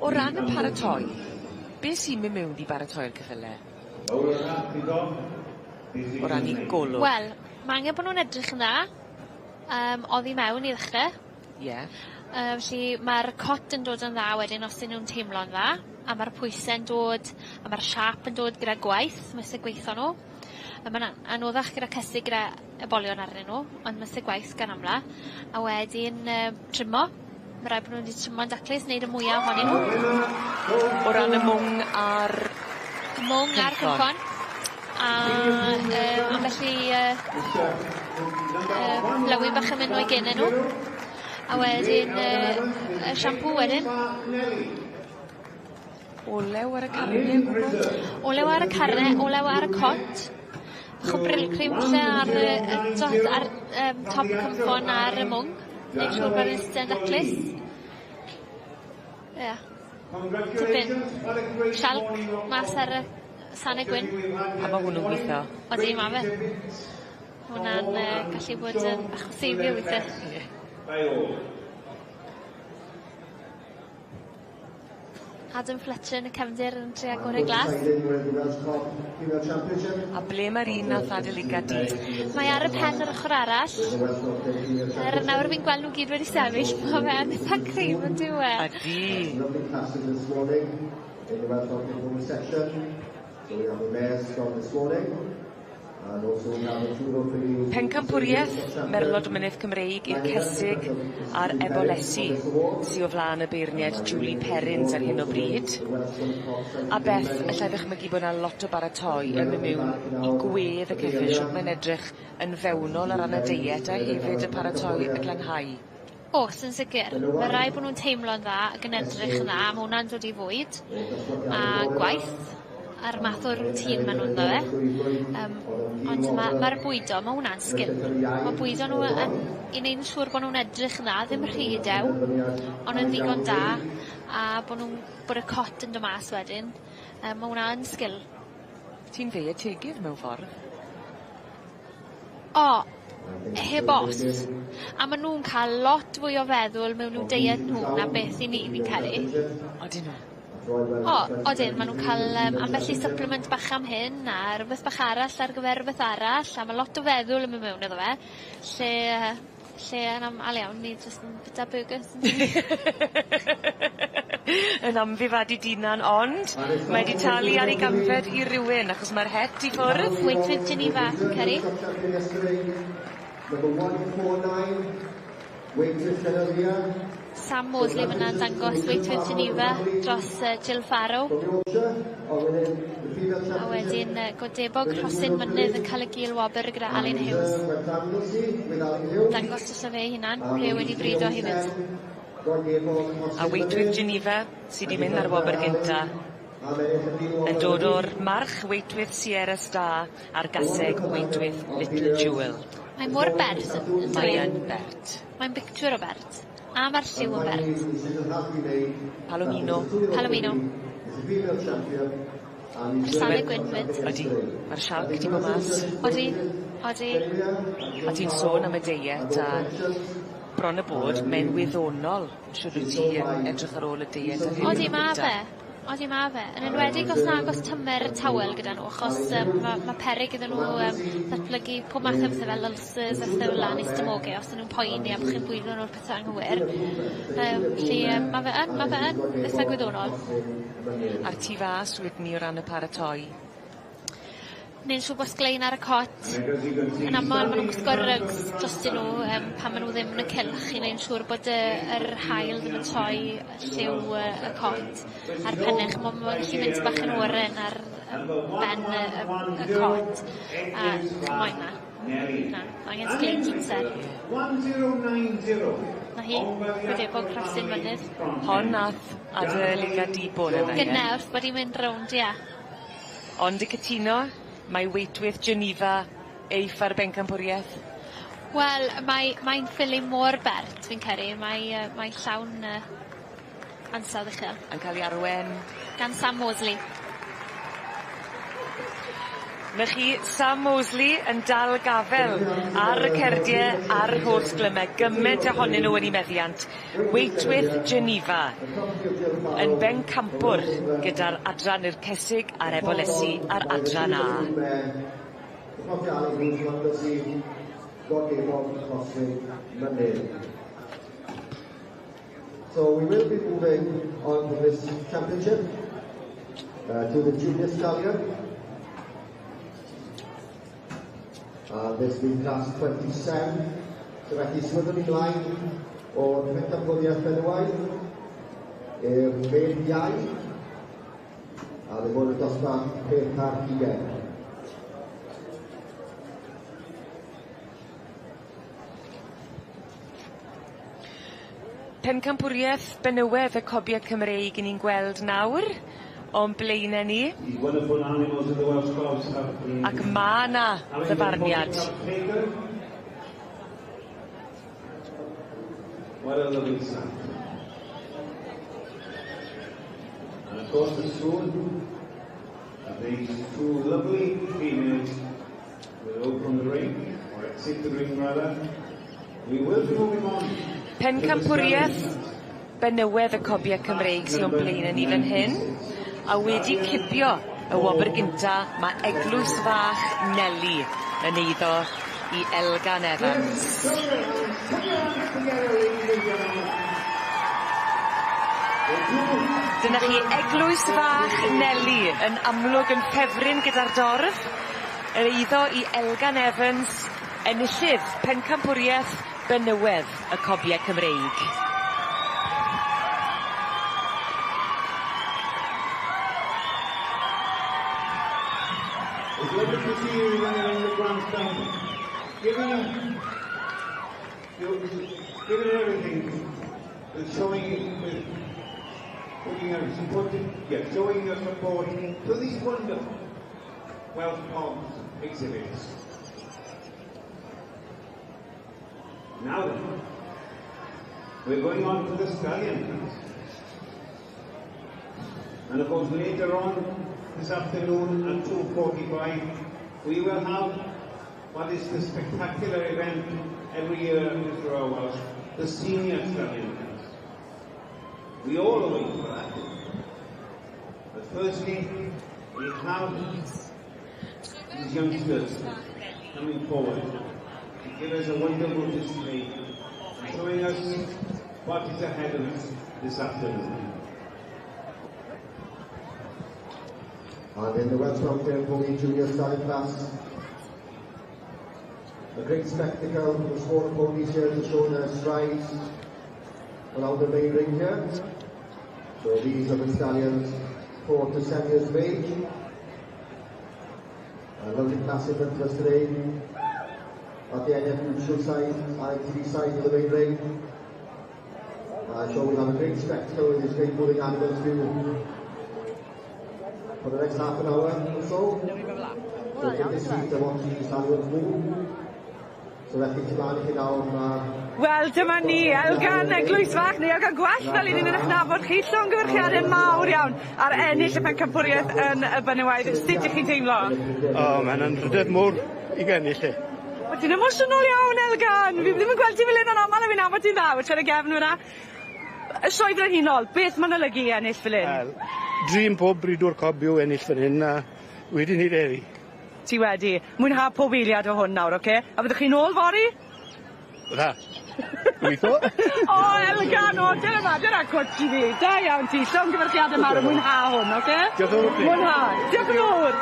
O ran y paratoi, be' sy'n myn' mewn i baratoi'r ceffyle? O ran 'u golwg. Wel, ma' angen bo' nw'n edrych yn dda yym oddi mewn i ddechre. Ie. Yy felly ma'r cot yn dod yn dda wedyn os 'dyn nw'n teimlo'n dda a ma'r pwyse'n dod a ma'r siâp yn dod gyda gwaith ma' isie gweitho n'w. A ma'n a- anoddach gyda cysig gyda ebolion arnyn n'w ond ma' isie gwaith gan amla. A wedyn yy trimo. Ma' raid bo' n'w wedi trimo'n daclus neud y mwya ohonyn n'w. O ran y mwng a'r... Y mwng a'r cynffon. A yy ambell i yy yy blewyn bach yn myn' o'i gene n'w. A wedyn y siampŵ wedyn. Olew ar y carne o gwbl? Olew ar y carne, olew ar y cot. Bach o Brylcreem falle ar y dot ar top y cynffon a'r y mwng. Neud siŵr bod e'n iste yn daclus. Ie. Tipyn. Sialc mas ar y sanne gwyn. A ma' hwnnw'n gwitho? Odi ma' fe. Ma' wnna'n gallu bod yn bach o saviour withe. Ie. Adam Fletcher yn y cefndir yn trio agor y glas. A ble mae'r un nath adeluga di? Mae ar y pen yr ochr arall. Er nawr fi'n gweld nhw gyd wedi sefyll, ma' fe yn itha cryf on'd yw e? Ydi. Pencampwriaeth Merlod Mynydd Cymreig i'r Cesig a'r Ebolesi sy o flan y beirniad Julie Perrins ar hyn o bryd. A Beth, allai ddychmygu bo' 'na lot o baratoi yn myn' miwn i gwedd y ceffyl shwt mae'n edrych yn fewnol o ran y deiet a hefyd y paratoi y glanhau. O's yn sicir. Ma' rai' bo' nw'n teimlo'n dda ag yn edrych yn dda ma' wnna'n dod i fwyd a gwaith a'r math o routine ma' nw ynddo fe. Ond ma' ma'r bwydo ma' wnna'n sgil. Ma' bwydo nw yn i neud yn siŵr bo' nw'n edrych yn dda ddim rhy dew on' yn ddigon da a bo' nw'n bod y cot yn do' mas wedyn. Ma' wnna yn sgil. Ti'n ddeietegydd mewn ffordd. O, heb os. A ma' nw'n ca'l lot fwy o feddwl mewn i'w deiet nhw na beth i ni fi'n credu. Odyn nhw? O, odyn ma' nw'n ca'l ambell i supplement bach am hyn a rwbeth bach arall ar gyfer rwbeth arall a ma' lot o feddwl yn myn' mewn iddo fe lle lle yn amal iawn ni jyst yn bita byrgyrs on'd 'yn ni? Yn amddifadu d'unan ond mae 'di talu ar ei ganfed i rywun achos ma'r het i ffwrdd. Wait with Geneva, Ceri. Sam Mosley fyn 'na'n dangos Wait with Geneva dros Jill Farrow. A wedyn Godebog Rhosyn Mynydd yn ca'l y gil wobr gyda Alun Hughes. Dangos droso fe ei hunan, pe wedi brido hefyd. A Wait with Geneva sy 'di mynd ar wobr gynta. Yn dod o'r march Wait with Sierra Star a'r gaseg Wait with Little Jewel. Mae mor bert yndyw e? Mae yn bert. Mae'n bictiwr o bert. A ma'r lliw yn bert. Palomino. Palomino. Ma'r sane gwyn 'fyd. Ydi. Ma'r sialc 'di bo' mas. Odi. Odi. A ti'n sôn am y deiet a bron a bod mae'n wyddonol shwd wyt ti yn edrych ar ôl y deiet a'r hyn Odi ma' fe. Odi ma' fe. Yn enwedig os nag o's tymer tawel gyda nw achos ma' peryg iddyn nw ddatblygu pob math o bethe fel ulcers a phethe fel 'a yn eu stomoge os 'dyn nw'n poeni a bo' chi'n bwydo nw'r pethe anghywir. Felly ma' fe yn ma' fe yn itha gwyddonol. A'r tu fas wedyn 'ny o ran y paratoi? Neud siŵr bo' sglein ar y cot. Yn amal ma' nw'n gwisgo rygs drostyn nw pan ma' nw ddim yn y cylch i neud yn siŵr bod y yr haul ddim yn troi lliw y cot a'r penne ch'mo' ma' gallu mynd bach yn oren ar ben y cot a ch'mo' na. Na, ma' angen sglein amser. 'Na hi, Godebog Rhosyn Mynydd. Hon nath Adeliga Dibon yna ie? Gynne wrth bod 'i'n mynd rownd ia. Ond y cytuno, mae Wait with Geneva eiff ar bencampwrieth? Wel mae mae'n ffili mor bert fi'n credu mae mae llawn ansawdd uchel. Yn ca'l 'i arwen? Gan Sam Mosley. 'Na chi Sam Mosley yn dal gafel ar y cerdie a'r holl glyme gyment ohonyn nw yn 'u meddiant. Wait with Geneva yn bencampwr gyda'r adran i'r cesig a'r ebolesi a'r adran A. So we will be moving on from this championship to the junior stallion. This will be class 27. So felly symudwn ni mlaen o'r pencampwriaeth benywaidd i'r mel iau a fe fod y dosbarth 6 ar 20. Pencampwriaeth benywedd y Cobiau Cymreig 'yn ni'n gweld nawr o'n blaene ni. Ac ma' 'na ddyfarniad. What a lovely sight. And of course the soon these two lovely females will open the ring, or exit the ring rather. We will be moving on. Pencampwriaeth benywedd y Cobiau Cymreig sy o'n blaene ni fan hyn, a wedi cipio y wobr gynta ma' Eglwys Fach Neli yn eiddo i Elgan Evans. Dyna chi Eglwys Fach Neli yn amlwg yn ffefryn gyda'r dorf. Yr eiddo i Elgan Evans, enillydd pencampwriaeth benywedd y Cobiau Cymreig. It's lovely to see you running around the grandstand, giving giving everything, with showing, with putting your support, yeah, showing your support to these wonderful Welsh Cobs exhibits. Now then, we're going on to the stallion class. And of course later on this afternoon at 2:45 we will have what is the spectacular event every year at the Royal Welsh, the Senior Stallion Class. We all await for that. But firstly, we have these youngsters coming forward to give us a wonderful display and showing us what is ahead of us this afternoon. And in the Welsh Mountain Pony Junior Stallion class, a great spectacle, the smaller ponies here to show their strides around the main ring here. So these are the stallions 4 to 7 years of age. A lovely class in front of us today at the NFU show side, RMTV side of the main ring. I'm sure we'll have a great spectacle with these great moving animals too for the next half an hour or so. So take a seat and watch these animals move. So felly tu mlaen i chi nawr ma' Wel dyma ni, Elgan Eglwys Fach neu Elgan Gwell fel 'yn ni'n 'ych nabod chi, llongyfarchiade mawr iawn ar ennill y pencampwriaeth yn y benywaidd. Sut 'ych chi'n teimlo? O ma'n anrhydedd mowr i ennill 'lly. O ti'n emosiynol iawn Elgan! Fi ddim yn gweld ti fel 'yn yn amal a fi'n nabod ti'n dda, wyt ti ar y gefn fyna. Y sioe frenhinol, beth ma'n olygu i ennill fel 'yn? Wel, dream pob bridwr cob yw ennill fan hyn a wedi neud e heddi. Ti wedi. Mwynha pob eiliad o hwn nawr, oce? A fyddwch chi nôl fory? Fydda. Gobeitho. O Elgan, o dyna ma, dyna cwtsh i fi. Da iawn ti, llongyfarchiade mawr a mwynha hwn, oce? Diolch yn fowr i chi. Mwynha. Diolch yn fowr.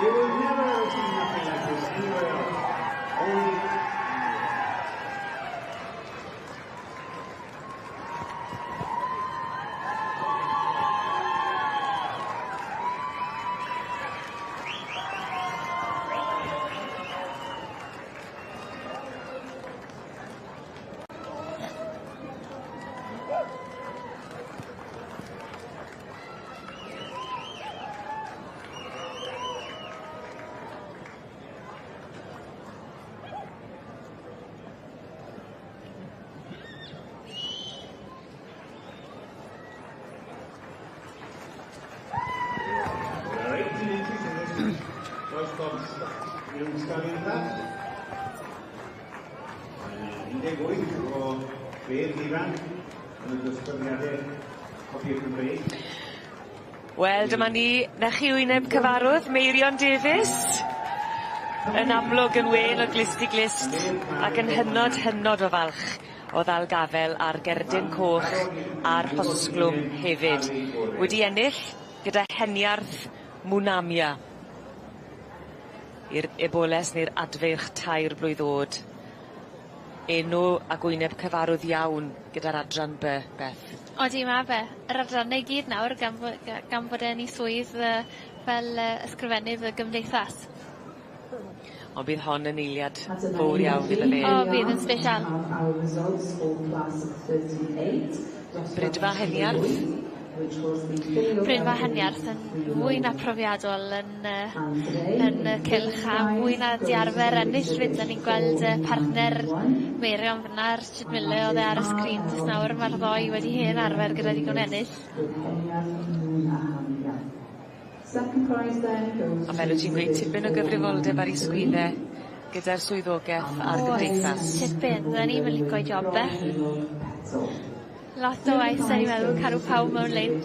You will never see nothing like this anywhere else. Only There are 18 entries in this Welsh Cobs Young Stallion class. 18 o feirdd ifanc yn y dosbarthiadau Cobiau Cymreig. Wel dyma ni, 'na chi wyneb cyfarwydd, Meirion Davies. Yn amlwg yn wên o glust i glust ac yn hynod hynod o falch o ddal gafel ar gerdyn coch a'r rhosglwm hefyd. Wedi ennill gyda heniarth Mwnamia. I'r eboles neu'r adfeirch tair blwydd o'd. Enw ag wyneb cyfarwydd iawn gyda'r adran By, Beth. Odi ma' fe. Yr adrannau i gyd nawr gan fo- ga- gan fod e yn 'i swydd yy fel ysgrifennydd y gymdeithas. Ond bydd hon yn eiliad fowr iawn iddo fe. O, fydd yn special. Brydfa Heniarth. Brydfa Heniarth yn fwy na profiadol yn yn y cylch a fwy na 'di arfer ennill 'fyd. 'Dan ni'n gweld partner Meirion fyn 'na Richard Mille o'dd e ar y sgrin jyst nawr ma'r ddoi wedi hen arfer gyda digon ennill. A fel wyt ti'n gweud tipyn o gyfrifoldeb ar 'u sgwydde gyda'r swyddogeth a'r gymdeithas. Oes, tipyn. Fydden i'm yn lico'i job e. Lot o waith sa'n i'n meddwl cadw pawb mewn lein.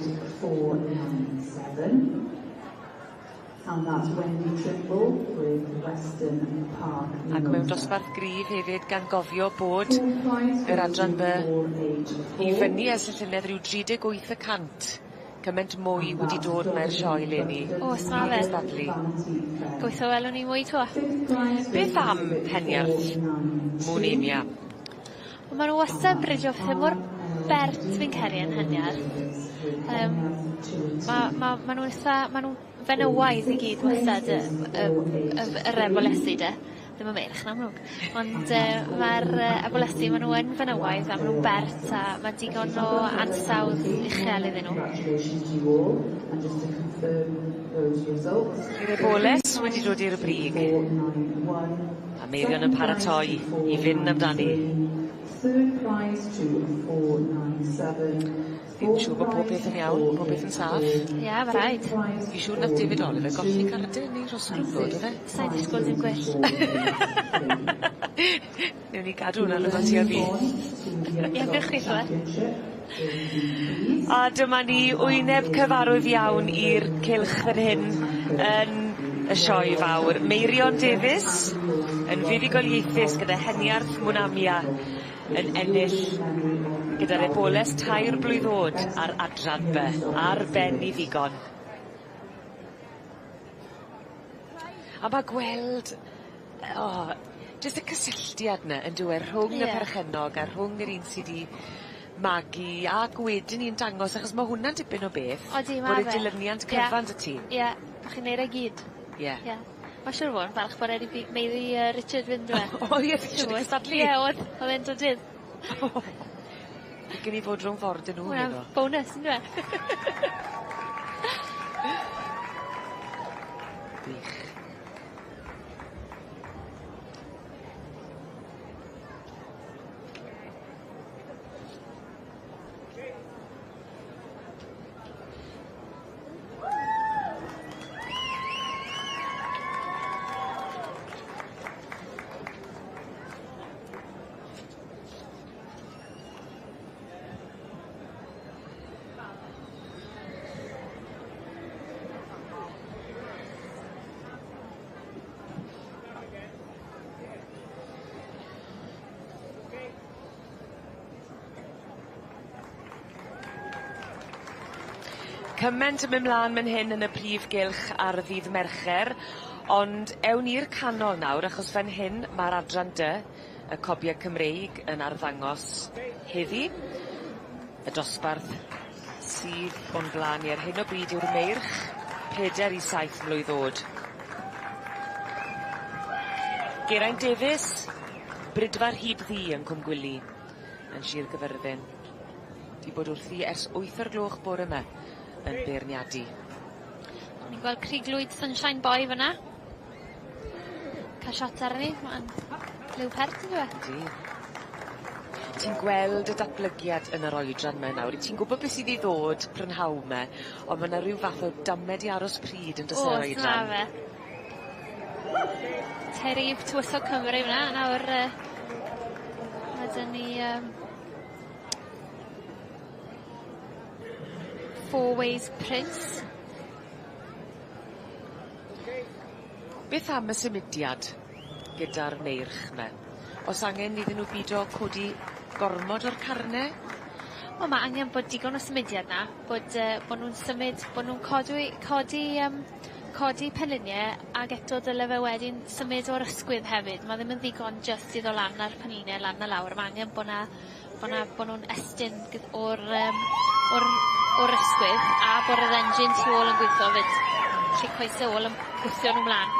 Ac mewn dosbarth gryf hefyd gan gofio bod yr adran By i fyny ers y llynedd ryw 38%. Cyment mwy wedi dod 'ma i'r sioe leni. O's ma' fe. I gystadlu. Gobeithio welwn ni mwy 'to. Beth am Peniarth Monemia? Wel ma' nw wastad yn bridio pethe mor bert fi'n credu yn Nheniarth. Yym ma' ma' ma' nw itha ma' nw fenywaidd i gyd wastad y y y yr ebolesau de. Ddim y meirch yn amlwg. Ond yy ma'r ebolesau ma' nw yn fenywaidd a ma' nw'n bert a ma' digon o ansawdd uchel iddyn nw. Yr eboles wedi dod i'r brig. A Meirion yn paratoi i fynd amdani. Fi'n siŵr bo' pob peth yn iawn, pob peth yn saff. Ie, ma' raid. Fi siŵr nath David Oliver golli cardyn neu rhosglwm ddo, do fe? Sai'n disgwl dim gwell. Newn ni gadw wnna rhwng ti a fi. Ie, gewch chi 'lly. A dyma ni wyneb cyfarwydd iawn i'r cylch fan hyn yn y sioe fawr. Meirion Davies yn fuddugoliaethus gyda Heniarth Mwnamia yn ennill gyda'r eboles tair blwydd o'd ar adran By ar ben 'i ddigon. A ma' gweld o jyst y cysylltiad 'ny on'd yw e rhwng y perchennog a rhwng yr un sy 'di magu ag wedyn 'ny'n dangos achos ma' hwnna'n dipyn o beth. Odi ma' fe. Bod y dilyniant cyfan 'dy ti. Ie a chi'n neud e gyd. Ie. Ie. Ma' siŵr o fod yn falch bod e 'di maeddu Richard 'fyd on'd yw e? O ie Richard yn cystadlu? Ie o'dd o'dd e'n drydydd. Licen i fod rownd ford 'dy nw iddo. Bonus on'd yw e? Gwych. Cyment yn myn' mlan myn hyn yn y prif gylch ar ddydd Mercher ond ewn i'r canol nawr achos fan hyn ma'r adran dy y cobie Cymreig yn arddangos heddi. Y dosbarth sydd o'n bla'n ni ar hyn o bryd yw'r meirch peder i saith mlwydd o'd. Geraint Davies, Brydfa Rhyd Ddu yn Cwmgwili yn Shir Gyfyrddin. 'Di bod wrthi ers wyth o'r gloch bore 'ma yn beirniadu. Ni'n gweld Criglwyd Sunshine Boy fyna. Ca'l shot arni, ma'n liw pert on'd yw e? Ydi. Ti'n gweld y datblygiad yn yr oedran 'ma nawr. Ti'n gwbod beth sydd i ddod prynhawn 'ma on' ma' 'na ryw fath o damed i aros pryd yndo's e O's oedran? ma' fe. Terif Tywysog Cymru fyna nawr ma' 'dyn ni Four Ways Prince. Beth am y symudiad gyda'r meirch 'my? O's angen iddyn nw bido codi gormod o'r carne? Wel ma' angen bod digon o symudiad 'na bod bo' nw'n symud bo' nw'n codwi codi yym codi penlinie ag eto dyle fe wedyn symud o'r ysgwydd hefyd ma' ddim yn ddigon jyst i ddo' lan ar penlinie lan a lawr ma' angen bo' 'na bo' 'na bo' nw'n estyn gyd- o'r yym o'r o'r ysgwydd a bod yr engine tu ôl yn gweitho 'fyd. Felly coesau ôl yn gwthio nhw mlaen.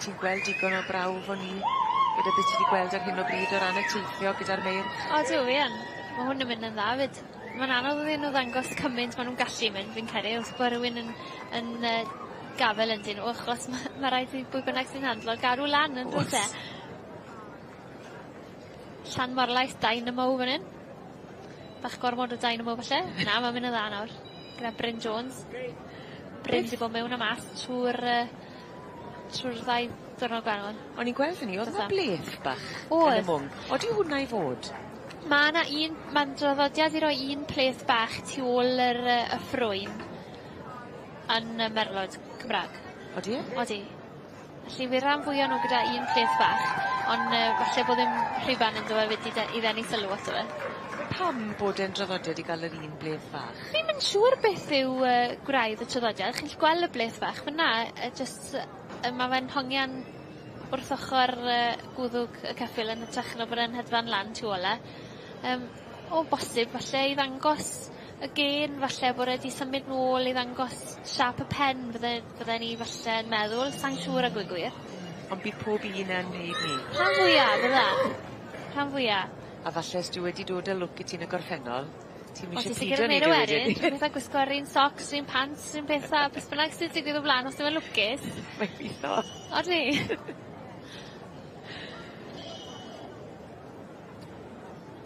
Ti'n gweld digon o brawf o'n i gyda beth ti 'di gweld ar hyn o bryd o ran y teithio gyda'r meirch? Odw fi yn. Ma' hwn yn mynd yn dda 'fyd. Ma'n anodd iddyn nhw ddangos cymaint ma' nw'n gallu mynd fi'n credu os bo' rywun yn yn yy gafel ynddyn nhw achos ma' ma' raid i bwy bynnag sy'n handlo gadw lan yndoes e? Llanmorlais Dynamo fan 'yn. Bach gormod o Dynamo falle? Na ma'n myn' yn dda nawr. Gyda Bryn Jones. Bryn 'di bo' mewn a mas trw'r yy trw'r ddau ddiwrnod gwahanol. O'n i'n gweld hynny o'dd 'na bleth bach O'dd. yn y mwng. Odi hwnna i fod? Ma' 'na un ma'n draddodiad i roi un pleth bach tu ôl yr yy y ffrwyn yn y merlod Cymra'g. Odi e? Odi. Felly wi ran fwya o nw gyda un pleth bach on' yy falle bo' ddim rhuban ynddo fe 'fyd i de- i ddenu sylw ato fe. Pam bod e'n draddodiad i ga'l yr un bleth fach? Fi'm yn siŵr beth yw yy gwraidd y traddodiad chi'n gallu gwel' y bleth fach fyn 'na yy jyst yy ma' fe'n hongian wrth ochor yy gwddwg y ceffyl yn ytrach na bod e'n hedfan lan tu ôl e. Yym o bosib falle i ddangos y gên falle bod e 'di symud nôl i ddangos siâp y pen fydde fydden i falle yn meddwl sai'n siŵr a gweud gwir. Ond bydd pob un yn neud 'ny? Rhan fwya fydda. Rhan fwya. A falle os dwi wedi dod â lwc i ti yn y gorffennol ti'm O isie ti sicir pido yn neud neud e e wedyn. wedyn. Dwi 'tha gwisgo'r un socks 'r un pants 'r un peth a beth bynnag sy'n digwydd o flan os dim yn lwcus. Mae'n gwitho. Odi.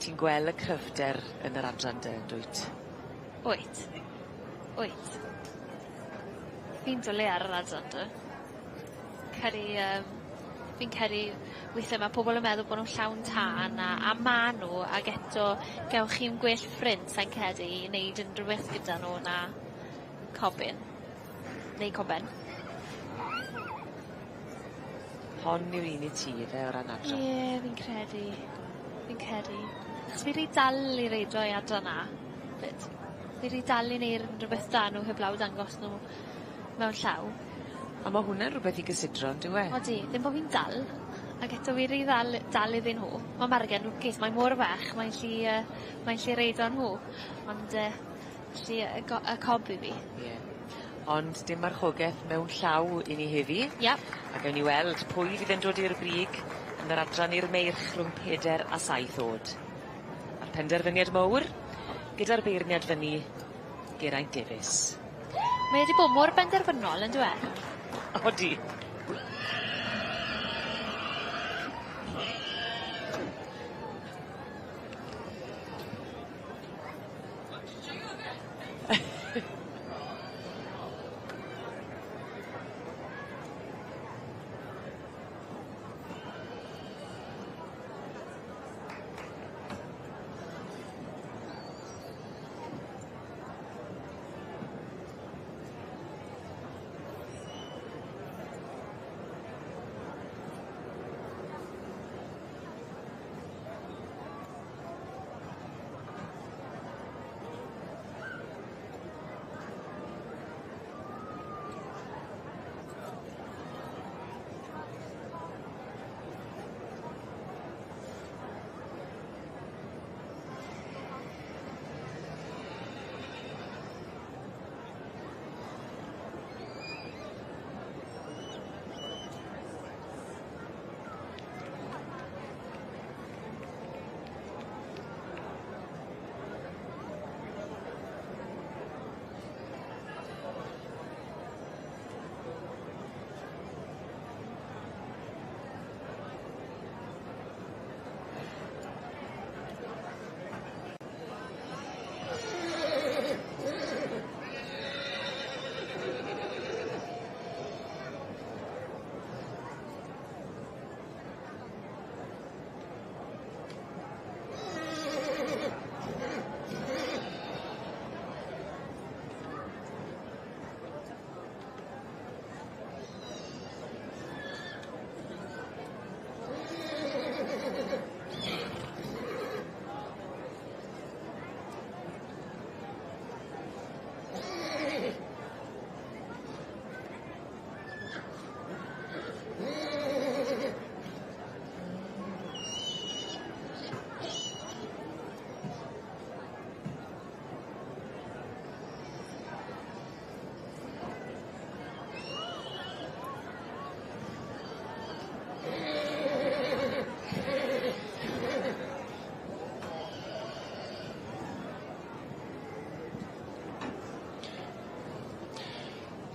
Ti'n gwel' y cryfder yn yr adran de yndwyt? Wyt. Wyt. Fi'n dwli ar yr adran de. Caru yym fi'n credu withe ma' pobol yn meddwl bo' nw'n llawn tân a a ma' nw ag eto gewch chi'm gwell ffrind sai'n credu i neud unryw beth gyda nw na cobyn. Neu coben. Hon yw'r un i ti yfe o ran adran? Ie fi'n credu. Fi'n credu. Achos fi rhy dal i reido i adran A 'fyd. Fi rhy dal i neu' rwbeth 'da nw heblaw dangos nw mewn llaw. A ma' hwnna'n rwbeth i gysidro on'd yw e? Odi ddim bo' fi'n dal ag eto fi ry ddal dal iddyn nhw. Ma' Margen lwcus mae mor fach mae'n 'llu yy mae'n 'llu reido nhw ond yy 'llu y go- y cob i fi. Ie. Ond dim marchogeth mewn llaw i ni heddi. Ia. A gewn ni weld pwy fydd yn dod i'r brig yn yr adran i'r meirch rhwng peder a saith o'd. A'r penderfyniad mowr gyda'r beirniad fyny, Geraint Davies. Mae e 'di bod mor benderfynol on'd yw e? Odi.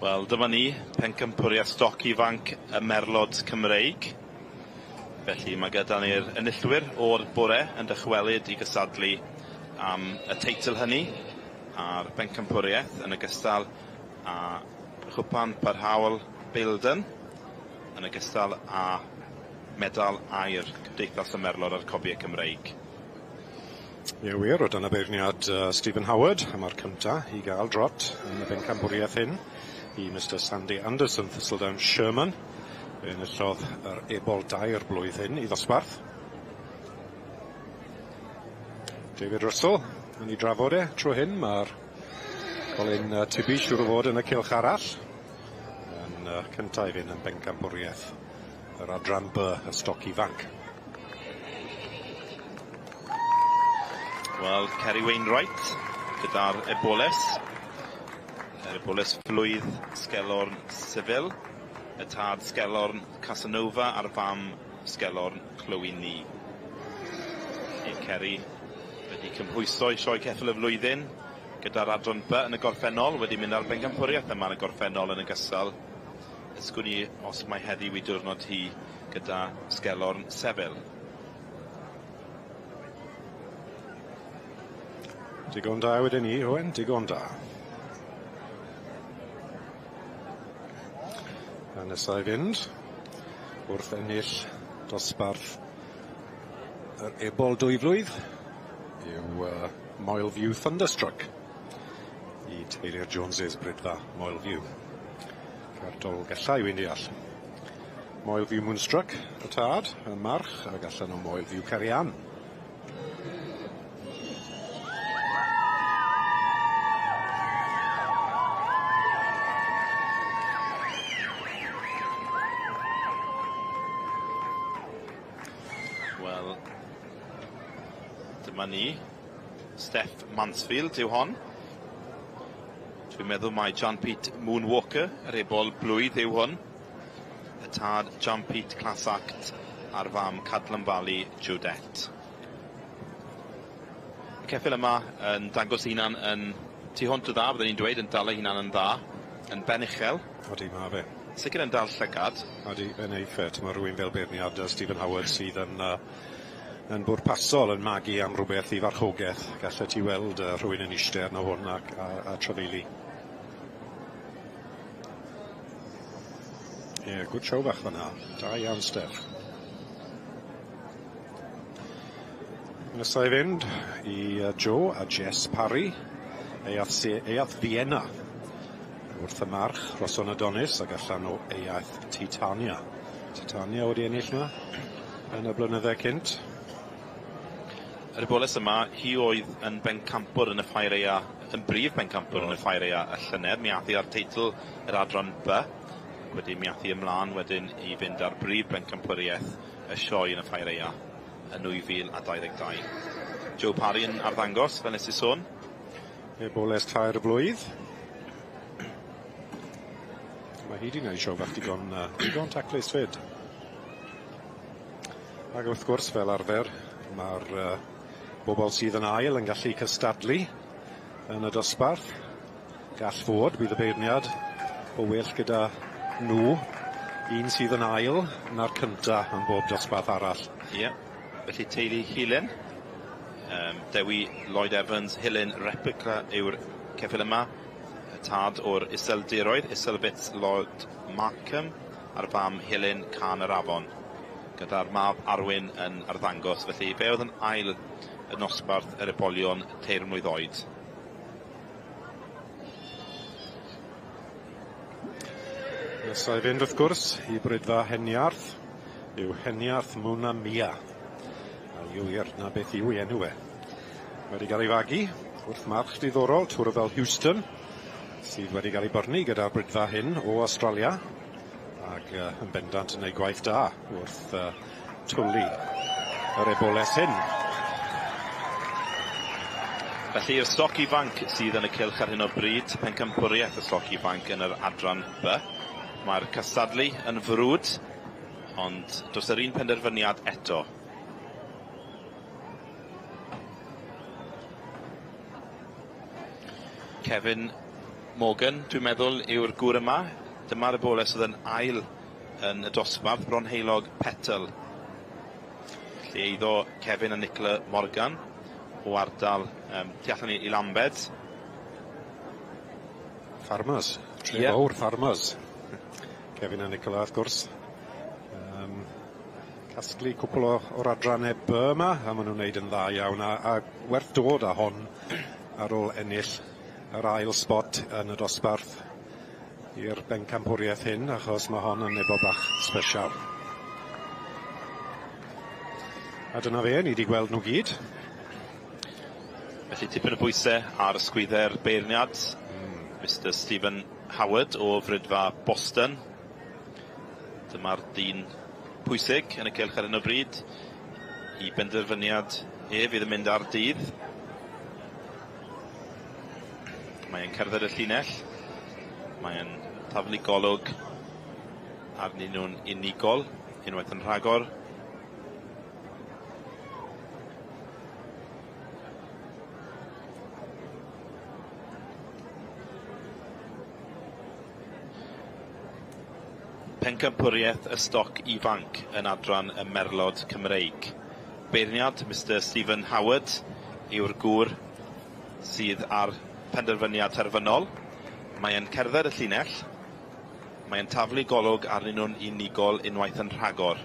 Wel, dyma ni, pencampwriaeth stoc ifanc y Merlod Cymreig. Felly mae gyda ni'r enillwyr o'r bore yn dychwelyd i gysadlu am y teitl hynny a'r bencampwriaeth yn ogystal â chwpan parhaol Baildon yn ogystal â medal aur Cymdeithas y Merlod a'r Cobiau Cymreig. Ie wir, o dan y beirniad Stephen Howard, a ma'r cynta i gael drot yn y bencampwriaeth hyn i Mister Sandy Anderson Thistledown Sherman. Fe enillodd yr ebol dair blwydd hyn i ddosbarth. David Russell yn ei drafod e tro hyn, mae'r Colin Tibby siŵr o fod yn y cylch arall yn cynta i fynd yn bencampwriaeth yr adran B y stoc ifanc. Wel, Kerry Wainwright gyda'r eboles. Yr eboles flwydd Sgelorn Sifil, y tad Sgelorn Casanova a'r fam Sgelorn Chloe Nee. I Kerry wedi cymhwyso i sioe ceffyl y flwyddyn gyda'r adran B yn y gorffennol, wedi mynd ar bencampwriaeth yma yn y gorffennol yn ogystal. Ysgwn i os mae heddiw i diwrnod hi gyda Sgelorn Sefil. Digon da wedyn ni, Owen, digon da. A nesa i fynd wrth ennill dosbarth yr ebol dwy flwydd yw Moelview Thunderstruck i teulu'r Joneses Brydfa Moelview. Cardol Gellau wy'n deall. Moelview Moonstruck, y tad, y march, ag allan o Moelview Carian. Wel, dyma ni. Steph Mansfield yw hon. Dwi'n meddwl mai John Pete Moonwalker, yr ebol blwydd yw hwn. Y tad John Pete Class Act a'r fam Cadlan Valley Judette. Y ceffyl yma yn dangos ei hunan yn tu hwnt o dda, byddwn ni'n dweud, yn dal ei hunan yn dda, yn ben uchel. Odi, ma' fe. Sicr yn dal llygad. Odi, fe neiff e. T'mo' rywun fel beirniad Stephen Howard sydd yn yn bwrpasol yn magu am rhywbeth i farchogaeth. Gallet ti weld rhywun yn eistedd arno hwn ac a trafeili. Ie, yeah, good show bach fan'na. Da iawn, Steph. Nesa i fynd i Joe a Jess Parry, Eiath Vienna. Wrth y march, Roson Adonis, ac allan o Eiath Titania. Titania wedi ennill yma yn y blynydde cynt. Yr eboles yma, hi oedd yn bencampwr yn y ffair aea, yn brif bencampwr yn y ffair aea y llynedd. Mi ath hi ar teitl yr adran B, ac wedyn mi ath hi ymlaen wedyn i fynd ar brif bencampwriaeth y sioe yn y ffair aea yn 2022. Joe Parry yn arddangos, fel nes i sôn. Eboles tair blwydd. Mae hi wedi gwneud sioe fach digon taclus fyd. Ac wrth gwrs, fel arfer, mae'r bobl sydd yn ail yn gallu cystadlu yn y dosbarth. Gall fod, bydd y beirniad o well gyda nhw, un sydd yn ail na'r cynta yn bob dosbarth arall. Ie, yeah. Felly teulu Hilyn, Dewi Lloyd Evans, Hilyn Replica yw'r ceffyl yma, y tad o'r Iseldiroedd, Iselfitz Lord Markham, a'r fam Hilyn Can yr Afon, gyda'r mab Arwyn yn arddangos. Felly fe oedd yn ail y nosbarth yr ebolion 3 mlwydd oed. Nesa i fynd wrth gwrs i Brydfa Heniarth yw Heniarth Mona Mia. A yw wir, na beth yw ei enw e. Mae wedi cael ei fagu wrth march diddorol, Twrfel Houston, sydd wedi cael ei byrnu gyda'r Brydfa hyn o Australia, ac yn bendant yn ei gwaith da wrth twlu yr eboles hyn. Felly i'r stoc ifanc sydd yn y cylch ar hyn o bryd, pencampwriaeth y stoc ifanc yn yr adran B. Mae'r cystadlu yn frwd, ond does yr un penderfyniad eto. Kevin Morgan, dwi'n meddwl, yw'r gŵr yma. Dyma'r eboles oedd yn ail yn y dosbarth, Bronheulog Petal. Felly eiddo Kevin a Nicola Morgan o ardal tu allan i Lambed. Farmers, tre fawr farmers. Kevin a Nicola, wrth gwrs. Casglu cwpl o'r adrannau B yma, a maen nhw'n wneud yn dda iawn, a werth dod â hon ar ôl ennill yr ail spot yn y dosbarth i'r bencampwriaeth hyn, achos mae hon yn ebol bach special. A dyna fe, ni wedi gweld nhw gyd. Felly tipyn o bwysau ar ysgwydde'r beirniad, Mr Stephen Howard o Fridfa Boston. Dyma'r dyn pwysig yn y cylch ar hyn o bryd. I benderfyniad ef fydd yn mynd ar dydd. Mae'n cerdded y llinell. Mae'n taflu golwg arnyn nhw'n unigol, unwaith yn rhagor. Pencampwriaeth y stoc ifanc yn adran y Merlod Cymreig. Beirniad Mr Stephen Howard yw'r gŵr sydd ar penderfyniad terfynol. Mae'n cerdded y llinell. Mae'n taflu golwg arnyn nhw'n unigol unwaith yn rhagor.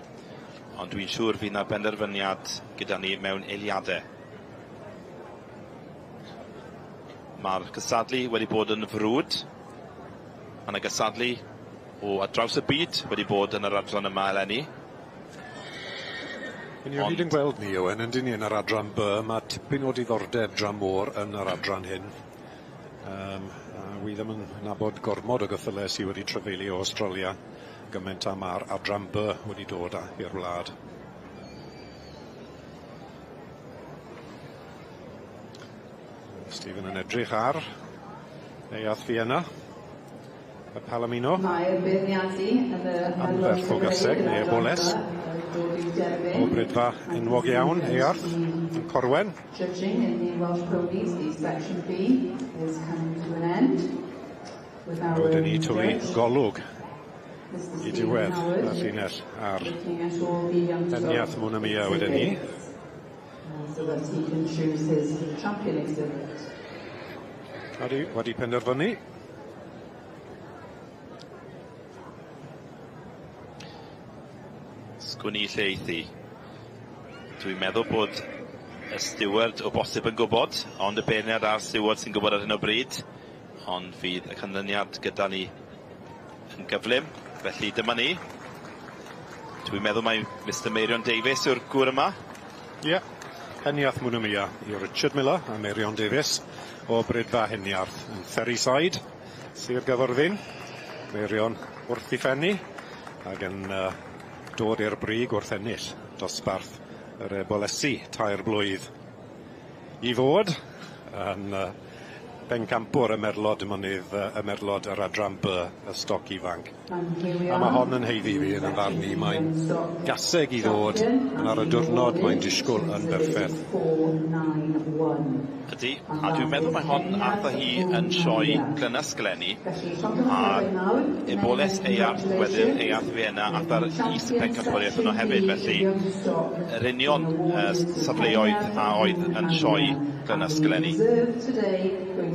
Ond dwi'n siŵr fydd 'na benderfyniad gyda ni mewn eiliadau. Mae'r cystadlu wedi bod yn frwd. Mae 'na gystadlu o ar draws y byd wedi bod yn yr adran yma eleni. Ni o hyd yn gweld ni, Owen, yndyn ni, yn yr adran B. Mae tipyn o diddordeb dramor yn yr adran hyn. A wi ddim yn nabod gormod o geffylau sydd wedi trafeilio o Australia gymaint â ma'r adran B wedi dod â i'r wlad. Stephen yn edrych ar Neuadd Fienna, y Palomino. Mae'r beirniadu yn y Anferth o gaseg neu eboles. O Brydfa enwog iawn, Eyarth, yn Corwen. Judging in the Welsh Ponies, the section B is coming to an end. With our Wedyn ni twlu judge, golwg Mr i Stephen diwedd y Howard, llinell ar looking at all the young Heniath stock Mwnamia wedyn ni. exhibits, so that he can choose his champion exhibit. Odi, wedi penderfynu. Sgwn i lle eithi. Dwi'n meddwl bod y steward o bosib yn gwybod, ond y beirniad a'r steward sy'n gwybod ar hyn o bryd. Ond fydd y canlyniad gyda ni yn gyflym. Felly dyma ni. Dwi'n meddwl mai Mr Meirion Davies yw'r gŵr yma. Ie. Heniath Mwnamia i Richard Miller a Meirion Davies o Brydfa Heniarth yn Ferryside, Sir Gaerfyrddin. Meirion wrth ei phenni ac yn dod i'r brig wrth ennill dosbarth yr ebolesi 3 blwydd i fod yn bencampwr y merlod mynydd y merlod yr adran B y stoc ifanc. A mae hon yn haeddu fi yn y farn i, mae'n gaseg i ddod yn ar y diwrnod mae'n disgwyl yn berffaith. Ydy, a dwi'n meddwl mae hon ath â hi yn sioe Glynysg eleni, a eboles Eyarth wedyn Eyarth Fienna ath ar is pencampwriaeth yno hefyd, felly yr union safleoedd a oedd yn sioe Glynysg eleni.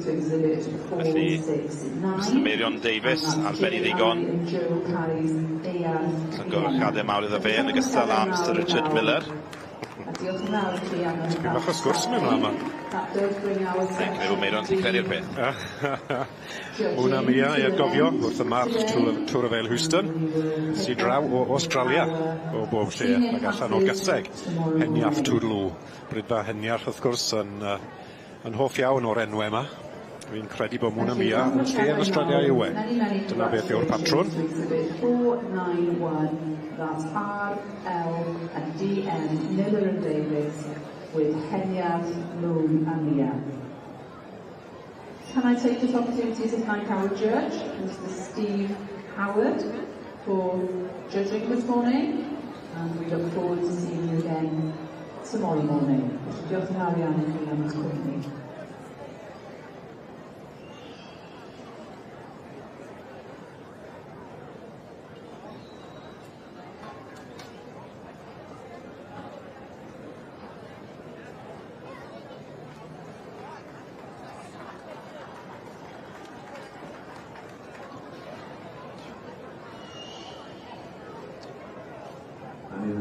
Felly, Mr Meirion Davies ar ben ei ddigon. Llongyfarchiadau mawr iddo fe yn ogystal â Mr Richard Miller. Tipyn bach o sgwrs yn mynd mlaen yma. Dwi'n credu bod Meirion sy'n credu'r peth. Mwnamia i atgofio wrth y march Tour of Ale Houston, sy'n draw o Australia o bob lle ac allan o'r gaseg. Heniarth Toodaloo. Brydfa Heniarth wrth gwrs yn hoff iawn o'r enwau yma. Fi'n credu bod Mwnamia yn lle yn Australia yw e. Dyna beth yw'r patrwn. 491, that's R, L and D M, Miller and Davies, with Heniarth, Moon and Mia. Can I take this opportunity to thank our judge, Mr Steve Howard, for judging this morning, and we look forward to seeing you again tomorrow morning. Felly diolch yn fawr iawn i chi am eich cwmni.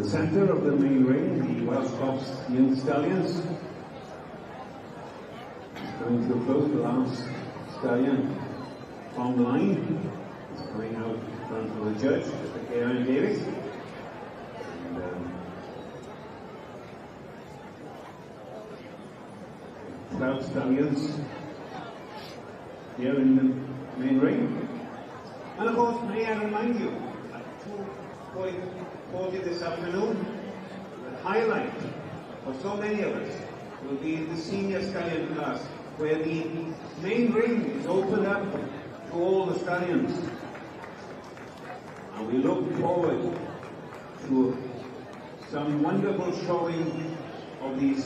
the centre of the main ring, the Welsh Cobs Young Stallions. Coming to a close, the last stallion from line. It's coming out in front of the judge, Mr. Karen Davis. And, 12 stallions here in the main ring. And of course, may I remind you, at 2:40 this afternoon, the highlight for so many of us will be the senior stallion class, where the main ring is opened up to all the stallions. And we look forward to some wonderful showing of these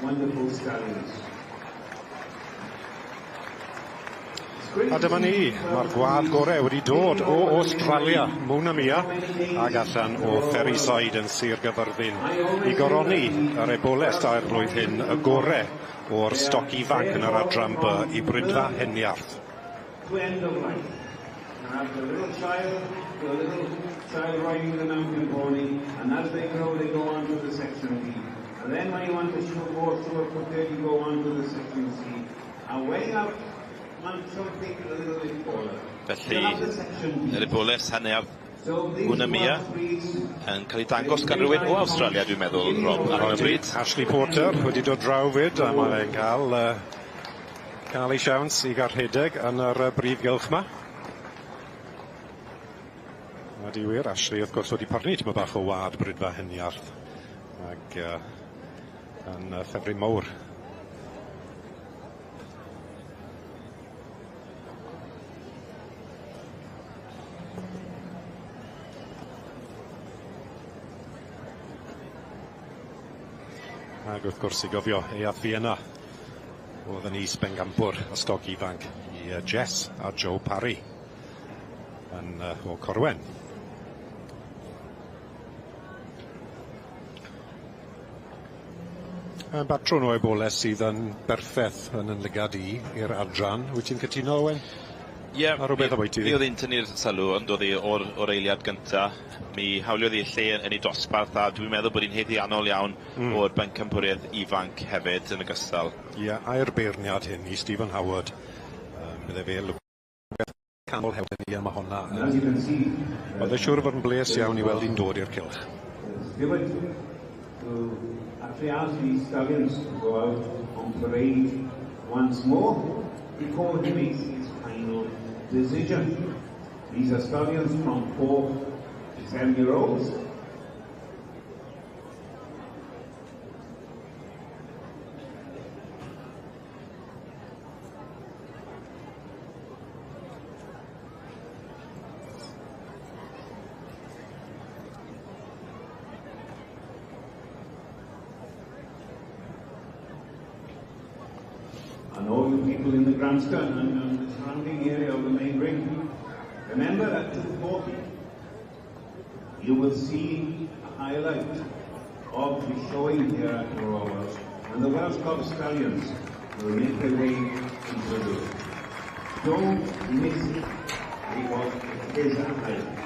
wonderful stallions. A dyma ni, mae'r gwad gorau wedi dod o Australia, Mona Mia, ag allan o Ferryside yn Sir Gyfyrddin i goroni yr eboles dair blwydd hyn y gore o'r stoc ifanc yn yr adran B i Brydfa Heniarth. To end of life. And the little child, the little child riding the mountain pony, and as they grow they go on to the section B. And then when you want to show more sure footed, you go on to the section C. And when you have something a little bit taller. Felly, yr eboles Heniarth Mona Mia yn cael ei dangos gan rhywun o Awstralia, dwi'n meddwl, Rob, ar hyn o bryd. Ashley Porter wedi dod draw fyd, a mae'n cael ei siawns i gael rhedeg yn yr brif gylch yma. A di wir, Ashley, wrth gwrs, wedi parnu tipyn bach o wad Brydfa Heniarth ac yn ffefryn mawr. Ac wrth gwrs i gofio Eaf Vienna oedd yn is-bencampwr y stoc ifanc i Jess a Joe Parry yn o Corwen. Batrwn o eboles sydd yn berffeth yn lygad i i'r adran. Wyt ti'n cytuno, Owen? Ie, A rhywbeth obwyti mi oedd hi'n tynnu'r sylw, ond oedd hi o'r eiliad gynta. Mi hawliodd hi lle yn ei dosbarth, a dwi'n meddwl bod hi'n haeddiannol iawn o'r bencampwriaeth ifanc hefyd yn ogystal. Ie, a'r beirniad hyn i Stephen Howard. Bydde fe rhywbeth canol hefyd ni am honna. As you can see, Oedd e siŵr fod yn bles iawn i weld hi'n dod i'r cylch. Stewart to actually ask these stallions to go out on parade once more before he makes his final decision. These are stallions from 4 to 7 year olds. And all you people in the grandstand and the surrounding area of the main ring, remember at 2:40 you will see a highlight of the showing here at the Royal Welsh, and the Welsh Cob Stallions will make their way into the ring. Don't miss it, because it is a highlight.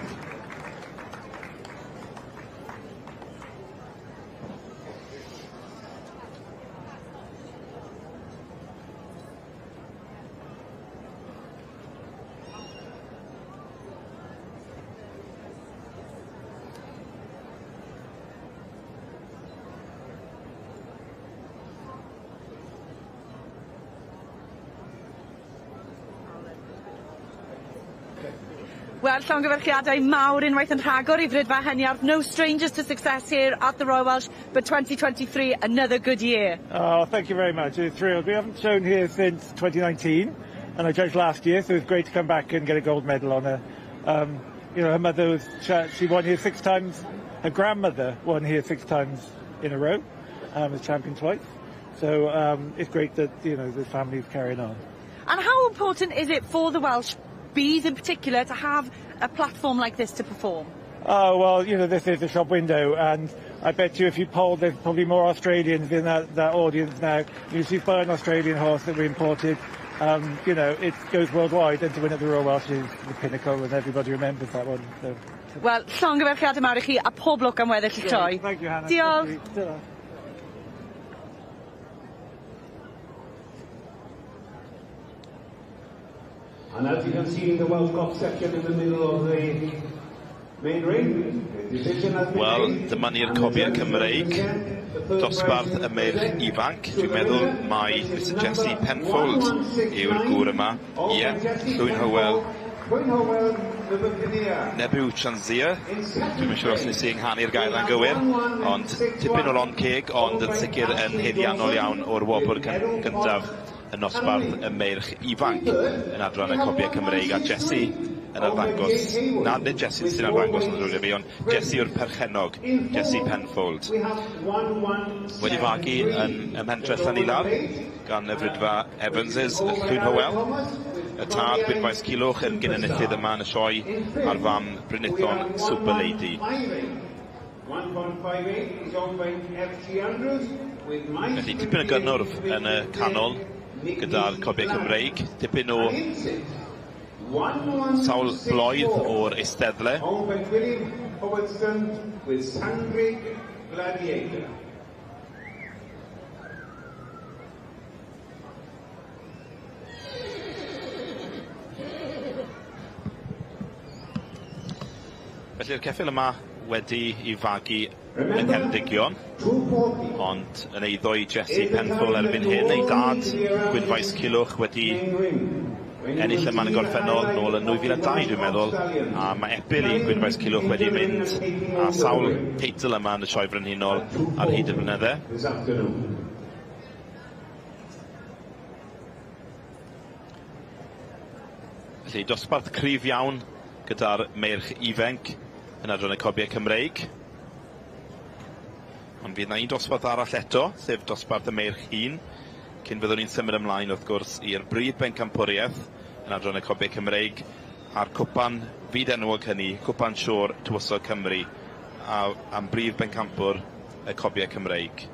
Wel, llongyfarchiadau mawr unwaith yn rhagor i Frydfa Heniarth. No strangers to success here at the Royal Welsh, but 2023, another good year. Oh, thank you very much. We're thrilled. We haven't shown here since 2019, and I judged last year, so it was great to come back and get a gold medal on her. You know, her mother was, she won here 6 times. Her grandmother won here 6 times in a row, as champion twice. So it's great that, you know, the family's carrying on. And how important is it for the Welsh bees in particular to have a platform like this to perform? Oh, well, you know, this is the shop window, and I bet you if you polled, there's probably more Australians in that audience now. You see, buy an Australian horse that we imported, You know, it goes worldwide, and to win at the Royal Welsh is the pinnacle, and everybody remembers that one. So. Wel, llongyfarchiadau mawr i chi a pob lwc am weddill y sioe. Thank you, Hannah. Diolch. Thank you. And as you can see in the Welsh Cup section in the middle of the main ring, the decision has been Wel, made. dyma ni'r cobiau Cymreig, dosbarth y meirch ifanc. Dwi'n meddwl mai Mr Jesse Penfold yw'r gŵr yma. Ie, Llwyn Hywel, Llwyn Hywel, the Buccaneer. Nebu Chanzia. Dwi'm yn siŵr os nes i ynghanu'r gair yna'n gywir, ond tipyn o lond ceg, ond yn sicr yn haeddiannol iawn o'r wobr gyntaf yn nosbarth y meirch ifanc yn adran y cobiau Cymreig, a Jesse yn arddangos, na, nid Jesse sy'n arddangos yn ddrwg fi, ond Jesse yw'r perchennog, Jesse Penfold. Wedi fagu yn ym mhentre Llanilar gan y fridfa Evanses, y Llwyn Hywel. Y tad Gwynfaes Culhwch yn gyn-enillydd yma yn y sioe a'r fam Brynithon Super Lady. 1.58 is owned by F.G. Andrews with Mike Felly tipyn o gynnwrf yn y canol gyda'r cobiau Cymreig, tipyn o sawl bloedd o'r eisteddle. Owned by William Howardson with Sangrig Gladiator. Felly'r ceffyl yma wedi i fagu yng Ngheredigion, ond yn eiddo i Jesse Penfold erbyn hyn, ei dad Gwynfaes Culhwch wedi ennill yma yn y gorffennol nôl yn 2002 dwi'n meddwl, a mae epil i Gwynfaes Culhwch wedi mynd â sawl teitl yma yn y Sioe Frenhinol ar hyd y blynydde. This afternoon. Felly dosbarth cryf iawn gyda'r meirch ifanc yn adran y cobiau Cymreig. Ond fydd 'na un dosbarth arall eto, sef dosbarth y meirch hŷn, cyn fyddwn ni'n symud ymlaen wrth gwrs i'r brif bencampwriaeth yn adran y cobiau Cymreig a'r cwpan fyd enwog hynny, Cwpan Siôr Tywysog Cymru, a, am brif bencampwr y cobiau Cymreig.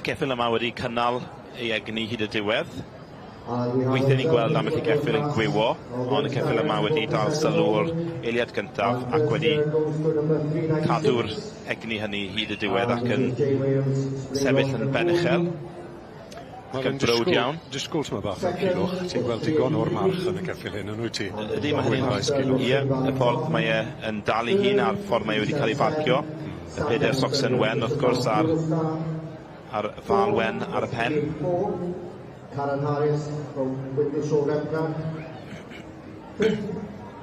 Y ceffyl yma wedi cynnal ei egni hyd y diwedd. Weithiau ni'n gweld ambell i geffyl yn gwywo, ond y ceffyl yma wedi dal sylw o'r eiliad gyntaf ac wedi cadw'r egni hynny hyd y diwedd ac yn sefyll yn ben uchel. Ac yn browd iawn. Disgwyl tyma bach o'r Culhwch. Ti'n gweld digon o'r march yn y ceffyl hyn, yn wyt ti? Ydy, mae hynny'n... Ie, y ffordd mae e yn dal ei hun a'r ffordd mae e wedi cael ei farcio. Y pedair socsen wen, wrth gwrs, a'r fal wen ar y pen. Karen Harris from Witness Rembrandt. Fifth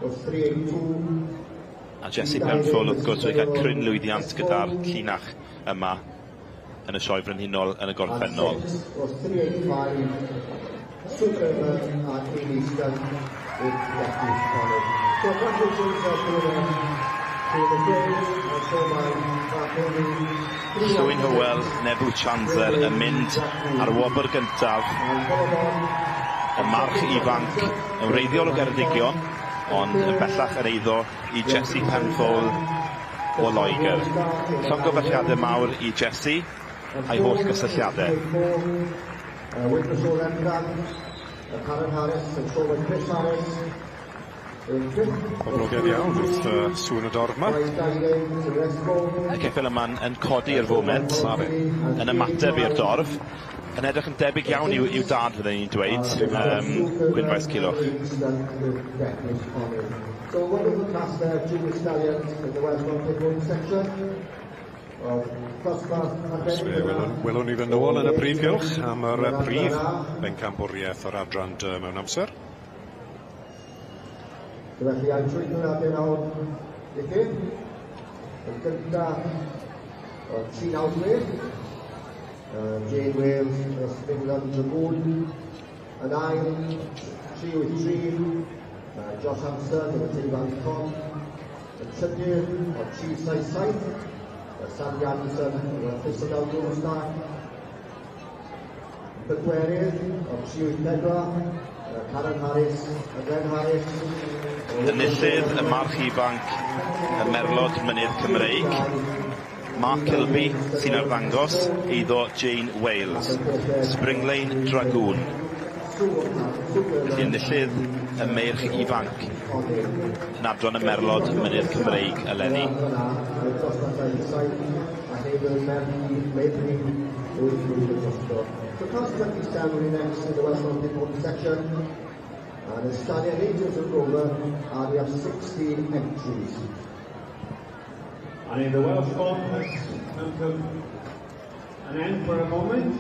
was 382. A Jesse Penfold, wrth gwrs, wedi cael cryn lwyddiant gyda'r llinach yma yn y Sioe Frenhinol yn y gorffennol. And sixth was 385. Superman and Amy Easton with Jackie Connor. So congratulations to the Jays and so by Mark Henry. Llwyn Hywel, Nebu Chanzer yn mynd ar wobr gyntaf y march ifanc yn wreiddiol o Geredigion, ond yn bellach yn eiddo i Jesse Penfold o Loegr. Llongyfarchiadau mawr i Jesse a'i holl gysylltiadau. Witness o Rembrandt, Karen Harris and so by Chris Harris. In fifth, Poblogaidd iawn wrth sŵn y dorf yma. Y ceffyl yma'n yn codi i'r foment, yn ymateb i'r dorf, yn edrych yn debyg iawn i'w dad fydden ni'n dweud, Gwynfaes Culhwch. So wonderful class there, junior stallions in the Welsh Mountain Pony section. Fe welwn ni fynd nôl yn y prif gylch am yr prif bencampwriaeth o'r adran D mewn amser. Felly, a'i trwy nhw'n nawr i chi. Yn gyntaf, o 396, Jane Wales, England Dragoon. Yn ail, 383, Josh Hanson, o'r Teifan Con. Yn trydydd, o 377, Sandy Anderson, o'r Thistledown Eurostar. Yn bedwerydd, o 384, Karen Harris, a Glenn Harris. Enillydd y march ifanc y Merlod Mynydd Cymreig. Mark Kilby sy'n arddangos eiddo Jane Wales. Spring Lane Dragoon. Felly enillydd y meirch ifanc yn adran y Merlod Mynydd Cymreig eleni. So class 27 will be next in the Welsh Mountain Pony section. And the Stallion Angels of Rover, and we have 16 entries. And in the Welsh Home has come to an end for a moment.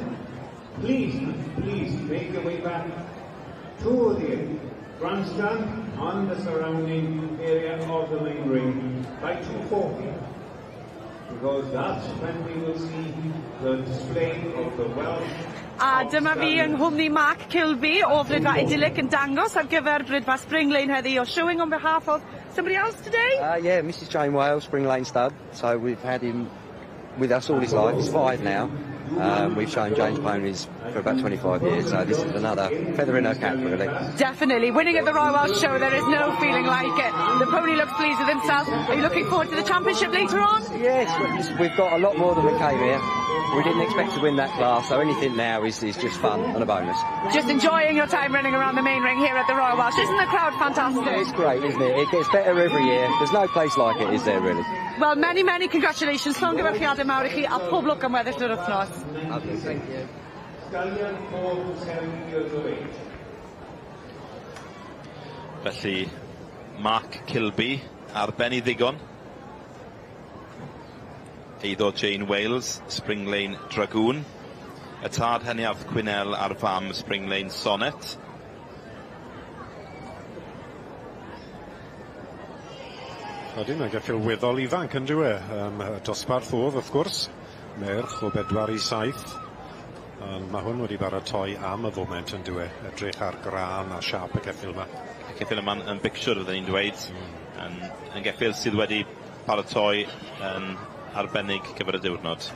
Please, please make your way back to the grandstand and the surrounding area of the main ring by 2:40, because that's when we will see the display of the Welsh. A dyma fi yng nghwmni Mark Kilby o Fridfa Idyllic yn dangos ar gyfer Bridfa Spring Lane heddi. You're showing on behalf of somebody else today? Yeah, Mrs Jane Wales, Spring Lane Stud. So we've had him with us all his life. He's 5 now. We've shown Jane's ponies for about 25 years, so this is another feather in her cap, really. Definitely. Winning at the Royal Welsh Show, there is no feeling like it. The pony looks pleased with himself. Are you looking forward to the championship later on? Yes, we've got a lot more than we came here. We didn't expect to win that class, so anything now is just fun and a bonus. Just enjoying your time running around the main ring here at the Royal Welsh. Isn't the crowd fantastic? It's great, isn't it? It gets better every year. There's no place like it, is there, really? Well, many, many congratulations. Llongyfarchiadau mawr i chi a pob lwc am weddill yr wythnos. Lovely, thank you. Stallion 4 to 7 years of age. Felly, Mark Kilby ar ben ei ddigon. Eiddo Jane Wales, Spring Lane Dragoon. Y tad Heniarth Quinnell a'r fam Spring Lane Sonnet. Ydy, mae'n geffyl weddol ifanc yn dyw e. Dosbarth oedd, wrth gwrs, merch o 4 i 7. Ond mae hwn wedi baratoi am y foment yn dyw e. Edrych ar gran a siâp y ceffyl yma. Y ceffyl yma'n yn bicsiwr, fydden ni'n dweud. Yn geffyl sydd wedi paratoi yn arbennig gyfer y diwrnod.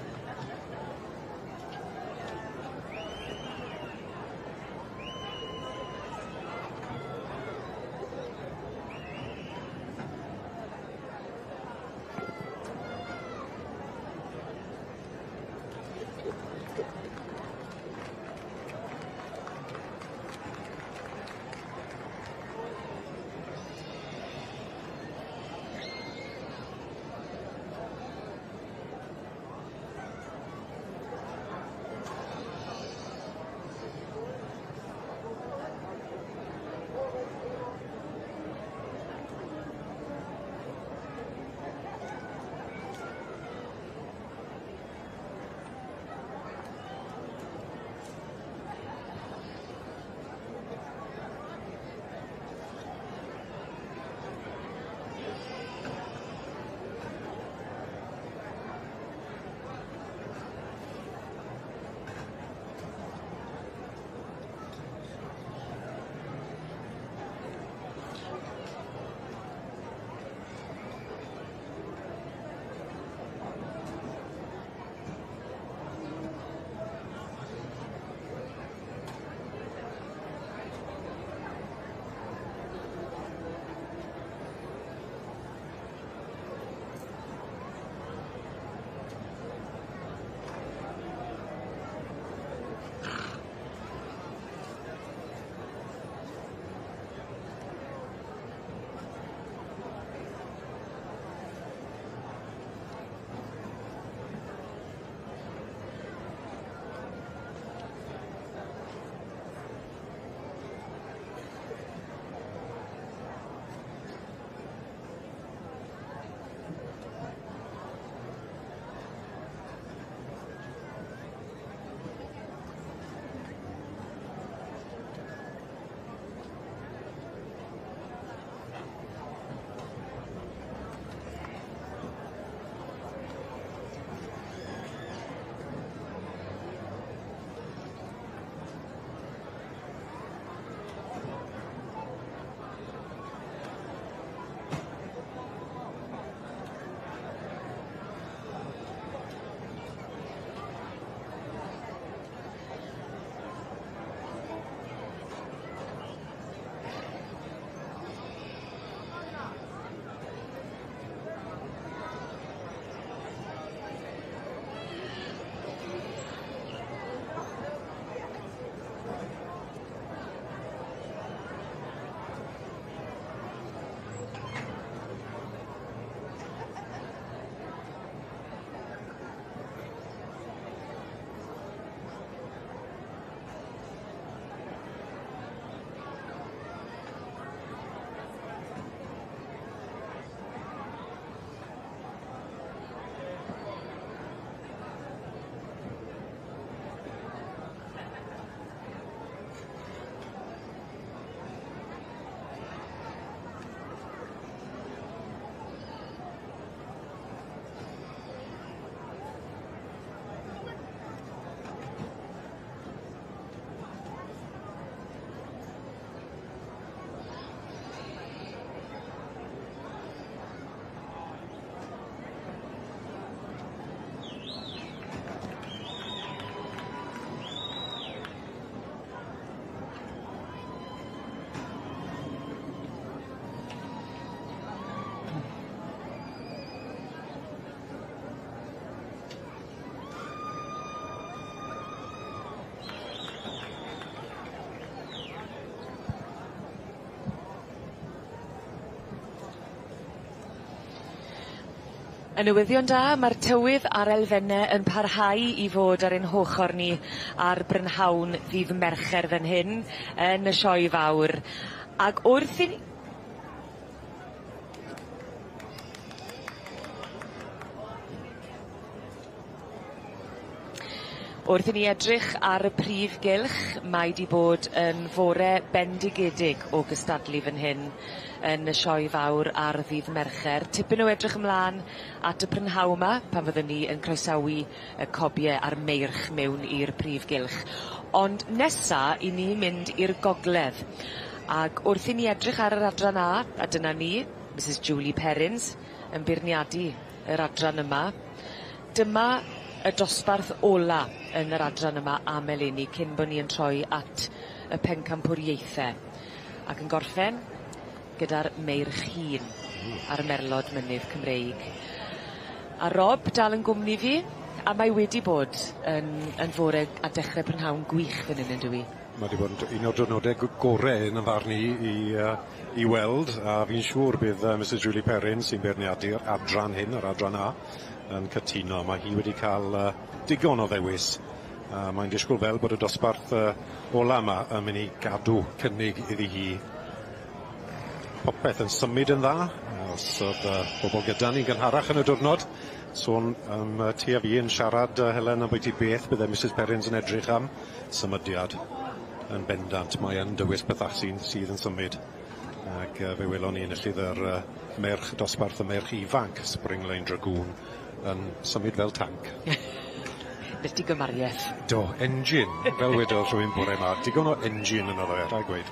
Y newyddion da, mae'r tywydd a'r elfenne yn parhau i fod ar ein hochor ni ar brynhawn ddydd Mercher fan hyn yn y sioe fawr. Ag wrth i ni Wrth i ni edrych ar y prif gylch, mae 'di bod yn fore bendigedig o gystadlu fan hyn yn y sioe fawr ar ddydd Mercher. Tipyn o edrych ymlan at y prynhaw 'ma pan fyddwn ni yn croesawu y cobie a'r meirch mewn i'r prif gylch. Ond nesa 'yn ni mynd i'r gogledd ag wrth i ni edrych ar yr adran A, a dyna ni, Misys Julie Perrins yn beirniadu yr adran yma. Dyma y dosbarth ola yn yr adran yma am eleni cyn bo' ni yn troi at y pencampwriaethe. Ac yn gorffen gyda'r meirch hŷn a'r merlod mynydd Cymreig. A Rob dal yn gwmni fi, a mae wedi bod yn yn fore a dechre prynhawn gwych fan 'yn yndyw 'i? Ma' 'di bod yn un o'r diwrnode gore yn 'yn farn i i yy i weld a fi'n siŵr bydd yy Misys Julie Perrin sy'n beirniadu'r adran hyn yr adran A yn cytuno. Ma' hi wedi ca'l yy digon o ddewis a mae'n disgwl fel bod y dosbarth yy ola 'ma yn myn' i gadw cynnig iddi hi. Popeth yn symud yn dda os o'dd yy bobol gyda ni'n gynharach yn y diwrnod sôn am yy ti a fi yn siarad yy Helen ambwyty beth bydde Misys Perrins yn edrych am symudiad yn bendant mae yn dywys pethach sy'n sydd yn symud ag yy fe welon ni enillydd yr yy merch dosbarth y merch ifanc Spring Lane Dragoon yn symud fel tanc. 'Na ti gymarieth. Do, engine, fel wedodd rhywun bore 'ma, digon o engine yno fe, rhaid gweud.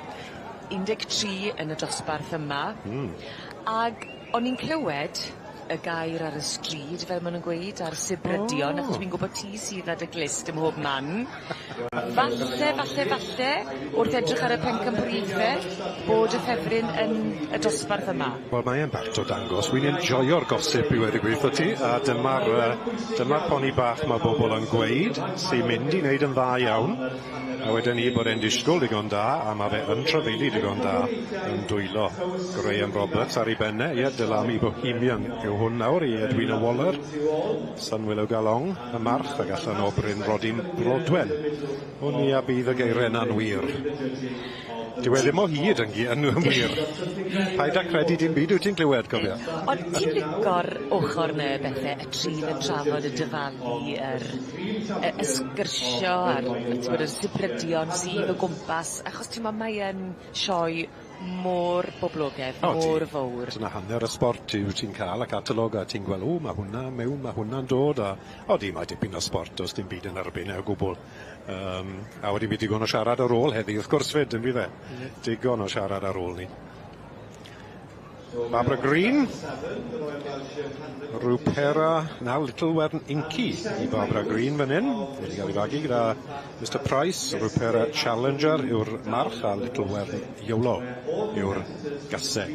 13 yn y dosbarth yma. Hmm. Ag o'n i'n clywed y gair ar y stryd, fel ma' nw'n gweud, a'r sibrydion, achos fi'n gwbod ti sydd â dy glust ym mhob man. Falle, falle, falle, wrth edrych ar y pencampwriaethe, bod y ffefryn yn y dosbarth yma. Wel mae e'n bart o dangos. Wi'n enjoio'r gossip i weud y gwir 'tho ti, a dyma'r yy dyma'r poni bach ma' bobol yn gweud sy'n mynd i neud yn dda iawn. A weden i bod e'n disgwl digon da, a ma' fe yn trafeilu digon da yn dwylo Graham Roberts ar ei ben e. Ie, Dylami Bohemian yw hwn nawr i Edwina Waller. Sun Willow Galong, y march, ag allan o Bryn Rodyn Brodwen. Wn i a bydd y geiriau yna'n wir. Dyw e ddim o hyd yn yn yn wir. Paid â credu dim byd wyt ti'n glywed, cofia. Ond ti'n lico'r ochor 'ne o bethe, y trin y trafod, y dyfalu, yr y y sgyrsio a'r t'mod yr sibrydion sydd o gwmpas, achos t'mo' mae yn sioe mor boblogedd, mor fowr. Dyna hanner y sbort yw ti'n ca'l y catalog a ti'n gweld o ma' hwnna mewn ma' hwnna'n dod a odi mae dipyn o sbort do's dim byd yn erbyn e o gwbwl. Yym a wedyn bydd digon o siarad ar ôl heddi wrth gwrs 'fyd on'd fydd e? Digon o siarad ar ôl 'ny. Barbara Green. Rwpera, now Little Wern Inky i Barbara Green fan hyn. Wedi cael ei fagu gyda Mr Price, Rwpera Challenger yw'r march a Little Wern Iolo yw'r gaseg.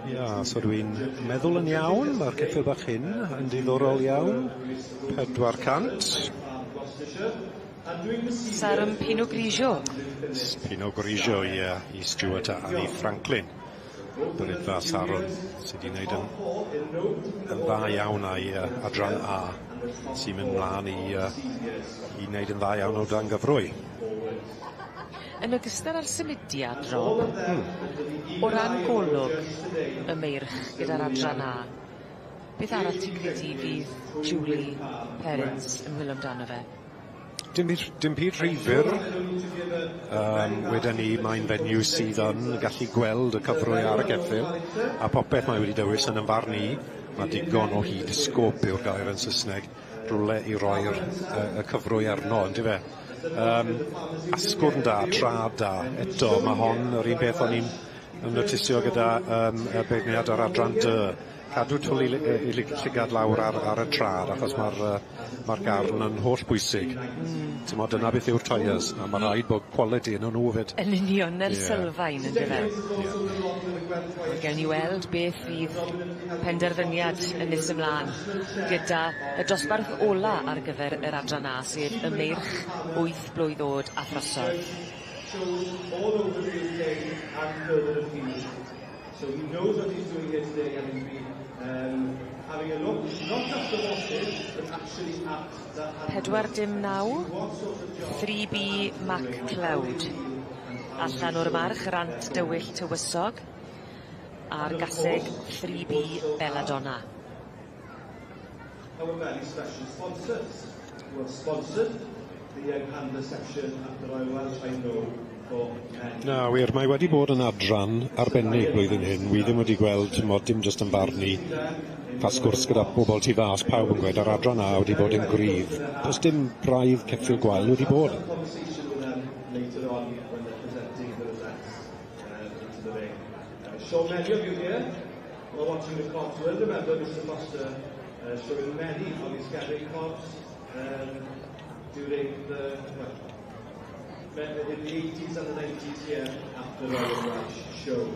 Ia, so dwi'n meddwl yn iawn, mae'r ceffyl bach hyn yn diddorol iawn. 400. Sarum Pinot Grigio. Pinot Grigio, ie, i Stuart a Annie Franklin. Brydfa Saron sydd wedi wneud yn, yn dda iawn a'i adran A sy'n mynd mlaen i, i wneud yn dda iawn o dan gyfrwy. Yn ogystal â'r symudiad, Rob, o ran golwg y meirch gyda'r adran A, beth arall ti'n credu fydd Julie Perrins yn chwilio amdano fe? Dim byd dim byd rhy fyr. Yym weden i mae'n fenyw sydd yn gallu gweld y cyfrwy ar y geffyl a popeth mae wedi dewis yn 'yn farn i ma' digon o hyd scope yw'r gair yn Sysneg rwle i roi'r y y cyfrwy arno yndyfe? Yym asgwrn da, trad da, eto ma' hon yr un peth o'n i'n yn notisio gyda yym y beirniad ar adran dy. Cadw twli i llygad lawr ar ar y trad achos ma'r yy ma'r garn yn holl bwysig. T'mod dyna beth yw'r tyres a ma' raid bod quality ynnyn nw 'fyd. Yn union, 'na'r sylfaen yndyfe? Ie. Wel gewn ni weld beth fydd penderfyniad yn nes ymlan gyda y dosbarth ola ar gyfer yr adran A sef y meirch wyth blwydd o'd a throsodd. So he knows what he's doing here today and he'll be having a look, not at the horses, but actually at the 49, 3B MacLeod. Allan o'r march yr Ant Dywyll Tywysog a'r gaseg 3B Belladonna. Our very special sponsors who have sponsored the Young Handler section at the Royal Welsh, I know, for many. Na, wir, mae wedi bod yn adran arbennig blwyddyn hyn. Wi ddim wedi gweld, t'mod, dim jyst yn farnu, cael sgwrs gyda bobl tu fas, pawb yn gweud, yr adran A wedi bod yn gryf. Does dim braidd ceffyl gwael wedi bod. Conversation with them later on when they're presenting the results into the ring. So many of you here who are watching the cobs will remember Mr. Foster showing many of his Gaelic cobs during the, well, in the 80s and the 90s here at the Royal Welsh Show.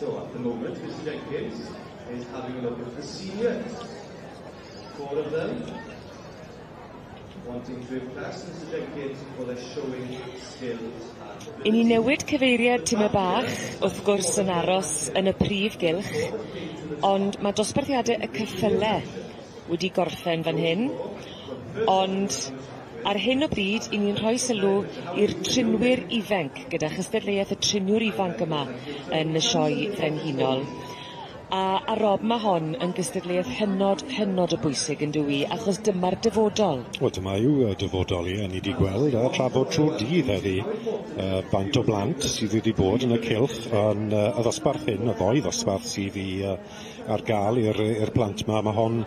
So at the moment, Mr. Jenkins is having a look at the seniors. Four of them wanting to impress Mr. Jenkins for their showing skills and I ni newid cyfeiriad tymed bach, wrth gwrs yn aros yn y prif gylch, ond mae dosbarthiadau y ceffyle wedi gorffen fan hyn, ond ar hyn o bryd, i ni'n rhoi sylw i'r trinwyr ifanc gyda chystadleuaeth y triniwr ifanc yma yn y sioe frenhinol. A Rob, mae hon yn gystadleuaeth hynod, hynod o bwysig yn dyw i, achos dyma'r dyfodol. Wel, dyma yw y dyfodol i, a ni wedi gweld a trafod trwy'r dydd heddi faint o blant sydd wedi bod yn y cylch yn y ddosbarth hyn, y ddoi ddosbarth sydd i ar gael i'r plant yma. Mae hon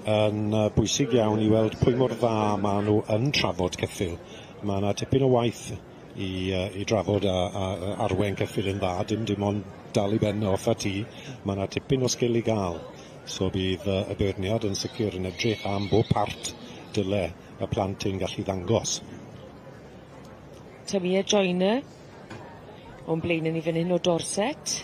yn bwysig iawn i weld pwy mor dda maen nhw yn trafod ceffyl. Mae yna tipyn o waith i drafod a arwen ceffyl yn dda, dim ond dal i ben off a ti. Mae yna tipyn o sgil i gael. So bydd y beirniad yn sicr yn edrych am bob part dyle y plant yn gallu ddangos. Tamia Joyner o'n blaen ni fan hyn o Dorset.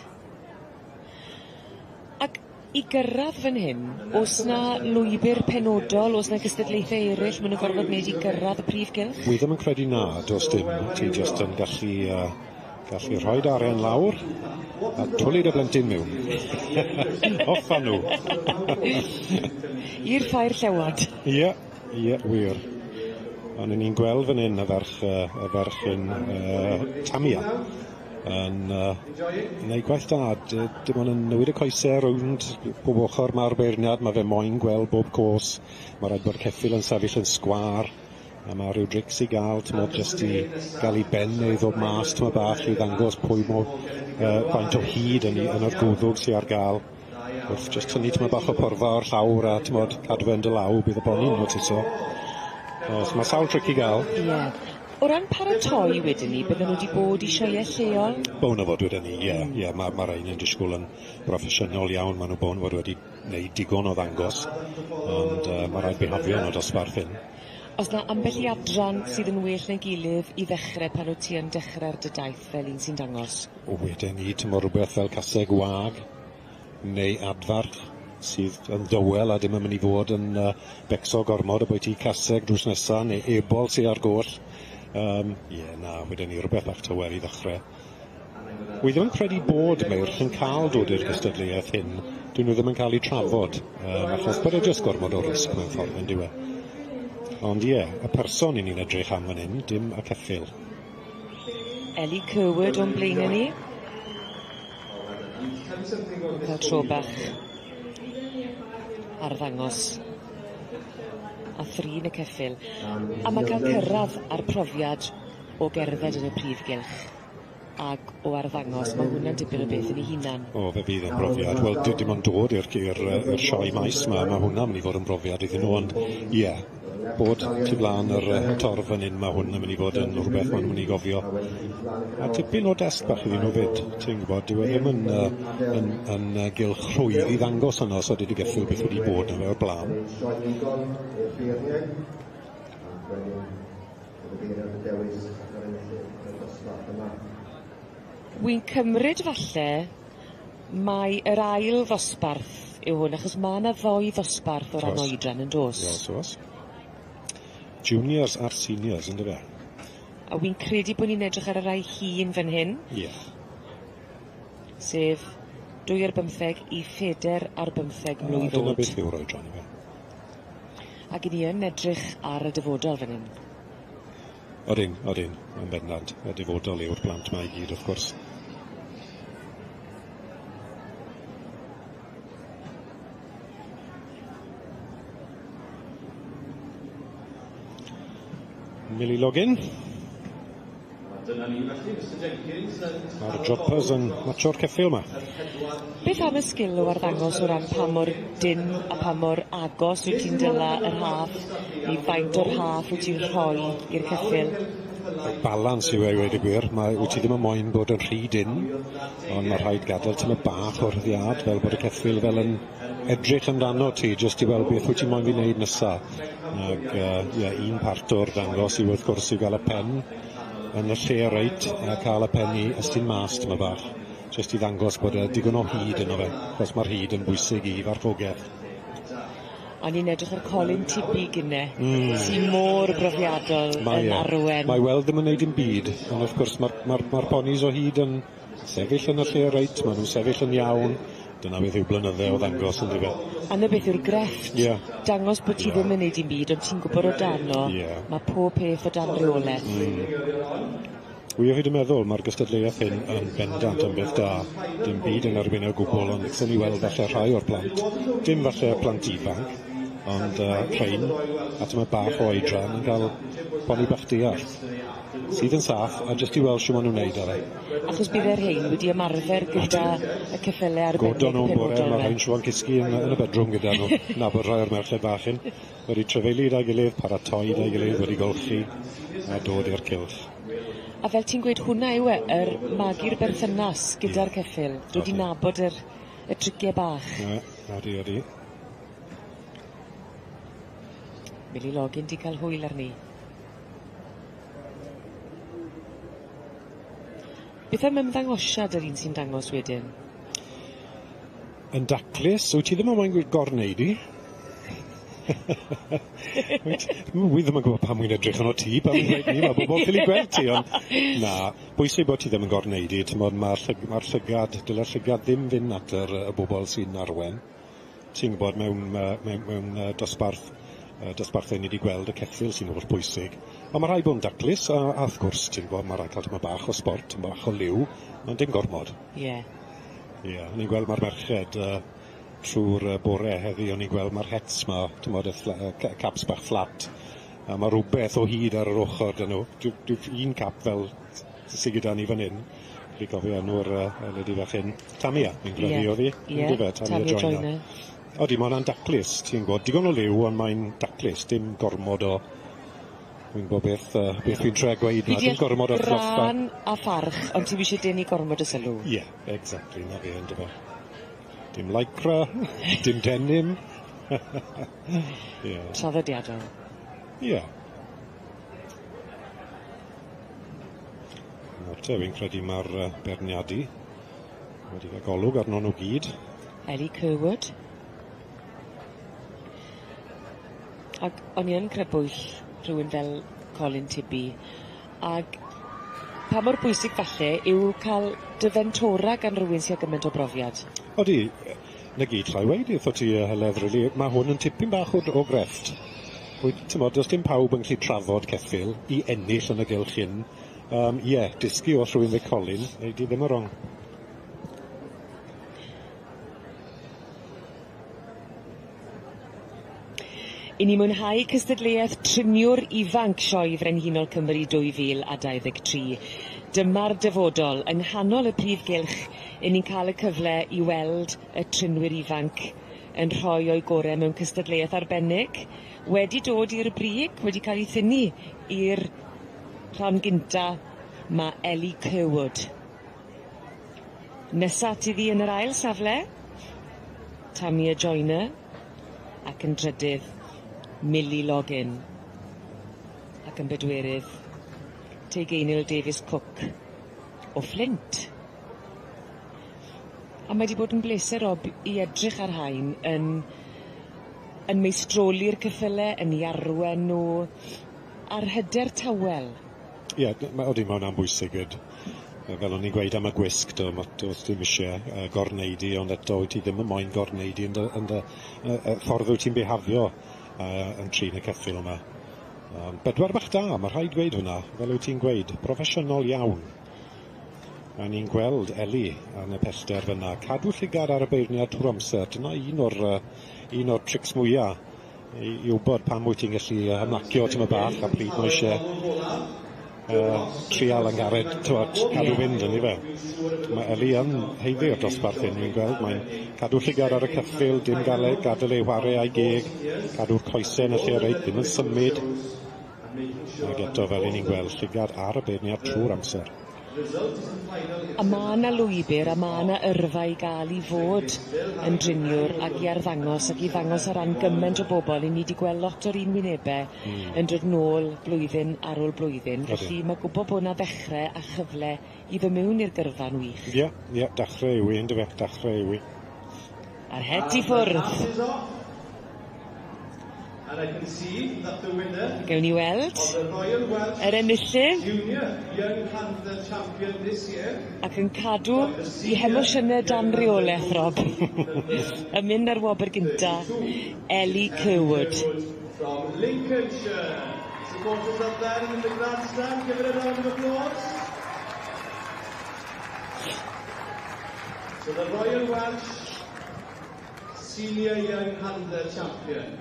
Ac i gyrraedd fan hyn, oes na lwybr penodol, oes na gystadlaethau eraill maen nhw'n gorfod wneud i gyrraedd y prif gylch? Wi ddim yn credu na, does dim. Ti jyst yn gallu rhoi dy arian lawr a twlu dy blentyn mewn. Off â nhw. I'r ffair llewod. Ie, ie, wir. Ond ni'n gweld fan hyn y ferch yn Tamia yn neud gwaith da, dim ond yn newid y coesau rownd bob ochr mae'r beirniad, mae fe moyn gweld bob cos, mae rhaid bod ceffyl yn sefyll yn sgwâr, a mae rhyw drics i gael, t'mod, jyst i gael ei ben neu ddod mas tyma bach i ddangos pwy mor faint o hyd yn yr gwddwg sydd ar gael. Wrth jyst tynnu tyma bach o porfa o'r llawr a t'mod, cadw fe yn dy law, bydd y boni'n notiso. Os mae sawl tric i gael. Ie. O ran paratoi wedyn ni, bydden nhw wedi bod i sioeau lleol? Bown o fod wedyn ni, ie. Ie, mae rhain yn disgwyl yn broffesiynol iawn, maen nhw bown fod wedi gwneud digon o ddangos, ond mae rhaid bihafio yn y dosbarth hyn. Os na ambell i adran sydd yn well na'i gilydd i ddechrau pan wyt ti yn dechrau'r dy daith fel un sy'n dangos? O, wedyn ni, tymor rhywbeth fel caseg wag neu adfarch sydd yn dywel a dim yn mynd i fod yn becso gormod o bwyty caseg drws nesa neu ebol sydd ar goll. Ie, na, wedyn ni rhywbeth bach tywel i ddechrau. Wi ddim yn credu bod meirch yn cael dod i'r gystadleuaeth hyn. Dyn nhw ddim yn cael eu trafod, achos bod e jyst gormod o risg mewn ffordd yn dyw e. Ond ie, y person i ni'n edrych am fan hyn, dim y ceffyl. Ellie Curwood o'n blaenau ni. Cael tro bach arddangos a thrin y ceffyl. A mae cael cyrraedd ar profiad o gerdded yn y prif gylch ag o arddangos, mae hwnna'n dipyn o beth yn ei hunan. O, fe fydd yn brofiad. Wel, dim ond dod i'r sioe maes 'ma, mae hwnna'n mynd i fod yn brofiad iddyn nhw, ond ie, bod tu flaen yr torf fan hyn, mae hwn yn mynd i fod yn rhywbeth maen nhw'n mynd i gofio. A tipyn o dest bach iddyn nhw fyd, ti'n gwybod, dyw e ddim yn gylch rhwydd i ddangos yno, so dydy geffyl beth wedi bod na fe o'r blaen. Wi'n cymryd falle mai yr ail ddosbarth yw hwn, achos mae yna ddoi ddosbarth o ran oedran yn dos. Oes, oes. Juniors a'r seniors, ynddo fe? A wi'n credu bod ni'n edrych ar y rai hŷn fan hyn. Ie. Yeah. Sef 2 ar 15 i 4 ar 15 mlwydd oed. Dyna beth yw'r oedran i fe. Ac i ni yn edrych ar y dyfodol fan hyn. Odyn, odyn, yn bendant. Y dyfodol yw'r plant 'ma i gyd, wrth gwrs. Millie Login. Dyna ni felly, Mr Jenkins. Mae'r droppers yn matcho'r ceffyl yma. Beth am y sgil o arddangos o ran pa mor dynn a pa mor agos wyt ti'n dyla yr rhaff, neu faint o'r rhaff wyt ti'n rhoi i'r ceffyl? Balans yw e i weud y gwir. Mae, wyt ti ddim yn moyn bod yn rhy dynn, ond mae rhaid gadael tymed bach o'r rhyddhad fel bod y ceffyl fel yn edrych amdano ti, jyst i weld beth wyt ti'n moyn fi wneud nesa. Ac ie, un part o'r dangos yw wrth gwrs i gael y pen yn y lle reit a cael y pen i estyn mas tymed bach, jyst i ddangos bod e digon o hyd yno fe, achos mae'r hyd yn bwysig i farchogaeth. O'n i'n edrych ar Colin Tibby gynne, sy'n mor brofiadol Mae yn e. arwen. Mae weld ddim yn neud dim byd, ond wrth gwrs mae'r ma ponis o hyd yn sefyll yn y lle reit, maen nhw'n sefyll yn iawn. Dyna beth yw blynydde o ddangos yn dyfe. A 'na beth yw'r grefft. Ie. Dangos bod ti ddim yn neud dim byd, ond ti'n gwybod o dano, mae pob peth o dan reolaeth. Wi o hyd yn meddwl mae'r gystadleuaeth hyn yn bendant yn beth da. Dim byd yn erbyn o gwbl, ond gallwn ni weld falle rhai o'r plant. Dim falle plant ifanc, ond rhain, a tymed bach o oedran yn cael poni bach deall. Sydd yn saff, a jyst i weld shwt maen nhw'n neud ar e. Achos bydd yr rhain wedi ymarfer gyda y ceffyle arbennig Godon nhw'n bore, penodol mae 'na. rhain siŵr yn cysgu yn y bedroom gyda nhw. Nabod rhai o'r merched bach hyn. Wedi trefeili 'da'i gilydd, paratoi 'da'i gilydd, wedi golchi, a dod i'r cylch. A fel ti'n gweud, hwnna yw e, yr magu'r berthynas gyda'r ceffyl. Dod i nabod yr, y tricie bach. Ie, odi, odi. Millie Login 'di cael hwyl arni. Beth am ymddangosiad yr un sy'n dangos wedyn? Yn daclus, wyt ti ddim yn moyn gweud gorwneud i? Wyt, wi ddim yn gwybod pam wy'n edrych arno ti, pam wy'n gweud ni, mae bobl ffili gweld ti, ond na, bwysig bod ti ddim yn gorwneud i, t'mod, mae'r llyg, ma llygad, dyle'r llygad ddim fynd at yr, y bobl sy'n arwen. Ti'n gwybod, mewn dosbarth, dosbarthau ni wedi gweld y ceffyl sy'n holl bwysig. Ond mae rhaid bod yn daclus, a wrth gwrs, ti'n gwybod, mae rhaid cael tymed bach o sbort, tymed bach o liw, ond dim gormod. Ie. Ie, o'n i'n gweld mae'r merched trwy'r bore heddi, o'n i'n gweld mae'r hets 'ma, t'mod, y caps bach fflat, a mae rhywbeth o hyd ar yr ochr 'da nhw. Dwi un cap fel sy gyda ni fan hyn, fi'n cofio enw'r lady fach hyn, Tamia, fi'n credu oedd hi, yndyfe, Tamia Tamia Joyner. Joyner. Odi, mae hwnna'n daclus, ti'n gwybod, digon o liw, ond mae'n daclus, dim gormod o, fi'n gwybod beth fi'n trio gweud Fi na, dim deall gormod o fluff. Gran a pharch, ond ti'm isie denu gormod o sylw. Ie, exactly, na fe, yndyfe. Dim lycra, dim denim. Ie. Traddodiadol. Ie. Nawr te, fi'n credu mae'r beirniadu wedi cael golwg arno nhw gyd. Ellie Curwood. Ac o'n i yn crybwyll rhywun fel Colin Tibby, ag pa mor bwysig falle yw cael dy fentora gan rywun sy â gymaint o brofiad? Odi, 'na gyd llai weud wrthot ti, Heledd, really. Mae hwn yn tipyn bach o grefft. Wyt, t'mod, does dim pawb yn gallu trafod ceffyl i ennill yn y gylch hyn. Ie, dysgu o rhywun fel Colin, ei di ddim yn wrong. I ni mwynhau cystadleuaeth triniwr ifanc Sioe Frenhinol Cymru 2023. Dyma'r dyfodol yng nghanol y prif gylch i ni'n cael y cyfle i weld y trinwyr ifanc yn rhoi o'u gore mewn cystadleuaeth arbennig, wedi dod i'r brig, wedi cael ei thynnu i'r rhan gynta, mae Ellie Curwood. Nesa at iddi yn yr ail safle, Tamia Joyner, ac yn drydydd, Millie Login, ac yn bedwerydd, Tegeiniol Davies Cook o Flint. A mae 'di bod yn bleser Rob i edrych ar hain yn meistroli'r ceffyle, yn 'u arwen nhw, a'r hyder tawel. Ie, odi, ma' hwnna'n bwysig 'fyd. Fel o'n i'n gweud am y gwisg, do, ma' do's dim isie gorwneud 'i, ond eto wyt ti ddim yn moyn gorwneud 'i yn dy ffordd wyt ti'n bihafio yn trin y ceffyl yma. Bedwar bach da, mae rhaid gweud hwnna, fel wyt ti'n gweud, proffesiynol iawn. A ni'n gweld Eli yn y pellter fyna. Cadw llygad ar y beirniad trwy'r amser, dyna un o'r trics mwyaf i wybod pam wyt ti'n gallu ymlacio tyma bach a pryd mae eisiau trial angared, t'wod, cadw fynd yn fe. Mae Eli yn haeddu'r dosbarth hyn, ni'n gweld, mae'n cadw llygad ar y ceffyl, dim gael ei gadael ei whare a'i geg, cadw'r coesau yn y lle reit, ddim yn symud. Ac eto, fel i ni'n gweld, llygad ar y beirniad trwy'r amser. A ma' 'na lwybyr a ma' 'na yrfa i ga'l i fod yn driniwr ag i arddangos ac i ddangos ar ran gyment o bobol 'yn ni 'di gweld lot o'r un wynebe yn dod nôl blwyddyn ar ôl blwyddyn felly ma' gwbo bo' 'na ddechre a chyfle i ddod mewn i'r gyrfa'n wych. Ie, dachre yw 'i yndyfe, dachre yw 'i. A'r het i ffwrdd. And I can see that the winner Gewn ni weld of the Royal Welsh yr enillydd Junior Young Handler Champion this year ac yn cadw 'i hemosiyne dan reoleth, Rob, yn mynd ar wobr gynta, Ellie Curwood. From Lincolnshire. Supporters up there in the grandstand, give it a round of applause. So the Royal Welsh Senior Young Handler Champion.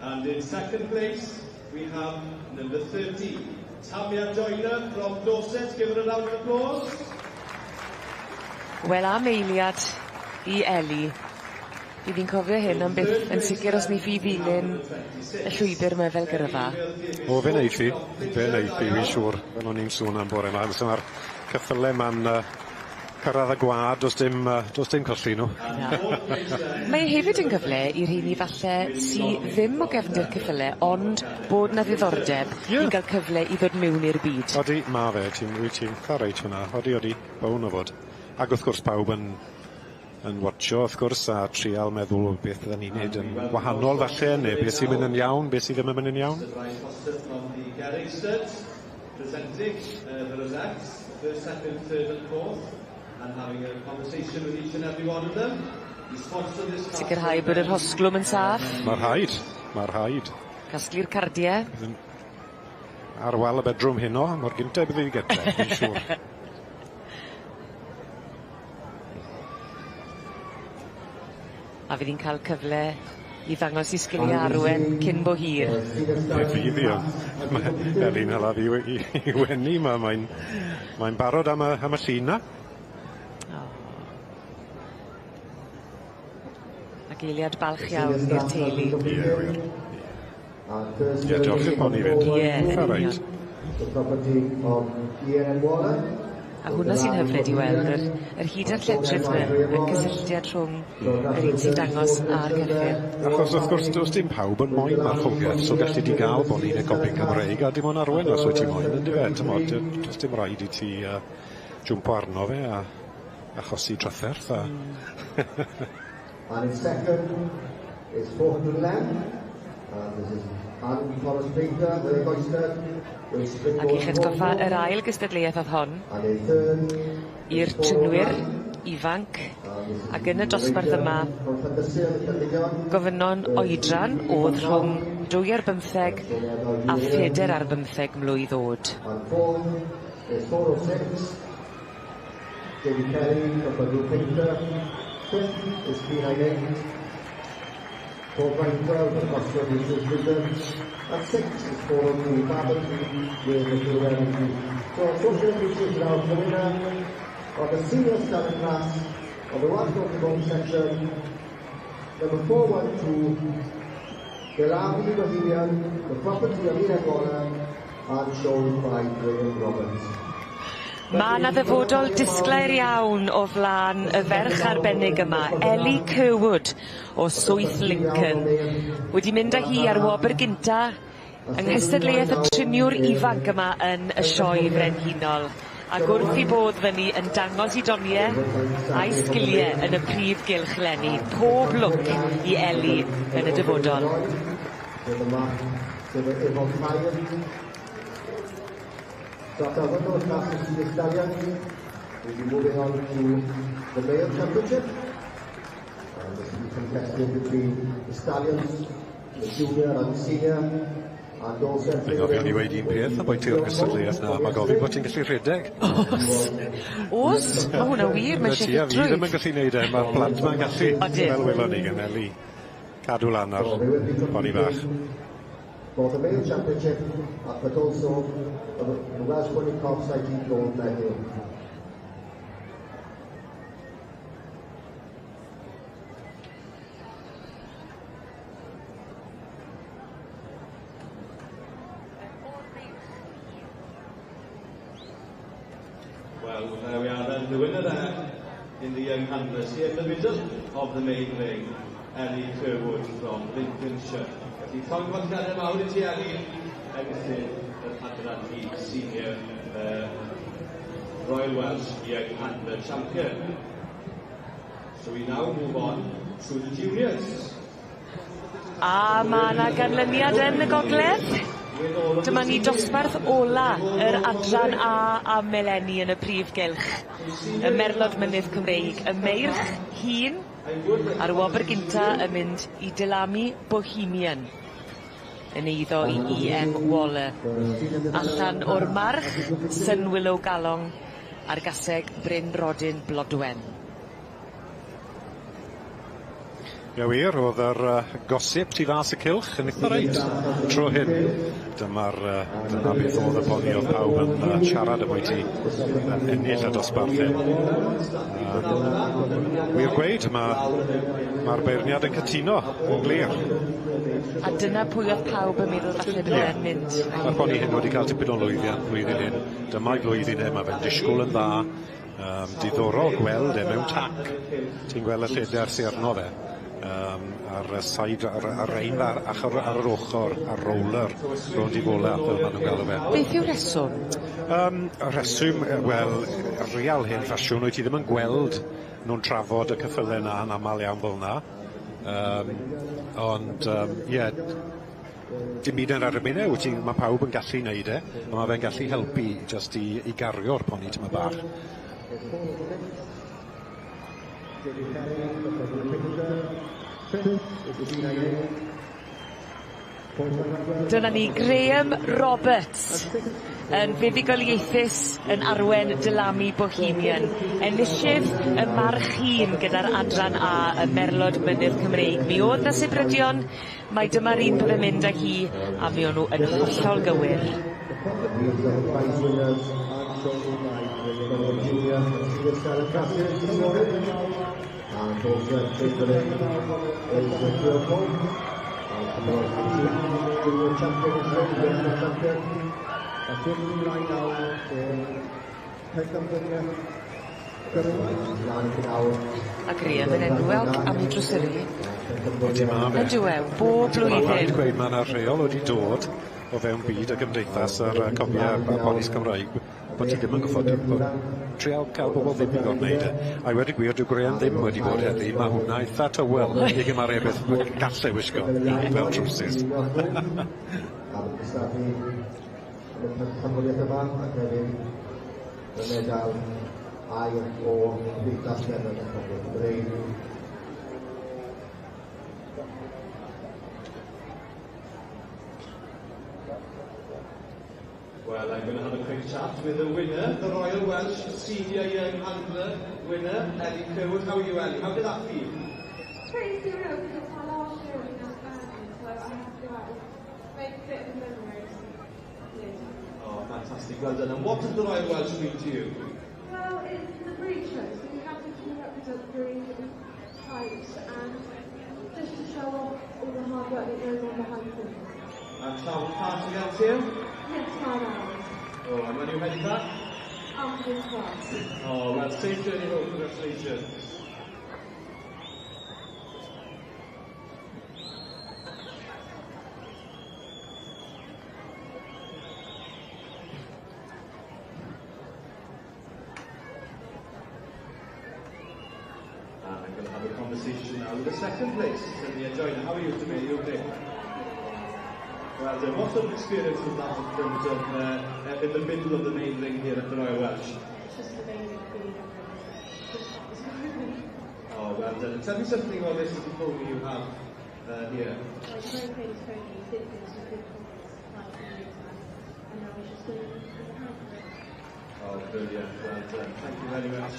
And in second place, we have number 30, Tamia Joyner from Dorset. Give her a round of applause. Wel am eiliad i Ellie. Bydd hi'n cofio hyn am byth yn sicr os neith hi ddilyn y llwybyr 'ma fel gyrfa. O, fe wneith hi, fe wneith hi, fi'n siŵr, fel o'n i'n sôn am bore 'ma. So ma'r ceffyle 'ma'n cyrraedd y gwad, does dim colli nhw. Na. Mae e hefyd yn gyfle i rheini falle sy ddim o gefndir ceffyle ond bod 'na ddiddordeb i ga'l cyfle i ddod mewn i'r byd. Odi, ma' fe, wyt ti'n itha reit hwnna. Odi, odi, bown o fod. Ac wrth gwrs pawb yn watsio wrth gwrs a trial meddwl beth fydden ni'n neud yn wahanol falle, neu beth sy'n mynd yn iawn, beth sydd ddim yn mynd yn iawn. Mr Brian Foster from the Gerrig Stud, presenting the rosettes, first, second, third and fourth, and having a conversation with each and every one of them. We sponsor this class. Sicrhau bod yr hosglwm yn saff. Mae rhaid, mae rhaid. Casglu'r cardie. Ar wal y bedroom heno, mor gynta bydd hi gytre, fi'n siŵr. A fydd hi'n cael cyfle i ddangos 'i sgilie arwen cyn bo hir. Fe fydd hi, ond mae Elin hala fi i wenu, mae'n mae barod am y llun na. Oh. Ac eiliad balch iawn i'r teulu. Ie, wir. Ie, diolch i'r poni fyd. Ie, yn Eitha union. reit. The property of Ian Waller. A hwnna sy'n hyfryd i weld, yr hyd a'r lledrith 'na, y cysylltiad rhwng yr un sy'n dangos a'r ceffyl. Achos wrth gwrs does dim pawb yn moyn marchogaeth, so gallu di gael boni neu gobin Cymreig a dim ond arwen os wyt ti moyn, yndyfe? T'mod, does dim rhaid i ti jwmpo arno fe a achosi trafferth a And in second is 411. And this is Anne Thomas Baker with Oyster. Ac i'ch atgoffa yr ail gystadleuaeth oedd hon And in third i'r trinwyr ifanc, ac yn y dosbarth yma gofynon oedran o'dd rhwng 2 ar bymtheg a 24 mlwydd o'd. And fourth is 406, David Kelly from Badoo Painter. Fifth is 398, Paul Brightwell from Gosford Research Britain. And sixth is 402 Babington with the Blue Energy. So social appreciation now to the winner of the senior stallion class of the Welsh Pony section, number 412, Delavi Bohemian, the property of Eden Waller, and shown by Graham Roberts. Ma' 'na ddyfodol disglair iawn o flan y ferch arbennig yma, Ellie Curwood o Swydd Lincoln, wedi mynd â hi ar wobr gynta yng nghystadleuaeth y triniwr ifanc yma yn y sioe frenhinol. Ac wrth 'i bodd fyny yn dangos 'i donie a'i sgilie yn y prif gylch leni. Pob lwc i Ellie yn y dyfodol. Sef yma, sef efo tair. So after a window class of senior stallion, we'll be moving on to the male championship. And this will be contested between the stallions, the junior and the senior, and also... Fi'n gofio ni weud un peth ambwyti'r gystadleuaeth 'na, ma' gofyn bod ti'n gallu rhedeg. O's. O's, ma' hwnna wir, ma' isie Ti a fi ddim yn ffitrwydd. gallu neud e, ma'r plant 'ma'n gallu. Odyn. Fel welon ni gan Eli. Cadw lan ar poni fach. For the male championship, but also the Welsh Pony Cob Society Gold Medal. Well, there we are then, the winner there in the young handlers here in the middle of the main ring, Ellie Curwood from Lincolnshire. Felly llongyfarchiadau mawr i ti Ellie, enillydd yr adran D senior Royal Welsh Young Handler Champion. So we now move on to the juniors. A ma' 'na ganlyniad yn y gogledd. Dyma ni dosbarth ola yr adran A am eleni yn y prif gylch. Y Merlod Mynydd Cymreig, y meirch hŷn a'r wobr gynta yn mynd i Dylami Bohemian yn eiddo i E.M. Waller. Allan o'r march Sun Willow Galong a'r gaseg Bryn Rodyn Blodwen. Ie wir, o'dd yr gossip tu fas y cylch yn eitha reit tro hyn. Dyma'r dyna beth o'dd y poni o'dd pawb yn siarad ambwyty yn ennill y dosbarth hyn. Wir gweud, ma'r beirniad yn cytuno yn glir. A dyna pwy o'dd pawb yn meddwl falle bydde e'n mynd. Ma'r poni hyn wedi cael tipyn o lwyddiant blwyddyn hyn. Dyma'i flwyddyn e, ma' fe'n disgwyl yn dda. Diddorol gweld e mewn tac. Ti'n gweld y lleder sy arno fe. Ar y side, ar ein ar, ar, ar yr ochr, ar roller, rownd i fola, fel maen nhw'n galw fe. Beth yw'r reswm? Y reswm, wel, real hen ffasiwn, wyt ti ddim yn gweld nhw'n trafod y ceffylau 'na yn aml iawn fel 'na. Ond, ie, dim byd yn erbyn e, wyt ti, mae pawb yn gallu neud e, a mae fe'n gallu helpu just i gario'r poni tyma bach. David Kelly, the Fifth is 398. Dyna ni Graham Roberts yn fuddugoliaethus yn arwen Dylami Bohemian. Enillydd y march hŷn gyda'r adran A y Merlod Mynydd Cymreig. Mi o'dd 'na sibrydion, mai dyma'r un bydde'n mynd â hi, a mi o'n nhw yn hollol gywir. These are the prize winners and shown by the junior and senior stallion classes this morning. And also favourite is the Purple. And coming on to junior champion as well, national champion. A 59 now for Pencampwriaeth Gyrraedd nawr. A Graham yn enwog am ei drwsuru. Odi ma fe. Yndyw e, bob Mae'n rhaid blwyddyn. gweud mae yna rheol wedi dod o fewn byd y gymdeithas ar cobiau a ponis Cymraeg bod ti ddim yn gwybod bod trial cael bobl ddim i gorfod wneud e. A i wedi gwir, dyw Graham ddim wedi bod heddi, mae hwnna eitha tywel i gymharu beth gallai wisgo fel trowsus. Am cystadlu yn y pencampwriaeth yma ac hefyd y medal ail o Gymdeithas Merlod Marchogwyr Cymreig. Well, I'm going to have a quick chat with the winner, the Royal Welsh Senior Young Handler winner, Ellie Curwood. How are you, Ellie? How did that feel? Pretty surreal because it's my last year in outstanding, so I have to go out and make a bit of a memory. Yeah. Oh, fantastic. Well done. And what does the Royal Welsh mean to you? Well, it's the breed show, so you have to represent the breed and types and just to show off all the hard work that goes on behind the scenes. And travel far to get here? Yes, 5 hours. Oh, and when are you heading back? After this class. Oh, well, safe journey home. Congratulations. And I'm going to have a conversation now with the second place, Samia Joyner. How are you today? You okay? Well done. What sort of experience was that in front of, in the middle of the main ring here at the Royal Welsh? It's just amazing feeling. Just Oh, well done. And tell me something about this little pony you have here. My very famous pony did this with good comments 5 years back, and now he's just going to the house. Oh, brilliant. Well done. Thank you very much.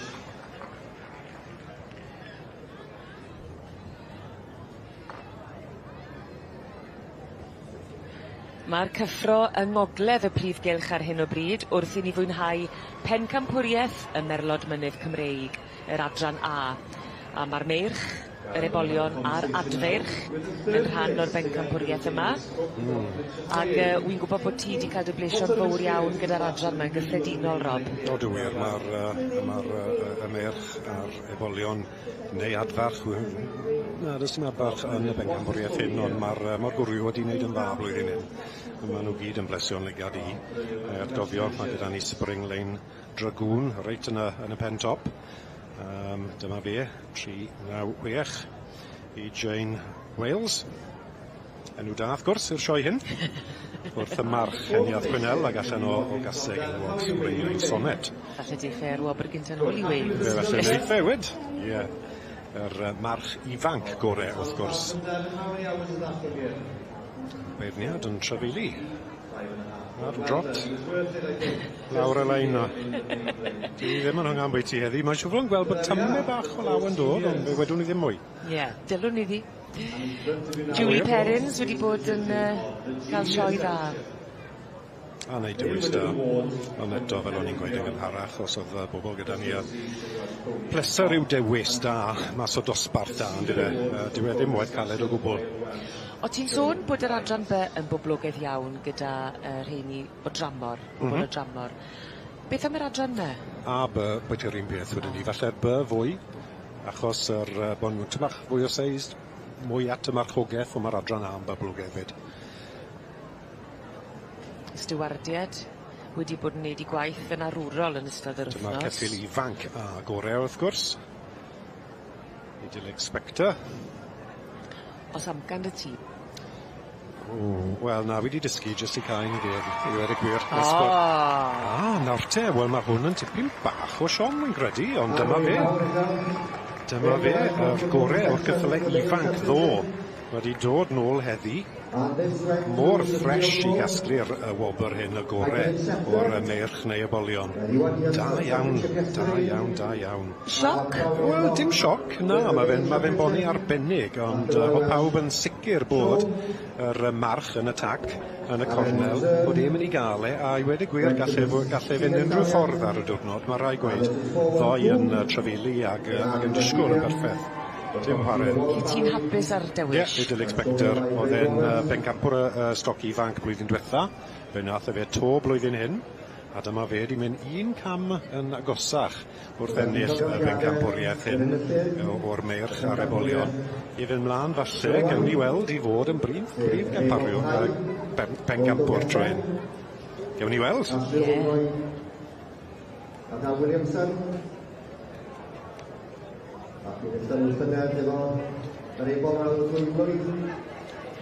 Mae'r cyffro yng ngogledd y prif gylch ar hyn o bryd wrth i ni fwynhau pencampwriaeth y Merlod Mynydd Cymreig, yr adran A. A mae'r meirch, yr ebolion a'r adfeirch yn rhan o'r bencampwriaeth yma. Ac wy'n gwybod bod ti wedi cael dy blesio'n fawr iawn gyda'r adran yma'n gyffredinol, Rob. O, dwi wir, mae'r y meirch a'r ebolion neu adfarch, na, does dim adfarch yn y bencampwriaeth hyn, ond mae'r gwryw wedi wneud yn dda blwyddyn hyn. Maen nhw gyd yn blesio'n lygad i. Er gofio, mae gyda ni Spring Lane Dragoon reit yn y pen top. Dyma fe, 396 i Jane Wales. Enw da, wrth gwrs, i'r sioe hyn. Wrth y march Heniath Gwinnell ac allan o gaseg enwog Spring Lane Sonnet. Falle deiff e'r wobr gynta nôl i Wales. Fe falle deiff e, wyd. Ie. Yr march ifanc gore, wrth gwrs. Beirniad yn trafeili. Ar drot. Lawr y lein o. Dwi ddim yn hynga'n bwyty heddi. Mae'n siŵr fod yn gweld bod tamed bach o law yn dod, ond fe wedwn ni ddim mwy. Ie, dylwn ni ddi. Julie Perrins wedi bod yn cael sioe dda. A wneud dewis da. Ond eto, fel o'n i'n gweud yn gynharach, os oedd bobl gyda ni pleser i'w dewis da, mas o dosbarth da, on'd yfe? Dyw e ddim waith caled o gwbl. O ti'n sôn bod yr adran B yn boblogaidd iawn gyda rheini o dramor, bobl o dramor. Beth am yr adran M? A B, beth yw'r un peth wedyn ni. Falle B fwy, achos yr bod nhw'n tymach fwy o seis, mwy at y marchogaeth, ond mae'r adran A yn boblogaidd hefyd. Stiwardiad wedi bod yn neud 'u gwaith yn arwrol yn ystod yr Dyma'r wythnos. ceffyl ifanc a gore wrth gwrs. Idyllic Spectre. Os amcan dy ti? Wel na, fi 'di dysgu jyst i cau 'yn geg, i weud y gwir. O! Ah, nawr te, wel ma' hwn yn tipyn bach o siom wi'n credu, ond dyma fe. Dyma fe, yr gore o'r ceffyle ifanc ddo. Wedi dod nôl heddi, mor ffresh i gasglu'r wobr hyn, y gore o'r meirch neu ebolion. Da iawn, da iawn, da iawn. Sioc? Wel, dim sioc, na, mae fe'n ma fe boni arbennig, ond oedd pawb yn sicr bod yr march yn y tac, yn y cornel, bod e'n mynd i gael e, a i weud y gwir, gallai fynd unrhyw ffordd ar y diwrnod, mae rai gweud, ddoe yn trafeili ag yn disgwyl yn berffaith. Dim chwarae. Ti'n hapus ar dewis? Ie, Idyllic Spectre, oedd e'n bencampwr y stoc ifanc blwyddyn diwetha. Fe nath e fe to blwyddyn hyn, a dyma fe di mynd un cam yn agosach wrth ennill y bencampwriaeth hyn o'r meirch a'r ebolion. I fynd mlaen falle, gewn ni weld i fod yn brif bencampwr tro hyn. Gewn ni weld. Ie. Adam Williamson. Ac i'n ystod y llynedd efo yr ebol ar y ddwy blwydd.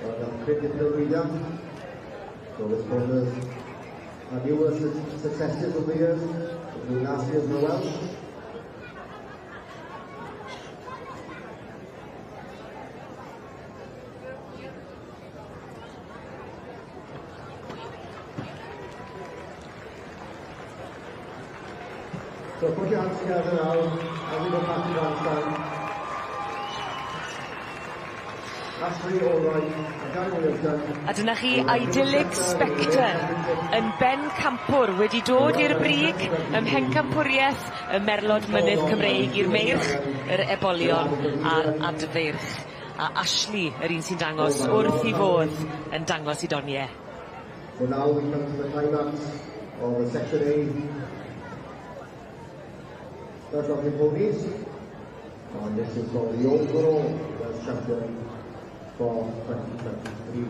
Oedd yn credu yn y lwyddiant. So this one is a newer successes of the years, the last year's in the Welsh. So put your hands together now as we go past the grandstand. Ashley Allwright a Gary Williamson. A dyna chi Idyllic Spectre yn bencampwr wedi dod i'r brig ym mhencampwriaeth y Merlod Mynydd Cymreig i'r meirch, yr ebolion a'r adfeirch. A Ashley, yr un sy'n dangos wrth 'i fodd yn dangos 'i donie. So now we come to the climax of the Section A Stud Rocking Ponies. And this is for the overall Welsh champion for 2023.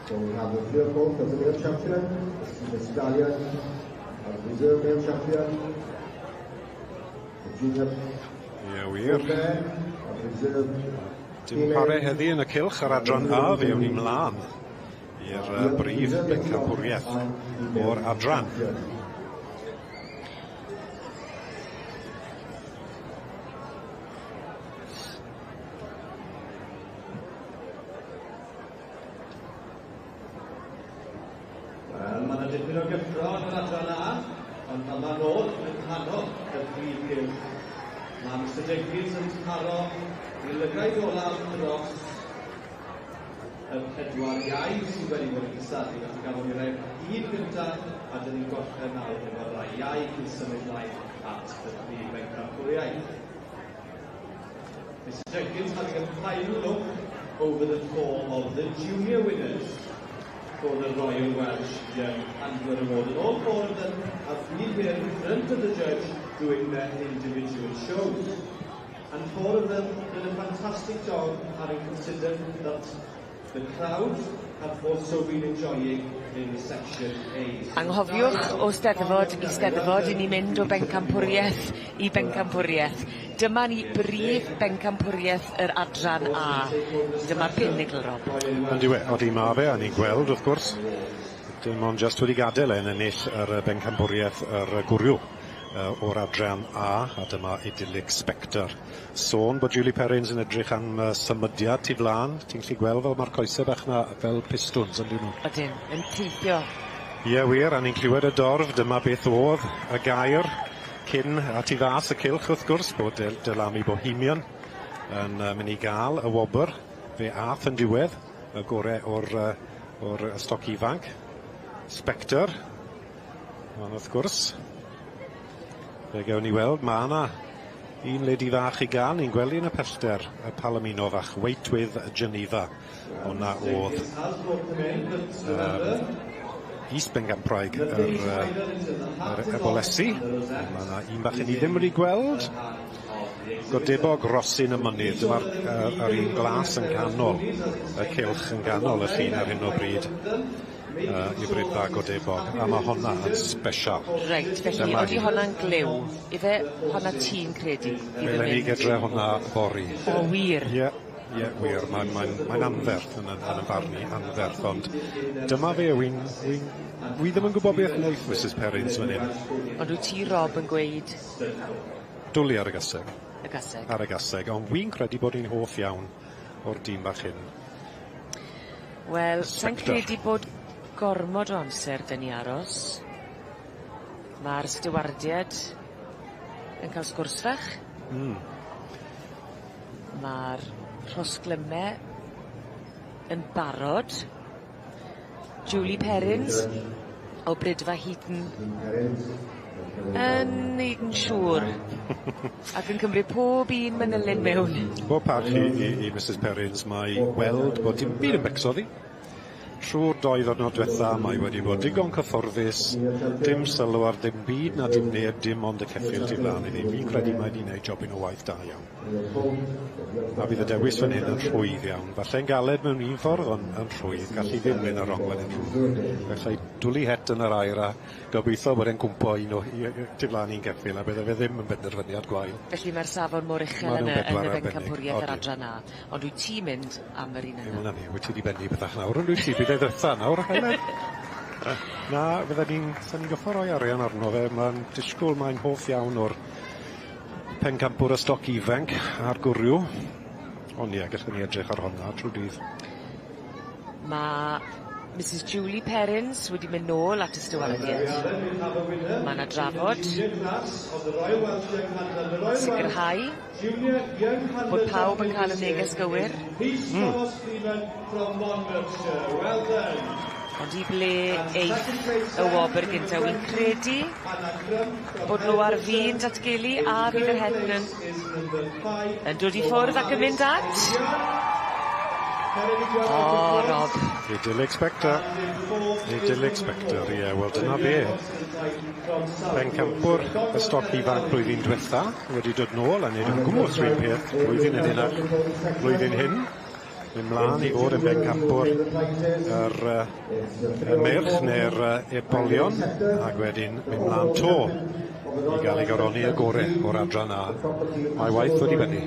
So we have the clear coat as the male champion, the stallion as the reserve male champion, the junior Ie, wir. mare as reserve Dim chwarae heddi yn y cylch ar adran A, fe awn ni mlaen i'r brif bencampwriaeth o'r adran. Wel, mae yna dipyn o gyffro yn yr adran A, ond pan ma'n ôl yn canol y prif gylch, mae Mr Jenkins yn taro ei lygaid olaf dros y pedwar iau sydd wedi bod yn cystadlu. Felly gafon ni rai'r un gyntaf a dyn ni'n gorffen nawr efo'r rai iau cyn symud mlaen at y prif bencampwriaeth. Mr Jenkins having a final look over the four of the junior winners for the Royal Welsh Young Handler Award. And all four of them have been here in front of the judge doing their individual shows. And four of them did a fantastic job, having considered that the crowd have also been enjoying in the Section A. Anghofiwch o steddfod i steddfod i ni mynd o bencampwriaeth i bencampwriaeth. Dyma ni brif bencampwriaeth yr adran A. Dyma'r pinnacle, Rob. Yndyw e, odi ma fe, a ni'n gweld wrth gwrs. Dim ond just wedi gadael e'n ennill yr bencampwriaeth yr gwryw o'r adran A, a dyma Idyllic Spectre. Sôn bod Julie Perrins yn edrych am symudiad tu flaen. Ti'n gallu gweld fel mae'r coesau bach 'na fel pistons yn nhw. Ydyn, yn teithio. Ie wir, a ni'n clywed y dorf, dyma beth oedd y gair cyn a tu fas y cylch wrth gwrs, bod Delami Bohemian yn mynd i gael y wobr. Fe ath yn diwedd y gore o'r stoc ifanc. Spectre, ond wrth gwrs, fe gewn ni weld, mae yna un lady fach i gael, ni'n gweld yn y pellter, y Palomino fach, Wait with Geneva. Hwna oedd is-bencampwraig yr ebolesi. Mae yna un bach i ni ddim wedi gweld. Godebog Rosyn y Mynydd, dyma'r yr un glas yn ganol, y cylch yn ganol y llun ar hyn o bryd. I Bridfa Godebog, a mae honna yn special. Reit, felly oeddi honna'n glyw. Ife honna ti'n credu fydd yn Welen ni mynd? gydre honna fory. O, wir? Ie, wir. Mae'n anferth yn y farn i, anferth, ond dyma fe, wi ddim yn gwybod beth wneith Mrs Perrins fan hyn. Ond wyt ti, Rob, yn gweud Dwlu ar y gaseg. Y gaseg. Ar y gaseg, ond wi'n credu bod hi'n hoff iawn o'r dyn bach hyn. Wel, sa'n Spectre. credu bod gormod o amser 'dyn ni aros. Ma'r stiwardiad yn cael sgwrs fach. Ma'r rhosglyme yn barod. Julie Perrins o Bridfa Heaton yn neud yn siŵr ac yn cymryd pob un manylyn mewn. Pob parch i Mrs Perrins, mae weld bod dim byd yn becso ddi. Trwy'r 2 ddiwrnod diwetha, mae wedi bod digon cyfforddus, dim sylw ar dim byd na dim neb, dim ond y ceffyl tu flaen iddi. Fi'n credu mae wedi gwneud jobyn o waith da iawn. A fydd y dewis fan hyn yn rhwydd iawn. Falle'n galed mewn un ffordd, ond yn rhwydd. Gallu ddim mynd ar wrong fan hyn. Gallai dwlu het yn yr air a gobeithio bod e'n cwmpo un o tu flaen un geffyl, a bydde fe ddim yn benderfyniad gwael. Felly mae'r safon mor uchel Ma' yn nhw'n y, yn bedwar y arbennig, bencampwriaeth yr odi. adran A. Ond wyt ti'n mynd am yr un yna? Na ni, wyt ti wedi bennu bethach nawr, ond wyt ti, bydd e ddytha nawr, Helen? Na, fydda ni'n, sa ni'n goffo roi arian arno fe, mae'n disgwyl, mae'n hoff iawn o'r pencampwr y stoc ifanc a'r gwryw. Ond ie, gallwn ni edrych ar honna trwy dydd. Mae Mrs Julie Perrins wedi mynd nôl at y stiwardiaid. Mae yna drafod. Sicrhau bod pawb yn cael y neges gywir. Ond i ble eith y wobr gynta? Wi'n credu bod nhw ar fin datgelu a fydd yr hen yn dod i ffwrdd ac yn mynd at... O, Rob. Idyllic Spectre. Idyllic Spectre, ie, yeah, wel dyna be. Pencampwr y stoc ifanc blwyddyn diwetha wedi dod nôl a wneud yn gwmws rhywun peth blwyddyn yn hynach blwyddyn hyn. Mynd mlaen i fod yn bencampwr yr y meirch neu'r ebolion ac wedyn mynd mlaen to i gael ei goroni y gore o'r adran A. Mae waith wedi fyny.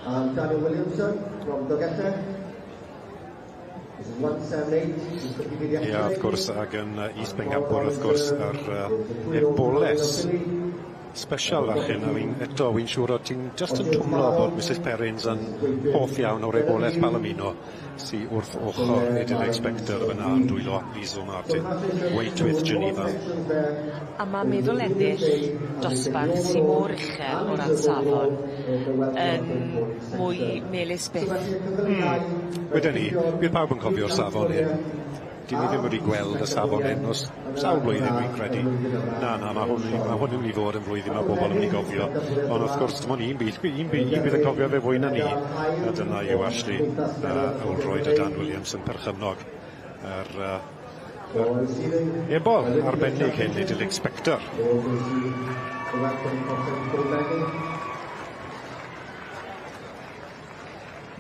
And Daniel Williamson from Dolgellau. This is 178. He's competed Ie, yesterday. wrth gwrs, ac yn is-bencampwr, wrth gwrs, yr eboles special fach hyn, a fi'n, eto, fi'n siŵr o ti'n just yn twmlo bod Mrs Perrins yn hoff iawn o'r eboles Palomino sy wrth ochr Idyllic Spectre fyna yn dwylo Liesl Martin. Wait with Geneva. A ma' meddwl ennill dosbarth sy mor uchel o ran safon yn mwy melys byth. Wedyn ni, bydd pawb yn cofio'r safon hyn. Dyn ni ddim wedi gweld y safon hyn os sawl blwyddyn dwi'n credu. Na, na, mae hwn yn mynd i fod yn flwyddyn mae bobl yn mynd i gofio. Ond wrth gwrs, dim ond un bydd yn cofio fe fwy na ni. A dyna yw Ashley Oldroyd a Dan Williams yn perchennog yr ebol arbennig hyn, Idyllic Spectre.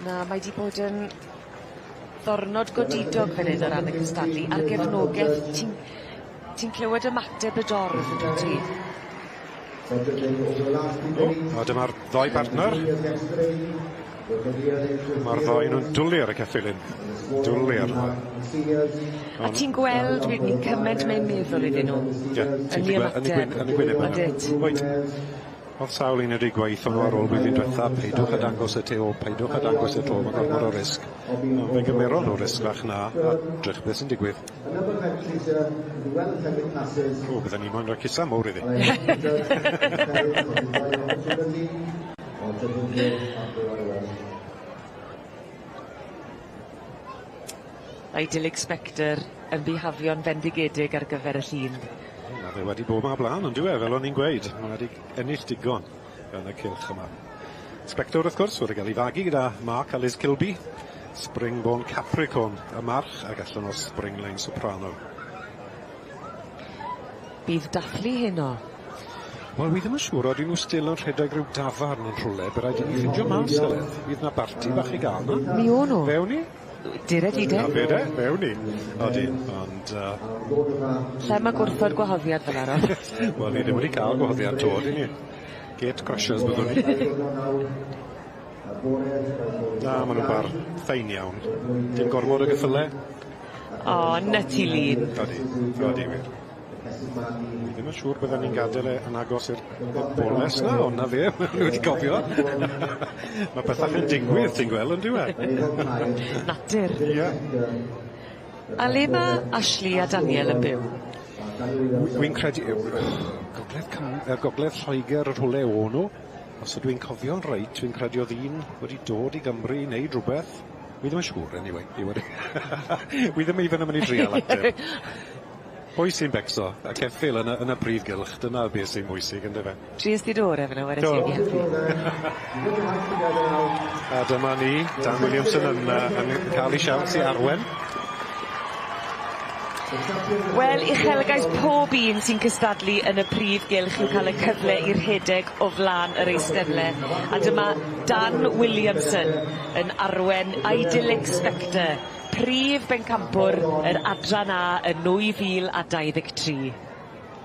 Na, mae 'di bod yn ddornod godidog fan hyn o ran y cystadlu a'r gefnogaeth ti'n clywed ymateb y dorf yn dwyt ti? O, a dyma'r ddoi partner. Mae'r ddoi nhw'n dwlu ar y ceffyl hyn. Dwlu arno. A ti'n gweld wedyn cymaint mae'n meddwl iddyn nhw. Ie, ti'n Yn ei gweld yn y ymateb. yn y gwyneb yna. Odit. Wyt. Oedd sawl un wedi gweithio nhw ar ôl blwyddyn diwetha, peidwch a dangos y to, peidwch a dangos y to, mae gormod o risg. Ond fe gymeron nhw risg fach na, a drych beth sy'n digwydd. A number of entries here in the well-attended classes. O, bydden ni moyn rhoi cusan mowr iddi. I judge opportunity or judging here at the Royal Welsh. Idyllic Spectre yn bihafio'n fendigedig ar gyfer y llun. Na, fe wedi bod 'ma blaen, ond dyw e, fel o'n i'n gweud. Mae wedi ennill digon yn y cylch yma. Spectre, wrth gwrs, wedi cael ei fagu gyda Mark a Liz Kilby. Springborn Capricorn, y march, ac allan o Springline Soprano. Bydd dathlu heno. Wel, wi ddim yn siŵr odyn nhw still yn rhedeg rhyw dafarn yn rhywle, by raid i ni ffindio mas, Heledd. Fydd na barti bach i gael na? Mi o'n nhw. Fewn ni? Dere di de. Na fe de, fewn ni. Odyn, ond... Lle mae gwrthod gwahoddiad fel arall? Wel, ni ddim wedi cael gwahoddiad to, dyn ni. Gate crashers byddwn ni. Na, maen nhw'n bar ffein iawn. Dim gormod o geffyle. O, na ti lun. Odi, odi wir. Fi ddim yn siŵr bydden ni'n gadael e yn agos i'r boles na, ond na fe, maen nhw wedi cofio. Mae pethau yn digwydd, ti'n gweld, yn dyw e? Natur. Ie. A le mae Ashley a Daniel yn byw? Wy'n credu... Gogledd, Gogledd Lloegr yr rhywle o nhw. Os ydw i'n cofio'n reit, dwi'n credu oedd un wedi dod i Gymru i wneud rhywbeth. Wi ddim yn siŵr, anyway. Wi ddim even yn mynd i drial ateb. Pwy sy'n becso? Y ceffyl yn y prif gylch, dyna beth sy'n bwysig, ynddo fe? Tries di dod efo nhw, wedi Do. ti. A dyma ni, Dan Williamson yn cael ei siawns i arwen. Wel, uchelgais pob un sy'n cystadlu yn y prif gylch yw cael y cyfle i rhedeg o flaen yr eisteddle. A dyma Dan Williamson yn arwen Idyllic Spectre, prif bencampwr yr adran A yn 2023.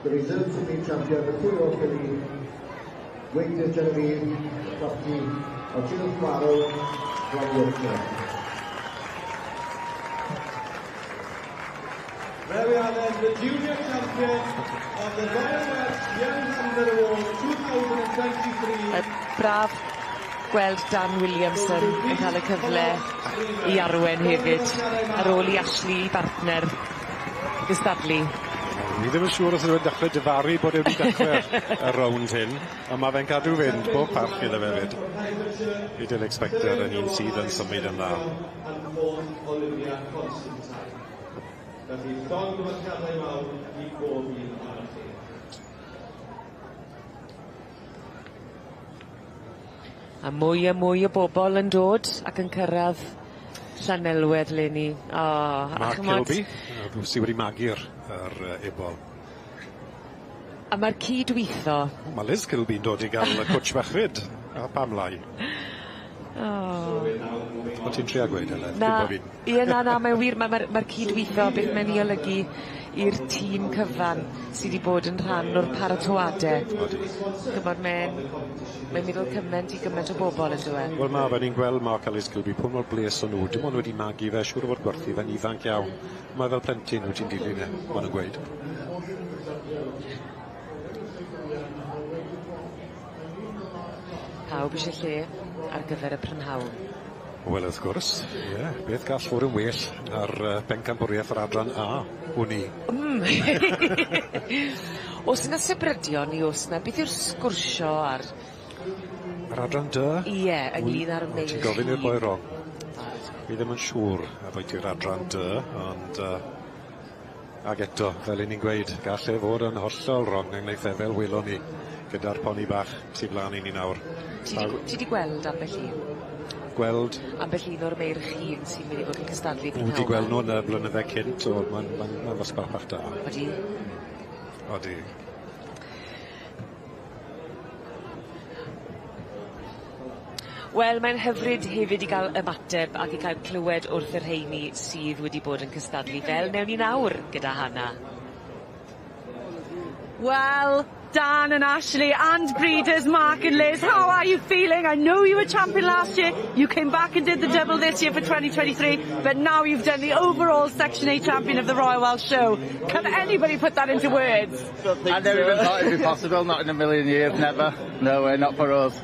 The reserve Supreme Champion, the two-year-old filly, Wait Genevieve, the property of Jill Farrow from Yorkshire. There we are then, the junior champion of the Royal Welsh Young Handler Award 2023. Y braf gweld Dan Williamson yn cael y cyfle i arwen hefyd ar ôl i Ashley 'i bartner gystadlu. Ni ddim yn siŵr os yw e'n dechrau difaru bod e wedi dechrau y rownd hyn, ond ma' fe'n cadw fynd, bob parch iddo fe 'fyd. Little Expector yn un sydd yn symud yn dda. Olivia Constantine. Felly llongyfarchiadau mawr i bob un ohonoch chi. A mwy a mwy o bobol yn dod ac yn cyrradd Llanelwedd leni. O, a Mark ch'mod... Kilby, sy wedi magu'r yr ebol. A ma'r cydwitho. Ma' Liz Kilby'n dod i ga'l y cwtsh bach 'fyd, a pam lai. O. O' ti'n trio gweud Heledd? Na. Dim bo' fi'n... Ie na na mae'n wir ma' ma'r ma'r cydwitho beth mae'n 'i olygu i'r tîm cyfan sy 'di bod yn rhan o'r paratoade. Odi. Ch'mod ma'n mae'n meddwl cyment i gyment o bobol on'd yw e? Wel ma' fe ni'n gweld Mark a Liz Kilby pwy mor bles o'n nw dim ond wedi magu fe siŵr o fod gwerthu fe'n ifanc iawn. Mae fel plentyn wyt ti'n dilyn e, ma' nw'n gweud. Pawb isie lle ar gyfer y prynhawn. Wel wrth gwrs, ie, beth gall fod yn well ar bencampwriaeth yr adran A, wn i. O's 'na sibrydion ni o's 'na beth yw'r sgwrsio ar Yr adran dy? Ie, ynglŷn â'r Ti'n gofyn i'r boi rong. Fi ddim yn siŵr ambwyti'r adran dy, ond ag eto, fel 'yn ni'n gweud, gall e fod yn hollol rong yng ngneith e fel welon ni gyda'r poni bach sy flan i ni nawr. Ti 'di ti 'di gweld ambell un? Gweld? Ambell un o'r meirch hŷn sy'n mynd i fod yn cystadlu prynhawn Wedi gweld nw yn y blynydde cynt, o ma'n ma'n ma'n ddosbarth bach da. Odi. Odi. Wel mae'n hyfryd hefyd i ga'l ymateb ac i cael clywed wrth y rheini sydd wedi bod yn cystadlu fel newn ni nawr gyda Hannah. Well, Dan and Ashley and breeders Mark and Liz, how are you feeling? I know you were champion last year, you came back and did the double this year for 2023, but now you've done the overall Section A champion of the Royal Welsh Show. Can anybody put that into words? I never even thought it'd be possible, not in a million years, never. No way, not for us.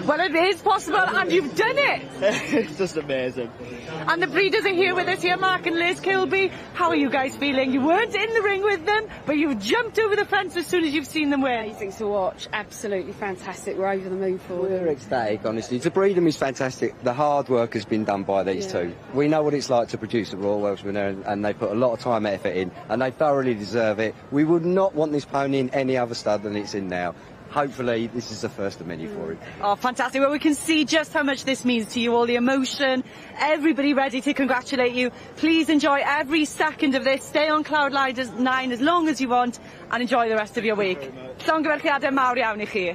Well, it is possible and you've done it! It's just amazing. And the breeders are here with us here, Mark and Liz Kilby. How are you guys feeling? You weren't in the ring with them, but you've jumped over the fence as soon as you've seen them win. Amazing to watch, absolutely fantastic. We're over the moon for them. We're ecstatic, honestly. To breed them is fantastic. The hard work has been done by these two. We know what it's like to produce a Royal Welsh winner, and they put a lot of time and effort in, and they thoroughly deserve it. We would not want this pony in any other stud than it's in now. Hopefully, this is the first of many for him. Oh, fantastic. Well, we can see just how much this means to you, all the emotion, everybody ready to congratulate you. Please enjoy every second of this. Stay on Cloud 9 as long as you want and enjoy the rest of your week. Llongyfarchiadau mawr iawn i chi.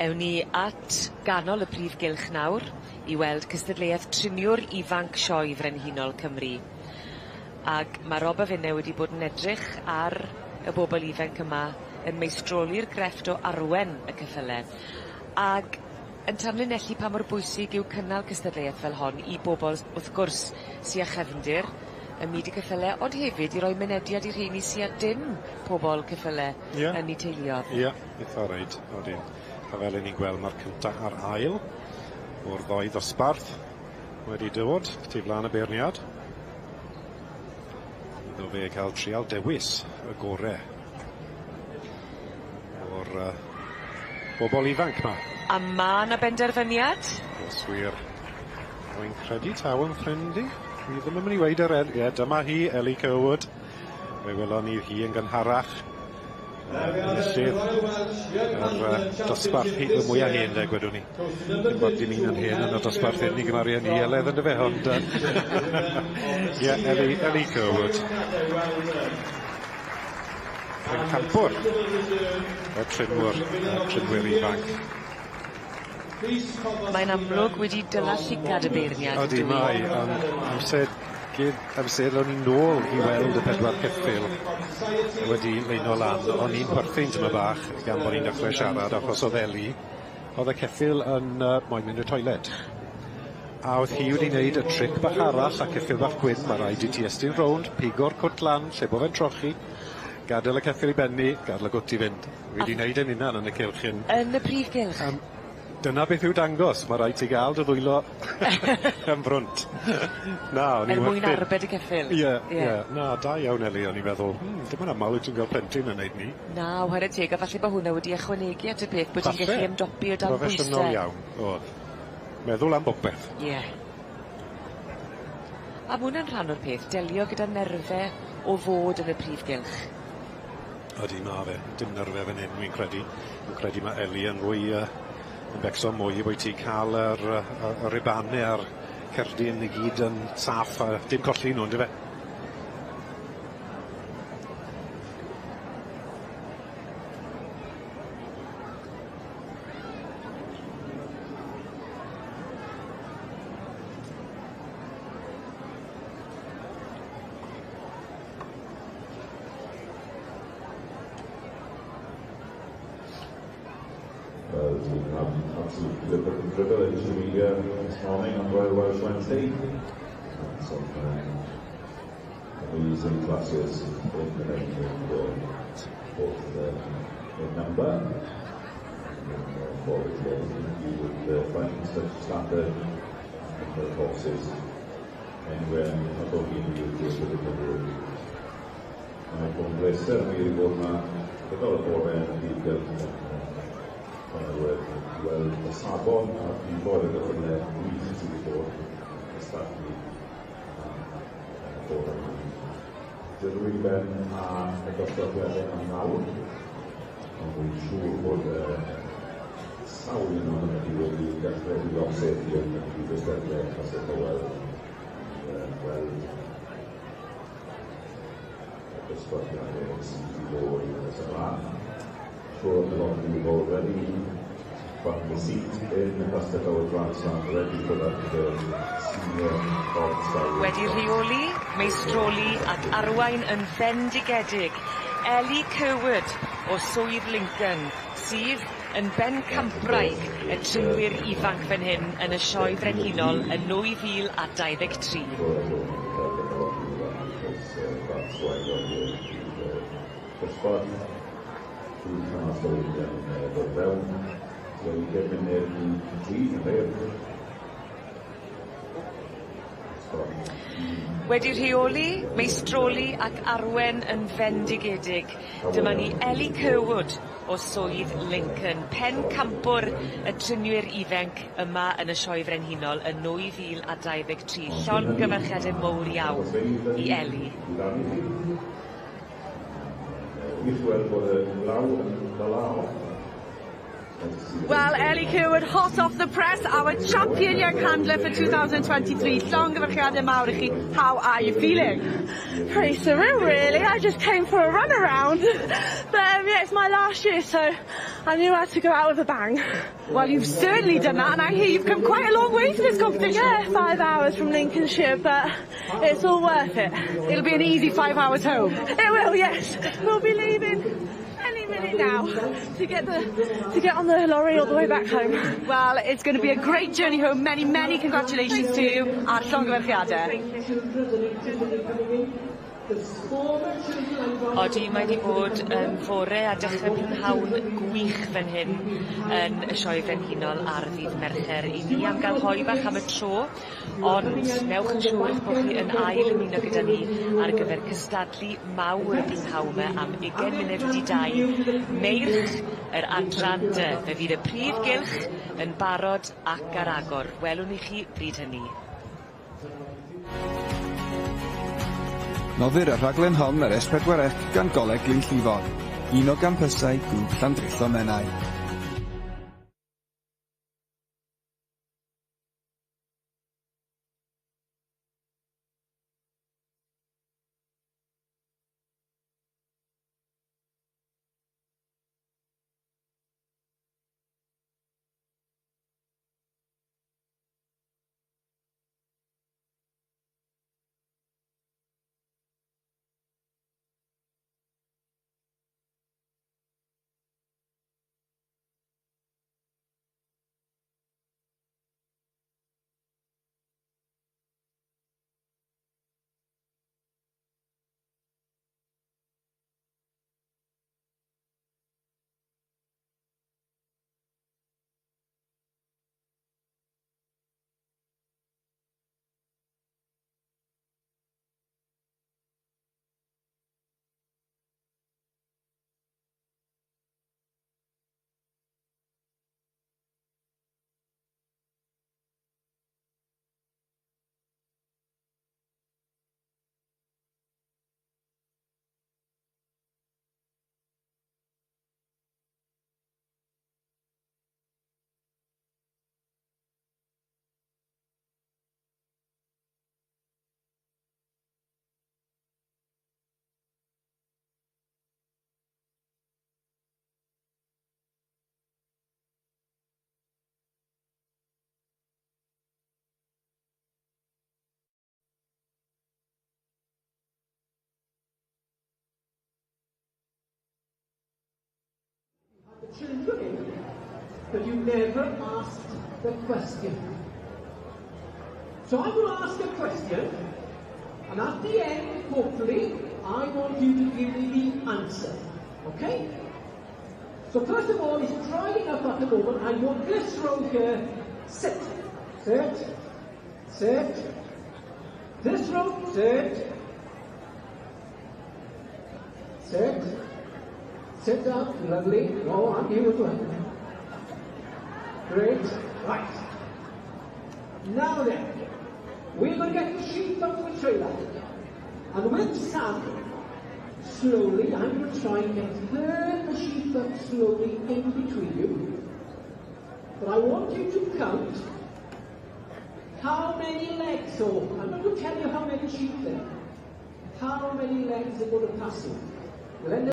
Ewn ni at ganol y prif gylch nawr i weld cystadleuaeth triniwr ifanc sioe Frenhinol Cymru. Ag ma' Rob a finne wedi bod yn edrych ar y bobol ifanc yma yn meistroli'r grefft o arwen y ceffyle. Ag yn tanlinellu pa mor bwysig yw cynnal cystadleuaeth fel hon i bobol wrth gwrs sy â chefndir ym myd y ceffyle, ond hefyd i roi mynediad i rheini sy â dim pobol ceffyle yn 'u teuluodd. Ie, itha reit, odyn. A fel 'yn ni'n gweld ma'r cynta a'r ail o'r ddou ddosbarth wedi dod tu flan y beirniad. Iddo fe ca'l trial dewis y gore o'r bobol ifanc 'ma. A ma' 'na benderfyniad. Oes wir. Rwy'n credu taw yn ffrind i. Dwi ddim yn mynd i weud ar el- ie, dyma hi, Ellie Curwood. Fe welon ni hi yn gynharach. Enillydd yr dosbarth y mwya hen de, gwedwn ni. Dim bod dim un yn hen yn y dosbarth hyn i gymaru â ni Heledd yndyfe, ond ie, Ellie, Ellie Curwood. Pencampwr y trinwyr, y trinwyr ifanc. Mae'n amlwg wedi dyla llygad y beirniad. Odi mae, ond amser amser o'n i nôl i weld y pedwar ceffyl wedi leino lan, o'n i'n chwerthin tymed bach gan bod ni'n dechrau siarad achos o'dd Ellie, o'dd y ceffyl yn moyn mynd i'r toilet. A o'dd hi wedi neud y tric bach arall a ceffyl bach gwyn, ma' raid i ti estyn rownd, pigo'r cwt lan lle bo' fe'n trochi, gadel y ceffyl i benni, gadel y gwt i fynd. Wi 'di neud e'n unan yn y cylch hyn. Yn y prif gylch? Dyna beth yw dangos, ma' raid ti ga'l dy ddwylo yn frwnt. Na, o'n i'n Er mwyn werthin. arbed y ceffyl. Ie, ie. Na, da iawn Ellie, o'n i'n meddwl, dim yn amal wyt ti'n gweld plentyn yn neud 'ny. Na, whare teg, a falle bo' hwnna wedi ychwanegu at y peth bod ti'n Falle. gallu ymdopi o dan bwyse. Proffesiynol iawn, o'dd. Meddwl am bopeth. Ie. A ma' wnna'n rhan o'r peth, delio gyda nerfe o fod yn y prif gylch. Odi, ma' fe. Dim nerfe fan hyn, wi'n credu. Wi'n credu ma' Ellie yn fwy yn becso mwy bwyty ca'l yr y ribane a'r cerdyn i gyd yn saff a dim colli nw on'd yfe? Well, it's been an absolute privilege to be here this morning on Royal Welsh Wednesday. And some amazing classes in the main ring, both in number and in quality. I don't think you would find such standard number of horses anywhere, not only in the UK but in the world. Mae bod yn bleser wir i fod yma gydol y bore yn y prif gylch yn weld y safon a'r nifer y gyffyle gwych sydd wedi bod yn cystadlu yn y bore yma. Dyrwy ben a y dosbarthiadau am nawr, ond rwy'n siŵr bod sawl un ohonoch chi wedi dechrau rhywle seddi yn y prif eisteddle Castell Howell i weld y dosbarthiadau sydd wedi bod yn nes ymlaen. Sure a lot of you have already found a seat in the Castell Howell grandstand ready for that senior cob stallion. Wedi rheoli, meistroli ac arwain yn fendigedig, Ellie Curwood o Swydd Lincoln, sydd yn bencampwraig y trinwyr ifanc fan hyn yn y Sioe Frenhinol yn 2023. Dosbarth trwy llanast o ugain dod fewn, tua 20 munud i 3 yn Wedi rheoli, meistroli ac arwen yn fendigedig. Dyma ni Ellie Curwood o Swydd Lincoln, pencampwr y trinwyr ifanc yma yn y Sioe Frenhinol yn 2023. Llongyfarchiade mowr iawn i Ellie. Wych gweld bod y glaw yn dala off. Well, Ellie Curwood, hot off the press, our champion young handler for 2023. Llongyfarchiadau mawr i chi. How are you feeling? Pretty surreal, really. I just came for a run around. But yeah, it's my last year, so I knew I had to go out with a bang. Well, you've certainly done that, and I hear you've come quite a long way for this competition. Yeah, 5 hours from Lincolnshire, but it's all worth it. It'll be an easy 5 hours home. It will, yes. We'll be leaving any minute now to get on the lorry all the way back home. Well, it's going to be a great journey home. Many, many congratulations to you a llongyfarchiadau. Thank you. Odi, mae 'di bod yn fore a dechre prynhawn gwych fan hyn yn y Sioe Frenhinol ar ddydd Mercher. 'I ni am ga'l hoe bach am y tro ond newch yn siŵr 'ych bo' chi yn ail ymuno gyda ni ar gyfer cystadlu mawr y prynhawn 'ma am ugen munud wedi dau meirch yr adran dy. Fe fydd y prif gylch yn barod ac ar agor. Welwn ni chi bryd hynny. Noddir y rhaglen hon ar S4C gan Goleg Glynllifon, un o gampysau Grŵp Llandrillo Menai. Children in, but you never asked the question. So I'm going to ask a question, and at the end, hopefully, I want you to give me the answer. Okay? So first of all, it's drying up at the moment. I want this row here, sit. Sit. Sit. This row, sit. Sit. Sit down, lovely. Oh, and you as well. Great. Right. Now then, we're going to get the sheep up the trailer. And with Sam, slowly, I'm going to try and get her the sheep up slowly in between you. But I want you to count how many legs, so I'm not going to tell you how many sheep there. How many legs are going to pass you. We'll end